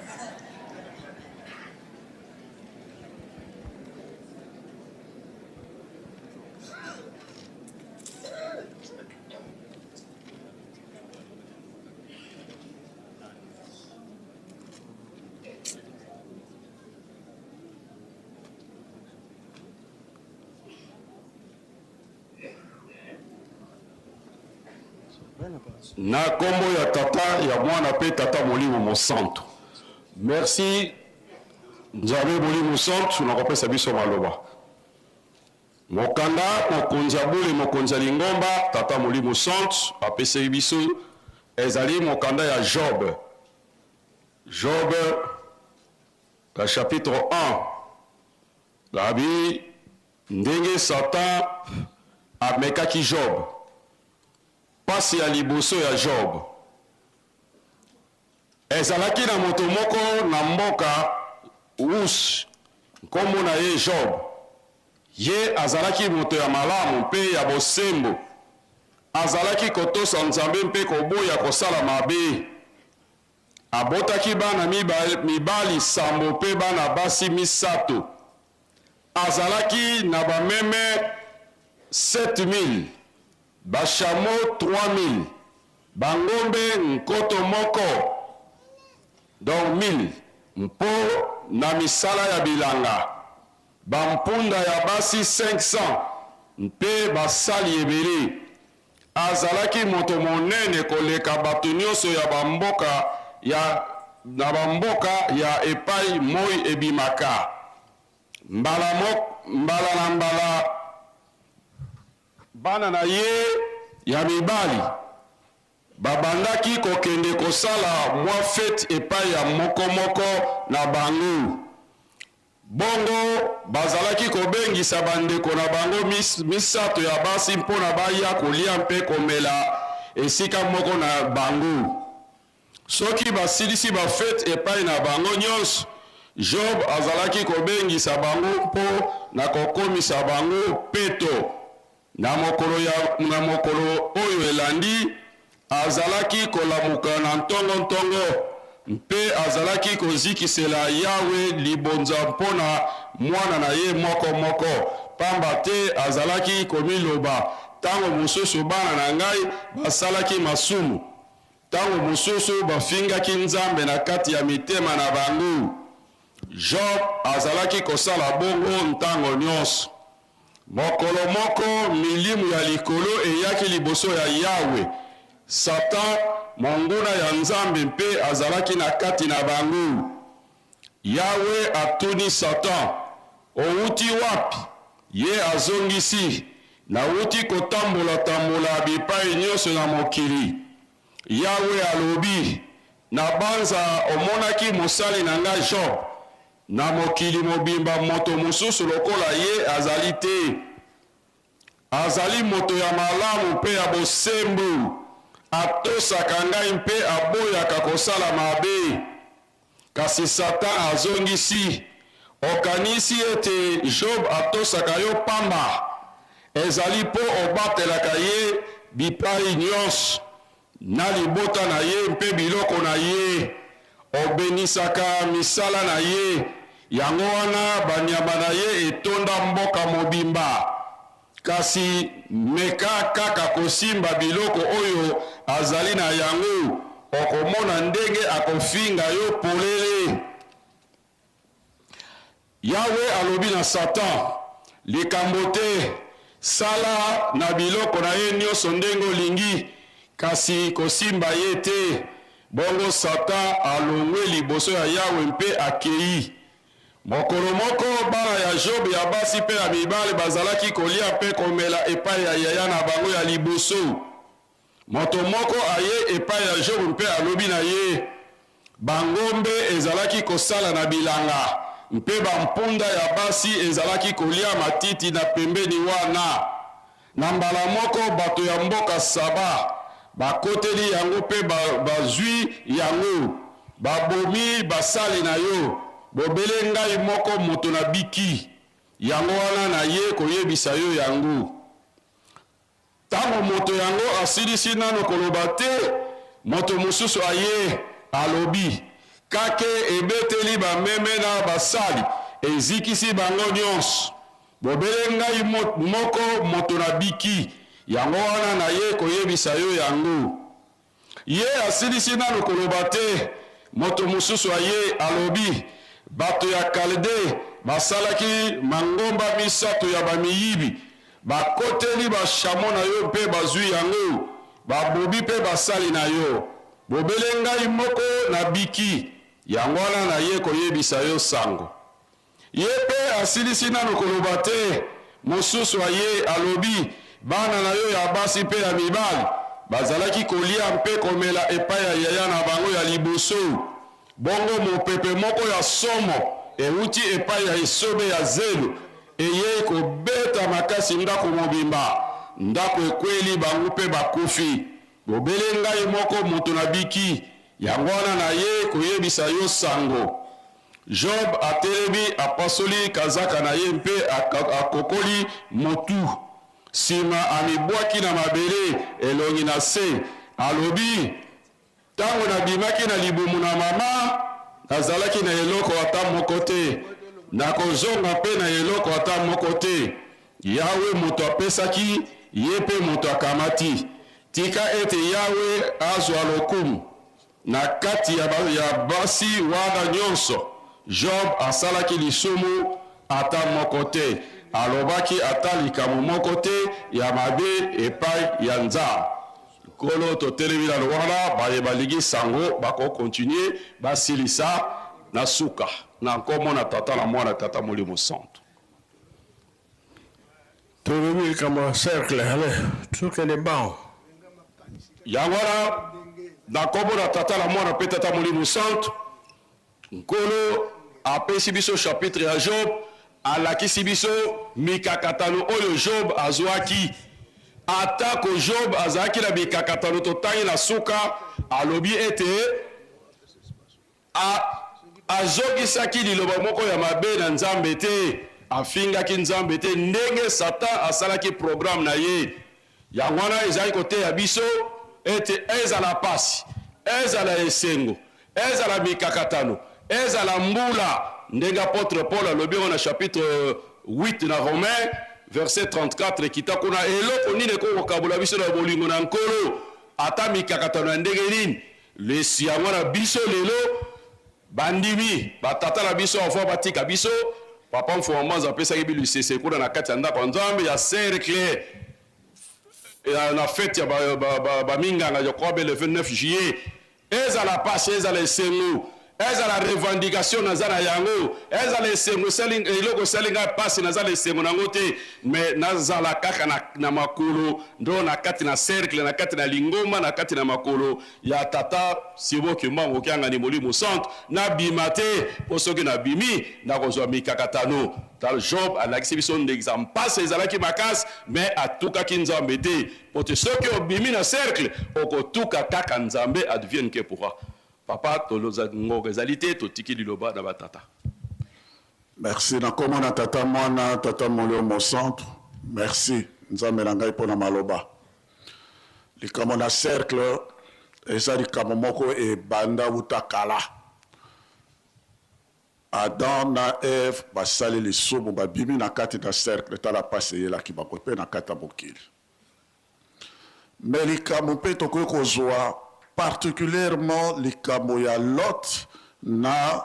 Na kombo ya Tata, ya Mwana pe Tata Molimo Mosantu. Merci Nzambe Molimo Santu na kopesa biso maloba. Mokanda mokonzi ya bule mokonzi ya lingomba Tata Molimo Santu apesaki biso ezali mokanda ya Job. Job na chapitre 1 Gabi ndenge Satan amekaki Job. Pasi ya liboso ya Job. Ezalaki na moto moko na mboka Us, nkombo na ye Job. Ye azalaki moto ya malamu mpe ya bosembo, azalaki kotosa Nzambe mpe koboya kosala mabe. Abotaki bana mibali sambo mpe bana basi misato. Azalaki na bameme 7000, bashamo 3000, bangombe nkoto moko, donc 1000, mpo na misala ya bilanga, bampunda ya basi 500 mpe basali ebele. Azalaki moto monene koleka bato nyonso ya bamboka ya na bamboka ya epai moi ebimaka. Mbala moko, mbala na mbala, bana na ye ya mibali babandaki kokende kosala mwa feti epai ya moko moko na bango. Bongo bazalaki kobengisa bandeko na bango misato ya basi mpo na baya kolia mpe komela esika moko na bango. Soki basilisi bafeti epai na bango nyonso, Job azalaki kobengisa bango mpo na kokomisa bango peto. Na mokolo ya, na mokolo oyo elandi, azalaki kolamuka na ntongo-ntongo mpe azalaki kozikisela Yawe libonza mpo na mwana na ye moko moko, pamba te azalaki komiloba, Tango mosusu bana na ngai basalaki masumu, tango mosusu bafingaki Nzambe na kati ya mitema na bango. Job azalaki kosala bongo ntango nyonso. Mokolo moko, milimu ya likolo eyaki liboso ya Yawe. Satan, monguna ya Nzambe mpe azalaki na kati na bango. Yawe atuni Satan, Owuti wapi? Ye azongisi, Nawuti kotambola-tambola bipai nyonso na mokili. Yawe alobi, Nabanza omonaki mosali na ngai Job? Na mokili mobimba moto mosusu lokola ye azali te. Azali moto ya malamu mpe ya bosembo, atosaka ngai mpe aboyaka kosala mabe. Kasi Satan azongisi, Okanisi ete Job atosaka yo pamba? Ezali mpo obatelaka ye bipai nyonso, na libota na ye mpe biloko na ye. Obenisaka misala na ye, yango wana banyama na ye etonda mboka mobimba. Kasi meka kaka kosimba biloko oyo azali na yango, okomona ndenge akofinga yo polele. Yawe alobi na Satan, Likambo te, sala na biloko na ye nyonso ndenge olingi, kasi kosimba ye te. Bongo Satan alongwe liboso ya Yawe mpe akei. Mokolo moko, bana ya Job ya basi mpe ya mibali bazalaki kolia mpe komela epai ya yaya na bango ya liboso. Moto moko aye epai ya Job mpe alobi na ye, Bangombe ezalaki kosala na bilanga, mpe bampunda ya basi ezalaki kolia matiti na pembeni wana. Na mbala moko, bato ya mboka Saba bakoteli yango mpe bazwi yango, babomi basali na yo, bobele ngai moko moto nabiki. Yango wana naye koyebisa yo yango. Tango moto yango asilisi nanu koloba te, moto mosusu aye, alobi, Kake ebeteli bameme na basali, ezikisi bango nyonso. Bobele ngai moko moto nabiki, yango wana naye koyebisa yo yango. Ye asilisi nanu koloba te, moto mosusu aye, alobi, Bato ya Kalde basalaki mangomba misatu ya bamiyibi, bakoteli bashamo na yo mpe bazwi yango, babomi mpe basali na yo. Bobele ngai moko nabiki, yango wana naye koyebisa yo sango. Ye pe asilisi nanu koloba te, mosusu aye, alobi, Bana na yo ya basi mpe ya mibali bazalaki kolia mpe komela epai ya yaya na bango ya liboso. Bongo mopepe moko ya somo ewuti epai ya esobe ya zelo, eyei kobeta makasi ndako mobimba. Ndako ekweli bango mpe bakufi. Bobele ngai moko moto nabiki, yango wana nayei koyebisa yo sango. Job atelemi, apasoli kazaka na ye mpe akokoli motu. Sima amibwaki na mabele, elongi na se, alobi, Tango nabimaki na libumu na mama, nazalaki na eloko ata moko te, nakozonga mpe na eloko ata moko te. Yawe moto apesaki, ye mpe moto akamati. Tika ete Yawe azwa lokumu. Na kati ya basi wana nyonso, Job asalaki lisumu ata moko te, alobaki ata likambo moko te ya mabe epai ya Nzambe. Nkolo, totelemi nanu wana, baye balingi sango bako continuer, basilisa na suka. Na nkombo na Tata na Mwana Tata Molimo Santu. Tolobi likambo ya cercle, allez, tokende mbango. Yango wana, na nkombo na Tata na Mwana mpe Tata Molimo Santu, Nkolo apesi biso chapitre ya Job, alakisi biso mikakatano oyo Job azwaki. Atako Job azalaki na mikakatano, totangi na suka, alobi ete A, azongisaki liloba moko ya mabe na Nzambe te, afingaki Nzambe te, ndenge Satan asalaki programme na ye. Yango wana ezali koteya biso ete ezala pasi, ezala esengo, ezala mikakatano, ezala mbula, ndenge apotre Paul alobi yango na chapitre 8 na Romains, verset 34 ekita kuna, eloko nini ekoki kokabola biso na bolingo na Nkolo, ata mikakatano ya ndenge nini? Les yango na biso lelo bandimi ba tata na biso avant batika biso papa Mfuma Mbanza apesaki bi lisese kuna na kati ya ndako ya Nzambe ya cercle ya na fete ya ba, ba, ba, ba minganga je crois be le 29 juillet ezala pasi ezala esengo. Ezala revendication naza na yango, ezala esengo esali, eloko esali ngai pasi, naza na esengo na yango te, mais nazala kaka na, na makolo ndo na kati na cercle, na kati na lingomba, na kati na makolo ya Tata Simon Kimbangu Kiangani Molimo Santu, nabima te, po soki nabimi nakozwa mikakatano. Tala Job alakisi biso ndakisa, mpasi ezalaki makasi, mais atukaki Nzambe te, po te soki obimi na cercle okotuka kaka Nzambe, advienne que pourra. Papa toloza ngonga ezali te totiki liloba na ba tata. Merci na kombo na tata muana tata molio mosantu merci nzambe na ngai pona maloba likambo na cercle eza likambo moko ebanda wuta kala Adam na Eve basali lisumu babimi na kati na cercle tala pasi eyelaki bango pe na kati ya mokili Mais likambo mpe tokoki kozua particulierement likambo ya Lot na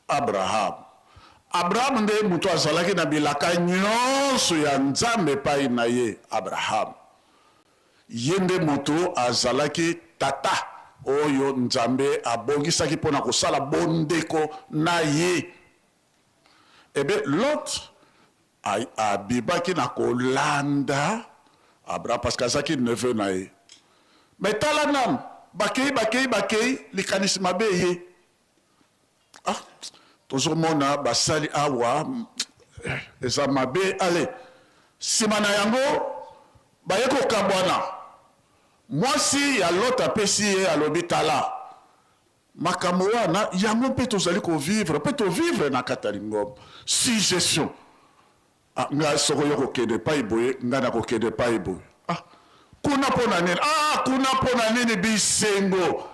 Abraham. Abraham nde moto azalaki na bilaka nyonso ya Nzambe epai na ye, Abraham. Ye nde moto azalaki tata oyo Nzambe abongisaki mpo na kosala bondeko na ye. Eh bien, Lot abimaki na kolanda Abraham parce que azalaki neveu na ye. Mais tala nanu, bakei bakei bakei, likanisi mabe eye. Ah, tozomona basali awa eh, eza mabe. Ale, sima na yango baye kokabwana. Mwasi ya Lot apesi ye, alobi tala, Makambo wana yango mpe tozali ko vivre mpe to vivre na kati ya lingomba. Suggestion, ah nga soko yo okokende epai boye nga nakokende epai boye. Ah kuna mpo na nini? Ah kuna mpo na nini? Bisengo,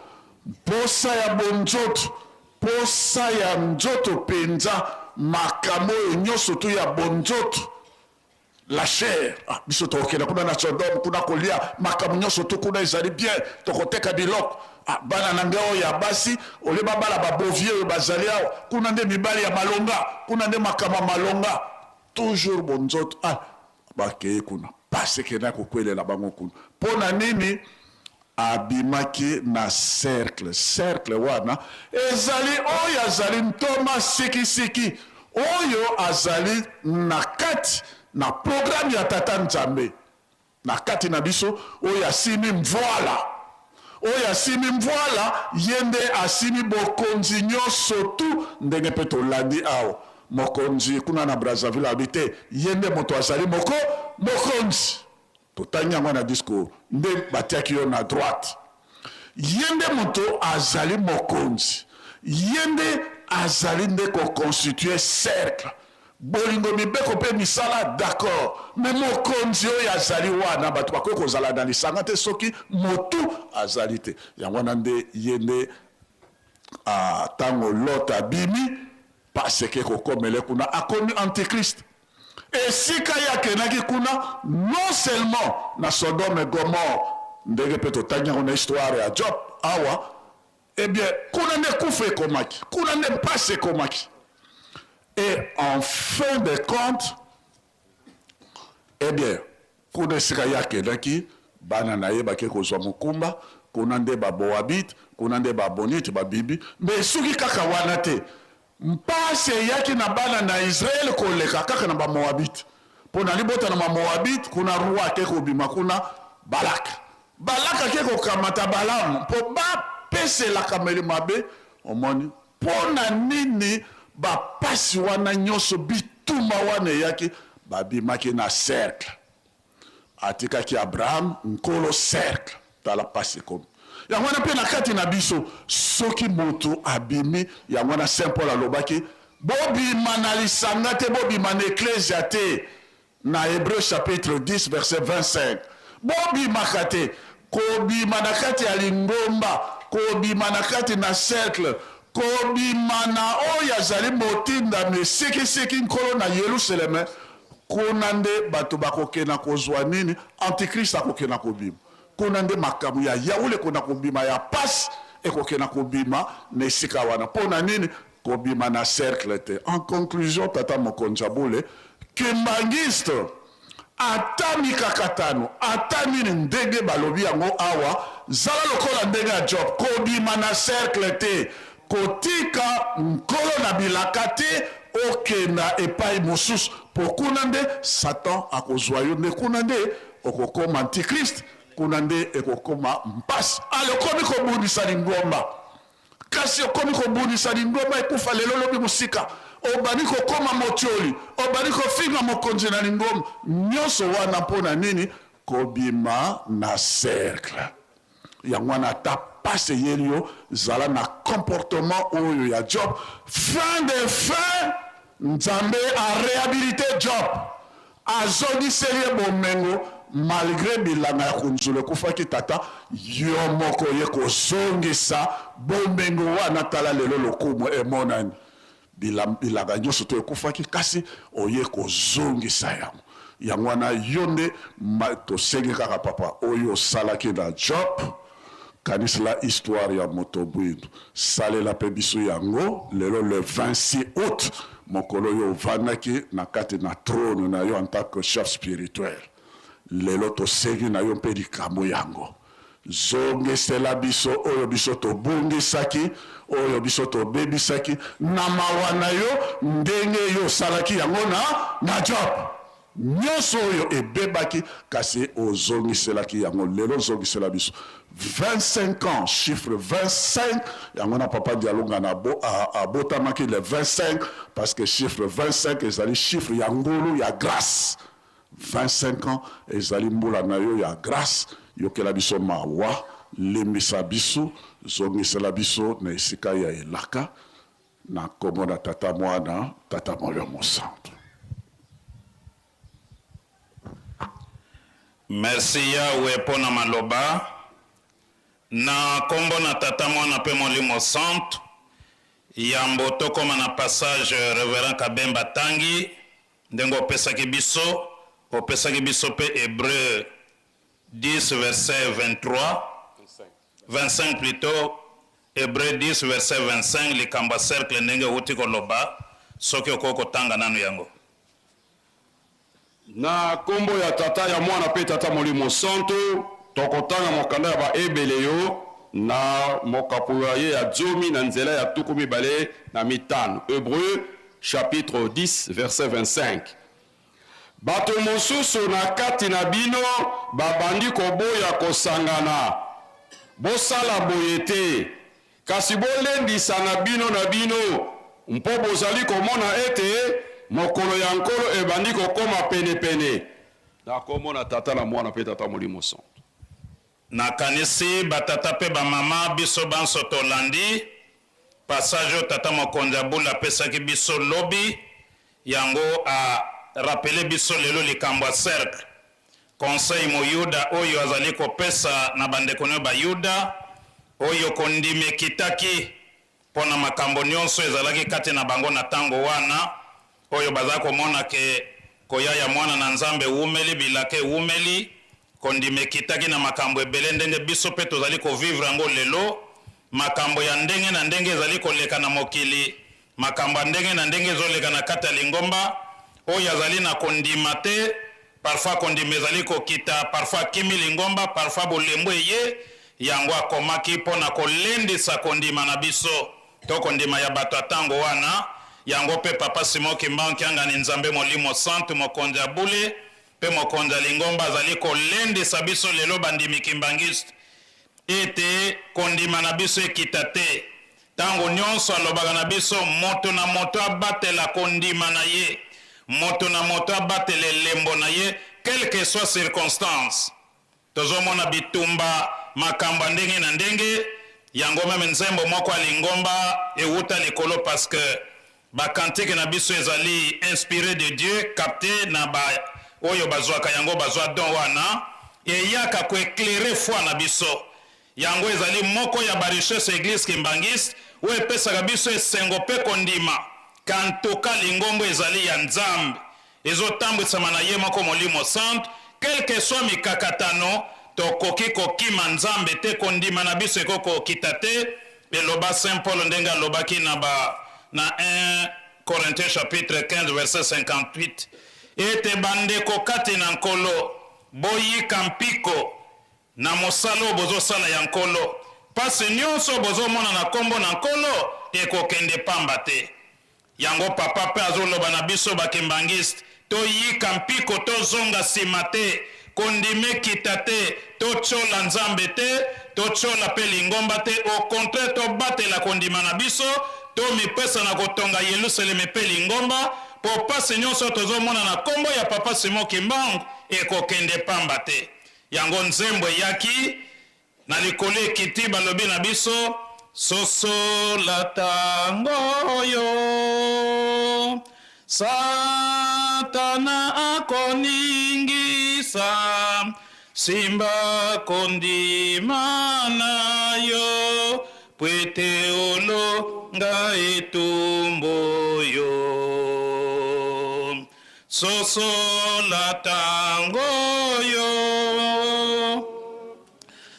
mposa ya bonzoto, mposa ya nzoto mpenza, makambo oyo nyonso tu ya bonzoto. La chair, ah, biso tokokenda kuna na Sodome, kuna kolia makambo nyonso tu kuna ezali bien, tokoteka biloko. Ah, bana na ngai oyo ya basi olie babala babovie oyo bazali awa, kuna nde mibali ya malonga, kuna nde makambo ya malonga. Toujours bonzoto. Ah, bakei kuna pasi ekenda kokwelela bango kuna. Mpo na nini? Abimaki na cercle. Cercle wana ezali oyo azali ntoma sikisiki, oyo azali na kati na programme ya Tata Nzambe na kati na biso, oyo asimbi mvuala. Oyo asimbi mvuala, ye nde asimbi bokonzi nyoso tu, ndenge mpe tolandi awa. Mokonzi kuna na Brazzaville alobi te, ye nde moto azali moko mokonzi. Totangi yango na discours nde batiaki yo na droite. Ye nde moto azali mokonzi. Ye nde azali nde ko constituer cercle. Bolingo, mibeko mpe misala, d'accord. Mais mokonzi oyo azali wana, bato bakoki kozala na lisanga te soki motu azali te. Yango wana nde ye nde tango Lot abimi, parce que ekokomele kuna, akomi antichrist. Esika ye akendaki kuna, non seulement na Sodome et Gomorrhe, ndenge pe totangi yango na histoire ya Job awa, eh bien kuna nde kufa ekomaki, kuna nde mpasi ekomaki. Et en fin de compte, eh bien kuna esika ye akendaki, bana na ye bake kozwa mokumba, kuna nde ba Moabite, kuna nde ba Amonite babibi, mais esuki kaka wana te. Mpasi eyaki na bana na Israel koleka kaka na ba Moabite. Mpo na libota na ba Moabite, kuna roi ake kobima kuna, Balak. Balak ake kokamata Balaam mpo bapeselakameli mabe. Omoni mpo na nini ba pasi wana nyonso, bitumba wana eyaki? Babimaki na cercle. Atikaki Abraham nkolo cercle. Tala pasi ekomi. Yango wana mpe na kati na biso, soki moto abimi, yango wana Saint Paul alobaki, bobima na lisanga te, bobima na eklezia te, na Hebreux chapitre 10 verset 25. Bobimaka te. Kobima na kati ya lingomba, kobima na kati na cercle, kobima na oyo azali motindami sikisiki Nkolo na Yelusaleme, kuna nde bato bakokenda kozwa nini? Antichrist akokenda kobima. Kuna nde makambo ya yauli ekona kobima, ya pasi ekokenda kobima na esika wana. Mpo na nini? Kobima na cercle te. En conclusion, tata mokonzi ya bule, kimbanguiste, ata mikakatano, ata nini, ndenge balobi yango awa, zala lokola ndenge ya Job, kobima na cercle te. Kotika Nkolo na bilaka te okenda epai mosusu, mpo kuna nde Satan akozwa yo, nde kuna nde okokoma antichrist, kuna nde ekokoma mpasi. Ale okomi kobundisa lingomba, kasi okomi kobundisa lingomba ekufa lelo lobi mosika, obandi kokoma motioli, obandi kofinga mokonzi na lingomba, nyonso wana mpo na nini? Kobima na cercle. Yango wana ata pasi eyeli yo, zala na comportement oyo ya Job. Fin de fin, Nzambe a rehabilite Job, azongiseli ye bomengo malgre bilanga ya kunzulu ekufaki. Tata yo moko oye kozongisa bomengo wana, tala lelo lokumu emonani. Bilanga nyonso to ekufaki, kasi oye kozongisa yango. Yango wana yo nde tosengi kaka papa, oyo osalaki na Job, kanisela histoire ya moto mwindu, salela pe biso yango lelo le 26 aout, mokolo oyo ovandaki na kati na trone na yo en tant que chef spirituel. Lelo tosengi na yo mpe likambo yango. Zongisela biso oyo biso tobungisaki, oyo biso tobebisaki, na mawa na yo, ndenge yo osalaki yango na, na Job. Nyonso oyo ebebaki, kasi ozongiselaki yango. Lelo zongisela biso. 25 ans, chiffre 25, yango na Papa Dialungana abo, a, abotamaki le 25, parce que chiffre 25 ezali chiffre ya ngolu, ya grace. 25 ans ezali mbula na yo ya grace, yokela biso mawa, limbisa biso, zongisela biso na esika ya elaka, na kombo na Tata Mwana, Tata Molimo Mosantu. Merci Yahweh mpo na maloba. Na kombo na Tata, Mwana mpe Molimo Santu, yambo tokoma na passage Reverend Kabemba atangi, Ndenge opesaki biso, opesaki biso mpe Hebreu 10 verset 23, 25 plutot, Hebreu 10 verset 25, likambo ya cercle ndenge owuti koloba, soki okoki kotanga nanu yango. Na kombo ya Tata, ya Mwana mpe Tata Molimo Santu, tokotanga mokanda ya Baebeleyo na mokapo ya ye ya zomi na nzela ya 25. Hebreu chapitre 10 verset 25. Bato mosusu na kati na bino babandi koboya kosangana. Bosala boye te, kasi bolendisana bino na bino, mpo bozali komona ete mokolo ya Nkolo ebandi kokoma penepene. Na kombo na Tata, na Mwana mpe Tata Molimo Santu. Nakanisi ba tata mpe ba mama biso banso tolandi passage oyo tata mokonzi ya bule apesaki biso lobi, yango a rappeler biso lelo likambo ya cercle. Conseil moyuda oyo azali kopesa na bandeko nayo bayuda oyo kondima ekitaki Mpo na makambo nionso ezalaki kati na bango na tango wana, oyo baza komona ke koya ya Mwana na Nzambe ewumeli, bilaka ewumeli, kondima ekitaki na makambo ebele ndenge biso pe tozali ko vivre yango lelo, makambo ya ndenge na ndenge ezali koleka na mokili, makambo ya ndenge na ndenge ezoleka na kati ya lingomba, oyo azali na kondima te, Parfois kondima ezali kokita, parfois akimi lingomba, parfois bolembu eye, yango akomaki mpo na kolendisa kondima na biso to kondima ya bato ya tango wana, yango mpe Papa Simon Kimbangu Kiangani Nzambe Molimo Santu Mokonzi ya bule mpe Mokonzi ya lingomba azali kolendisa biso lelo bandimi kimbanguiste ete kondima na biso ekita te. Tango nionso alobaka na biso, moto na moto abatela kondima na ye, moto na moto abatela elembo na ye, quelle que soit circonstance. Tozomona bitumba, makambo ya ndenge na ndenge, yango meme nzembo moko ya lingomba ewuta likolo parce que ba cantiques na biso ezali inspire de Dieu, capte na ba oyo bazwaka yango, bazwa don wana, eyaka ko eclairer foi na biso. Yango ezali moko ya ba richesses ya Eglise Kimbanguiste oyo epesaka biso esengo pe kondima qu'en tout cas lingomba ezali ya Nzambe, ezotambwisama na ye moko Molimo Santu, quelque soit mikakatano, tokoki kokima Nzambe te, kondima na biso ekoki kokita te, eloba Saint Paul ndenge alobaki na ba na 1 Corinthiens chapitre 15 verset 58 ete bandeko kati na Nkolo, boyika mpiko. Na mosala oyo bozosala ya Nkolo. Pasi nionso bozomona na kombo na Nkolo ekokende pamba te. Yango papa pe azoloba na biso ba kimbanguiste toyika mpiko tozonga sima te, kondima ekita te, totiola Nzambe te, totiola pe lingomba te, au contraire tobatela kondima na biso, tomipesa na kotonga Yelusalemi pe lingomba, po pasi nionso tozomona na kombo ya papa Simon Kimbangu ekokende pamba te. Yango nzembo eyaki Na likolo ekiti balobi na biso sosola tango oyo Satana akoningisa simba kondima na yo pwete olonga etumbu oyo sosola tango oyo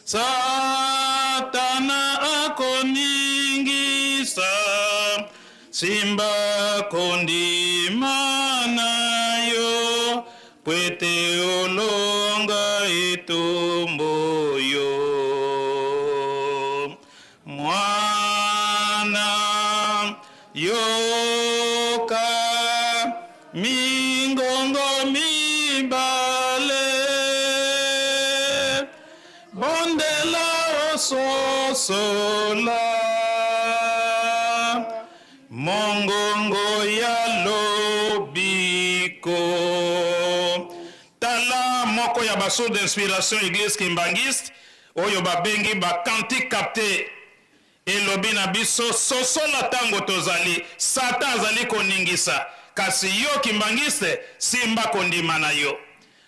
Satana akoningisa, simba kondima na yo, pwete olonga etumbu yo. Mwana, yoka mingongo mibale, bondela ososola mongongo ya lobiko. Tala moko ya ba source d'inspiration Eglise Kimbanguiste oyo babengi ba cantiques captes. Elobi na biso, Sosola tango tozali, Satan azali koningisa, kasi yo Kimbanguiste, simba kondima na yo.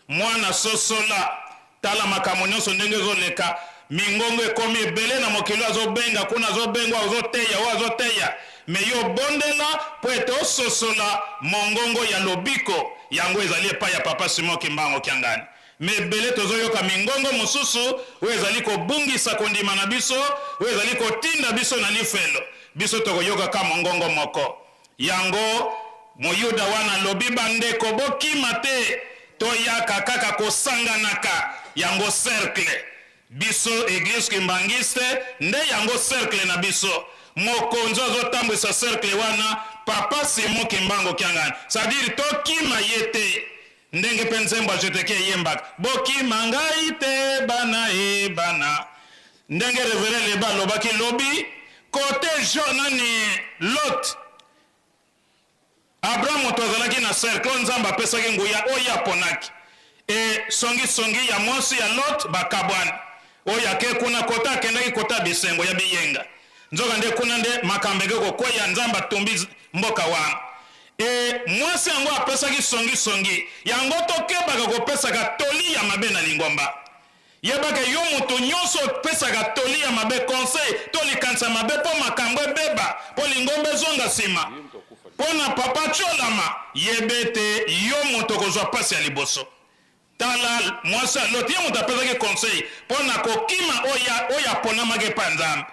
Mwana sosola, tala makambo nionso ndenge ezo leka, mingongo ekomi ebele na mokili oyo azo benga kuna azo benga oyo azo teya oyo azo teya, mais yo bondela po ete ososola mongongo ya lobiko, yango ezali epai ya Papa Simon Kimbangu Kiangani. Mais ebele tozoyoka mingongo mosusu oyo ezali kobungisa kondima na biso, oyo ezali kotinda biso na lifelo. Biso tokoyoka kaka mongongo moko. Yango Moyuda wana alobi, Bandeko, bokima te, toyaka kaka kosanganaka. Yango cercle. Biso Eglise Kimbanguiste nde yango cercle na biso. Mokonzi oyo azotambwisa cercle wana, Papa Simon Kimbangu Kiangani. C'est-à-dire tokima ye te. Ndenge pe nzembo ya Jeteke eyembaka, Bokima ngai te bana e bana. Ndenge Reverend Leba alobaki lobi, cote Jo nani Lot, Abraham moto azalaki na cercle oyo Nzambe apesaki nguya oyo ye aponaki. E songi songi ya mwasi ya Lot bakabwani. Oyo ake kuna cote akendaki cote ya bisengo ya biyenga. Nzoka nde kuna nde makambo eke kokweya, Nzambe atumbi mboka wana. E mwasi yango apesaki songi songi. Yango tokebaka kopesaka toli ya mabe na lingomba. Yebaka yo moto nyonso opesaka toli ya mabe, conseil to likanisi ya mabe mpo makambo ebeba, mpo lingomba ezonga sima, mpo na papa atiolama, yeba ete yo moto okozwa pasi ya liboso. Tala mwasi ya Lot, ye moto apesaki conseil mpo na kokima oyo oyo aponamaki epai ya Nzambe.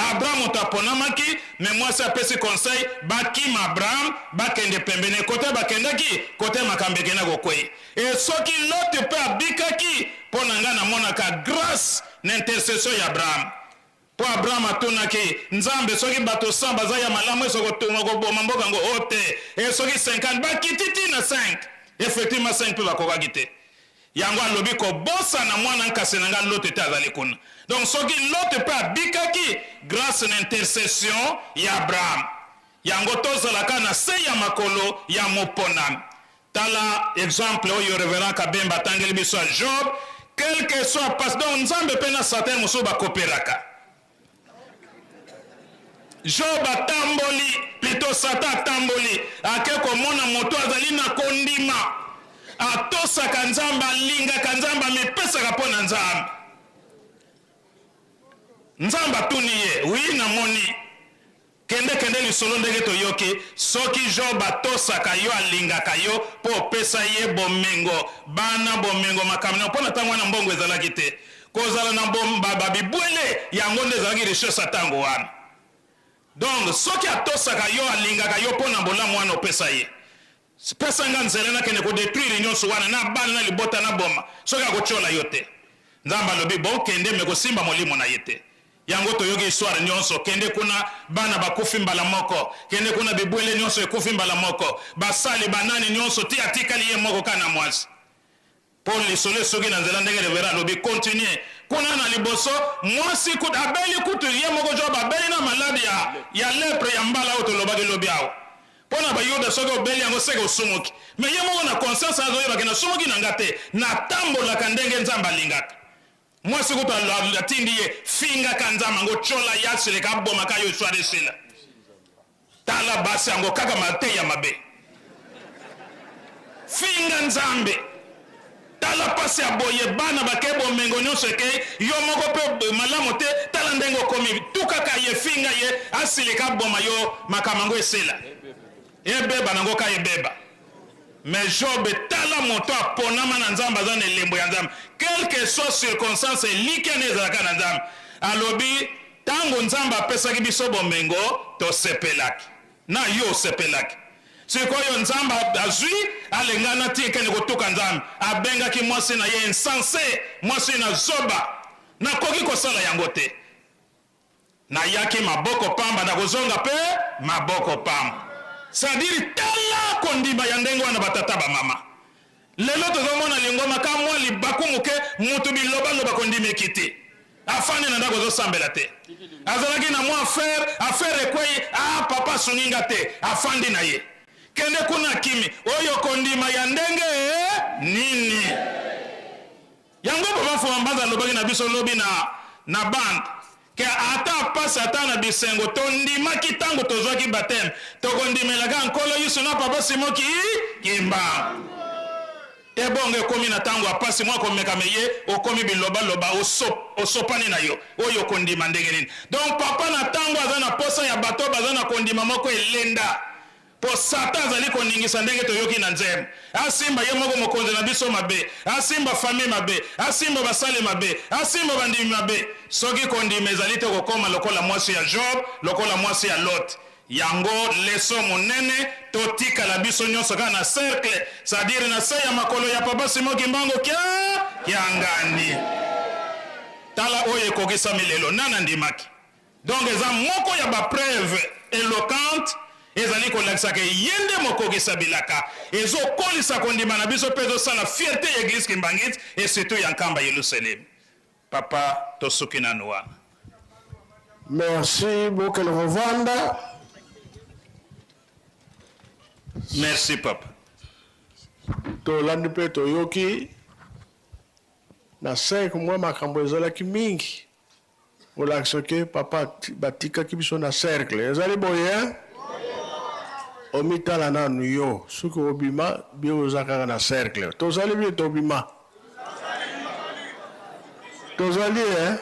Abraham moto aponamaki, mais mwasi apesi conseil bakima Abraham, bakende pembeni. Kote bakendaki, kote makambo ekenda kokweya. Et soki Lot mpe abikaki, mpo na ngai namonaka grace na intercession ya Abraham. Mpo Abraham atunaki, Nzambe, soki bato 100 baza ya malamu, est-ce okotonga koboma mboka yango? Oh te. Et soki 50? Bakiti ti na 5. Effectivement 5 mpe bakokaki te. Yango alobi kobosana mwana nkasi na nga Lote te azali kuna. Donc soki Lote mpe abikaki grace na intercession ya Abraham. Yango tozala kaka na se ya makolo ya moponami. Tala exemple oyo Reverend Kabemba atangeli biso ya Job, quel que soit pasi, donc Nzambe mpe na Satan mosusu ba cooperaka. Job atamboli, plutot Satan atamboli, ake komona moto azali na kondima, atosaka Nzambe, alingaka Nzambe, amipesaka mpo na Nzambe. Nzambe atuni ye, oui namoni Kende kende lisolo ndenge toyoki soki job atosaka yo alingaka yo po opesa ye bomengo bana bomengo makambo nionso po na tango wana mbongo ezalaki te kozala na ba bibwele yango nde ezalaki richesse ya tango wana donc soki atosaka yo alingaka yo po na bolamu wana opesa ye pesa nga nzela nakende ko detruire nionso wana na bana na libota na boma soki akotiola yo te nzambe alobi bon kende me kosimba molimo na ye te. Yango toyoki histoire nionso, kende kuna bana bakufi mbala moko, kende kuna bibwele nionso ekufi mbala moko, basali ba nani nionso ti atikali ye moko kaka na mwasi. Po lisolo esuki na nzela ndenge reverend alobi continuer kuna na liboso mwasi kutu abeli kutu ye moko Job abeli na malade ya ya lepre ya mbala oyo tolobaki lobi awa. Po na ba yuda soki obeli yango seke osumuki mais ye moko na conscience azoyeba ke nasumuki na nga te natambolaka ndenge Nzambe alingaka. Mwasi kutu atindi ye finga ka nzambe yango tshola ye asilika aboma ka yo histoire esila. Tala basi yango kaka mateya mabe. Finga nzambe. Tala pasi ya boye bana bake bomengo nyonso ekei yo moko pe malamu te tala ndenge okomi tukaka ye finga ye asilika aboma yo makambo yango esila. Ebeba nango ka ebeba. Mais Job tala moto aponama na Nzambe aza na elembo ya Nzambe quelque soit circonstance elikya naye ezalaka na Nzambe alobi tango Nzambe apesaki biso bomengo tosepelaki na yo osepelaki sikoyo Nzambe azui alengana ti ekende kotuka Nzambe abengaki mwasi na ye insense mwasi na zoba nakoki kosala yango te Nayaki maboko pamba, nakozonga pe maboko pamba. C'est à dire tala kondima ya ndenge wana ba tata ba mama. Lelo tozomona lingomba ka mwa libaku moke mutu biloba loba kondima ekiti. Afandi na ndako azosambela te. Azalaki na mwa affaire, affaire ekweyi, ah papa asungi nga te, afandi na ye. Kende kuna akimi. Oyo kondima ya ndenge nini? Yango papa Mfuma Mbanza alobaki na biso lobi na na bande que ata pasi ata na bisengo tondimaki tango tozwaki bapteme tokondimela kaka Nkolo Yesu na papa Simon ki Kimbangu. Ebongo ekomi na tango ya pasi mwa komekama eye okomi biloba loba osopani na yo oyo okondima ndenge nini? Donc papa na tango aza na posa ya bato baza na kondima moko elenda Mpo Satan azali koningisa ndenge toyoki na nzembo. Asimba ye moko mokonzi na biso mabe, asimba famille mabe, asimba basali mabe, asimba bandimi mabe. Soki kondima ezali te okokoma lokola mwasi ya Job, lokola mwasi ya Lot. Yango leçon monene, totikala biso nionso kaka na cercle, c'est à dire na se ya makolo ya Papa Simon Kimbangu kia Kiangani. Tala oyo ekokisami lelo, nani andimaki? Donc eza moko ya ba preuves eloquentes ezali kolakisa ke ye nde mokokisa bilaka. Ezo kolisa kondima na biso pe ezo sala fierte ya eglise kimbanguite et surtout ya Nkamba Yelusalemi. Papa tosuki nanu wana. Merci bokende kovanda. Merci papa. Tolandi mpe toyoki na 5 mois makambo ezalaki mingi. Kolakisa ke papa batikaki biso na cercle ezali boye hein? Omitala nanu yo soki obima bio oza kaka na cercle tozali bio tobima tozali hein?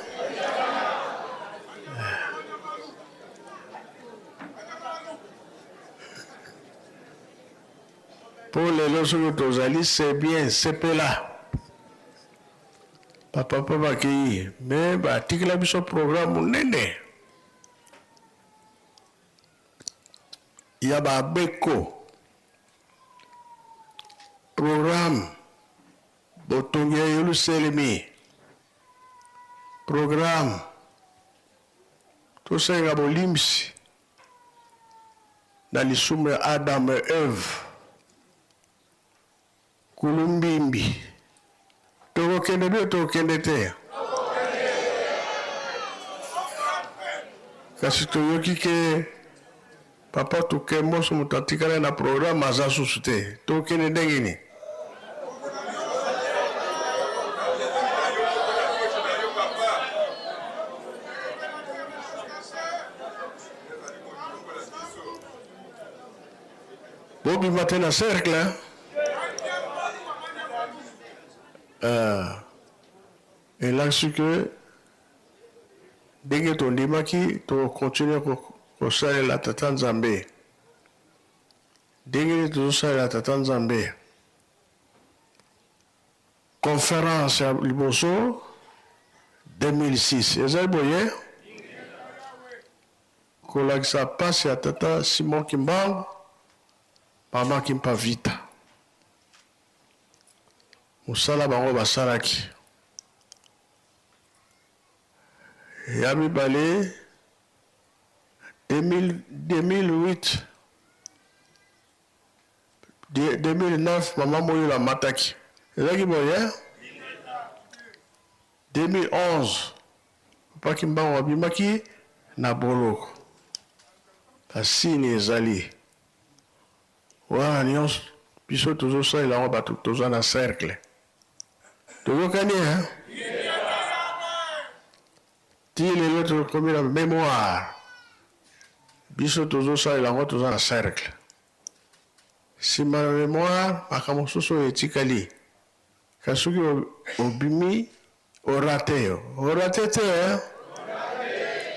Po lelo soki tozali c'est bien sepela. Ba papa bakeyi mais batikela biso programme munene ya ba beko programme botongi ya Yelusalemi programme tosenga bolimbisi na lisumu ya Adam et Eve. Kulumbimbi. Tokokende bio tokokende te? Kasi toyoki ke papa Tukemboso moto atikala na programme aza susu te. Tokokende ndenge nini? Bobima te na cercle hein? Euh, elakisi ke ndenge tondimaki tokokontinue kosalela Tata Nzambe. Ndenge nini tozosalela Tata Nzambe? Conference ya liboso 2006 ezali boye Kolakisa pasi ya tata Simon Kimbangu, mama Kimpa Vita. Mosala bango basalaki. Ya mibale, 2008, 2009, mama Moyola amataki. Ezalaki boye? 2011, Papa Kimbangu abimaki na boloko. Basini ezali wana nyonso, biso tozosalela yango, bato toza na cercle. Toyokani, hein? Ti lelo tokomi na mémoire, biso tozosalela yango, toza na cercle. Nsima na mémoire, makambo mosusu oyo etikali, kasi soki obimi orate yo, orate te, hein?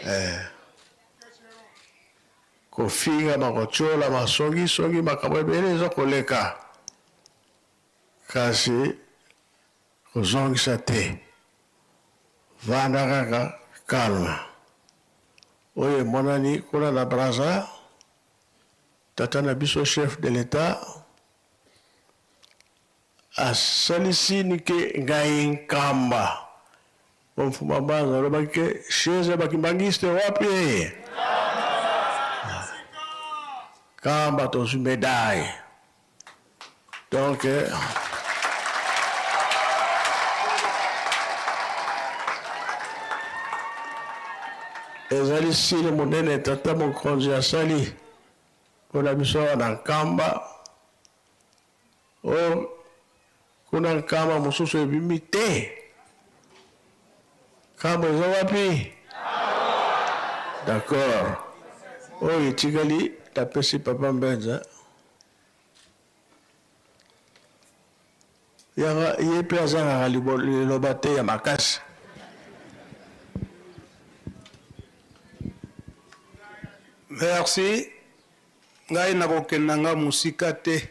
Eh. Kofinga, makotiola, masongisongi, makambo ebele eza koleka, kasi kozongisa te, vanda kaka calme. Oyo emonani kuna na Brazza, tata na biso chef de l'État asalisi nike ngai Nkamba. Mfuma Mbanza alobaki ke chaise ya bakimbangiste wapi? Kamba tozwi médaille. Donc ezali sile monene tata mokonzi asali mpona biso awa na Nkamba. Oyo kuna Nkamba mosusu ebimi te. Nkamba eza wapi? D'accord. Oyo etikali napesi papa Mbenza. Yanga ye mpe azangaka liloba te ya makasi. Merci. Ngai nakokenda nga mosika te.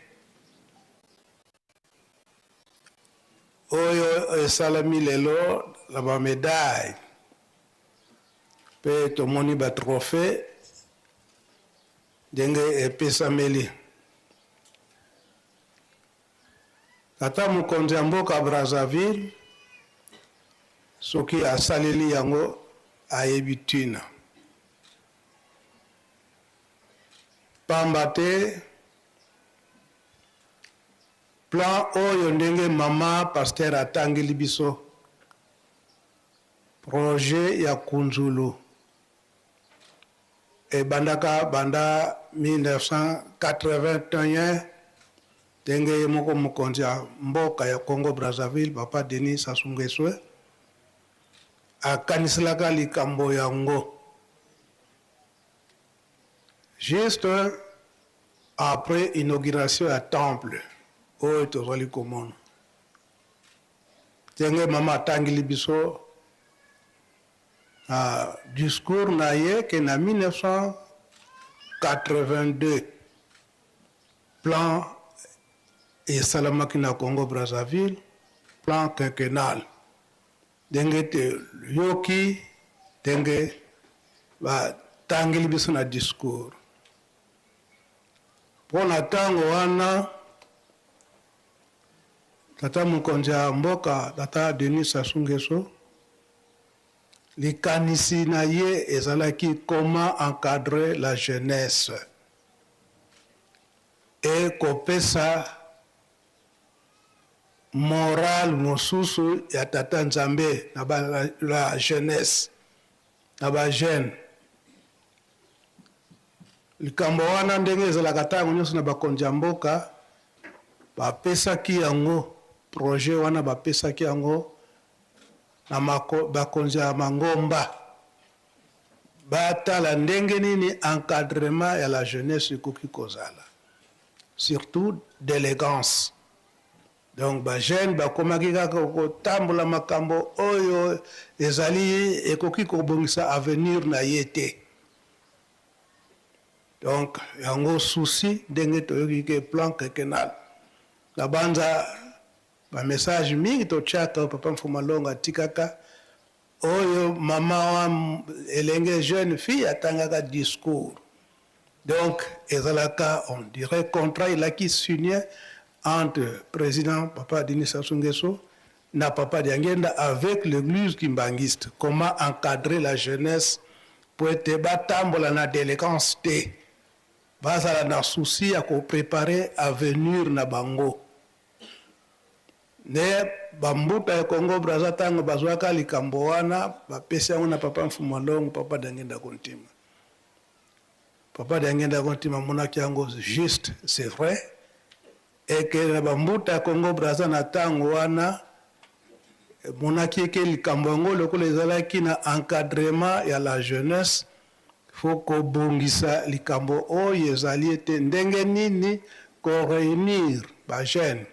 Oyo esalami lelo na ba medaille mpe tomoni ba trophée ndenge epesameli. Tata mokonzi ya mboka Brazzaville soki asaleli yango ayebi tina. Pamba te plan oyo ndenge mama pasteur atangeli biso, projet ya Kunzulu ebandaka banda 1981 ndenge ye moko mokonzi ya mboka ya Congo Brazzaville papa Denis Sassou Nguesso akaniselaka likambo yango juste après inauguration ya temple oyo tozali komona ndenge mama atangeli biso na discours na ye ke na 1982 plan esalamaki na Congo Brazzaville, plan quinquennal, ndenge toyoki ndenge batangeli biso na discours. Mpo na ntango wana tata mokonzi ya mboka tata Denis Sassou Nguesso likanisi na ye ezalaki comment encadrer la jeunesse et kopesa morale mosusu ya tata Nzambe na ba la jeunesse na ba jeunes. Likambo wana ndenge ezalaka ntango nyonso na bakonzi ya mboka, bapesaki yango projet wana, bapesaki yango na bakonzi ya mangomba batala ndenge nini encadrement ya la jeunesse ekoki kozala, surtout d'élégance. Donc ba jeunes bakomaki kaka kotambola makambo oyo ezali ekoki kobongisa avenir na ye te. Donc yango souci ndenge toyoki ke plan quinquennal na banza ba message mingi totiaka papa Mfuma Longo atikaka oyo mama wa elenge jeune fille atangaka discours. Donc ezalaka on dirait contrat elaki signé entre président papa Denis Sassou Nguesso na papa Diangienda avec l'église kimbanguiste, comment encadrer la jeunesse po ete batambola na delinquance te, bazala na souci ya ko preparer avenir na bango. Nde ba mbuta ya Congo Brazza tango bazuaka likambo wana bapesi yango na papa Mfumua Longo, papa Diangienda Kuntima. Papa Diangienda Kuntima amonaki yango juste, c'est vrai, Eke na ba mbuta ya Congo Brazza na tango wana emonaki eke likambo yango lokola ezalaki na encadrement ya la jeunesse faut kobongisa likambo oyo ezali ete ndenge nini ko reunir ba jeunes.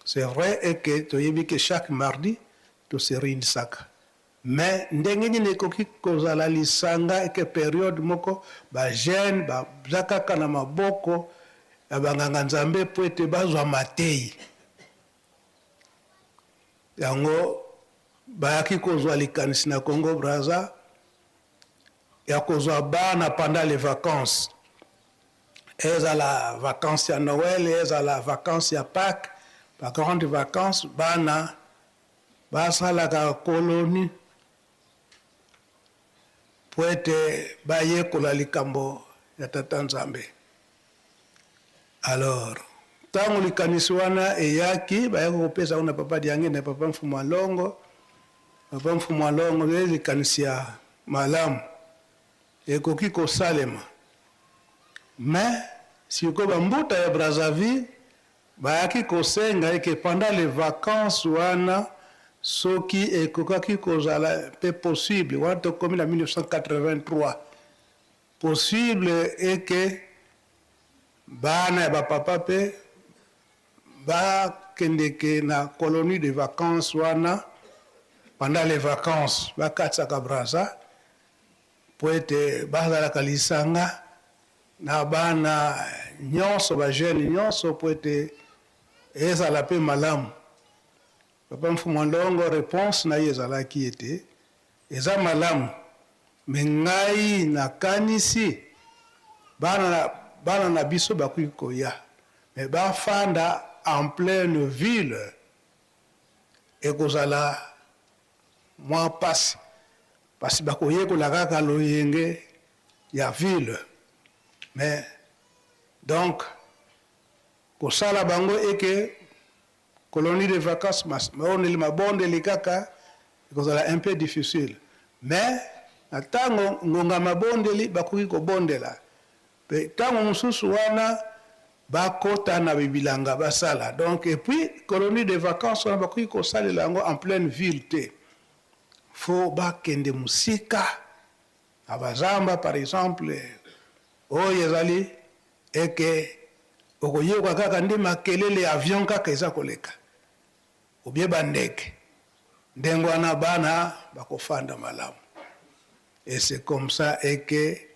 C'est vrai eke toyebi ke chaque mardi to se reunisaka mais ndenge nini ekoki kozala lisanga eke periode moko ba jeunes baza kaka na maboko ya ba nganga Nzambe mpo ete bazwa mateyi yango bayaki kozwa likanisi na Congo Brazza ya kozwa bana pendant les vacances ezala vacances ya Noël ezala vacances ya Pâques ba grandes vacances bana Basalaka colonie mpo ete bayekola likambo ya Tata Nzambe. Alors, tango likanisi wana eyaki, bayaki kopesa yango na Papa Diangienda na Papa Mfumu Alongo. Papa Mfumu Alongo, ezali likanisi ya malamu, ekoki kosalema. Mais, sikoyo ba mbuta ya Brazzaville Bayaki kosenga eke pendant les vacances wana soki ekokaki kozala mpe possible, wana tokomi na 1983, possible eke bana ya ba papa mpe bakendeke na colonie de vacances wana pendant les vacances, bakatisaka Brazza mpo ete bazalaka lisanga na bana nyonso, ba jeunes nyonso mpo ete ezala mpe malamu. Papa Mfumua Ndongo reponse na ye ezalaki ete eza malamu mais ngai nakanisi bana bana na biso bakoki koya mais bafanda en pleine ville ekozala mwa pasi pasi bakoyekola kaka loyenge ya ville mais donc kosala bango eke colonie de vacances mabondeli mabondeli kaka ekozala un peu difficile mais na tango ngonga mabondeli bakoki kobondela pe tango mosusu wana bakota na bilanga basala donc et puis colonie de vacances wana bakoki kosalela yango en pleine ville te faut bakende mosika Na ba zamba par exemple oyo ezali eke okoyoka kaka nde makelele ya avion kaka eza koleka ou bien ba ndeke ndenge wana bana bakofanda malamu et c'est comme ça eke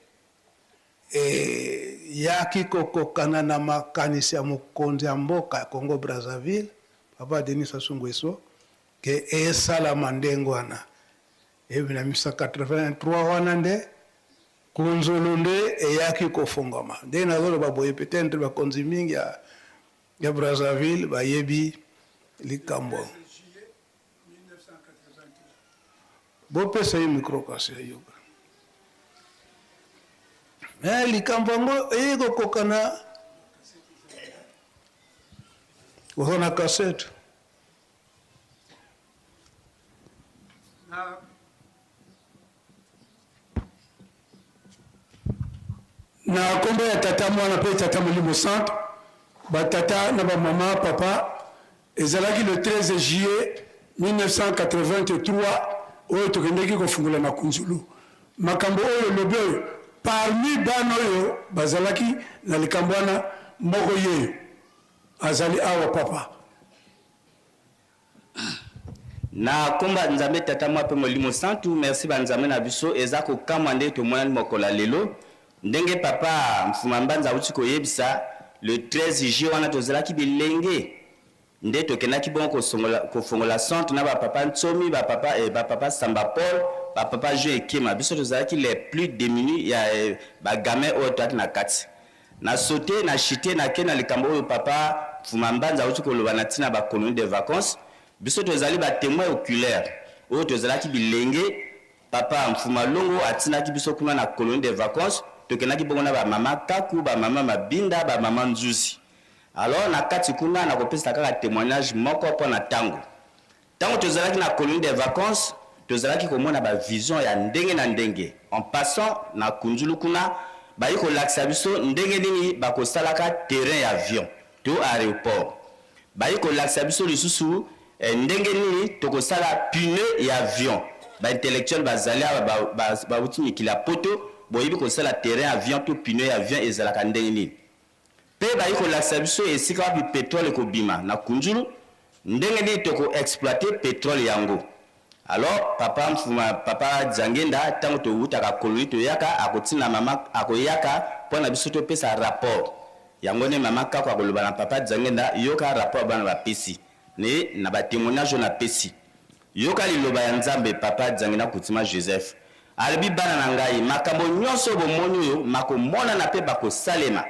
eyaki kokokana na makanisi ya mokonzi ya mboka ya Congo Brazzaville papa Denis Sassou Nguesso ke esalama ndenge wana. Epi na 1983 wana nde Kunzulu nde eyaki kofongwama. Ndenge nazoloba boye peut-etre bakonzi mingi ya, ya Brazzaville bayebi likambo. Bopesa ye micro kasi ayoka. Mais likambo yango eye kokokana oza na cassette. Na kombo ya Tata, Mwana mpe Tata Molimo Santu, ba tata na ba mama, papa, ezalaki le 13 juillet 1983 oyo tokendeki kofungola na Kunzulu. Makambo oyo olobi oyo, parmi bana oyo bazalaki na likambo wana, moko yeyo azali awa papa. Na kombo ya Nzambe Tata Mwa pe Molimo Santu, merci ba Nzambe na biso, eza kokamwa ndenge tomonani mokolo ya lelo, ndenge papa Mfuma Mbanza awuti koyebisa, le 13 juillet wana tozalaki bilenge nde tokendaki bongo kosongola kofongola centre na ba papa Nsomi, ba papa eh, ba papa Samba Paul, ba papa Jean Ekema, biso tozalaki les plus demunis ya eh, ba gamins oyo toyaki na kati. Na sauter, na chuter, na ke na likambo oyo papa Mfuma Mbanza awuti koloba na tina ba colonies de vacances. Biso tozali ba temoins oculaires oyo tozalaki bilenge, papa Mfuma Longo atindaki biso kuna na colonie de vacances, tokendaki bongo na ba mama Kaku, ba mama Mabinda, ba mama Nzuzi. Alors na kati kuna nakopesa kaka temoignage moko mpo na tango. Tango tozalaki na colonie de vacances, tozalaki komona ba visions ya ndenge na ndenge. En passant na Kunzulu kuna, bayi kolakisa biso ndenge nini bakosalaka terrain ya avion to aeroport. Bayi kolakisa biso lisusu ndenge nini tokosala pneu ya avion. Ba intellectuels bazali awa bawuti mikili ya poto, boyebi kosala terrain ya avion to pneu ya avion ezalaka ndenge nini? Pe bayi kolakisa biso esika wapi petrole ekobima na Kunzulu, ndenge nini toko exploiter petrole yango. Alors papa Mfuma, papa Diangienda tango towutaka colonie toyaka akotinda mama akoyaka po na biso topesa rapport. Yango nde mama Kako akoloba na papa Diangienda yoka rapport bana bapesi ne na ba temoignages oyo napesi. Yoka liloba ya Nzambe papa Diangienda Kutima Joseph alobi bana na ngai makambo nionso oyo bomoni oyo makomonana pe bakosalema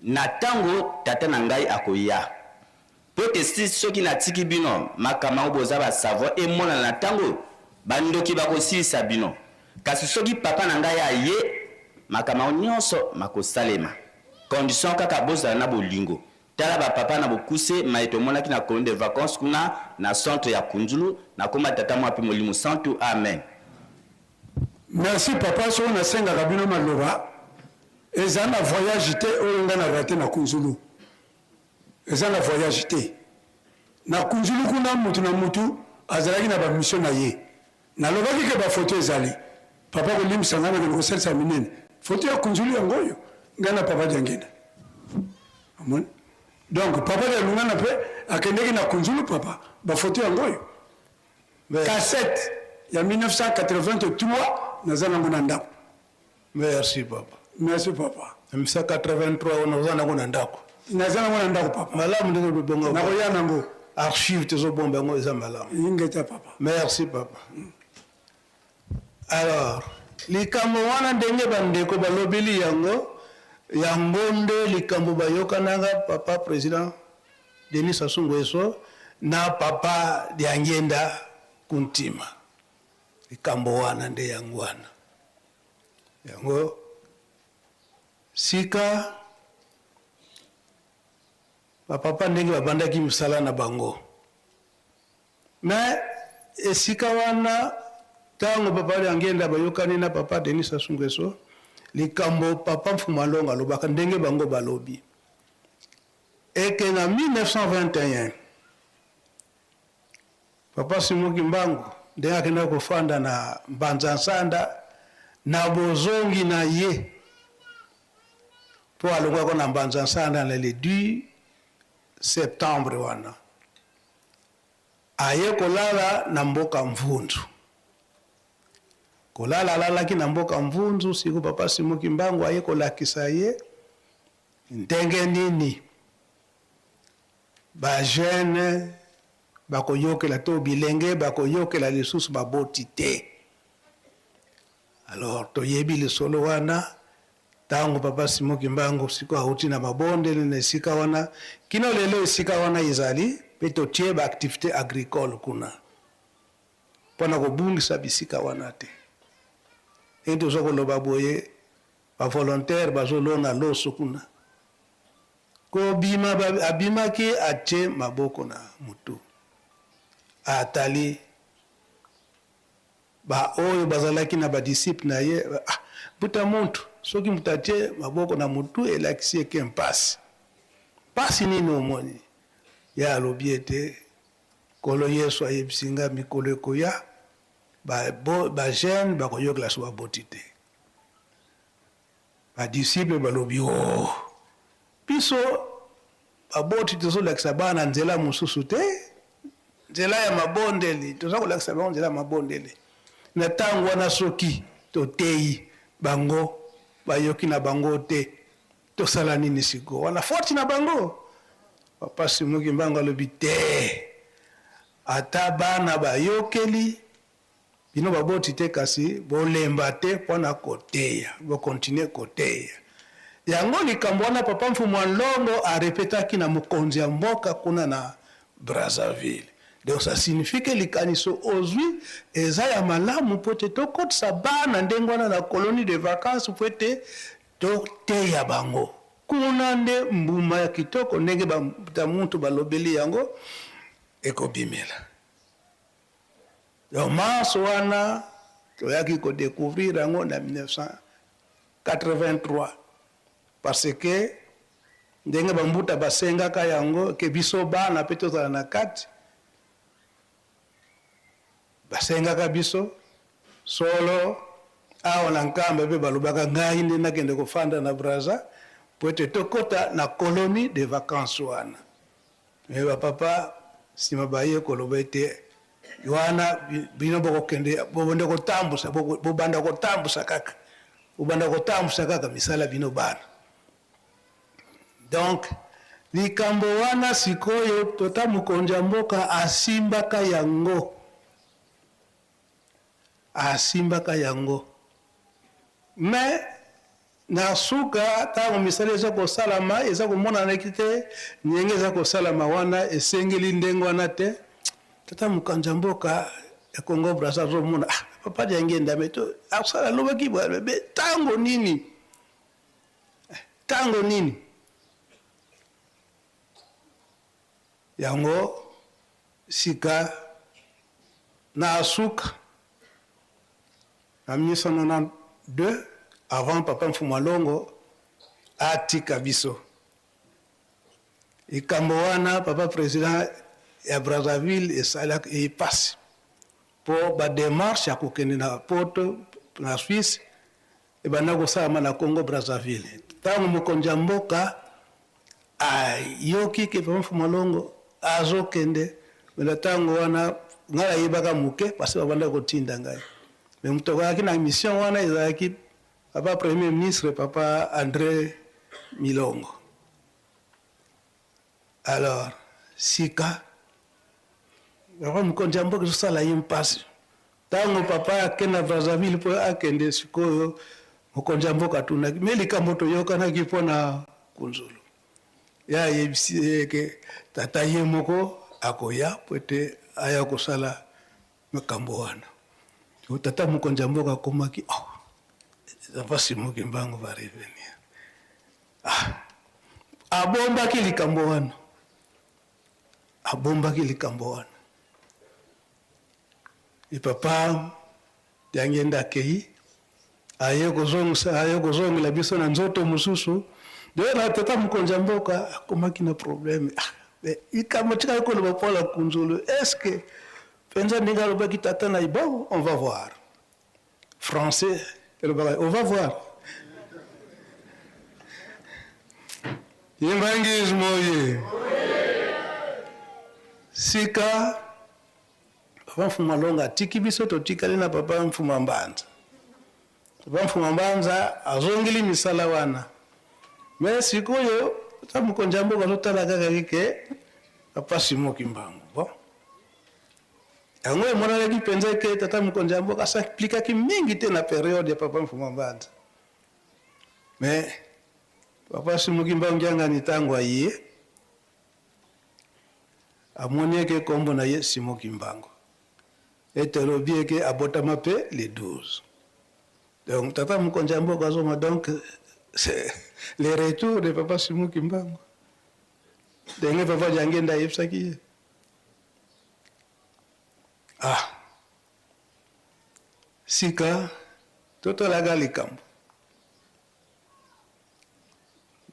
na tango tata na ngai akoya. Po ete si soki natiki bino makambo yango boza ba savoir emonana na tango ba ndoki bakosilisa bino. Kasi soki papa na ngai aye makambo yango nionso makosalema. Condition kaka bozala na bolingo. Tala ba papa na bokuse maye tomonaki na colonie de vacances kuna na centre ya Kunzulu na komba tata mwa pe molimo santu amen. Merci papa soki nasengaka bino maloba eza na voyage te oyo nga na rate na Kunzulu eza na voyage te na Kunzulu kuna mutu na mutu azalaki na ba mission na ye nalobaki ke ba photo ezali papa kolimbisa nga nakende kosalisa minene photo ya Kunzulu yango oyo nga na papa Diangenda omoni donc papa Dialungana pe akendeki na Kunzulu papa ba photo yango oyo cassette ya 1983 naza nango na ndako. Merci papa. Merci papa. 1983 wana oza nango na ndako. Naza nango na ndako papa. Malamu ndenge olobi bongo. Nakoya nango. Archive tozobomba yango eza malamu. Ingeta papa. Merci papa. Alors likambo wana ndenge bandeko balobeli yango, yango nde likambo bayokanaka papa president Denis Sassou Nguesso na papa Diangienda Kuntima. Likambo wana nde yango wana. Yango sika ba papa ndenge babandaki mosala na bango. Mais esika wana tango papa Diangienda bayokani na papa Denis Sassou Nguesso, likambo papa Mfuma Longo alobaka ndenge bango balobi eke na 1921 Papa Simon Kimbangu ndenge akendaki kofanda na Mbanza Nsanda na bozongi na ye mpo alongwaki na Mbanza Nsanda na le 10 septembre wana aye kolala na mboka Mvunzu. Kolala alalaki na mboka Mvunzu, siko Papa Simon Kimbangu aye kolakisa ye ndenge nini Ba jeunes bakoyokela to bilenge bakoyokela lisusu baboti te. Alors toyebi lisolo wana tango papa Simon Kimbangu sikoyo awuti na mabondeli na esika wana kino lelo esika wana ezali pe totie ba activites agricoles kuna pona kobungisa bisika wana te. Ndenge toza koloba boye ba volontaires bazolona loso kuna. Kobima abimaki atie maboko na mutu atali ba oyo bazalaki na ba disciples na ye ah mbuta muntu soki mutu atie maboko na mutu elakisi ye ke mpasi mpasi nini omoni ye alobi ete Nkolo Yesu ayebisi nga mikolo ekoya ba ba jeunes bakoyokela so baboti te. Ba disciples balobi, Oh, biso baboti tozolakisa bana nzela mosusu te, nzela ya mabondeli, toza kolakisa bango nzela ya mabondeli. Na ntango wana soki toteyi bango, bayoki na bango te, tosala nini sikoyo? Wana faute na bango. Papa Simon Kimbangu alobi te, ata bana bayokeli Bino baboti te kasi bolemba te pona koteya, bo continuer koteya. Yango likambo wana papa Mfumu a Nlongo a repetaki na mokonzi ya mboka kuna na Brazzaville. Donc ça signifie que likaniso ozwi eza ya malamu mpo ete tokotisa bana ndenge wana na colonie de vacances mpo ete toteya bango. Kuna nde mbuma ya kitoko ndenge ba muntu balobeli yango ekobimela. Donc manso wana toyaki ko decouvrir yango na 1983 parce que ndenge ba mbuta basengaka yango ke biso bana pe tozala na kati, basengaka biso solo awa na Nkamba pe balobaka ngai nde nakende kofanda na Brazza po ete tokota na colonie de vacances wana. Mais ba papa sima baye koloba ete wana bino bokokende bobonde kotambusa bobanda kotambusa kaka bobanda kotambusa kaka misala bino bana. Donc likambo wana sikoyo tota mokonzi ya mboka asimbaka yango, asimbaka yango mais Na suka, tango misala eza kosalama, eza komonana te ndenge eza kosalama wana esengeli ndenge wana te. Tata mokonzi ya mboka ya Congo Brazza azomona, ah, papa Diangienda mais to asala alobaki boye, mais tango nini? Tango nini? Yango sika na suka Na 1992, avant papa Mfumu Alongo atika biso, likambo wana papa president ya Brazzaville esalaki ye pasi po ba demarches ya kokende na poto na Suisse ebanda kosalama na Congo Brazzaville. Tango mokonzi ya mboka ayoki ke papa Mfumu Alongo azokende, mais na tango wana ngai nayebaka moke parce que babandaki kotinda ngai. Mais moto azalaki na mission wana ezalaki papa premier ministre papa Andre Milongo. Alors sika papa mokonzi ya mboka ezosala ye mpasi ntango papa ake na Brazzaville mpo akende sikoyo, mokonzi ya mboka atunaki me likambo toyokanaki mpo na Kunzulu. Ye ayebisi ye ke tata ye moko akoya mpo ete aya kosala makambo wana. Tata mokonzi ya mboka akomaki, oh, papa Simon Kimbangu va revenir. Ah, abombaki likambo wana, abombaki likambo wana. E papa Diangienda akei, aye kozongisa, aye kozongela biso na nzoto mosusu. De na tata mokonzi ya mboka akomaki na problème. Ah, mais likambo tikali koloba mpo na Kunzulu, est-ce que mpenza ndenge alobaki tata na ye, bon, on va voir. Français elobaka on va voir. Kimbanguisme oye. Sika papa Mfumu Alonga atiki biso, totikali na papa Mfumu Mbanza. Papa Mfumu Mbanza azongeli misala wana, mais sikoyo ta mokonzi ya mboka azotala kaka ke papa Simon Kimbangu. Bon, yango emonanaki mpenza ke tata mokonzi ya mboka as'aplikaki mingi te na periode ya papa Mfumu Mbanza. Mais papa Simon Kimbangu Kiangani ntango aye amoni eke kombo na ye Simon Kimbangu, ete alobi eke abotama pe le 12. Donc tata mokonzi ya mboka azoma, donc c'est le retour de papa Simon Kimbangu ndenge papa Diangienda ayebisaki ye. Ah, sika totalaka likambo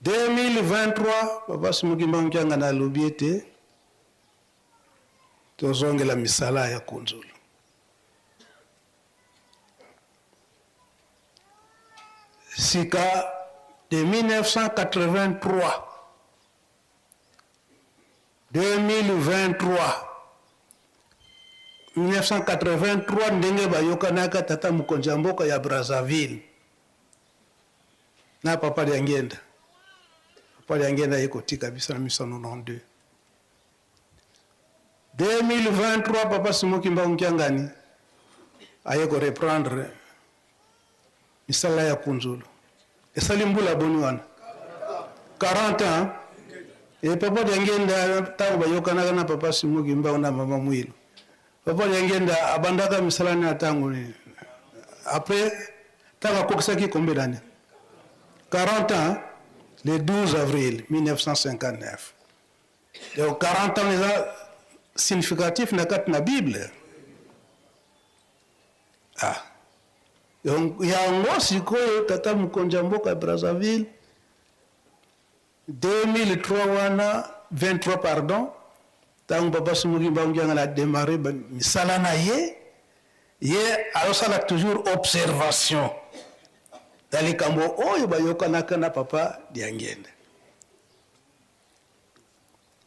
2023 papa Simon Kimbangu Kiangani alobi ete tozongela misala ya Kunzulu. Sika de 1983 2023 1983 ndenge bayokanaka tata mokonzi ya mboka ya Brazzaville na papa Diangienda. Papa Diangienda aye kotika biso na 1992. 2023 papa Simon Kimbangu Kiangani aye ko reprendre misala ya Kunzulu. Esali mbula boni wana? 40 ans. E papa Diangienda ntango bayokanaka na papa Simon Kimbangu na mama Mwilu, papa Diangienda abandaka misala na ntango nini? Après ntango akokisaki combien d'années? 40 ans, le 12 avril 1959. Donc 40 ans eza significatif na kati na Bible. Ah. Donc yango sikoyo tata mokonzi ya mboka ya Brazzaville 2003 wana 23 pardon, ntango papa Simon Kimbangu Kiangani a démarré misala na ye, ye azosala toujours observation na likambo oyo bayokanaka na papa Diangienda.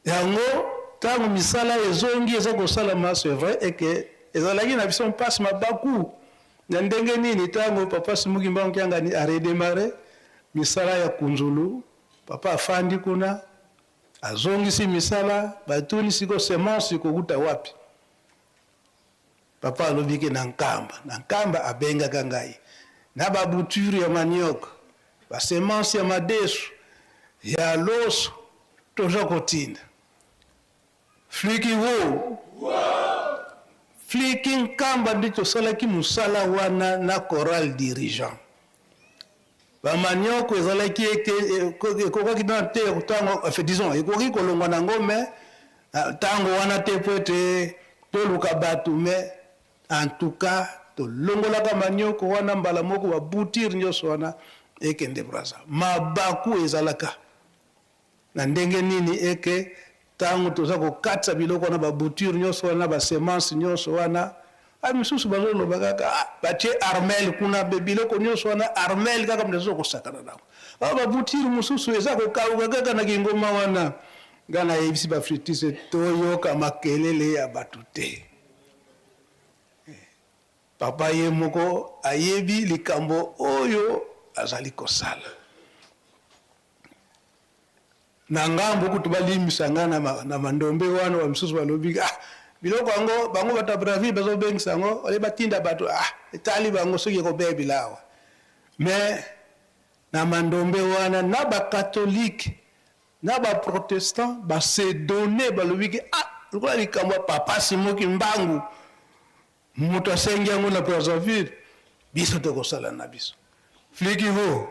Yango ntango misala ezongi eza kosalama, c'est vrai eke ezalaki na biso mpasi mabaku na ndenge nini ntango papa Simon Kimbangu Kiangani a redémarré misala ya Kunzulu, papa afandi kuna azongisi misala, batuni siko semence ekokuta wapi? Papa alobi ke na Nkamba. Na Nkamba abengaka ngai na ba bouture ya manioc, ba semence ya madesu, ya loso toza kotinda. Fliki wo Fliki Nkamba nde tosalaki mosala wana na chorale dirigeant. Ba manioko ezalaki ete ekokaki nano te ntango, enfin disons ekoki kolongwa na yango mais ntango wana te mpo ete toluka bato, mais en tout cas tolongolaka manioko wana mbala moko, ba bouture nyonso wana ekende Brazza. Mabaku ezalaka na ndenge nini eke ntango toza kokatisa biloko wana, ba bouture nyonso wana, ba semence nyonso wana, ah, misusu bazoloba kaka ah, batie armel kuna be biloko nyonso wana armel kaka moto aza kosakana nango. Ah, ba bouture mosusu eza kokauka kaka na kingoma wana. Ngai nayebisi ba flûtiste toyoka makelele ya bato te. Papa ye moko ayebi likambo oyo azali kosala. Na ngambo kutu balimbisa nga na mandombe wana, ba misusu balobi ah biloko yango bango bato ya Brazzaville bazobengisa yango ole batinda bato ah etali bango soki ekobebila awa. Mais na mandombe wana na ba catholique na ba protestant ba se donner, balobi ke ah lokola likambo ya papa Simon Kimbangu moto asengi yango na Brazzaville, biso tokosala na biso. Flikivo,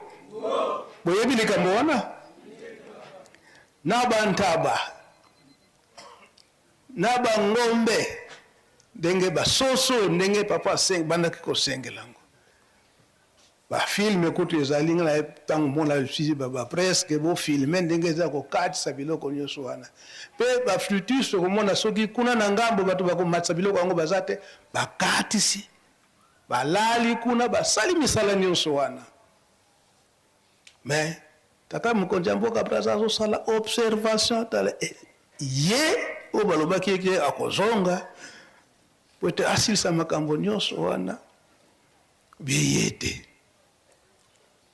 boyebi likambo wana na bantaba na bangombe ndenge basoso ndenge papa bandaki kosengela yango. Ba film kutu ezali nga na tango mona ba presque bo filme ndenge eza kokatisa biloko nyonso wana. Pe ba flûtiste okomona soki kuna na ngambo bato bakomatisa biloko yango baza te, bakatisi balali kuna basali misala nyonso wana. Mais tata mokonzi ya mboka Brazza azosala observation tala eh, ye oyo balobaki eke akozonga po ete asilisa makambo nyonso wana. Bien ye te.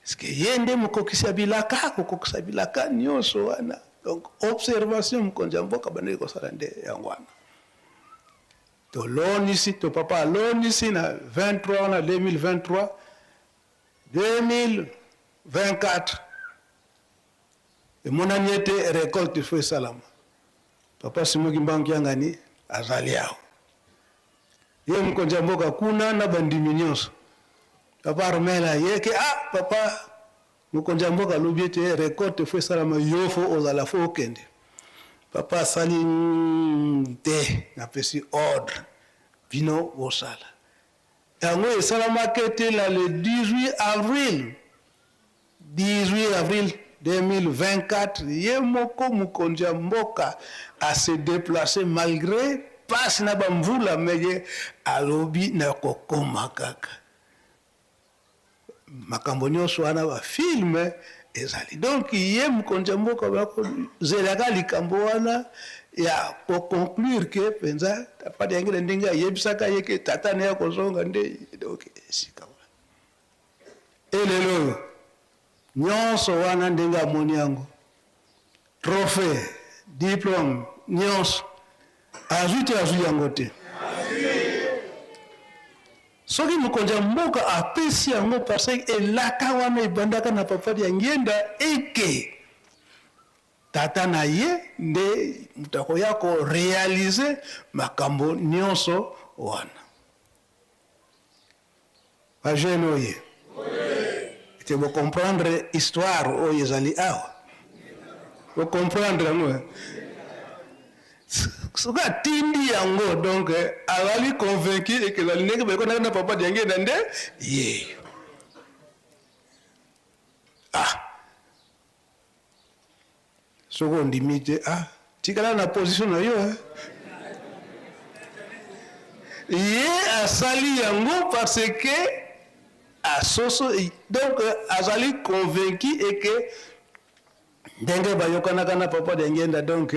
Est-ce que ye nde mokokisi ya bilaka, akokokisa bilaka nyonso wana? Donc observation mokonzi ya mboka bandaki kosala nde yango wana. Tolonisi, to papa alonisi na 23 wana 2023, 2024 emonani ete recolte il faut esalama. Papa Simon Kimbangu Kiangani azali awa. Ye mokonzi ya mboka kuna na bandimi nyonso. Papa Armel aye ke ah papa mokonzi ya mboka alobi ete recolte faut esalama, yo faut ozala, faut okende. Papa asali te, napesi ordre bino bosala. Yango esalamaki ete na le 18 avril 18 avril 2024, ye moko mokonzi ya mboka a se deplacer malgre pasi na ba mvula mais ye alobi nakokoma kaka. Makambo nyonso wana ba film ezali. Donc ye mokonzi ya mboka bakozelaka likambo wana ya ko conclure ke penza Papa Diangienda ndenge ayebisaka ye ke tata na ye akozonga nde donc esika wana. E lelo oyo nyonso wana ndenge amoni yango, trophee, diplome, nyonso azwi te, azwi yango te. Soki mokonzi ya mboka apesi yango parce que elaka wana ebandaka na Papa Diangienda eke. Tata na ye nde moto akoya ko realiser makambo nionso wana. Ba jeunes oye! Ete bo comprendre histoire oyo ezali awa? Bo comprendre yango? Soki atindi yango donc azali convaincu eke ezali ndenge bayekonaki na papa Diangienda nde ye. Ah! Soki ondimi te ah tikala na position na yo eh. Ye asali yango parce que asoso donc azali convaincu et que ndenge bayokanaka na papa Diangienda donc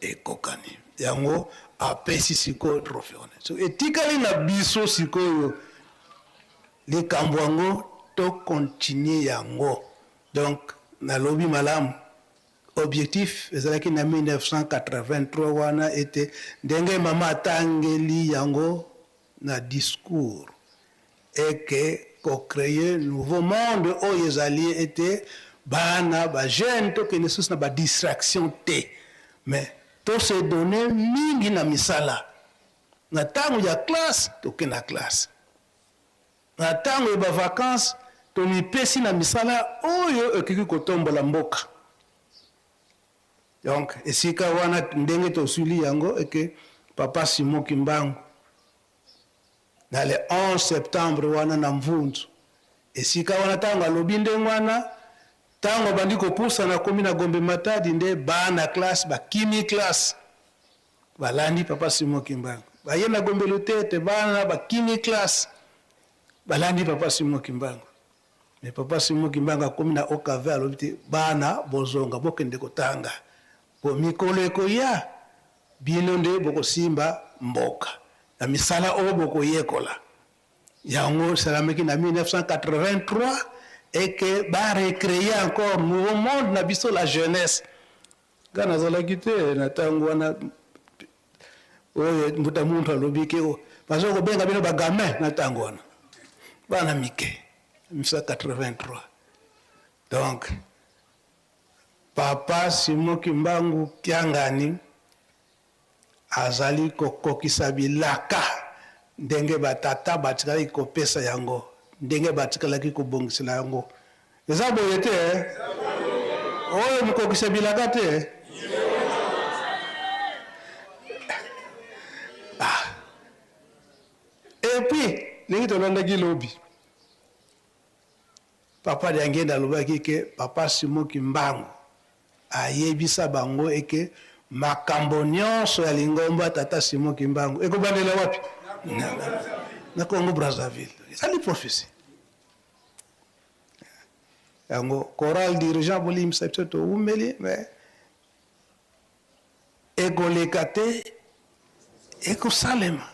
ekokani yango apesi sikoyo trophee wana. So etikali na biso sikoyo likambo yango to continuer yango. Donc nalobi malamu, objectif ezalaki na 1983 wana ete ndenge mama atangeli yango na discours et que ko creer nouveau monde oyo ezali ete bana ba jeunes tokende lisusu na ba distractions te mais to se donner mingi na misala. Na tango ya classe toke na classe. Na tango ya ba vacances, tomipesi na misala oyo ekoki kotombola mboka. Donc, esika wana ndenge tosuli yango et que Papa Simon Kimbangu na le 11 septembre wana na Mvunzu, esika wana tango alobi ndenge wana, tango abandi kopusana akomi na Gombe Matadi nde bana classe bakimi classe. Balandi papa Simon Kimbangu. Baye na Gombe Lutete, bana bakimi classe. Balandi papa Simon Kimbangu. Mais papa Simon Kimbangu akomi na OKV alobi te bana bozonga bokende kotanga. Po mikolo ekoya bino nde bokosimba mboka na misala oyo bokoyekola. Yango esalamaki na 1983 et que ba recreer encore nouveau monde na biso la jeunesse. Nga nazalaki te na tango wana oyo mbuta muntu alobi ke oh, baza kobenga bino ba gamin na tango wana bana mike 1983 donc papa Simon Kimbangu Kiangani Azali kokokisa bilaka ndenge batata batikalaki kopesa yango, ndenge batikalaki kobongisela yango. Eza boye te eh? Oyo mokokisa bilaka te eh? Ah. Et puis, ndenge tolandaki lobi, Papa Diangienda alobaki ke Papa Simon Kimbangu ayebisa bango eke makambo nionso ya lingomba Tata Simon Kimbangu ekobandela wapi? Na, na, na Congo Brazzaville. Ezali prophetie. Yango chorale dirigeant bolimbisa biso towumeli mais Ekoleka te, ekosalema.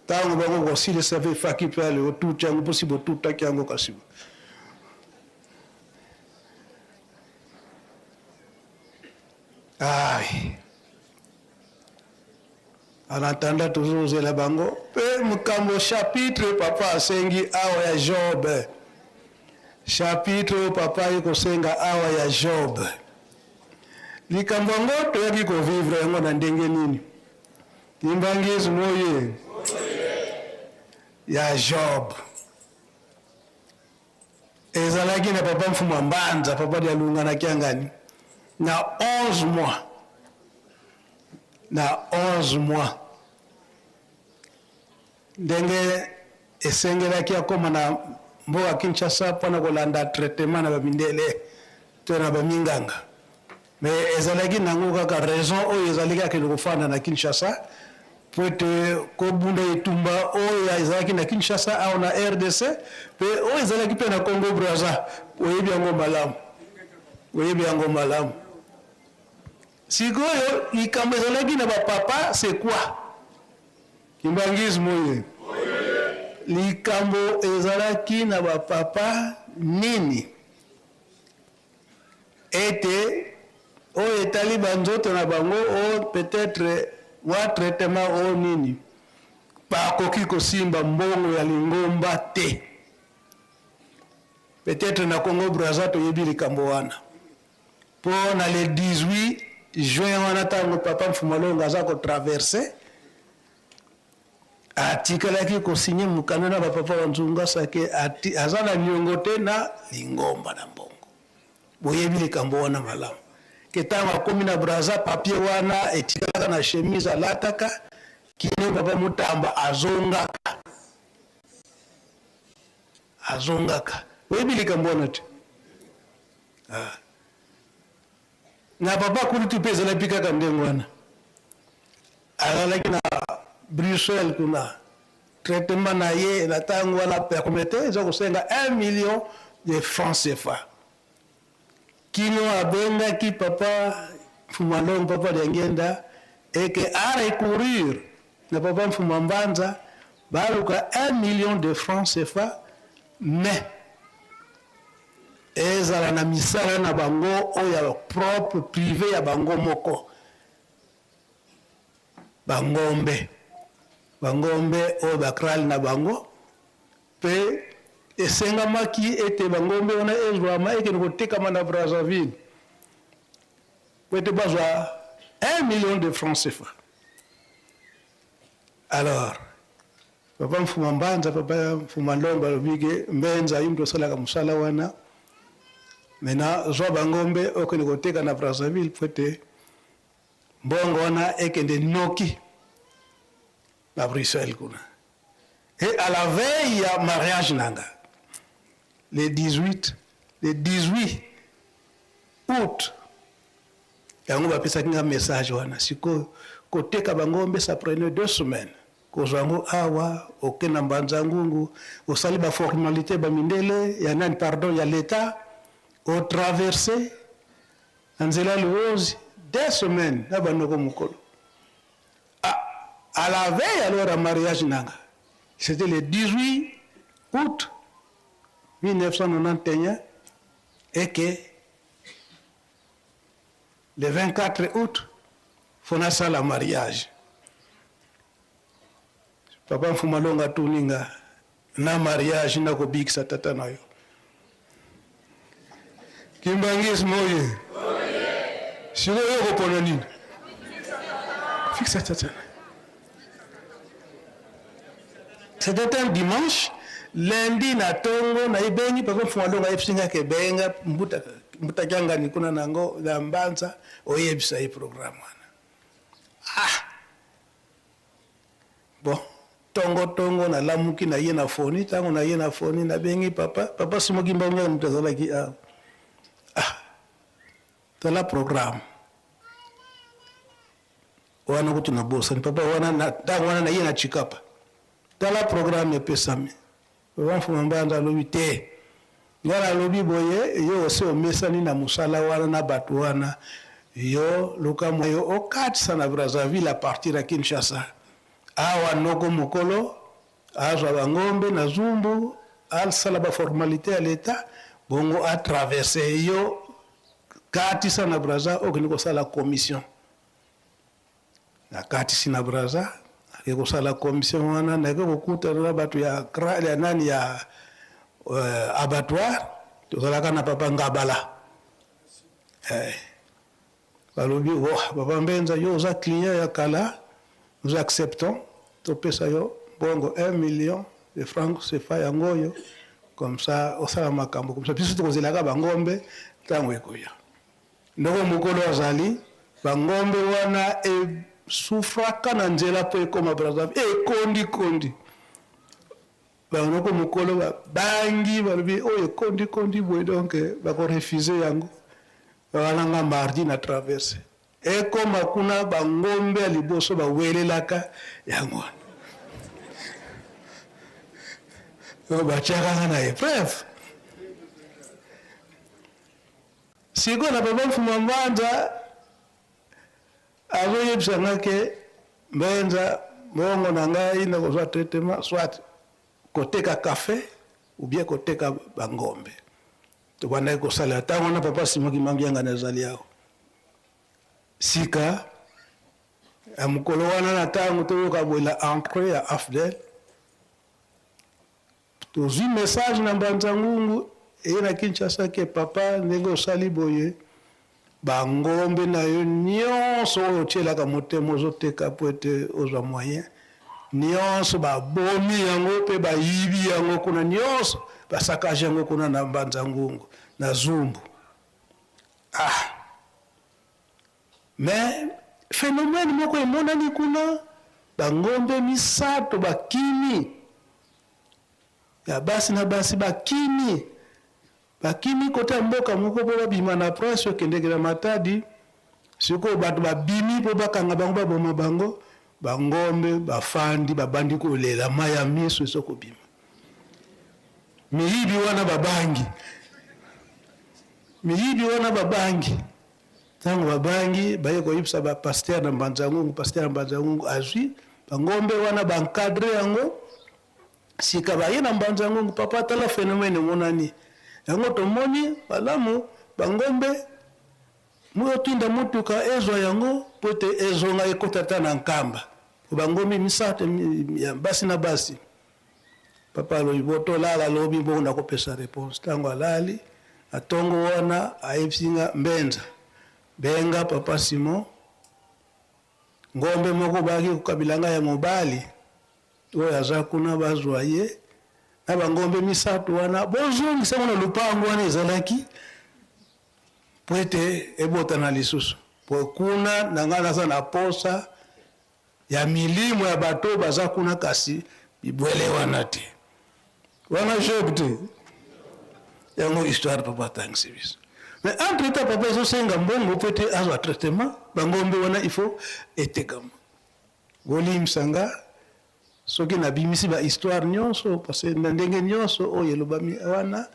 Ntango bango kosilisa mpe faki mpe ale otuti yango mposi botutaki yango kasi ai En attendant tozozela bango pe makambo chapitre papa asengi awa ya Job. Chapitre oyo papa aye kosenga awa ya Job. Likambo yango toyaki kovivre yango na ndenge nini? Kimbanguisme oye ya Job ezalaki na papa Mfumu ya Mbanza, papa Dialunga na Kiangani na 11 mois na 11 mois ndenge esengelaki akoma na mboka Kinshasa mpo na kolanda traitement na bamindele to na baminganga mais ezalaki nango kaka raison oyo ezalaki akende kofanda na Kinshasa mpo ete kobunda etumba oyo ezalaki na Kinshasa awa na rdc mpe oyo ezalaki mpe na Congo Brazza oyebi yango malamu oyebi yango malamu Sikoyo likambo ezalaki na ba papa c'est quoi? Kimbanguisme oye. Likambo ezalaki na ba papa nini? Ete oyo etali ba nzoto na bango o peut-etre wa traitement o nini? Bakoki kosimba mbongo ya lingomba te. Peut-etre na Congo Brazza toyebi likambo wana. Po na le 18 juin wana tango papa Mfuma Longo aza ko traverser, atikalaki ko signer mokanda na ba papa wa Nzungasa ke aza na niongo te na lingomba na mbongo. Boyebi likambo wana malamu. Ke tango akomi na Brazza papier wana etikalaka na chemise alataka kino papa Mutamba azongaka. Azongaka. Boyebi likambo wana te? Ah. Na papa kulutu mpe ezalaki kaka ndenge wana. Azalaki na Bruxelles kuna. Traitement na ye na tango wana permettait eza kosenga 1 million de francs CFA. Kino abengaki papa Mfuma Longo, papa Diangienda et que a recourir na papa Mfuma Mbanza baluka 1 million de francs CFA mais ezala na misala na bango oyo ya propre prive ya bango moko. Ba ngombe, ba ngombe oyo ba kraal na bango, mpe esengamaki ete ba ngombe wana ezwama ekende kotekama na Brazzaville mpo ete bazwa 1 million de francs CFA. Alors, Papa Mfuma Mbanza, Papa Mfuma Ndombe alobi ke Mbenza yo moto osalaka mosala wana, maintenant zwa ba ngombe okende koteka na Brazzaville mpo ete Mbongo wana ekende noki na Bruxelles kuna. Et à la veille ya mariage nanga le 18 le 18 août yango bapesaki nga message wana sikoyo koteka bangombe ça prenait deux semaines kozwa yango awa oke na mbanza ngungu osali ba formalité ba mindele ya nani pardon ya l'etat otraverse Na nzela Luozi deux semaines na ba noko mukolo ah à la veille alors ya mariage nanga c'etait le 18 août 1991 et que le 24 août faut nasala mariage papa Mfuma Longa atuni nga na mariage na kobikisa tata na yo kimbanguisme oye sikoyo yo okopona nini fikisa tata na c'était un dimanche lundi na tongo nayebengi papa mfuma longa ayebisi nga ke benga mbuta mbuta kiangani kuna nango na mbanza oyebisa ye programme wana ah Bon, tongo tongo na lamuki na ye na foni, tango na ye na foni na bengi papa, papa Simo Kimbangu moto azalaki awa. Ah, tala programme wana kutu na bosani papa wana na tango wana na ye na Tshikapa, tala programme epesami. Papa Mfuma Mbanza alobi te, nga nalobi boye, yo osi omesani na mosala wana na bato wana, yo luka moyen okatisa na Brazzaville à partir ya Kinshasa. Awa noko mokolo azwa ba ngombe na zumbu, asala ba formalites ya l'etat, bongo a traverser yo katisa na Brazza okende kosala commission. Nakatisi na Brazza, nake kosala commission wana, nake kokutana na bato ya ya nani ya euh, abattoir, tozalaka na papa Ngabala eh, balobi oh, papa Mbenza yo oza client ya kala, nous acceptons topesa yo mbongo 1 million de francs CFA yango oyo comme ça osala makambo comme ça biso tokozelaka bangombe ntango ekoya. Ndoko mokolo azali, ba ngombe wana e souffraka na nzela po ekoma Brazzaville, ekondi kondi. Ba noko mokolo ba bangi, balobi oyo ekondi kondi boye donc bako refuser yango. Wana nga mardi na traverse. Ekoma kuna ba ngombe ya liboso ba welelaka yango wana. Oyo batiaka nga na epreuve. Sikoyo na papa Mfuma Mbanza azoyebisa nga ke Mbenza mbongo na ngai nakozwa traitement soit koteka cafe ou bien koteka ba ngombe. Tobandaki kosalela ntango wana papa Simon Kimbangu Kiangani azali awa. Sika. Ya mokolo wana na ntango toyoka boye la entrée ya AFDL, tozwi message na Mbanza Ngungu eye na Kinshasa ke papa ndenge osali boye bangombe na yo nyonso oyo otielaka motema ozoteka mpo ete ozwa moyen nyonso babomi yango mpe bayibi yango kuna nyonso basakage yango kuna na Mbanza Ngungu na Zumbu. Ah, mais phénomène moko emonani kuna, bangombe misato bakimi ya basi na basi bakimi, bakimi kota ya mboka moko mpo babima na prince okendeke na Matadi. Sikoyo bato babimi mpo bakanga bango baboma bango, bangombe bafandi babandi kolela, mai ya miso ezo kobima. Miyibi wana babangi, miyibi wana babangi. Ntango babangi baye koyebisa ba pasteur na Mbanza Ngungu, pasteur na Mbanza Ngungu azwi bangombe wana baencadre yango. Sika baye na Mbanza Ngungu, papa tala phénomène emonani yango, tomoni malamu bangombe motinda motuka ezwa yango po ete ezonga ekota ata na Nkamba, po bangombe misato ya basi na basi. Papa alobi bo tolala, alobi bongo nakopesa réponse. Ntango alali na ntongo wana ayebisi nga Mbenza, benga papa Simon, ngombe moko bayaki kokabila ngai ya mobali oyo aza kuna bazwa ye na bangombe misato wana bozongisa ngo na lupango wana ezalaki po ete ebotana lisusu, po kuna na ngai naza na posa ya milimo ya bato baza kuna, kasi bibwele wana te, wana job te. Yango histoire papa atangisi biso. Mais entre temps papa ezosenga mbongo po ete azwa traitement bangombe wana, il faut etekama. Bolimbisa nga soki nabimisi ba histoire nyonso, parce que na ndenge nyonso oyo elobami wana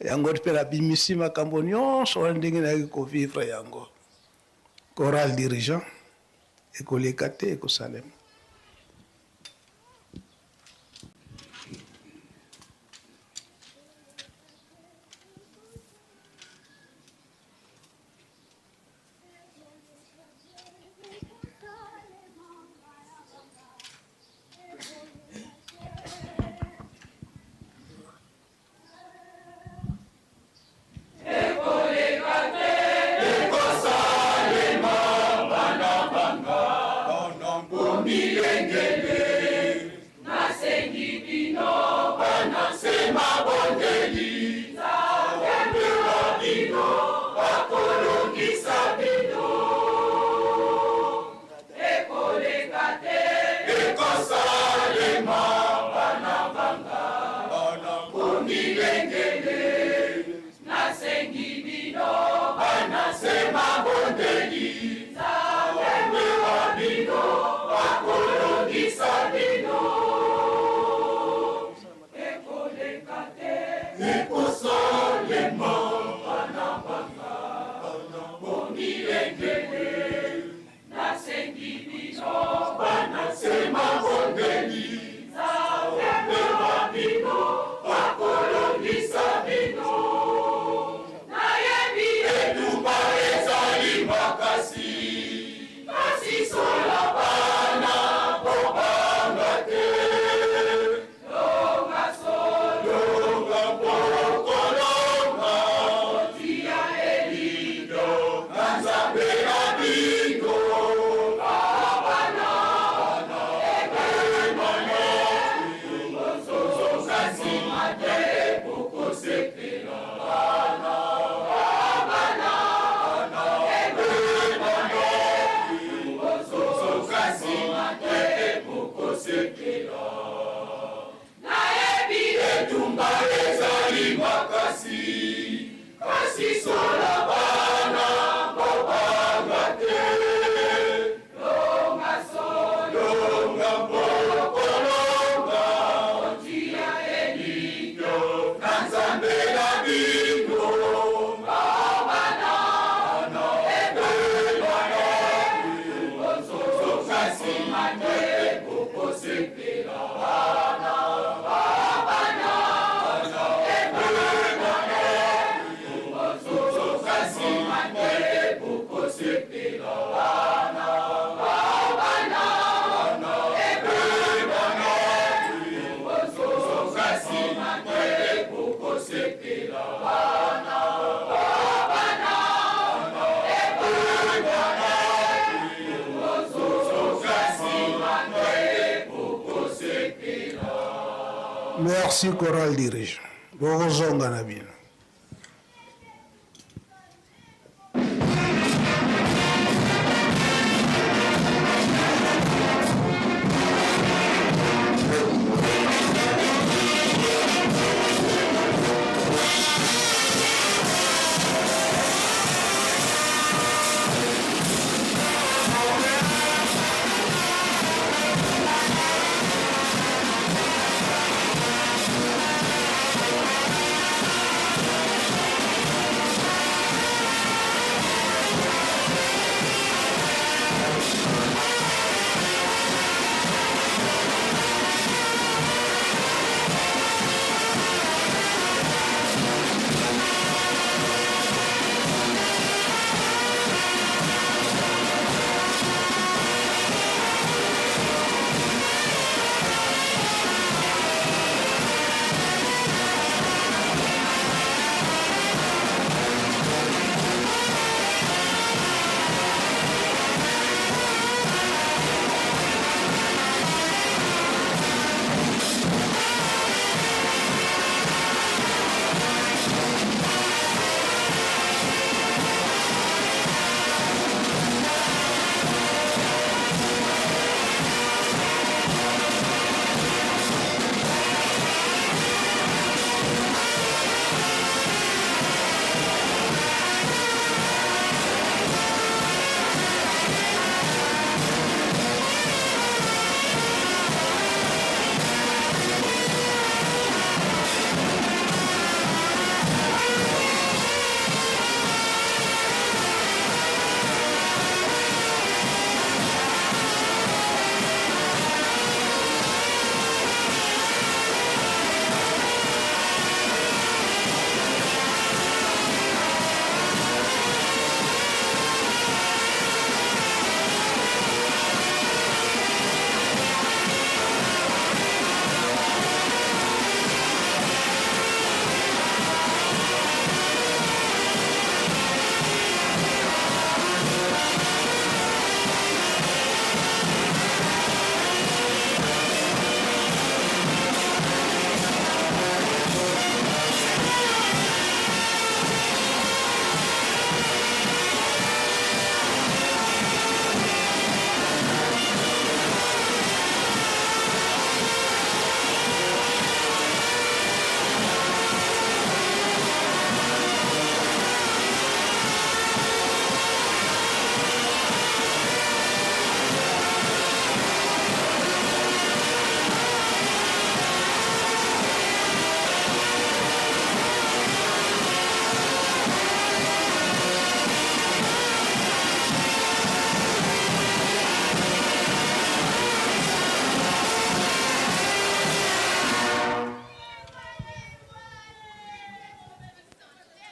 yango mpe nabimisi makambo nyonso wana ndenge nayaki kovivre yango. Chorale dirigeant ekoleka te, ekosalema. Merci chorale dirigeant. Bokozonga na bino.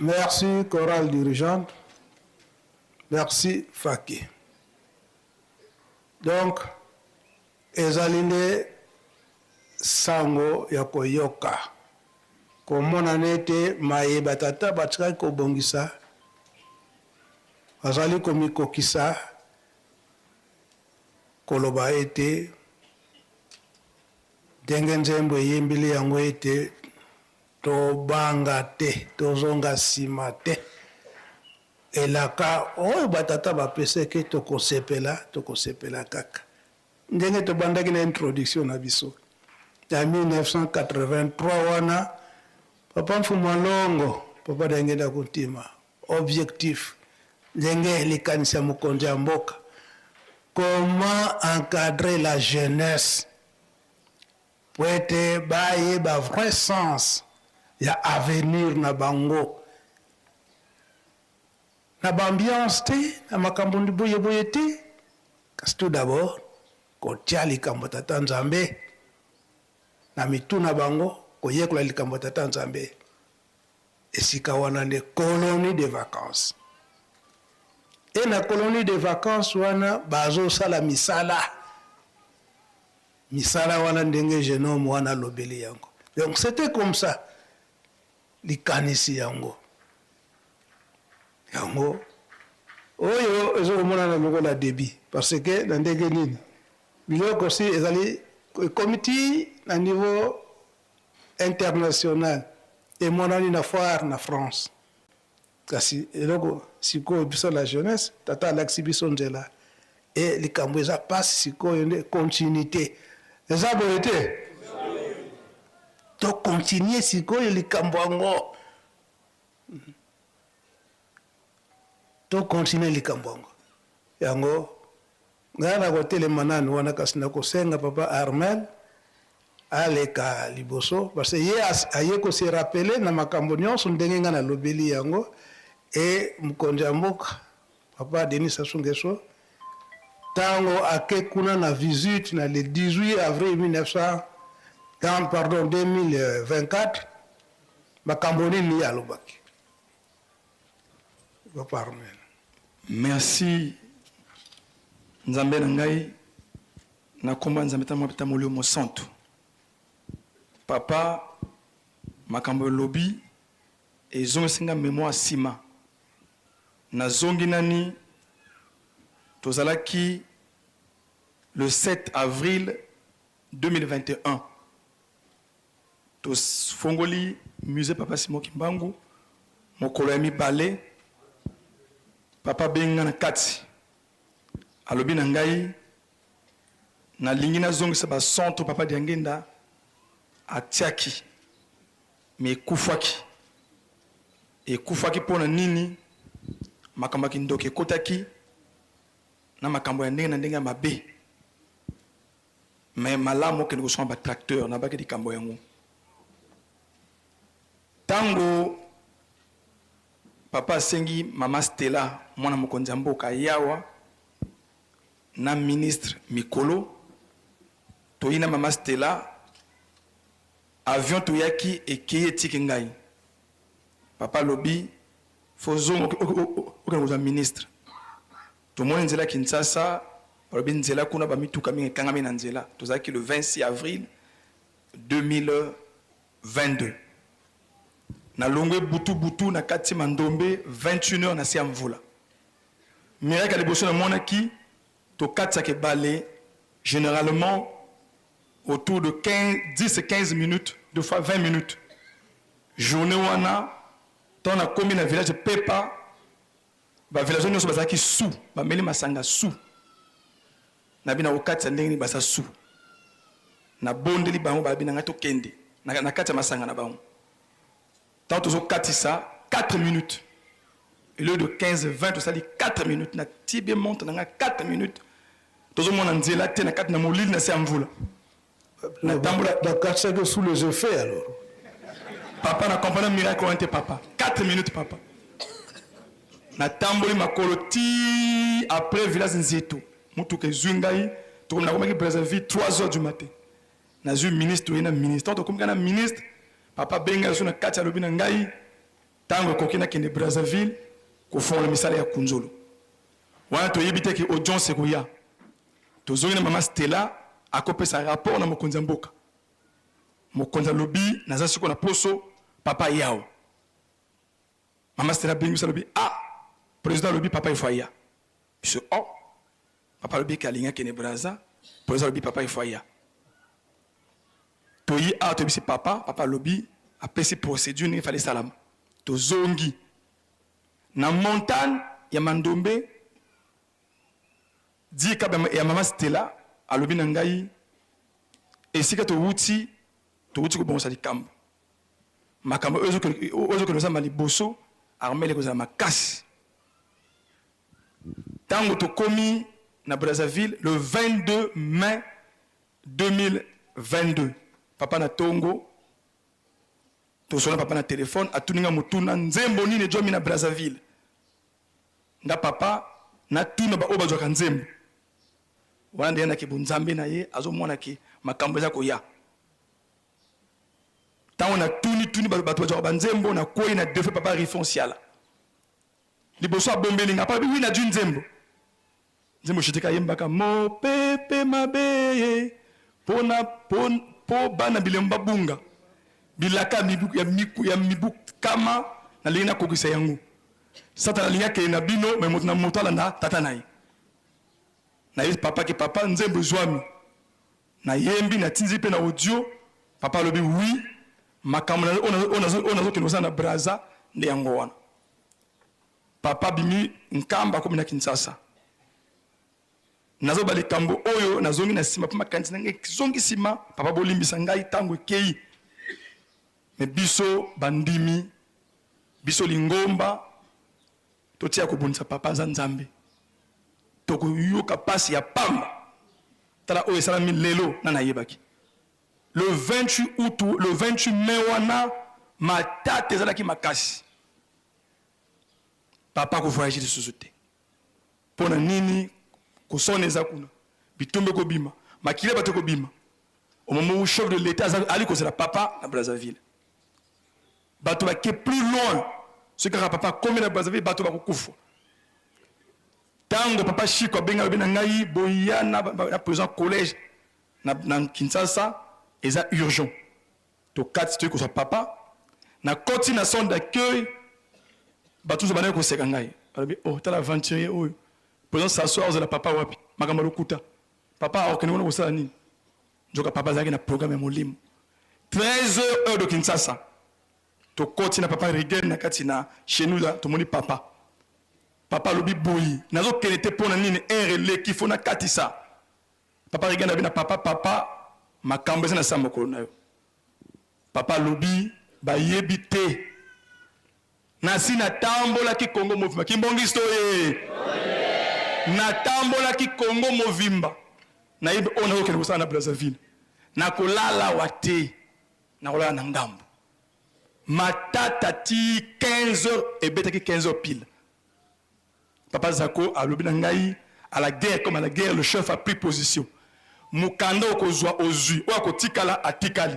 Merci, chorale dirigeante. Merci, Faki. Donc, ezali nde sango ya koyoka komonana ete maye batata batikaki kobongisa bazali komikokisa koloba ete ndenge nzembo eyembeli yango ete Tobanga te, tozonga sima te. Elaka oyo batata bapeseke tokosepela, tokosepela kaka. Ndenge tobandaki na introduction na biso ya 1983 wana, Papa Mfumu Alongo, Papa Diangienda Kuntima, objectif ndenge likanisi ya mokonzi ya mboka, comment encadrer la jeunesse Po ete bayeba vrai sens ya avenir na bango. Na ba ambiance te, na makambo boye boye te, kasi tout d'abord kotia likambo ya Tata Nzambe na mitu na bango, koyekola likambo ya Tata Nzambe. Esika wana nde colonie de vacances. Et na colonie de vacances wana bazosala misala. Misala wana ndenge jeune homme wana alobeli yango. Donc c'etait comme ça likanisi yango. Yango oyo ezo komonana lokola debut parce que na ndenge nini biloko si ezali ekomi ti na niveau. international emonani na foire na France. Kasi eloko sikoyo biso la jeunesse, tata alakisi biso nzela e likambo eza pasi sikoyo nde continuité eza boye te? To continuer sikoyo likambo yango, to continuer likambo yango. Yango ngai nakotelema nanu wana, kasi nakosenga papa Armel aleka liboso parce que ye aye ko se rappeler na makambo nionso ndenge ngai nalobeli yango et mokonzi ya mboka papa Denis Sassou Nguesso tango ake kuna na visite na le 18 avril 1900 pardon 2024 makambo nini ye alobaki. Papa Armel. Merci Nzambe na ngai na kombo ya Nzambe ta mwa ta molimo mosantu. Papa makambo olobi ezongisi nga memoire sima. Nazongi nani tozalaki le 7 avril 2021 Tofongoli musee Papa Simon Kimbangu mokolo ya mibale, papa abengi nga na kati, alobi na ngai nalingi nazongisa ba centre papa Diangenda atiaki mais ekufaki. Ekufaki mpo na nini? Makambo ya kindoki ekotaki na makambo ya ndenge na ndenge ya mabe. Mais malamu okende kosomba ba tracteur nabaki likambo yango tango papa asengi mama Stella mwana mokonzi ya mboka ayawa na ministre mikolo toyi na mama Stella avion toyaki ekeyi etiki ngai papa alobi fo zonga okende kozwa ministre Tomoni nzela Kinshasa, balobi nzela kuna ba mituka mingi ekangami na nzela. Tozalaki le 26 avril 2022. Nalongwe butu butu na kati Mandombe 21 heures na se ya mvula. Miracle ya liboso namonaki, tokatisaka ebale generalement autour de 15, 10 15 minutes, deux fois 20 minutes. Journee wana, tango nakomi na village Pepa, Ba villageois nionso bazalaki sous, bameli masanga sous. Nabi nakokatisa ndenge nini baza sous. Nabondeli bango balobi na ngai tokende na kati ya masanga na bango. Tango tozokatisa 4 minutes au lieu de 15 20 tosali 4 minutes na tibe montre na ngai 4 minutes tozomona nzela te na kati na molili na se ya mvula. Natambola bakatisaki sous les effets alors. Papa na comprendre miracle wana te papa. 4 minutes papa. Natamboli makolo ti après village Nzeto. Mutuka ezwi ngai tokomi nakomaki Brazzaville 3 heures du matin. Nazwi ministre toye na ministre. Tokomi na ministre papa benga biso na kati alobi na ngai tango ekoki nakende Brazzaville kofongola misala ya Kunzolo. Wana toyebi te ke audience ekoya. Tozongi na mama Stella akopesa rapport na mokonzi ya mboka. Mokonzi alobi naza siko na poso papa yawa. Mama Stella abengi biso alobi ah president alobi papa il faut aya. Biso oh papa alobi ke alingi akende Brazza, president alobi papa il faut aya. Toyi awa toyebisi papa, papa alobi apesi procedure ndenge fallait esalama. Tozongi na montagne ya Mandombe. Dikab ya mama Stella alobi na ngai esika towuti, towuti kobongisa likambo. Makambo oyo ezokende kozamba liboso, armele ekozala makasi. Tango tokomi na Brazzaville le 22 mai 2022, papa na tongo tosolola papa na telephone, atuni nga motuna, nzembo nini ejwami na Brazzaville? Nga papa na tuna ba oyo bazwaka nzembo wana ndenge na ki bonzambe na ye azo mona ke makambo eza koya tango na tuni tuni bato bazwaka ba nzembo na kweyi na defe papa Rifon Siala liboso abombeli nga papa oui na dui nzembo Nzembo Shitika ayembaka mopepe mabe pona po bana bilembo babunga bilaka ya mibu, ya miku, ya mibu kama nalingi nakokisa yango. Satana alingi akende na bino me moto na moto alanda tata na ye. Nayebi papa ke papa nzembo ezwami nayembi natindi mpe na audio papa alobi oui. Makambo oyo nazokende kosala na Brazza nde yango wana. Papa abimi Nkamba akomi na Kinshasa. Nazoloba likambo oyo nazongi na nsima mpo makanisi na ngai ezongi nsima. Papa bolimbisa ngai ntango ekei. Mais biso bandimi, biso lingomba totika kobundisa papa aza Nzambe. Tokoyoka pasi ya pamba. Tala oyo esalami lelo na nayebaki. Le 28 août, le 28 mai wana matata ezalaki makasi. Papa ako voyager lisusu te. Pona nini? Kosona eza kuna. Bitumba ekobima, makila ya bato ekobima. Au moment où chef de l'Etat ali kozela papa na Brazzaville. Bato bake plus loin. Soki kaka papa akomi na Brazzaville, bato bakokufa. Tango papa Chico abenga alobi na ngai boya na, na président collège na, na Kinshasa eza urgent. Tokati toyi kozwa papa. Nakoti na centre d'accueil, bato nyonso bandaki koseka ngai. Balobi oh tala aventurier oyo. Président Sassou azela papa wapi? Makambo ya lokuta. Papa akokende kuna kosala nini? Nzoka papa azalaki na programme ya molimo. 13 heures heure de Kinshasa. Tokoti na papa Regen na kati na chez nous là, tomoni papa. Papa alobi boyi, nazokende te pona nini? Heure eleki, faut nakatisa. Papa Reagan alobi na papa, papa makambo eza na sa mokolo na yo. Papa alobi bayebi te. Nasi natambolaki Congo movimba. Kimbongisto oye! Natambolaki Congo movimba. Nayebi oyo nazokende kosala na Brazzaville. Nakolala awa te. Nakolala na ngambo. Matata ti 15 heures ebetaki 15 heures pile. Papa Zako alobi na ngai à la guerre comme à la guerre le chef a pris position. Mukanda okozwa ozwi, oyo akotikala atikali.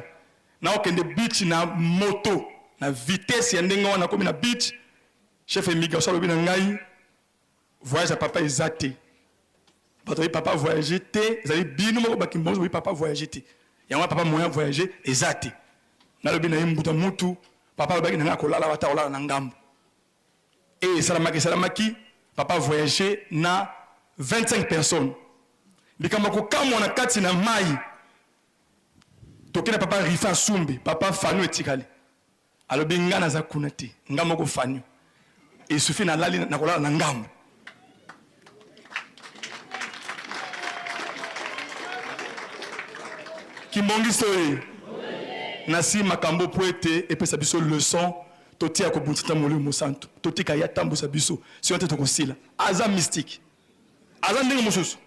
Nakokende beach na moto na vitesse ya ndenge wana nakomi na beach, chef ya immigration alobi na ngai voyage ya papa eza te. Bato bayebi papa voyage te, ezali bino moko ba kimbonzo boyebi papa voyage te. Yango wana papa moyen voyage eza te. Nalobi na ye mbuta mutu, papa alobaki na ngai akolala wata akolala na ngambo. Et esalamaki esalamaki papa voyage na 25 personnes likambo ya kokamwa na kati na mayi toke na papa Rifa Asumbi papa Fanu etikali alobi nga naza kuna te nga moko Fanu esufi nalali nakolala na ngambo kimbongiso ye nasi makambo po ete epesa biso leçon Totika kobundisa ta molimo mosantu, totika ye atambusa biso, sinon te tokosila. Aza mystique, aza ndenge mosusu.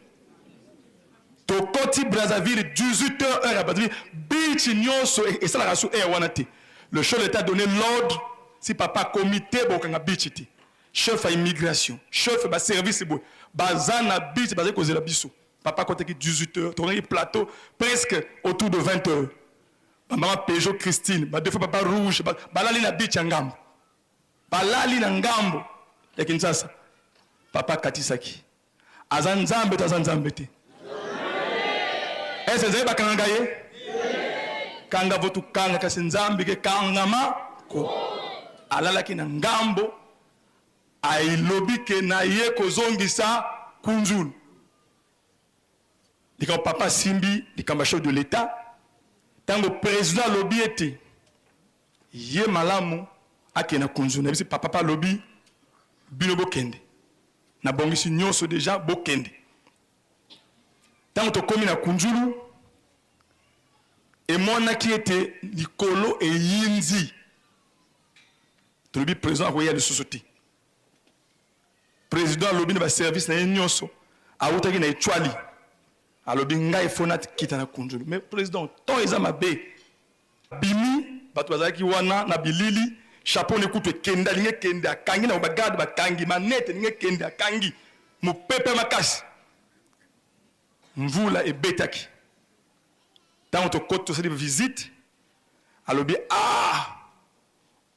Tokoti Brazzaville 18 heures heure ya Brazzaville, beach nyonso esalaka su heure wana te. Le chef de l'Etat a donné l'ordre, si papa akomi te bokanga beach te. Chef ya immigration, chef ya ba service boye, baza na beach bazali kozela biso. Papa akotaki 18 heures, tokangaki plateau presque autour de 20 heures. Ba mama Peugeot Christine, ba deux fois papa rouge, ba, balali na beach ya ngambo. Balali na ngambo ya Kinshasa. Papa akatisaki. Aza Nzambe to aza Nzambe te? Est-ce Nzambe bakangaka ye? Kanga votu kanga kasi Nzambe ke kangama ko. Alalaki na ngambo ailobi ke na ye kozongisa kunzulu. Likambo papa asimbi likambo ya chef de l'etat tango president alobi ete ye malamu akende na kunzu nayebisi papa pe alobi bino bokende nabongisi nionso dejà bokende tango tokomi na kunzulu emonaki ete likolo eyinzi tolobi president akoya lisusu te. President alobi na ba service na ye nionso, awutaki na Echwali, alobi ngai faut na kita na Kunzulu. Mais president, temps eza mabe. Abimi, batu bazalaki wana na bilili, chapeau ne kutu ekende, alingi ekende, akangi na ba garde bakangi, manette elingi ekende, akangi. Mupepe makasi. Mvula ebetaki. Tango tokoti tosali visite, alobi ah!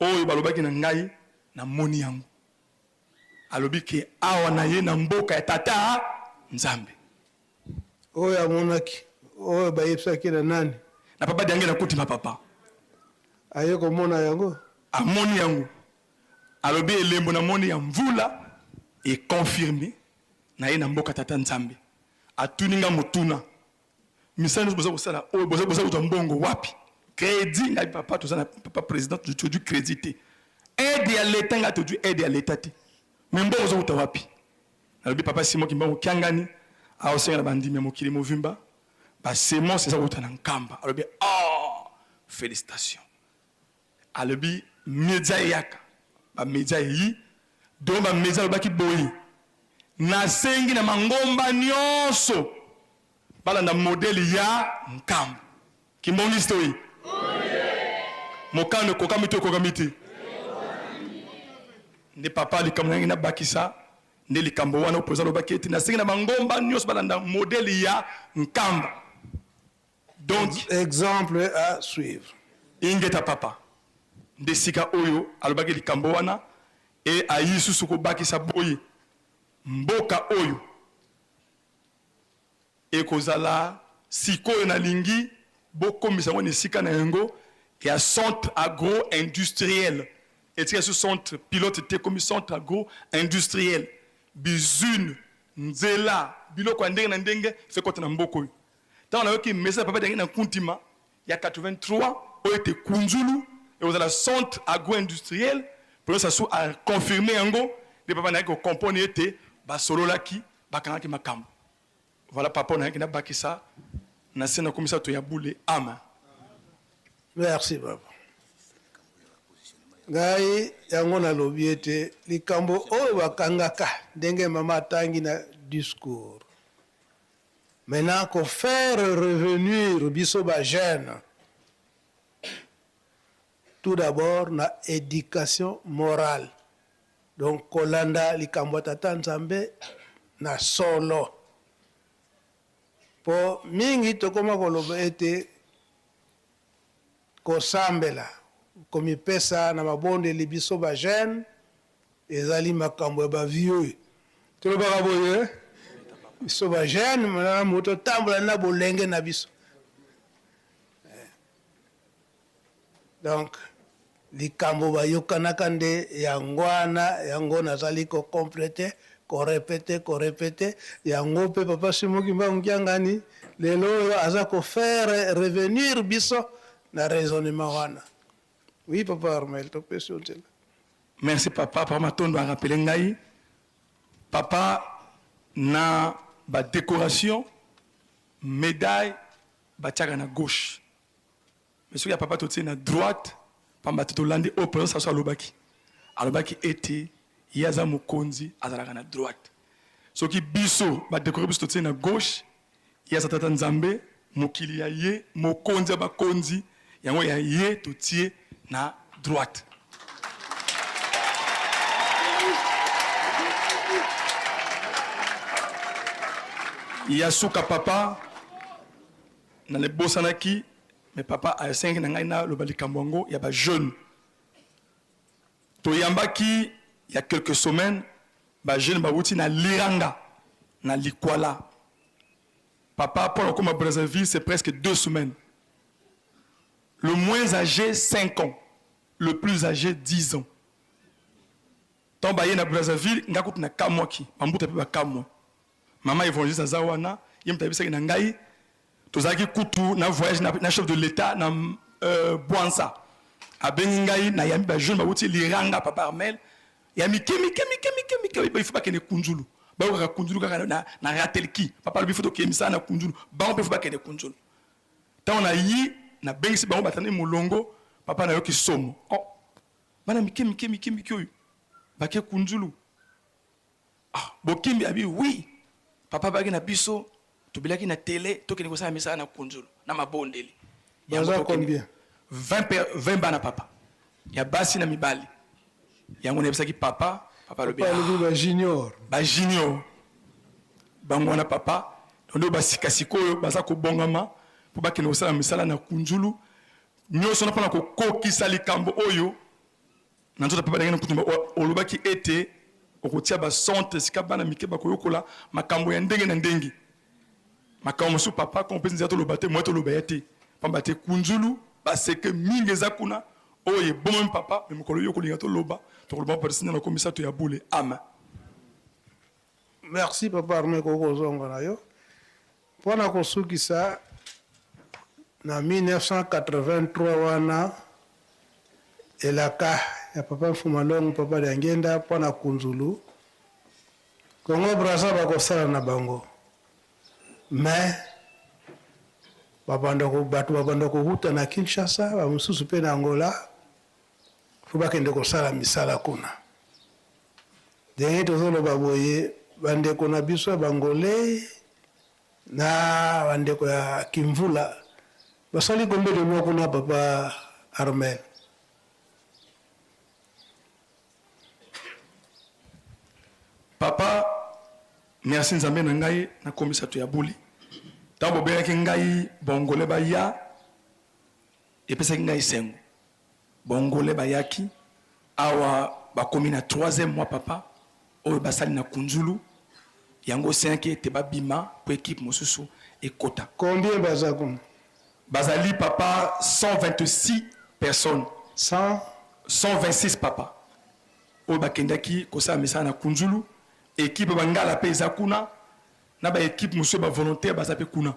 Oyo balobaki na ngai, namoni yango. Alobi ke awa naye na mboka ya Tata Nzambe. Oyo amonaki, oyo bayebisaki na nani? Na papa Diangenda Kutima papa. Aye komona yango? Amoni yango. Alobi elembo namoni ya mvula e confirme naye na mboka Tata Nzambe. Atuni nga motuna, misala nionso boza kosala oyo boza kozwa mbongo wapi? Crédit ngai papa toza na papa président tozwi crédit te. Aide ya l'État ngai tozwi aide ya l'État te. Mais mbongo ezowuta wapi? Nalobi papa Simon Kimbangu Kiangani aosenga na bandimi ya mokili movimba ba semence eza kowuta na Nkamba. Alobi oh félicitations. Alobi media eyaka, ba media eyi, donc ba media alobaki boye, nasengi na mangomba nyonso balanda modèle ya Nkamba. Kimbongiste oye? Mokano ekokami to ekokami te? Nde papa likambo nangi nabakisa nde likambo wana président alobaki ete nasengi na mangomba nyonso balanda modèle ya Nkamba. Donc exemple à suivre. Ingeta papa. Nde sika oyo alobaki likambo wana e ayi susu kobakisa boye mboka oyo ekozala sikoyo nalingi bokomisa yango na esika na yango ya centre agro industriel etika su centre pilote te ekomi centre agro industriel bizune nzela biloko ya ndenge na ndenge fekota na mboka oyo Tango nayoki message ya papa Diangienda Nkuntima ya 83 oyo ete Kunzulu ekozala centre agro-industriel, President Sassou a confirmer yango, nde papa nayaki ko comprendre ete basololaki, bakangaki makambo. Voilà papa oyo nayaki nabakisa na se na komisa to ya bule. Amen. Merci papa. Ngai yango nalobi ete likambo oyo bakangaka ndenge mama atangi na discours Maintenant ko faire revenir biso ba jeunes tout d'abord na education morale donc kolanda likambo ya tata Nzambe na solo po mingi tokoma koloba ete kosambela komipesa na mabondeli biso ba jeunes Ezali makambo ya ba vieux. Tolobaka boye biso ba jeune malamu totambola na bolenge na biso. Donc likambo bayokanaka nde yango wana, yango nazali ko completer, ko repeter, ko repeter yango mpe papa Simon Kimbangu Kiangani lelo oyo aza ko faire revenir biso na raisonnement wana. Oui papa Armel, topesi yo nzela. Merci papa, papa Matondo a rappelé ngai papa na ba décoration médaille batiaka na gauche mais soki ya papa totie na droite pamba te tolandi oyo président Sassou alobaki alobaki ete ye aza mokonzi azalaka na droite soki biso ba décorer biso totie na gauche Ye aza tata nzambe mokili ya ye mokonzi ya bakonzi yango ya ye totie na droite. Ya suka papa na lebosanaki mais papa asengaki na ngai naloba likambo yango ya ba jeune toyambaki ya quelques semaines ba jeune bawuti na Liranga na Likwala papa pour kokoma Brazzaville c'est presque deux semaines le moins âgé 5 ans le plus âgé 10 ans ntango baye na Brazzaville nga kutu nakamwaki bambuta mpe bakamwa mama évangéliste aza wana ye moto ayebisaki na ngai tozalaki kutu na voyage na, na chef de l'état na euh, Bwanza abengi ngai nayambi ba jeune bawuti Liranga papa Armel ya mike mike mike mike mike il faut bakende Kunzulu bayokaka Kunzulu kaka na, na ratelki papa alobi faut tokende misala na Kunzulu bango mpe faut bakende Kunzulu ntango nayi nabengisi bango batandi molongo papa nayoki somo oh, bana mike mike mike mike oyo bake Kunzulu Ah, bokimbi abi oui papa abaki na biso tobelaki na tele tokende kosala misala na kunzulu na mabondeli baza combien 20 20 bana papa ya basi na mibali yango nayebisaki papa papa alobi alobi ba junior ba junior bango wana papa nde basika sikoyo baza kobongama mpo bakende kosala misala na kunzulu nyonso na mpona kokokisa likambo oyo Na nzoto ya papa ndenge kutu olobaki ete okotia ba centre esika bana mike bakoyokola makambo ya ndenge na ndenge. Makambo mosusu papa koma opesi nzela toloba te, moyen toloba ya te. Pamba te kunzulu baseke mingi eza kuna oyo ebomami papa, me mokolo yo okolinga toloba, tokoloba papa tosinda na komisato ya bule. Amen. Merci papa Armé kokozonga na yo mpo na kosukisa. Na 1983 wana elaka ya papa Mfuma Longo, papa Diangienda mpo na Kunzulu, Congo Brazza bakosala na bango mais babanda bato babanda kowuta na Kinshasa, ba mosusu mpe na Angola mpo bakende kosala misala kuna. Ndenge tozoloba boye, bandeko na biso ya bangolais na bandeko ya Kimvula basali combien de mois kuna papa Armel? Papa merci Nzambe na ngai nakomisa to ya buli ntango bobengaki ngai bongole baya epesaki ngai esengo bongole bayaki awa bakomi na troisième mois papa oyo basali na kunzulu yango osengaki ete babima mpo ekipe mosusu ekota. Combien baza kuna? Bazali papa 126 personnes. 100? 126 papa oyo bakendaki kosala misala na kunzulu. Ekipe bangala mpe eza kuna na ba ekipe mosusu ya ba volontaire baza mpe kuna.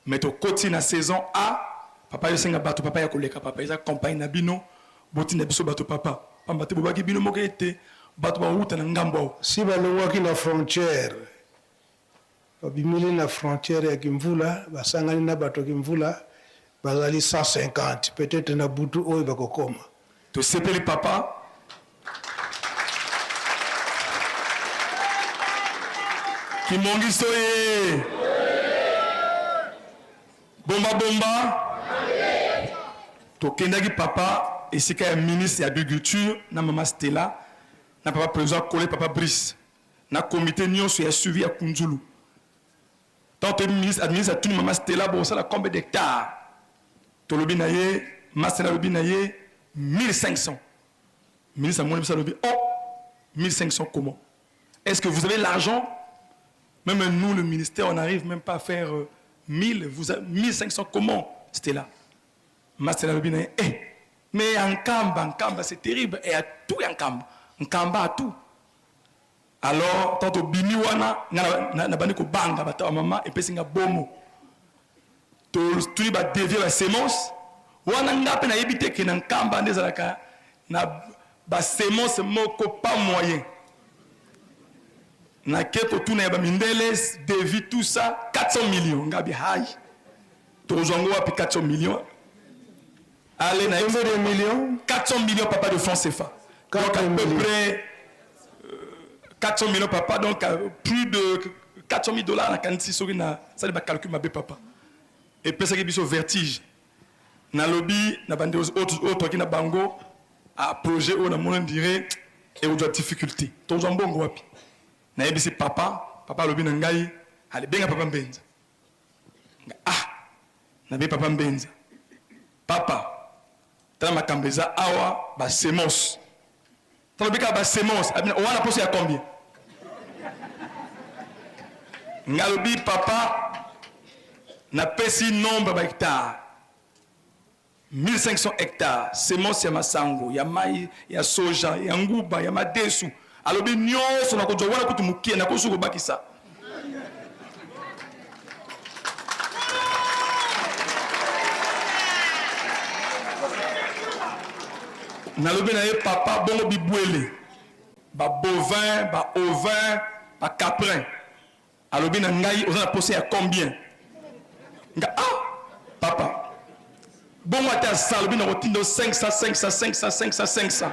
Mais tokoti na saison A papa yosenga bato papa ya koleka papa eza campagne na bino botinda biso bato papa pamba te bobaki bino moko ete bato bawuta na ngambo awa. Si balongwaki na frontière babimeli na frontière ya Kimvula basangani na bato ya Kimvula bazali 150 peut-etre na butu oyo bakokoma. Tosepeli papa. Kimongiso ye. Bomba bomba. Tokendaki papa esika ya ministre ya agriculture na mama Stella na papa président Kole papa Brice na comité nyonso ya suivi ya Kunzulu. Tant que ministre administre atuni mama Stella bosala combien d'hectares? Tolobi na ye, Masta alobi na ye 1500. Ministre amoni biso alobi oh 1500 comment? Est-ce que vous avez l'argent? Même nous le ministère on n'arrive même pas à faire 1000, vous avez 1500 comment? Stella. Masta alobi na ye eh mais Nkamba, Nkamba c'est terrible et à tout Nkamba. Nkamba à tout. Alors tant tobimi wana nga na bandi kobanga bato ya mama epesi nga bomo. Totuni ba devier ba semence wana nga pe nayebi te ke na Nkamba nde ezalaka na ba semence moko pas moyen. Nake kotuna ya ba mindele devis tout ça 400 millions nga bi hai tokozwa ngo wapi 400 millions? Allez, na Combien de millions? 400 millions papa de francs CFA. Donc à peu près 400 millions papa, donc plus de 400 000 dollars na kanisi soki na sali ba calcul mabe papa. Et pesaki biso vertige. Na lobi na bande autres autres na bango a projet oyo na mona dire et ozwa difficulté. Tozwa mbongo wapi? Na yebisi papa, papa alobi na ngai, allez benga papa Mbenza. Ah, na be papa Mbenza. Papa, tala makambo eza awa ba semence. Tala bika ba semence, abina wana poso ya combien? Ngalobi papa napesi nombre ba hectare 1500 hectares semence ya masango ya mai ya soja ya nguba ya madesu alobi nyonso nakozwa wana kutu mokie nakoki kobakisa nalobi na ye papa bongo bibwele ba bovin ba ovin ba caprin alobi na ngai oza na posa ya combien nga ah papa bongo ata asa alobi na kotinda 500 500 500 500 500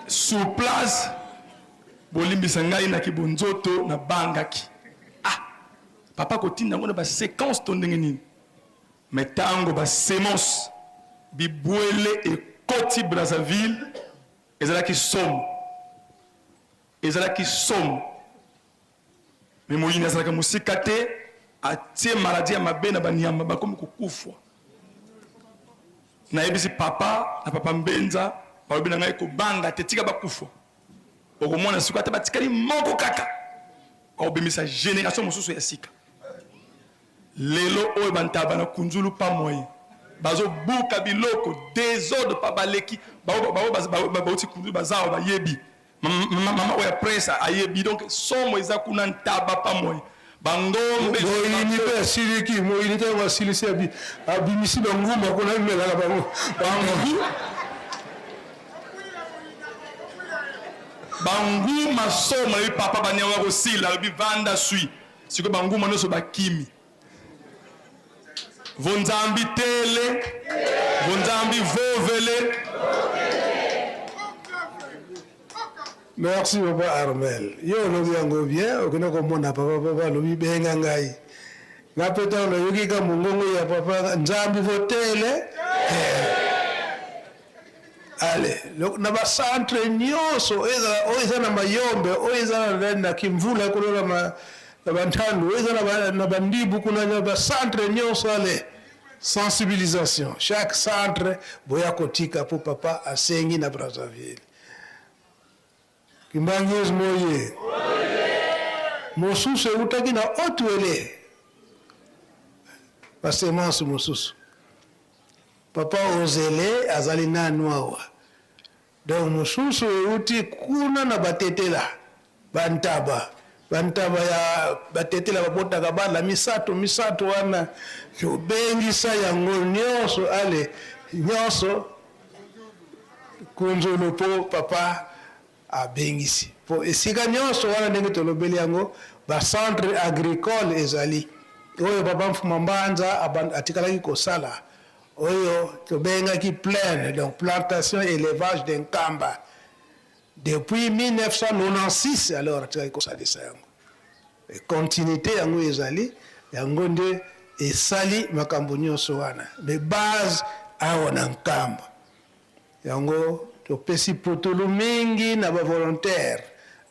sur place bolimbisa ngai na kibonzoto nabangaki ah papa kotinda yango na baséquence to ndenge nini Mais tango ba semences bibwele ekoti Brazzaville ezalaki somo, ezalaki somo. Mais moyini azalaka mosika te, atie maladie ya mabe na banyama bakomi kokufwa. Nayebisi papa na papa Mbenza, balobi na ngai kobanga te, tika bakufwa, okomona sikoyo ata batikali moko kaka bakobimisa generation mosusu ya sika. Lelo oyo ba ntaba na kunzulu pas moyen bazo buka biloko desordre pa baleki baoyo bauti kunzulu baza awa bayebi. Mama oyo ya prince ayebi donc somo eza kuna ntaba pamoi bangombe. Moyini mpe asiliki, moyini ntango asilisi abimisi banguma kuna amelaka bango. Bangu banguma somo alobi papa banyama kosila alobi vanda sui sikoyo banguma nyonso bakimi. Vonzambi tele, vonzambi vovele. Merci papa Armel. Yo olobi yango bien, okende komona papa, papa alobi benga ngai. Nga mpe ntango nayoki ka mongongo ya papa Nzambi votele. Ale, na ba centre nyonso oyo eza na Mayombe, oyo eza na Kimvula kuna na Bantandu, oyo eza na Bandibu kuna na ba centre nyonso ale sensibilisation. Chaque centre boya kotika po papa asengi na Brazzaville. Kimbanguisme oye. Mosusu eutaki na Haut-Uele. Ba semence mosusu. Papa Ozele azali nanu awa. Donc mosusu euti kuna na Batetela, ba ntaba. Ba ntaba ya Batetela babotaka bana misato misato wana. Tobengisa yango nionso ale nionso Kunzulu po papa abengisi. Po esika nionso wana ndenge tolobeli yango ba centre agricole ezali oyo papa Mfuma Mbanza atikalaki kosala oyo tobengaki plaine donc plantation elevage de Nkamba depuis 1996 alors atikaki kosalisa yango continuité yango ezali yango nde esali makambo nionso wana mais base awa na Nkamba. Yango topesi putulu mingi na ba volontaires,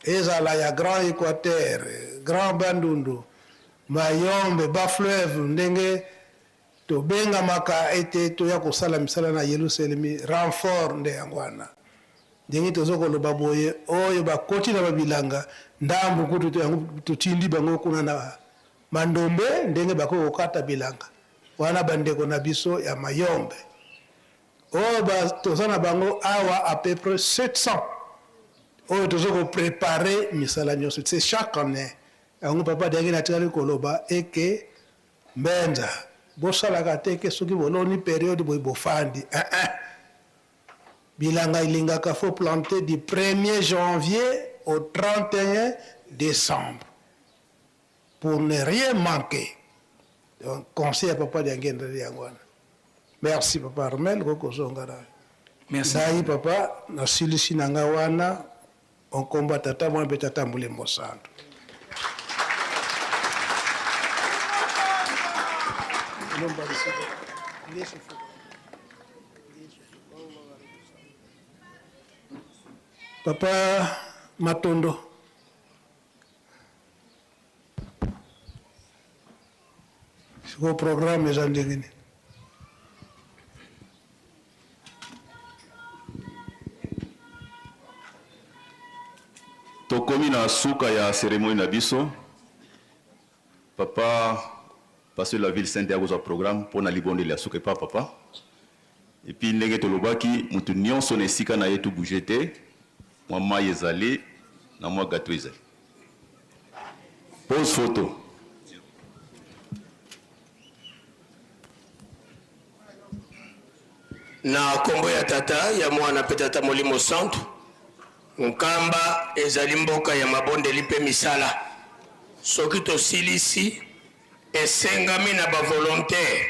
ezala ya Grand Equateur, Grand Bandundu, Mayombe, Bas-Fleuve, ndenge tobengamaka ete toya kosala misala na Yelusalemi, renfort nde yango wana. Ndenge tozo koloba boye, oyo bakoti na ba bilanga, ndambu kutu yango totindi bango kuna na Mandombe, ndenge bakoki kokata bilanga wana, bandeko na biso ya Mayombe. Oyo ba toza na bango awa à peu près 700 oyo tozo ko preparer misala nionso c'est chaque annee yango papa Diangenda atikali koloba eke mbenza bosalaka te ke soki boloni periode boye bofandi eeh bilanga elingaka faut planter du premier janvier au 31 decembre pour ne rien manquer donc conseil ya papa Diangienda nde yango wana merci papa Armel okoki kozonga na Merci. ngai papa nasilisi na ngai wana onkomba tata mwana mpe tata molimo santu. Papa Matondo. Sikoyo programme eza ndenge nini? Tokomi na suka ya ceremonie na biso. Papa pasteur de la ville sainte akozwa programme mpo na libondeli ya suka epa papa. Et puis ndenge tolobaki mutu nionso na esika na ye to bouger te, mwa mayi ezali na mwa gateau ezali. Pose photo. Na kombo ya Tata, ya Mwana mpe Tata Molimo Santu. Nkamba ezali mboka ya mabondeli mpe misala. Soki tosilisi, esengami na ba volontaires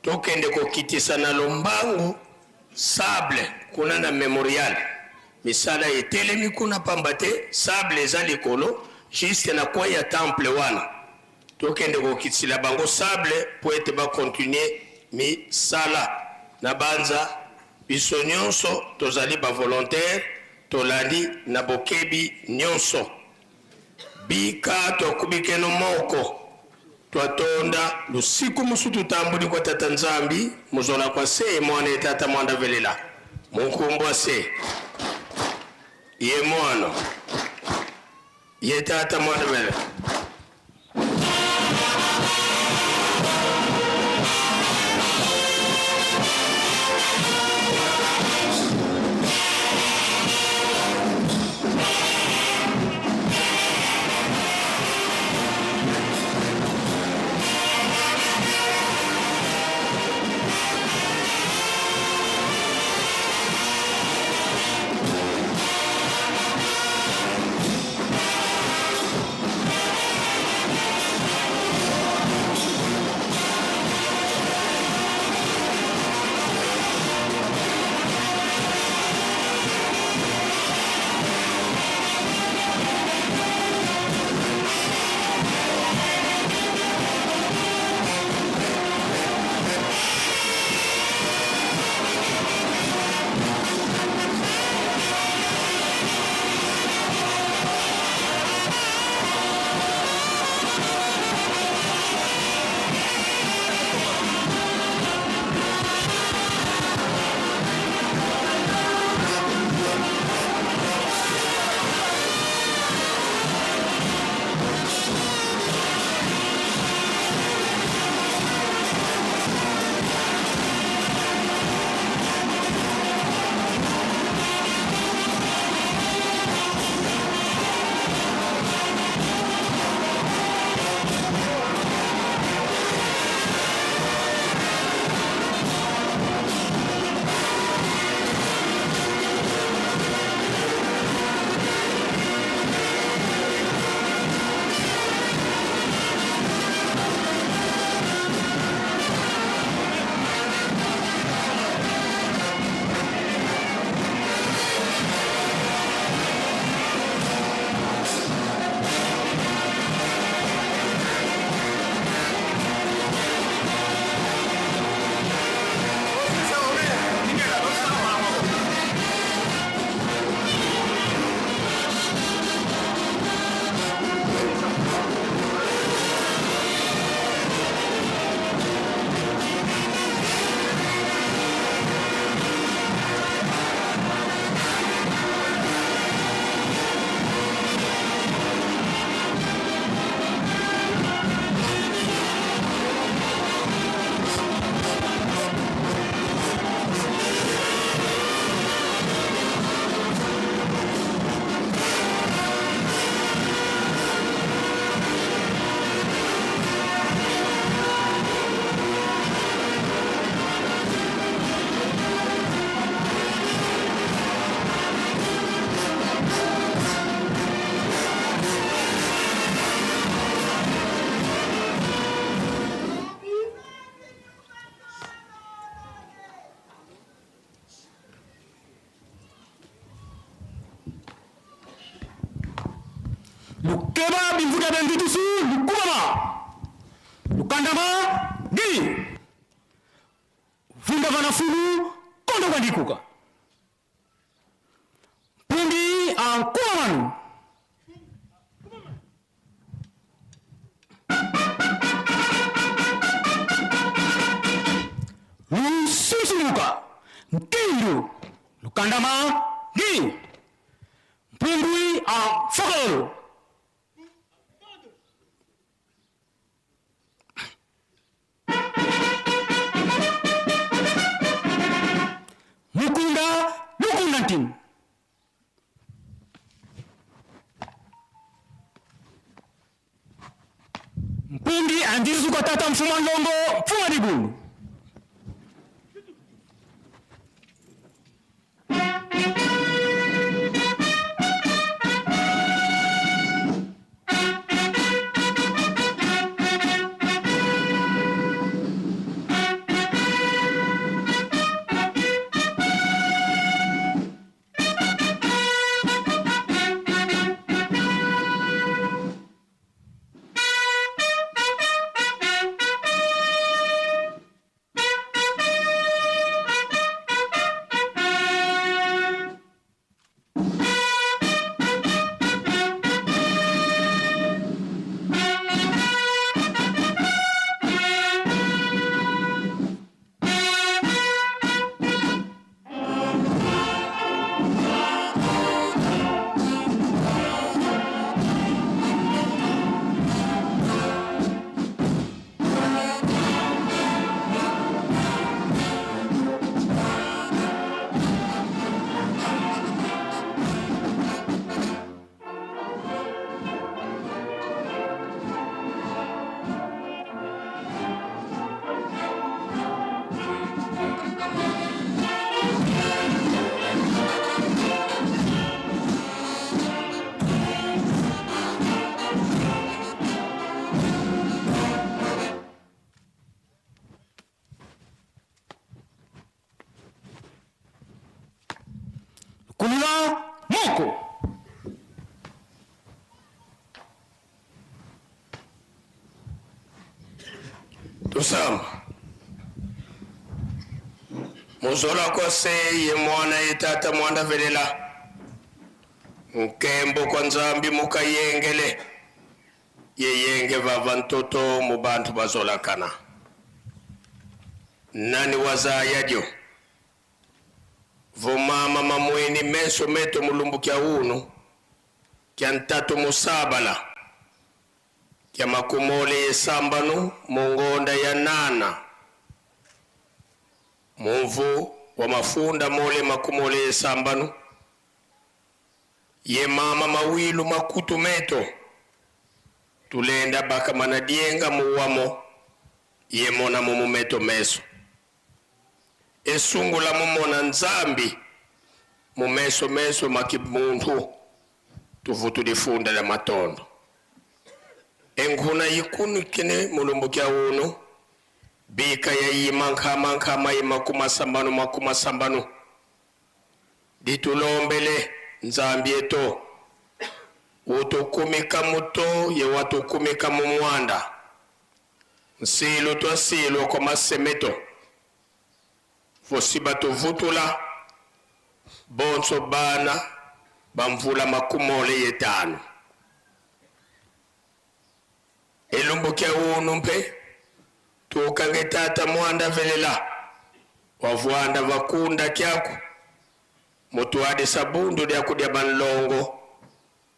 Tokende kokitisa na lombangu sable kuna na memorial. Misala etelemi kuna pamba te sable eza likolo juste na coin ya temple wana. Tokende kokitisila bango sable po ete ba continuer misala. Nabanza biso nionso tozali ba volontaires tolandi na bokebi nionso. Bika twakubikeno moko twatonda lusiku musu tutambudi kwa Tata Nzambi muzola kwa se Mwana ye Tata mwanda velela munkumbwa se ye Mwana ye Tata mwanda velela. Lukeba bimvuta bia ndutusu lukumama lukandama gi vunda vana fulu kondo kwandikuka mpungi ankumamanu lususuluka ntindu lukandama gi mpungui a fokololo mukunda lukunda ntinu mpungi andirizuka tata mfuma nlongo mfuma dibundu Kulula moko. Tusamba muzola kose ye mwana ye tata mwanda velela nkembo kwa nzambi mukayengele yeyenge vava ntoto mu bantu bazolakana nani wazayadyo vomama mamweni meso meto mulumbu kya unu kya ntatu musabala kya makumole yesambanu mungonda ya nana mumvu wa mafunda mole makumole yesambanu ye mama mawilu makutu meto tulenda bakamana dienga muwamo yemona mumumeto meso esungula mumona nzambi mumeso meso makimuntu tuvutu lifunda lya matondo enkhuna yikunikene mulumbu kya uno bika yayima nkhama nkhama yimakumasambanu makumasambanu ditulombele nzambi eto utukumika muto ye watukumika mumwanda nsilu twasilwa kwa masemeto vosi batuvutula bonso bana bamvula makumole yetano elumbu kya unu mpe tukange tata mwanda velela wavwanda vakunda kyaku mutuade sabundu lya kudya banlongo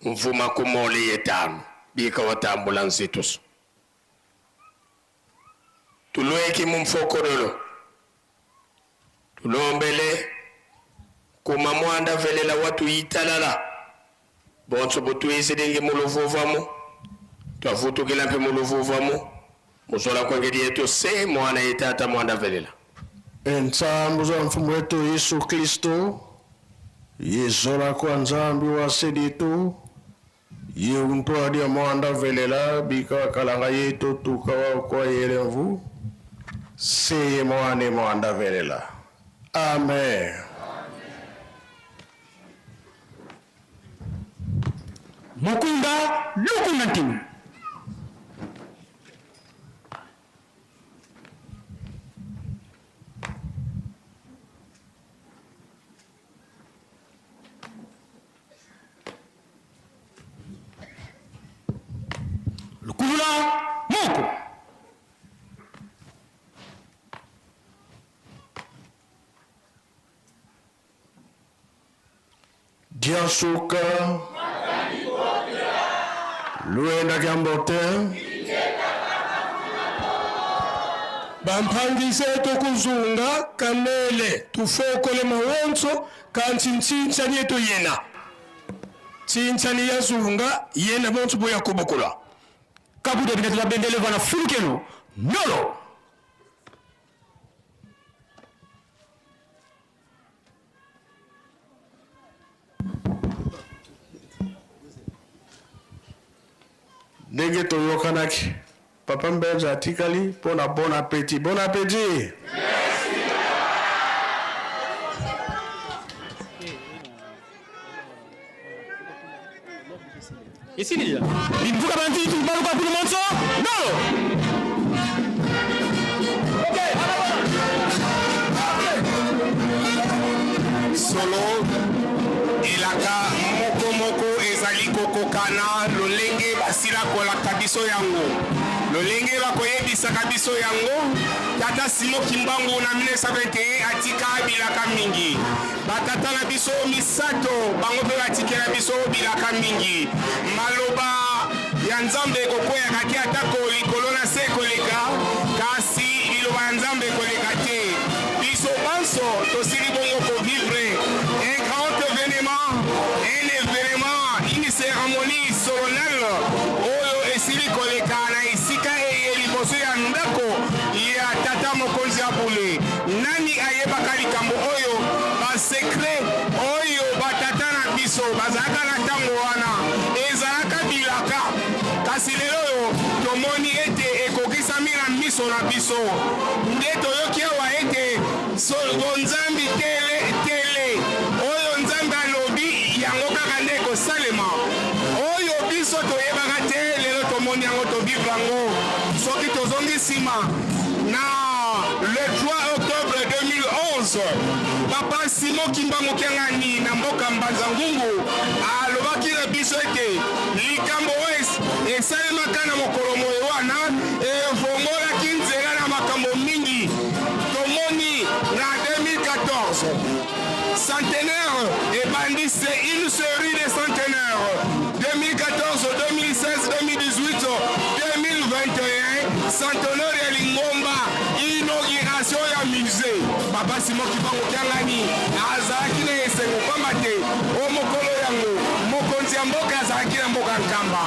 mvuma kumole yetano bika watambula nzitusu tulweki mumfokololo tulombele kuma mwanda velela watu yitalala bonso butuizilingi muluvuvamu twavutukila mpe muluvuvamu muzola kwengeli yetu se mwana yetata mwanda velela Entsambu za mfumu wetu Yesu Kristo yezola kwa nzambi wa seditu ye untwadia mwanda velela bika wakalanga yetu tukawa kwa yelemvu seye mwane mwanda velela. Amen. Mukunda Lukunda Ntinu. Lukulula Moko. Diasuka Luenda Gambote Bampangise tokuzunga kanele tufokole mawonso kansi ntsintsani eto yena tsintsani ya zunga yena bonso boya kobokola Kabuda binatula bendele vana fulukelo nolo. Ndenge toyokanaki, Papa Mbenza atikali mpo na bon appetit. Bon appetit! Esili deja. Bimvuka bantu baluka kulu monso nolo. Solo elaka moko moko ezali kokokana lolenge basila kolaka biso yango, lolenge bakoyebisaka biso yango. Tata Simon Kimbangu na 1921 atika bilaka mingi. Batata na biso misato bango mpe batikela biso bilaka mingi. Maloba ya Nzambe ekokweyaka te atako likolo na se ekoleka, kasi liloba ya Nzambe ekoleka te. Biso banso tosili bongo ko vivre un grand evenement, un evenement, une ceremonie solennelle oyo esili koleka na esika eye liboso ya ndako ya Tata Mokonzi ya Bule. Nani ayebaka likambo oyo? Ba secret oyo ba tata na biso bazalaka na tango wana ezalaka bilaka, kasi lelo oyo tomoni ete ekokisami na miso na biso. Nde toyoki awa ete bonzambi tele tele, oyo Nzambe alobi yango kaka nde ekosalema. Oyo biso toyebaka te, lelo tomoni yango, to vivre yango. Soki tozongi sima na le 3 octobre 2011, Papa Simon Kimbangu Kiangani na mboka Mbanza Ngungu alobaki na biso ete likambo oyo esalemaka na mokolo moye wana efongolaki nzela na makambo mingi. Tomoni na 2014 centenaire ebandi, c'est une série de centenaires 2014, 2016, 2018, 2021, centenaire ya lingomba, inauguration ya musee. Papa Simon Kimbangu Kiangani azalaki na esengo pamba te o mokolo yango mokonzi ya mboka azalaki na mboka Nkamba.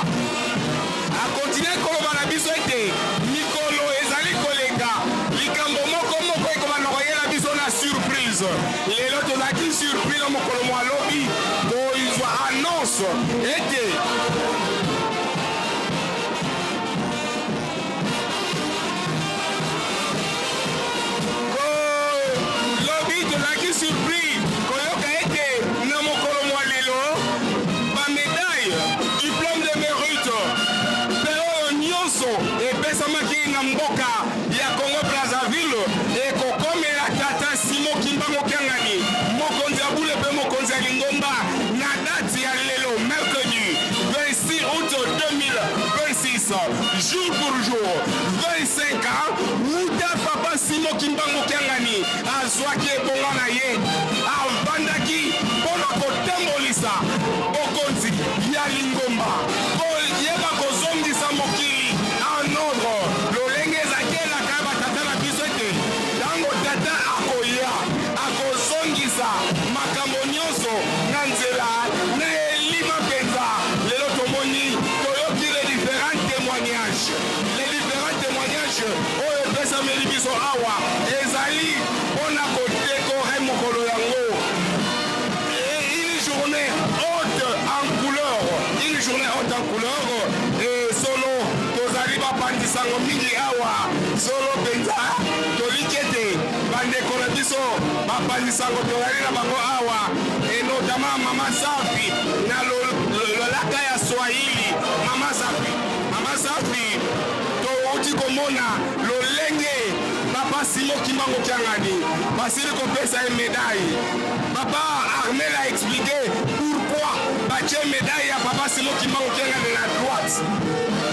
Akontinue koloba na biso ete mikolo ezali koleka, likambo moko moko ekobanda koyela biso na surprise. Lelo tozalaki surpris na mokolo mwa lobi kozwa annonce ete Lobi tozalaki surpris koyoka ete na mokolo mwa lelo ba medaille, diplome de merite mpe oyo nyonso epesamaki na mboka ya Congo Brazzaville ekokomela tata Simon Kimbangu Kiangani, mokonzi ya bule mpe mokonzi ya lingomba na date ya lelo mercredi 26 août 2026, jour pour jour 25 ans wuta papa Simon Kimbangu Kiangani azwaki ebonga na ye, avandaki mpo na kotambolisa bokonzi ya lingomba, koyeba kozongisa mokili en ordre lolenge ezalaki elaka ya batata na biso ete ntango tata akoya akozongisa makambo nyonso na nzela na elima mpenza. Lelo tomoni, toyoki les différents témoignages, les différents témoignages oyo epesameli biso awa ezali mpo na kodekore mokolo yango. Et une journée haute en couleur, une journée haute en couleur. Et solo tozali bapanzi sango mingi awa, solo mpenza toliki ete bandeko na biso bapanzi sango tozali na bango awa, et notamment mama Safi na lolaki. elaka ya Swahili. Mama Safi, Mama Safi, towuti komona lolenge Papa Simon Kimbangu Kiangani basili kopesa ye medaille. Papa Armel a expliqué pourquoi batie medaille ya Papa Simon Kimbangu Kiangani na droite.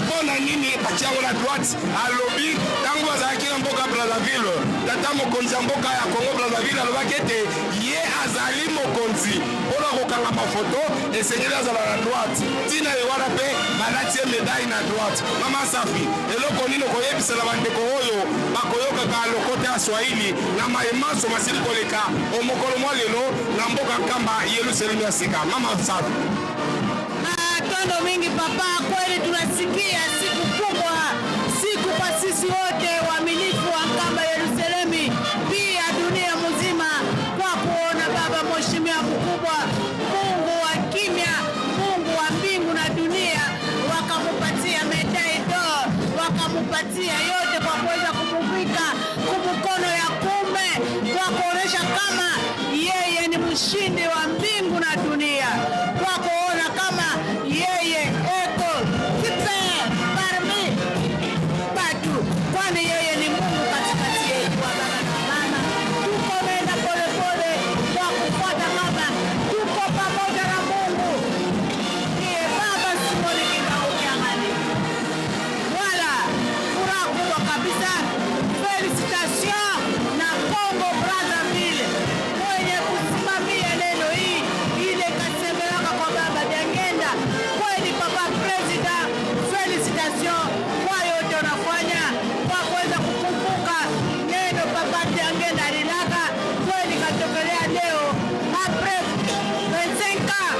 Mpo na nini batie yango na droite? Alobi ntango bazalaki na mboka Brazzaville, tata mokonzi ya mboka ya Congo Brazzaville alobaki ete ye azali mokonzi mpo na kokanga mafoto esengeli azala na droite. Ntina ye wana mpe balati ye medaille na droite. Mama Safi, eloko nini okoyebisa na bandeko oyo bakoyokaka lokota ya Swahili na maye manso masili koleka o mokolo mwa lelo na mboka Nkamba, Yelusalemi ya sika? Mama Safi. Matondo mingi papa, kweli tunasikia siku kubwa, siku kwa sisi wote waaminifu wa Nkamba Yerusalemi, pia dunia mzima, kwa kuona baba mheshimiwa mkubwa, Mungu wa kimya, Mungu wa mbingu na dunia, wakamupatia medaille d'or, wakamupatia yote kwa kuweza kumuvika kumukono ya kume, kwa kuonesha kama yeye ni mshindi wa mbingu na dunia, kwa kuona kama yeye eko super parmi batu, kwani yeye ni Mungu katikati yetu. Wa baba na mama, tuko nenda polepole kwa kufuata kama tuko pamoja na Mungu ndiye Baba Simoni Kimbangu Kiangani. Wala furaha kubwa kabisa, felicitation na Congo Brazzaville mwenye kusimamia neno hii ile kasemelaka kwa baba Diangenda. Kweli papa president, felicitation kwa yote unafanya kwa kuweza kukumbuka neno papa Diangenda alilaka kweli katokelea leo après 25 ans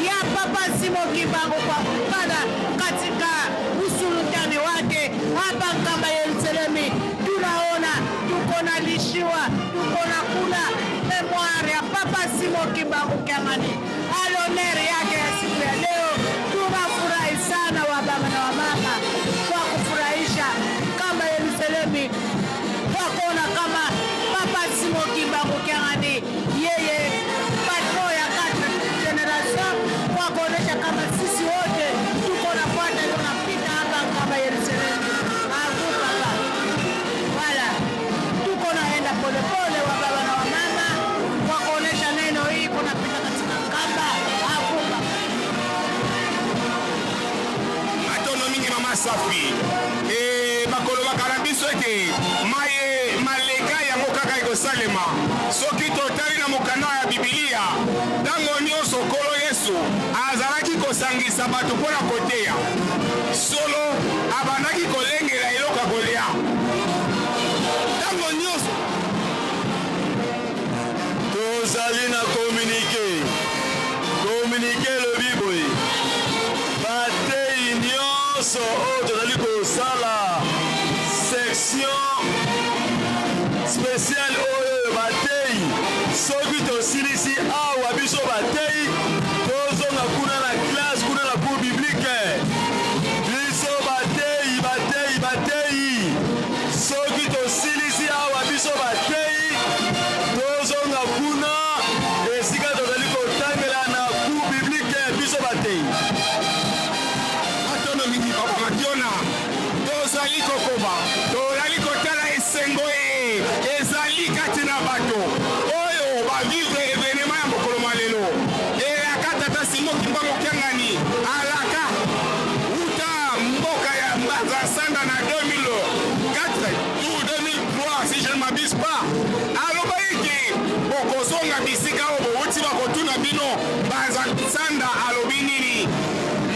ya papa Simon Kimbangu kwa kupanda katika usultani wake hapa Nkamba Yerusalemi. Tunaona tuko na lishiwa, tuko na kula memoire ya papa Simon Kimbangu Kiangani à l'honneur yake ya siku ya leo. Tunafurahi sana wa baba na wamama kwa kufurahisha Nkamba Yerusalemi kwa kuona kama papa Simon Kimbangu Kiangani yeye patron ya 4 generation, kwa kuonesha kama sisi wote tuko nafuata tunapita hapa Nkamba Yerusalemu. Avu papa, wala tuko naenda polepole wa baba na wamama kwa kuonesha neno hii kunapita katika Nkamba. Avu papa. Matondo mingi mama Safi. E, bakolobaka na biso ete maye maleka yango kaka ekosalema soki totali na mokanda ya Bibilia. Ntango nyonso Nkolo Yesu azalaki kosangisa bato mpo na koteya solo, abandaki kolengela eloko ya kolia ntango nyonso. Tozali na communiqué. Communiqué elobi boye: bateyi nyonso oyo tozali kosala section spéciale oyo bateyi, soki tosilisi awa, biso bateyi tozonga kuna na classe, kuna na cours biblique. Biso bateyi, bateyi, bateyi, soki tosilisi awa, biso bateyi tozonga kuna esika tozali kotangela na cours biblique, biso bateyi. Matondo mingi papa Makiona. Tozali kokoba, tozali kotala esengo ye ezali kati na bato oyo bavivre événement ya mokolo mwa lelo. Elaka tata Simon Kimbangu Kiangani alaka wuta mboka ya Mbanza Sanda na 2004 ou 2003, si je ne m'abuse pas, aloba ete bokozonga bisika oyo bowuti, bakotuna bino Mbanza Sanda alobi nini.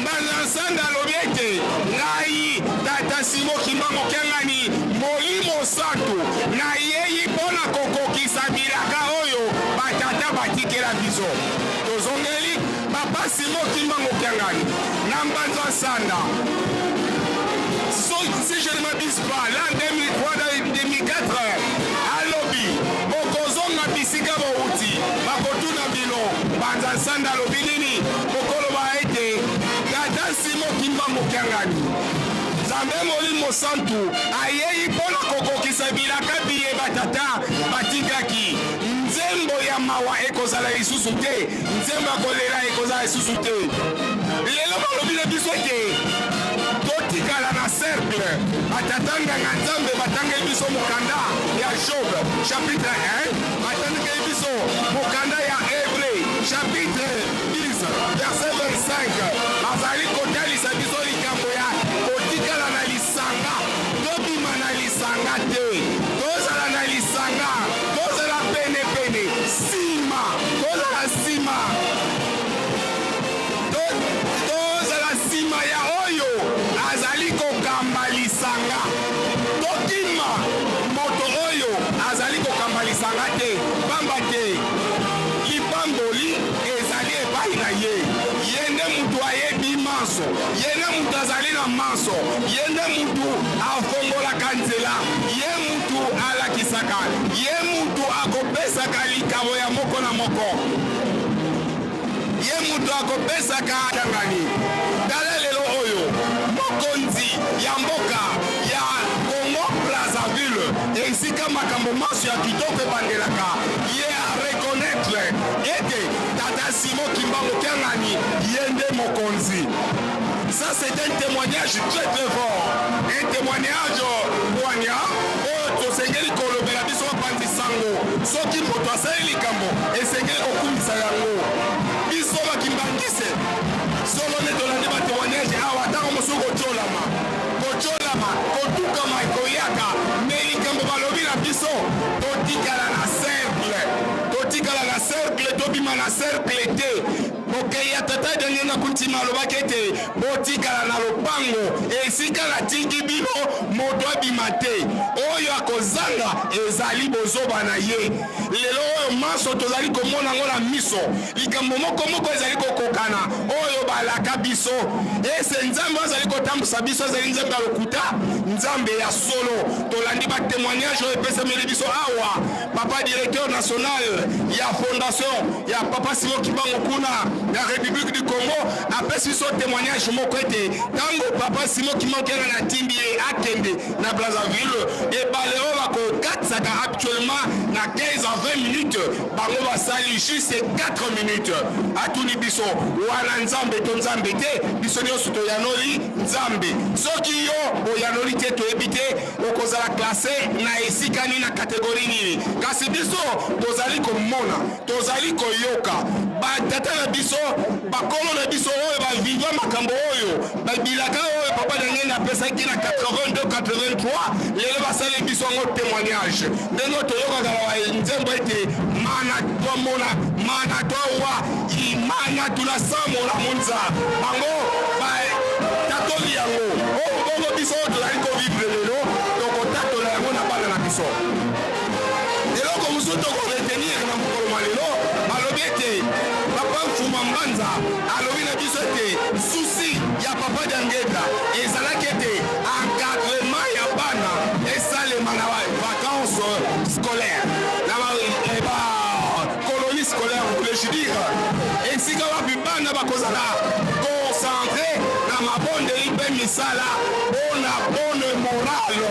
Mbanza Nsanda alobi ete ngai tata Simon Kimbangu Kiangani, Molimo Santu, nayei mpo na kokokisa bilaka oyo batata batikela biso. Tozongeli papa Simon Kimbangu Kiangani na Mbanza Nsanda. So, si je ne m'abuse pas, l'an 2003 2004, alobi bokozonga bisika bowuti, bakotuna bino Mbanza Nsanda alobi nini, bokoloba ete tata Simon Kimbangu Kiangani, Nzambe Molimo Santu, ayei mpo na kokokisa bilaka biye batata batikaki. Nzembo ya mawa ekozala lisusu te, nzembo ya kolela ekozala lisusu te. Lelo balobi na biso ete totikala na cercle. Batata nganga Nzambe batangeli biso mokanda ya Job chapitre 1, batangeli biso mokanda ya Hebre chapitre 10 verset 25. Bazali kotalisa biso likambo ya kotikala na lisanga. Tobima na lisanga te, tozala na lisanga, tozala penepene, nsima, tozala nsima. Tozala nsima ya oyo azali kokamba lisanga. Tokima moto oyo azali kokamba lisanga te, mpamba te lipamboli ezali epai na ye. Ye nde moto ayebi manso, ye nde moto azali na manso, ye nde moto afongolaka nzela, ye moto alakisaka, ye moto akopesaka likabo ya moko na moko. Ye moto akopesaka yangani. Tala lelo oyo mokonzi ya mboka ya Congo Brazzaville, esika makambo manso ya kitoko ebandelaka, ye a reconnaitre ete tata Simon Kimbangu Kiangani ye nde mokonzi. Ça c'est un témoignage très très fort, un témoignage poignant oyo tosengeli kolobela biso bapanzi sango. Soki moto asali likambo, esengeli kokumisa yango. Biso ba kimbanguiste solo nde tolandi ba temoignage awa, tango mosusu kotiolama, kotiolama, kotukama ekoyaka, mais likambo balobi na biso, totikala na cercle, totikala na cercle, tobima na cercle te. Mokeli ya Tata Diangienda Kuntima alobaki ete, Botikala na lopango esika natindi bino, moto abima te. Oyo akozanga ezali bozoba na ye. Lelo oyo manso tozali komona yango na miso, likambo moko moko ezali kokokana oyo balaka biso. Ese Nzambe oyo azali kotambusa biso azali Nzambe ya lokuta? Nzambe ya solo. Tolandi ba temoignages oyo epesameli biso awa. Papa directeur national ya fondation ya Papa Simon Kimbangu kuna ya Republique du Congo apesi biso temoignage moko ete ntango Papa Simon Kimbangu Kiangani atindi ye akende na Brazzaville, ebale oyo bakokatisaka actuellement na 15 à 20 minutes, bango basali juste 4 minutes. Atuni biso wana Nzambe to Nzambe te? Biso nyonso toyanoli Nzambe. Soki yo oyanoli te, toyebi te okozala classe na esika nini, na categorie nini. Kasi biso tozali komona, tozali koyoka batata na biso, bakolo na biso oyo baviva makambo oyo, babilaka oyo Papa Diangienda apesaki na 82 83, lelo basali biso yango temoignage. Ndenge toyokaka na nzembo ete mana twamona, mana twawa, imana tulasamola monza, bango batatoli yango. Oyo bongo biso oyo tozali kovivre lelo tokotatola yango na bana na biso. Eloko mosusu tokoretenir na mokolo mwa lelo, balobi ete Papa Mfuma Mbanza alobi na biso ete souci ya Papa Diangienda ezalaki ete encadrement ya bana esalema na ba vacances scolaires, na ba colonie scolaire voulais-je dire, esika wapi bana bakozala concentre na mabondeli mpe misala mpona bonne morale,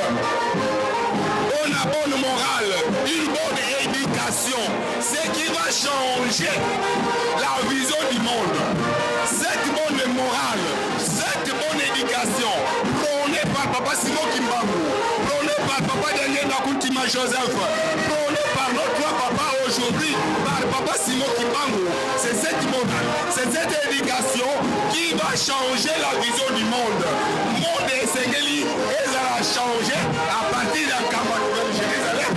mpona bonne morale, une bonne éducation, ce qui va changer la vision du monde. Cette bonne morale, cette bonne éducation prônée par Papa Simon Kimbangu, prônée par Papa Diangienda Kuntima Joseph, prônée par notre papa aujourd'hui, par Papa Simon Kimbangu, c'est cette morale, c'est cette éducation qui va changer la vision du monde. Monde esengeli ezala changer à partir ya Nkamba Nouvelle Jérusalem,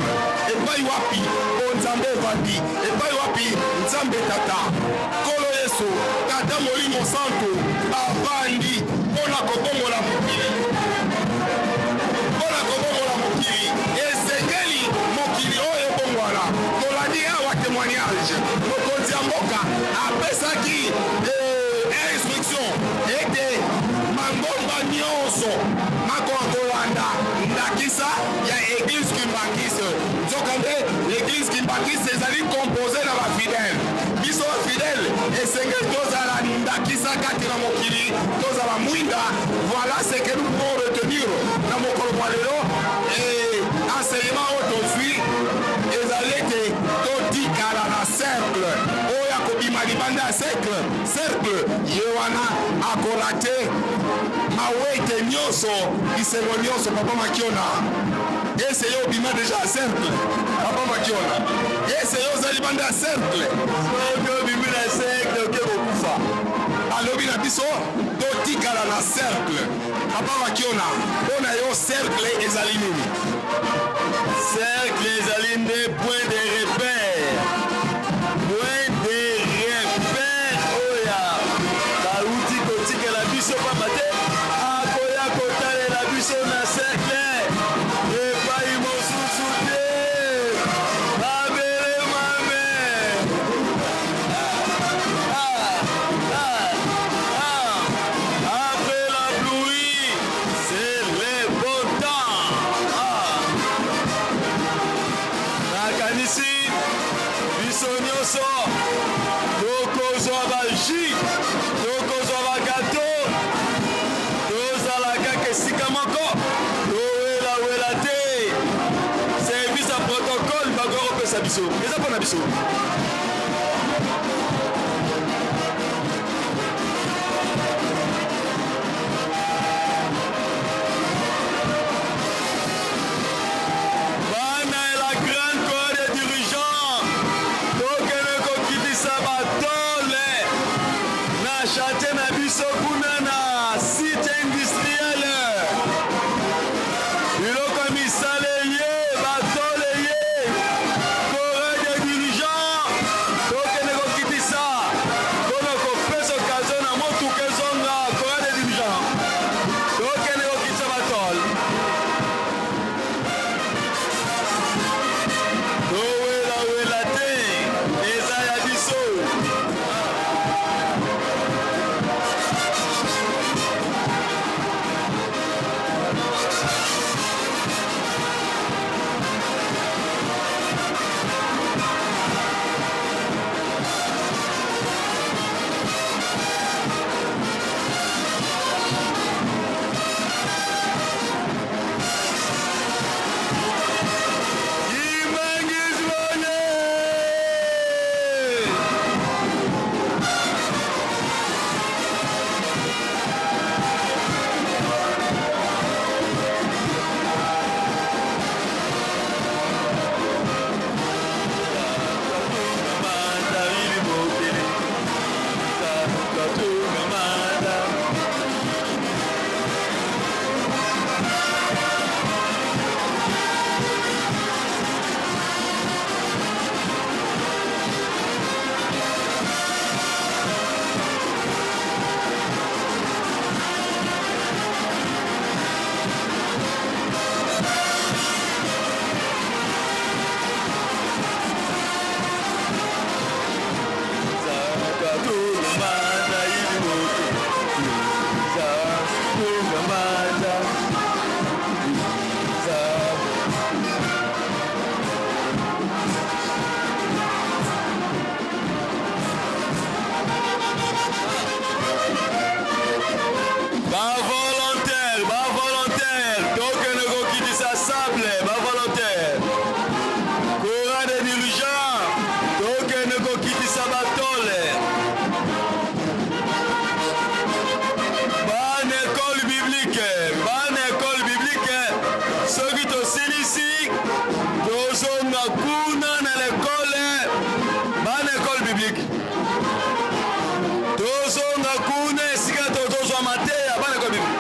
epai wapi bonzambe evandi, epai wapi Nzambe Tata, Nkolo Yesu, Tata Molimo Santu bavandi mpo na kobongola mokili. Mpo na kobongola mokili, esengeli mokili oyo ebongwana. Tolandi awa temoignage, mokonzi ya mboka apesaki instruction ete mangomba nyonso makoka kolanda ndakisa ya Eglise Kimbanguiste. Nzokande l'Eglise Kimbanguiste ezali compose na ba fidèles. Biso ba fidèles esengeli tozala ndakisa kati na mokili, tozala mwinda. Voilà ce que nous pouvons retenir na mokolo mwa lelo. Et enseignement oyo tozwi ezali ete totikala na cercle oyo akobima libanda ya ya cercle cercle ye wana akorate mawete nyonso bisengo nyonso. Papa Makiona, ese yo obima deja ya cercle. Papa Makiona, ese yo ozali banda ya cercle. Soki obimi na cercle oke kokufa. Alobi na biso totikala na cercle. Papa Makiona, mpo na yo cercle ezali nini? Cercle ezali nde point de repère, point de repère oyo bauti kotikela biso, pamba te akoya kotalela biso na cercle, epai mosusu te. Mabele mame. Ah, ah, ah. Après la pluie, c'est le beau temps. Ah. Nakanisi biso nyonso tokozwa bajus, tokozwa bagato, tozala kaka esika moko, towelawela te. Service ya protocole bakoki kopesa biso, eza mpo na biso. Bana ya la grande chorale des dirigeants, tokende kokitisa batole na chantier na biso kuna na site industriel. Biloko ya misala eye, batole eye, chorale des dirigeants, tokende kokitisa mpona kopesa occasion na motuka ezonga. Chorale des dirigeants, tokende kokitisa batole. Towelawela te, eza ya biso. Kimbanguisme oye! Ba volontaire, ba volontaire, tokende kokitisa sable. Ba volontaire, chorale des dirigeants, tokende kokitisa batole. Bana école biblique, bana école biblique, soki tosilisi tozonga kuna na l'école. Bana école biblique, tozonga kuna esika tozozwa mateya. Bana école biblique.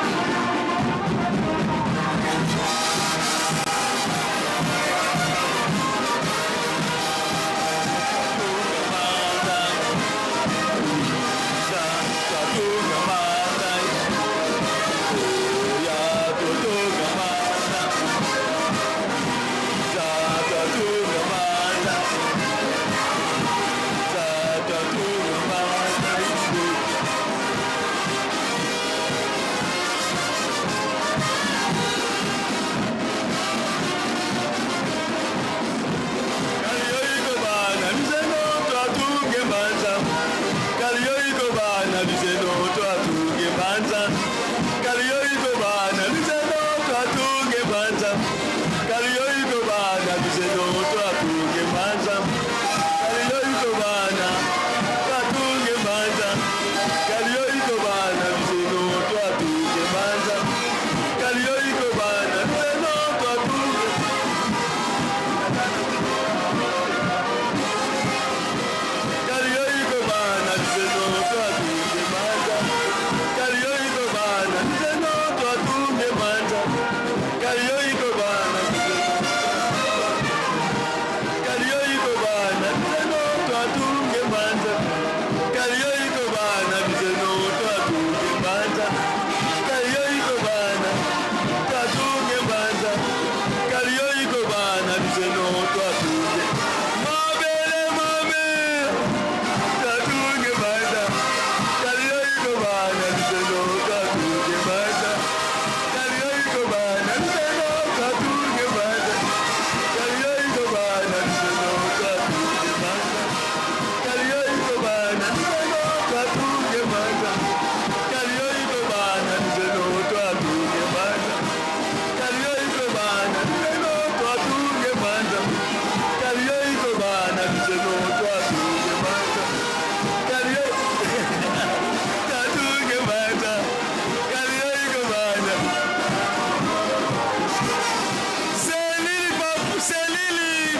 Selili.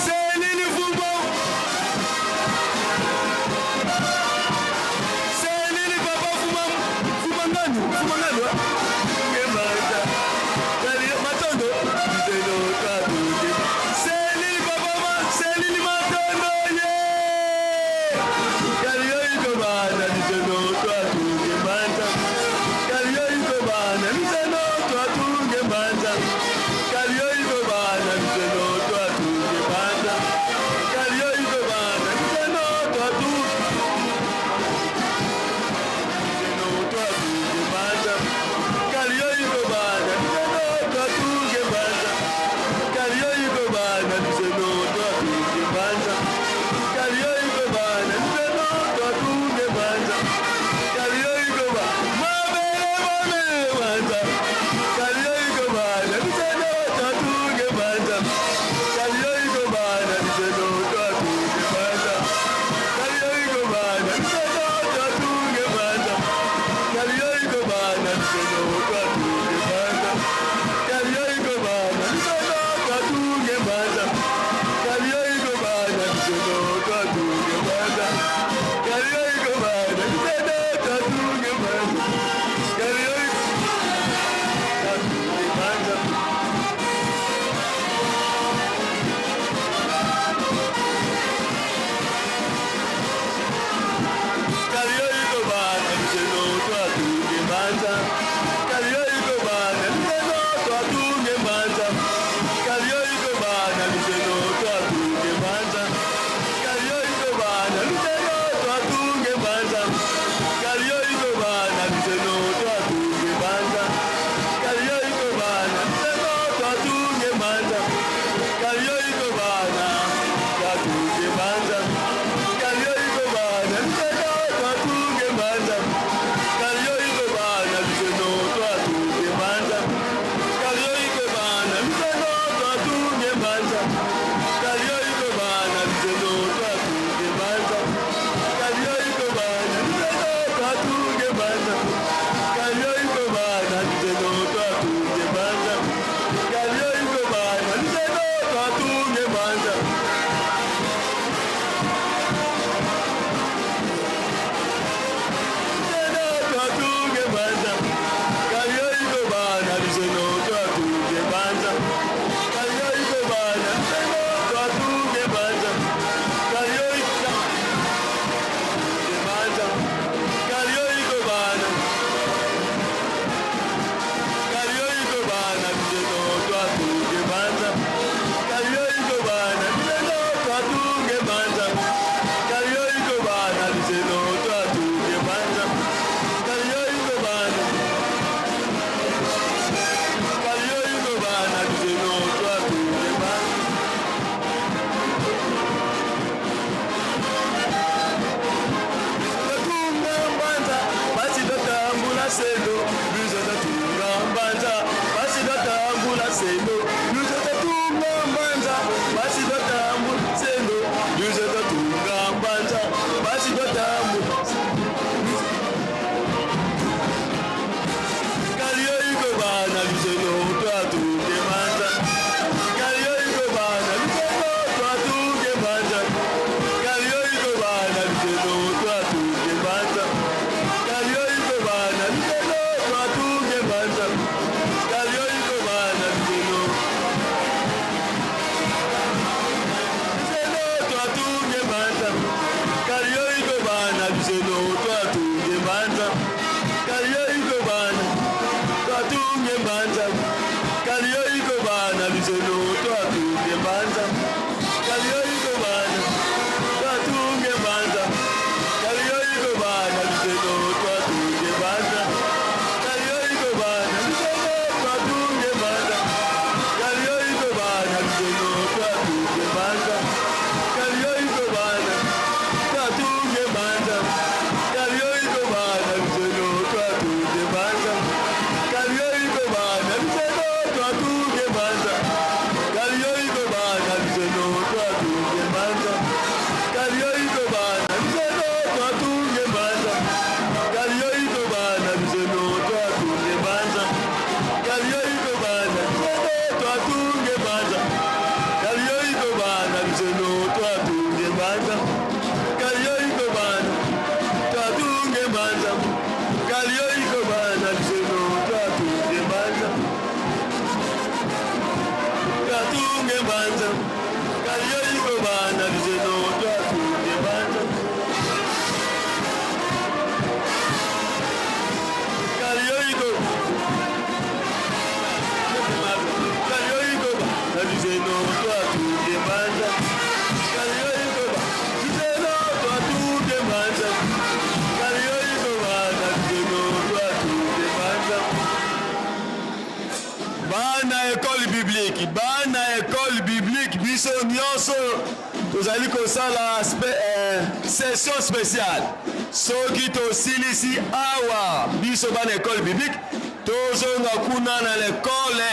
Selili Fumbo. Selili papa Fuma Fuma Ngandu, Fuma Ngandu. Kemata. Kali Matondo. Biseno twatunge. Selili papa ma, Selili Matondo ye. Kaliyo ikobana biseno twatunge mbanza. Kaliyo ikobana biseno twatunge mbanza. Kaliyo ikobana biseno twatunge mbanza. Kaliyo ikobana biseno twatunge biseno twatunge mbanza. Kaliyo ikobana biseno twatunge mbanza. Kaliyo ikobana biseno twatunge mbanza. Kaliyo ikobana biseno twatunge mbanza. Kaliyo ikobana mabele mabele mbanza. Kaliyo ikobana biseno twatunge mbanza. Kaliyo ikobana biseno twatunge mbanza. Kaliyo ikobana biseno twatunge mbanza. Kaliyo ikobana biseno twatunge mbanza. Kaliyo ikobana biseno twatunge mbanza. Kaliyo ikobana biseno twatunge mbanza. Kaliyo ikobana biseno twatunge mbanza. Kaliyo twatunge mbanza. Kaliyo ikobana biseno twatunge mbanza. Kaliyo biblique, bana école biblique, biso nyonso tozali kosala spe, eh, session spéciale. Soki tosilisi awa biso bana école biblique tozonga kuna na l'école,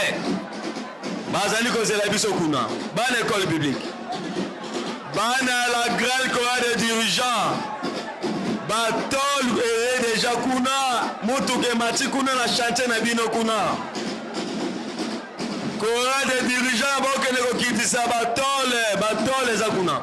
bazali kozela biso kuna, bana école biblique, bana ya la grande chorale de dirigeants batole eye deja kuna, motuka emati kuna na chantier na bino kuna. Chorale de dirigeants bokende kokitisa batole, batole eza kuna.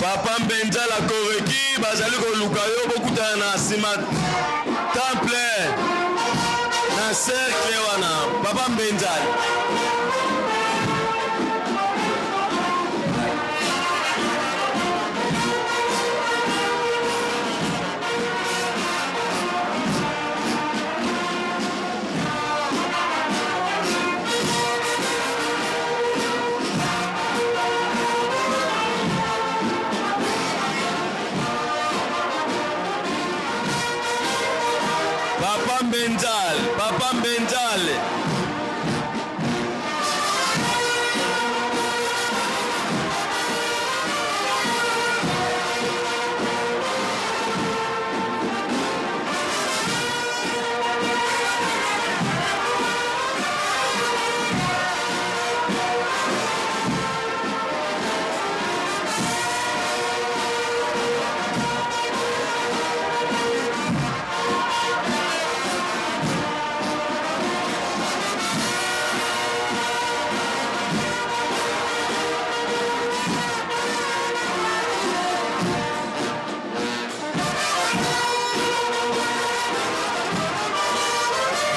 Papa Mbenza la Koreki bazali koluka yo, bokutana na nsima temple na cercle wana. Papa Mbenza. Papa Mbenzal, Papa Mbenzal.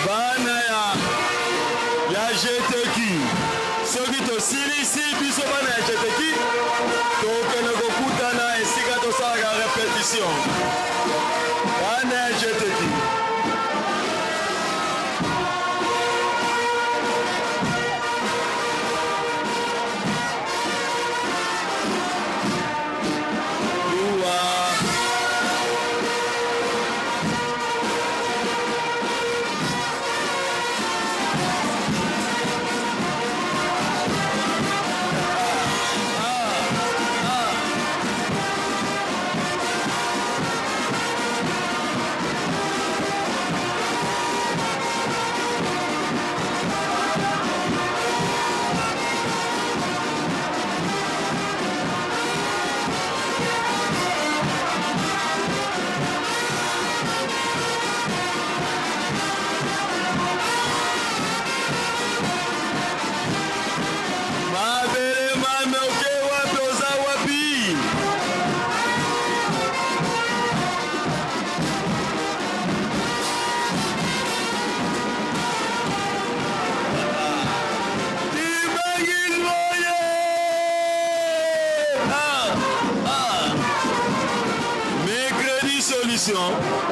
Bana ya ya GTQ, soki tosilisi biso bana ya GTQ tokende kokutana esika tosalaka repetition. Bana ya GTQ. répétition.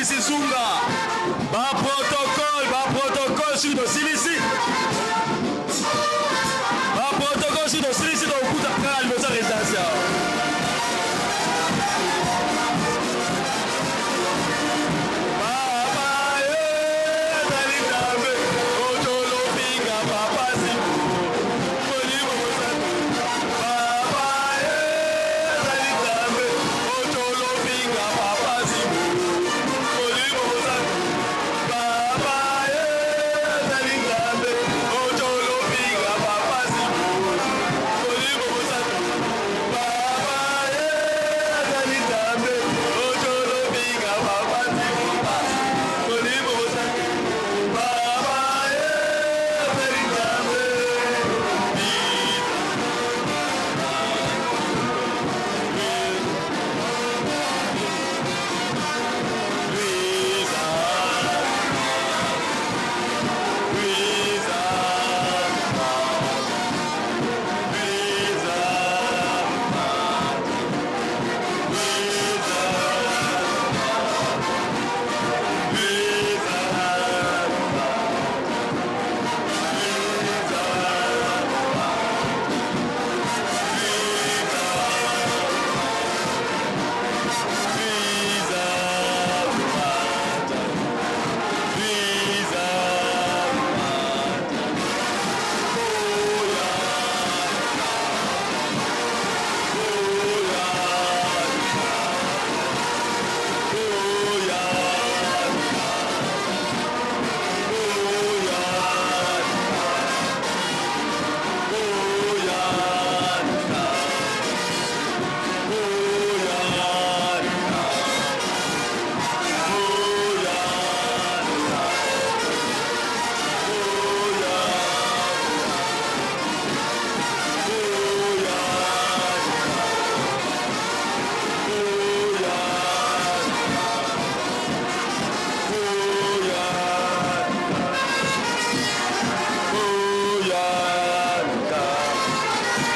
Bisi Zunga. Ba protocole, ba protocole soki tosilisi. Ba protocole soki tosilisi tokuta kaka liboso ya résidence awa.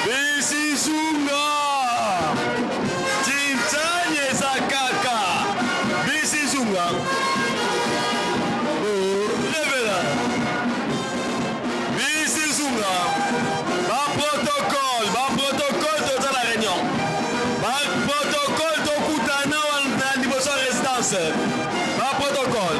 Bisisunga Tintani eza kaka Bisisunga Levela Bisisunga Ba protocole ba protocole toza na réunion ba protocole tokutana wana liboso ya résidence ba protocole.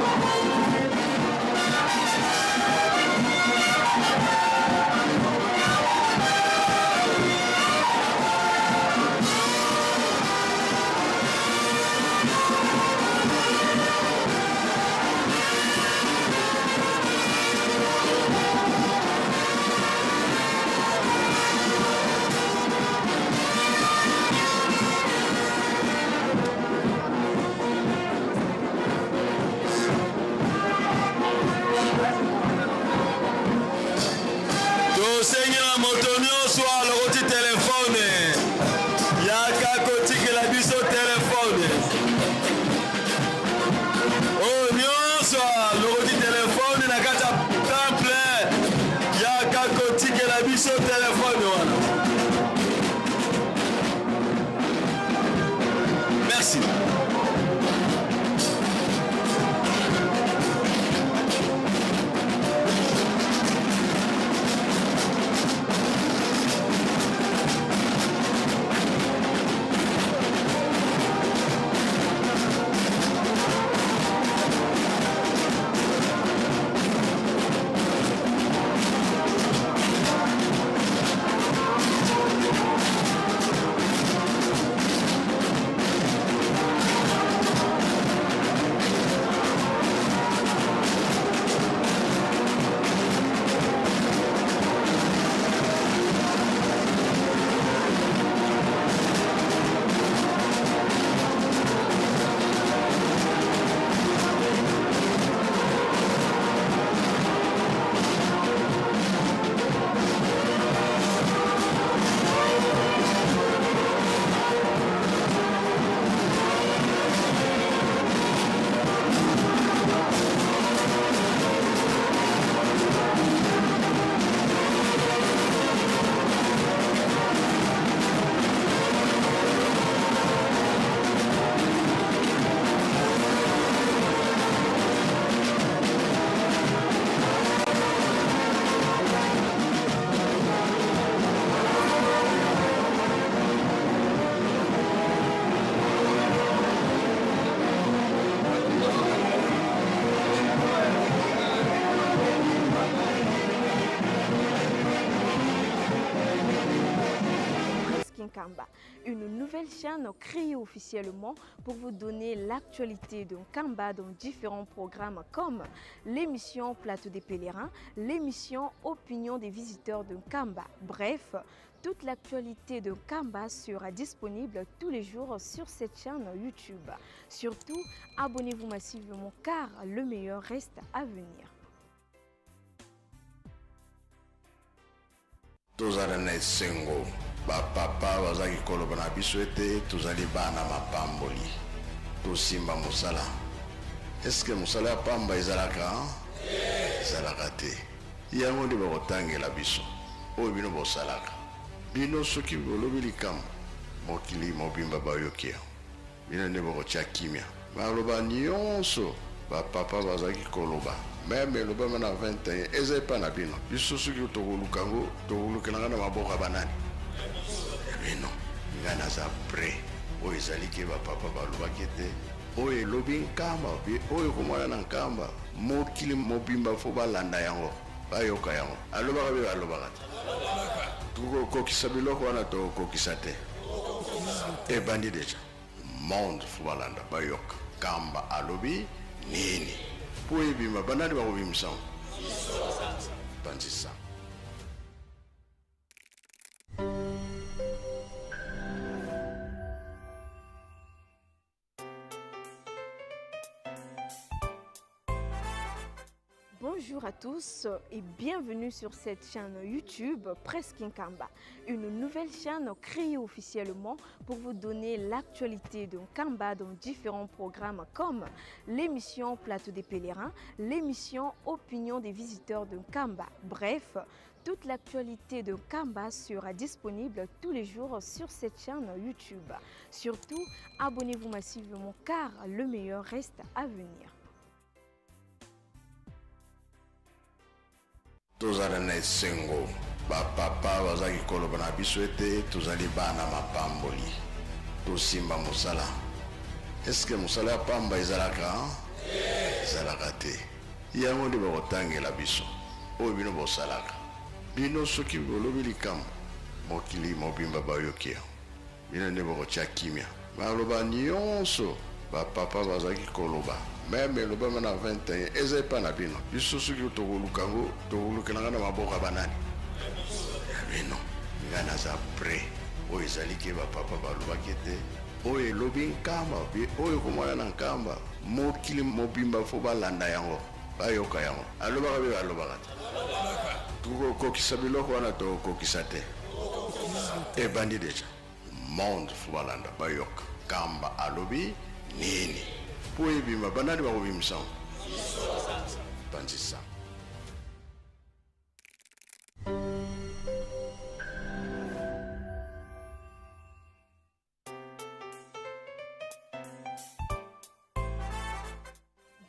Nkamba, une nouvelle chaîne créée officiellement pour vous donner l'actualité de Nkamba dans différents programmes comme l'émission Plateau des pèlerins, l'émission Opinion des visiteurs de Nkamba. Bref, toute l'actualité de Nkamba sera disponible tous les jours sur cette chaîne YouTube. Surtout, abonnez-vous massivement car le meilleur reste à venir. Tozala na esengo, ba papa bazalaki koloba na biso ete tozali bana mapamboli. Tosimba mosala. Est-ce que mosala ya pamba ezalaka? Ezalaka te. Yango nde bakotangela biso oyo bino bosalaka. Bino soki bolobi likambo, mokili mobimba bayoki yango. Bino nde bokotia kimia. Maloba nionso ba papa bazalaki koloba meme elobama na 21 eza epa na bino. Biso soki tokoluka yango tokolukela nga na maboko ya banani? Ya bino. Nga naza près. Oyo ezali ke ba papa balobaki ete oyo elobi Nkamba oyo ekomona na Nkamba mokili mobimba fo balanda yango bayoka yango. Alobaka be alobaka te. Tokokokisa biloko wana tokokokisa te. Ebandi deja. Monde fo balanda bayoka Nkamba alobi nini po ebima banani bakobimisa yango? Panzi sango. Bonjour à tous et bienvenue sur cette chaîne YouTube Presse Nkamba, une nouvelle chaîne créée officiellement pour vous donner l'actualité de Nkamba dans différents programmes comme l'émission Plateau des pèlerins, l'émission Opinion des visiteurs de Nkamba. Bref, toute l'actualité de Nkamba sera disponible tous les jours sur cette chaîne YouTube. Surtout, abonnez-vous massivement car le meilleur reste à venir. Tozala na esengo, ba papa bazalaki koloba na biso ete tozali bana mapamboli. Tosimba mosala. Est-ce que mosala ya pamba ezalaka? Ezalaka te. Yango nde bakotangela biso oyo bino bosalaka. Bino soki bolobi likambo, mokili mobimba bayoki yango. Bino nde bokotia kimia. Maloba nionso ba papa bazalaki koloba meme elobama na 21 eza epa na bino. Biso soki tokoluka yango tokolukela nga na maboko ya banani? Ya bino. Nga naza près. Oyo ezali ke ba papa balobaki ete oyo elobi Nkamba oyo ekomona na Nkamba mokili mobimba fo balanda yango bayoka yango. Alobaka be alobaka te. Tokokokisa biloko wana tokokokisa te. Ebandi deja. Monde fo balanda bayoka Nkamba alobi nini po ebima banani bakobimisa yango? Panzi sango.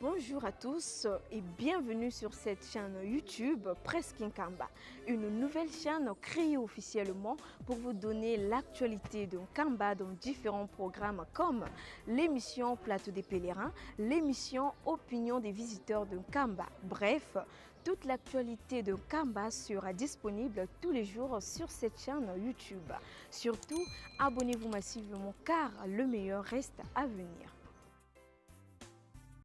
Bonjour à tous et bienvenue sur cette chaîne YouTube Presse Nkamba, une nouvelle chaîne créée officiellement pour vous donner l'actualité de Nkamba dans différents programmes comme l'émission Plateau des pèlerins, l'émission Opinion des visiteurs de Nkamba. Bref, toute l'actualité de Nkamba sera disponible tous les jours sur cette chaîne YouTube. Surtout, abonnez-vous massivement car le meilleur reste à venir.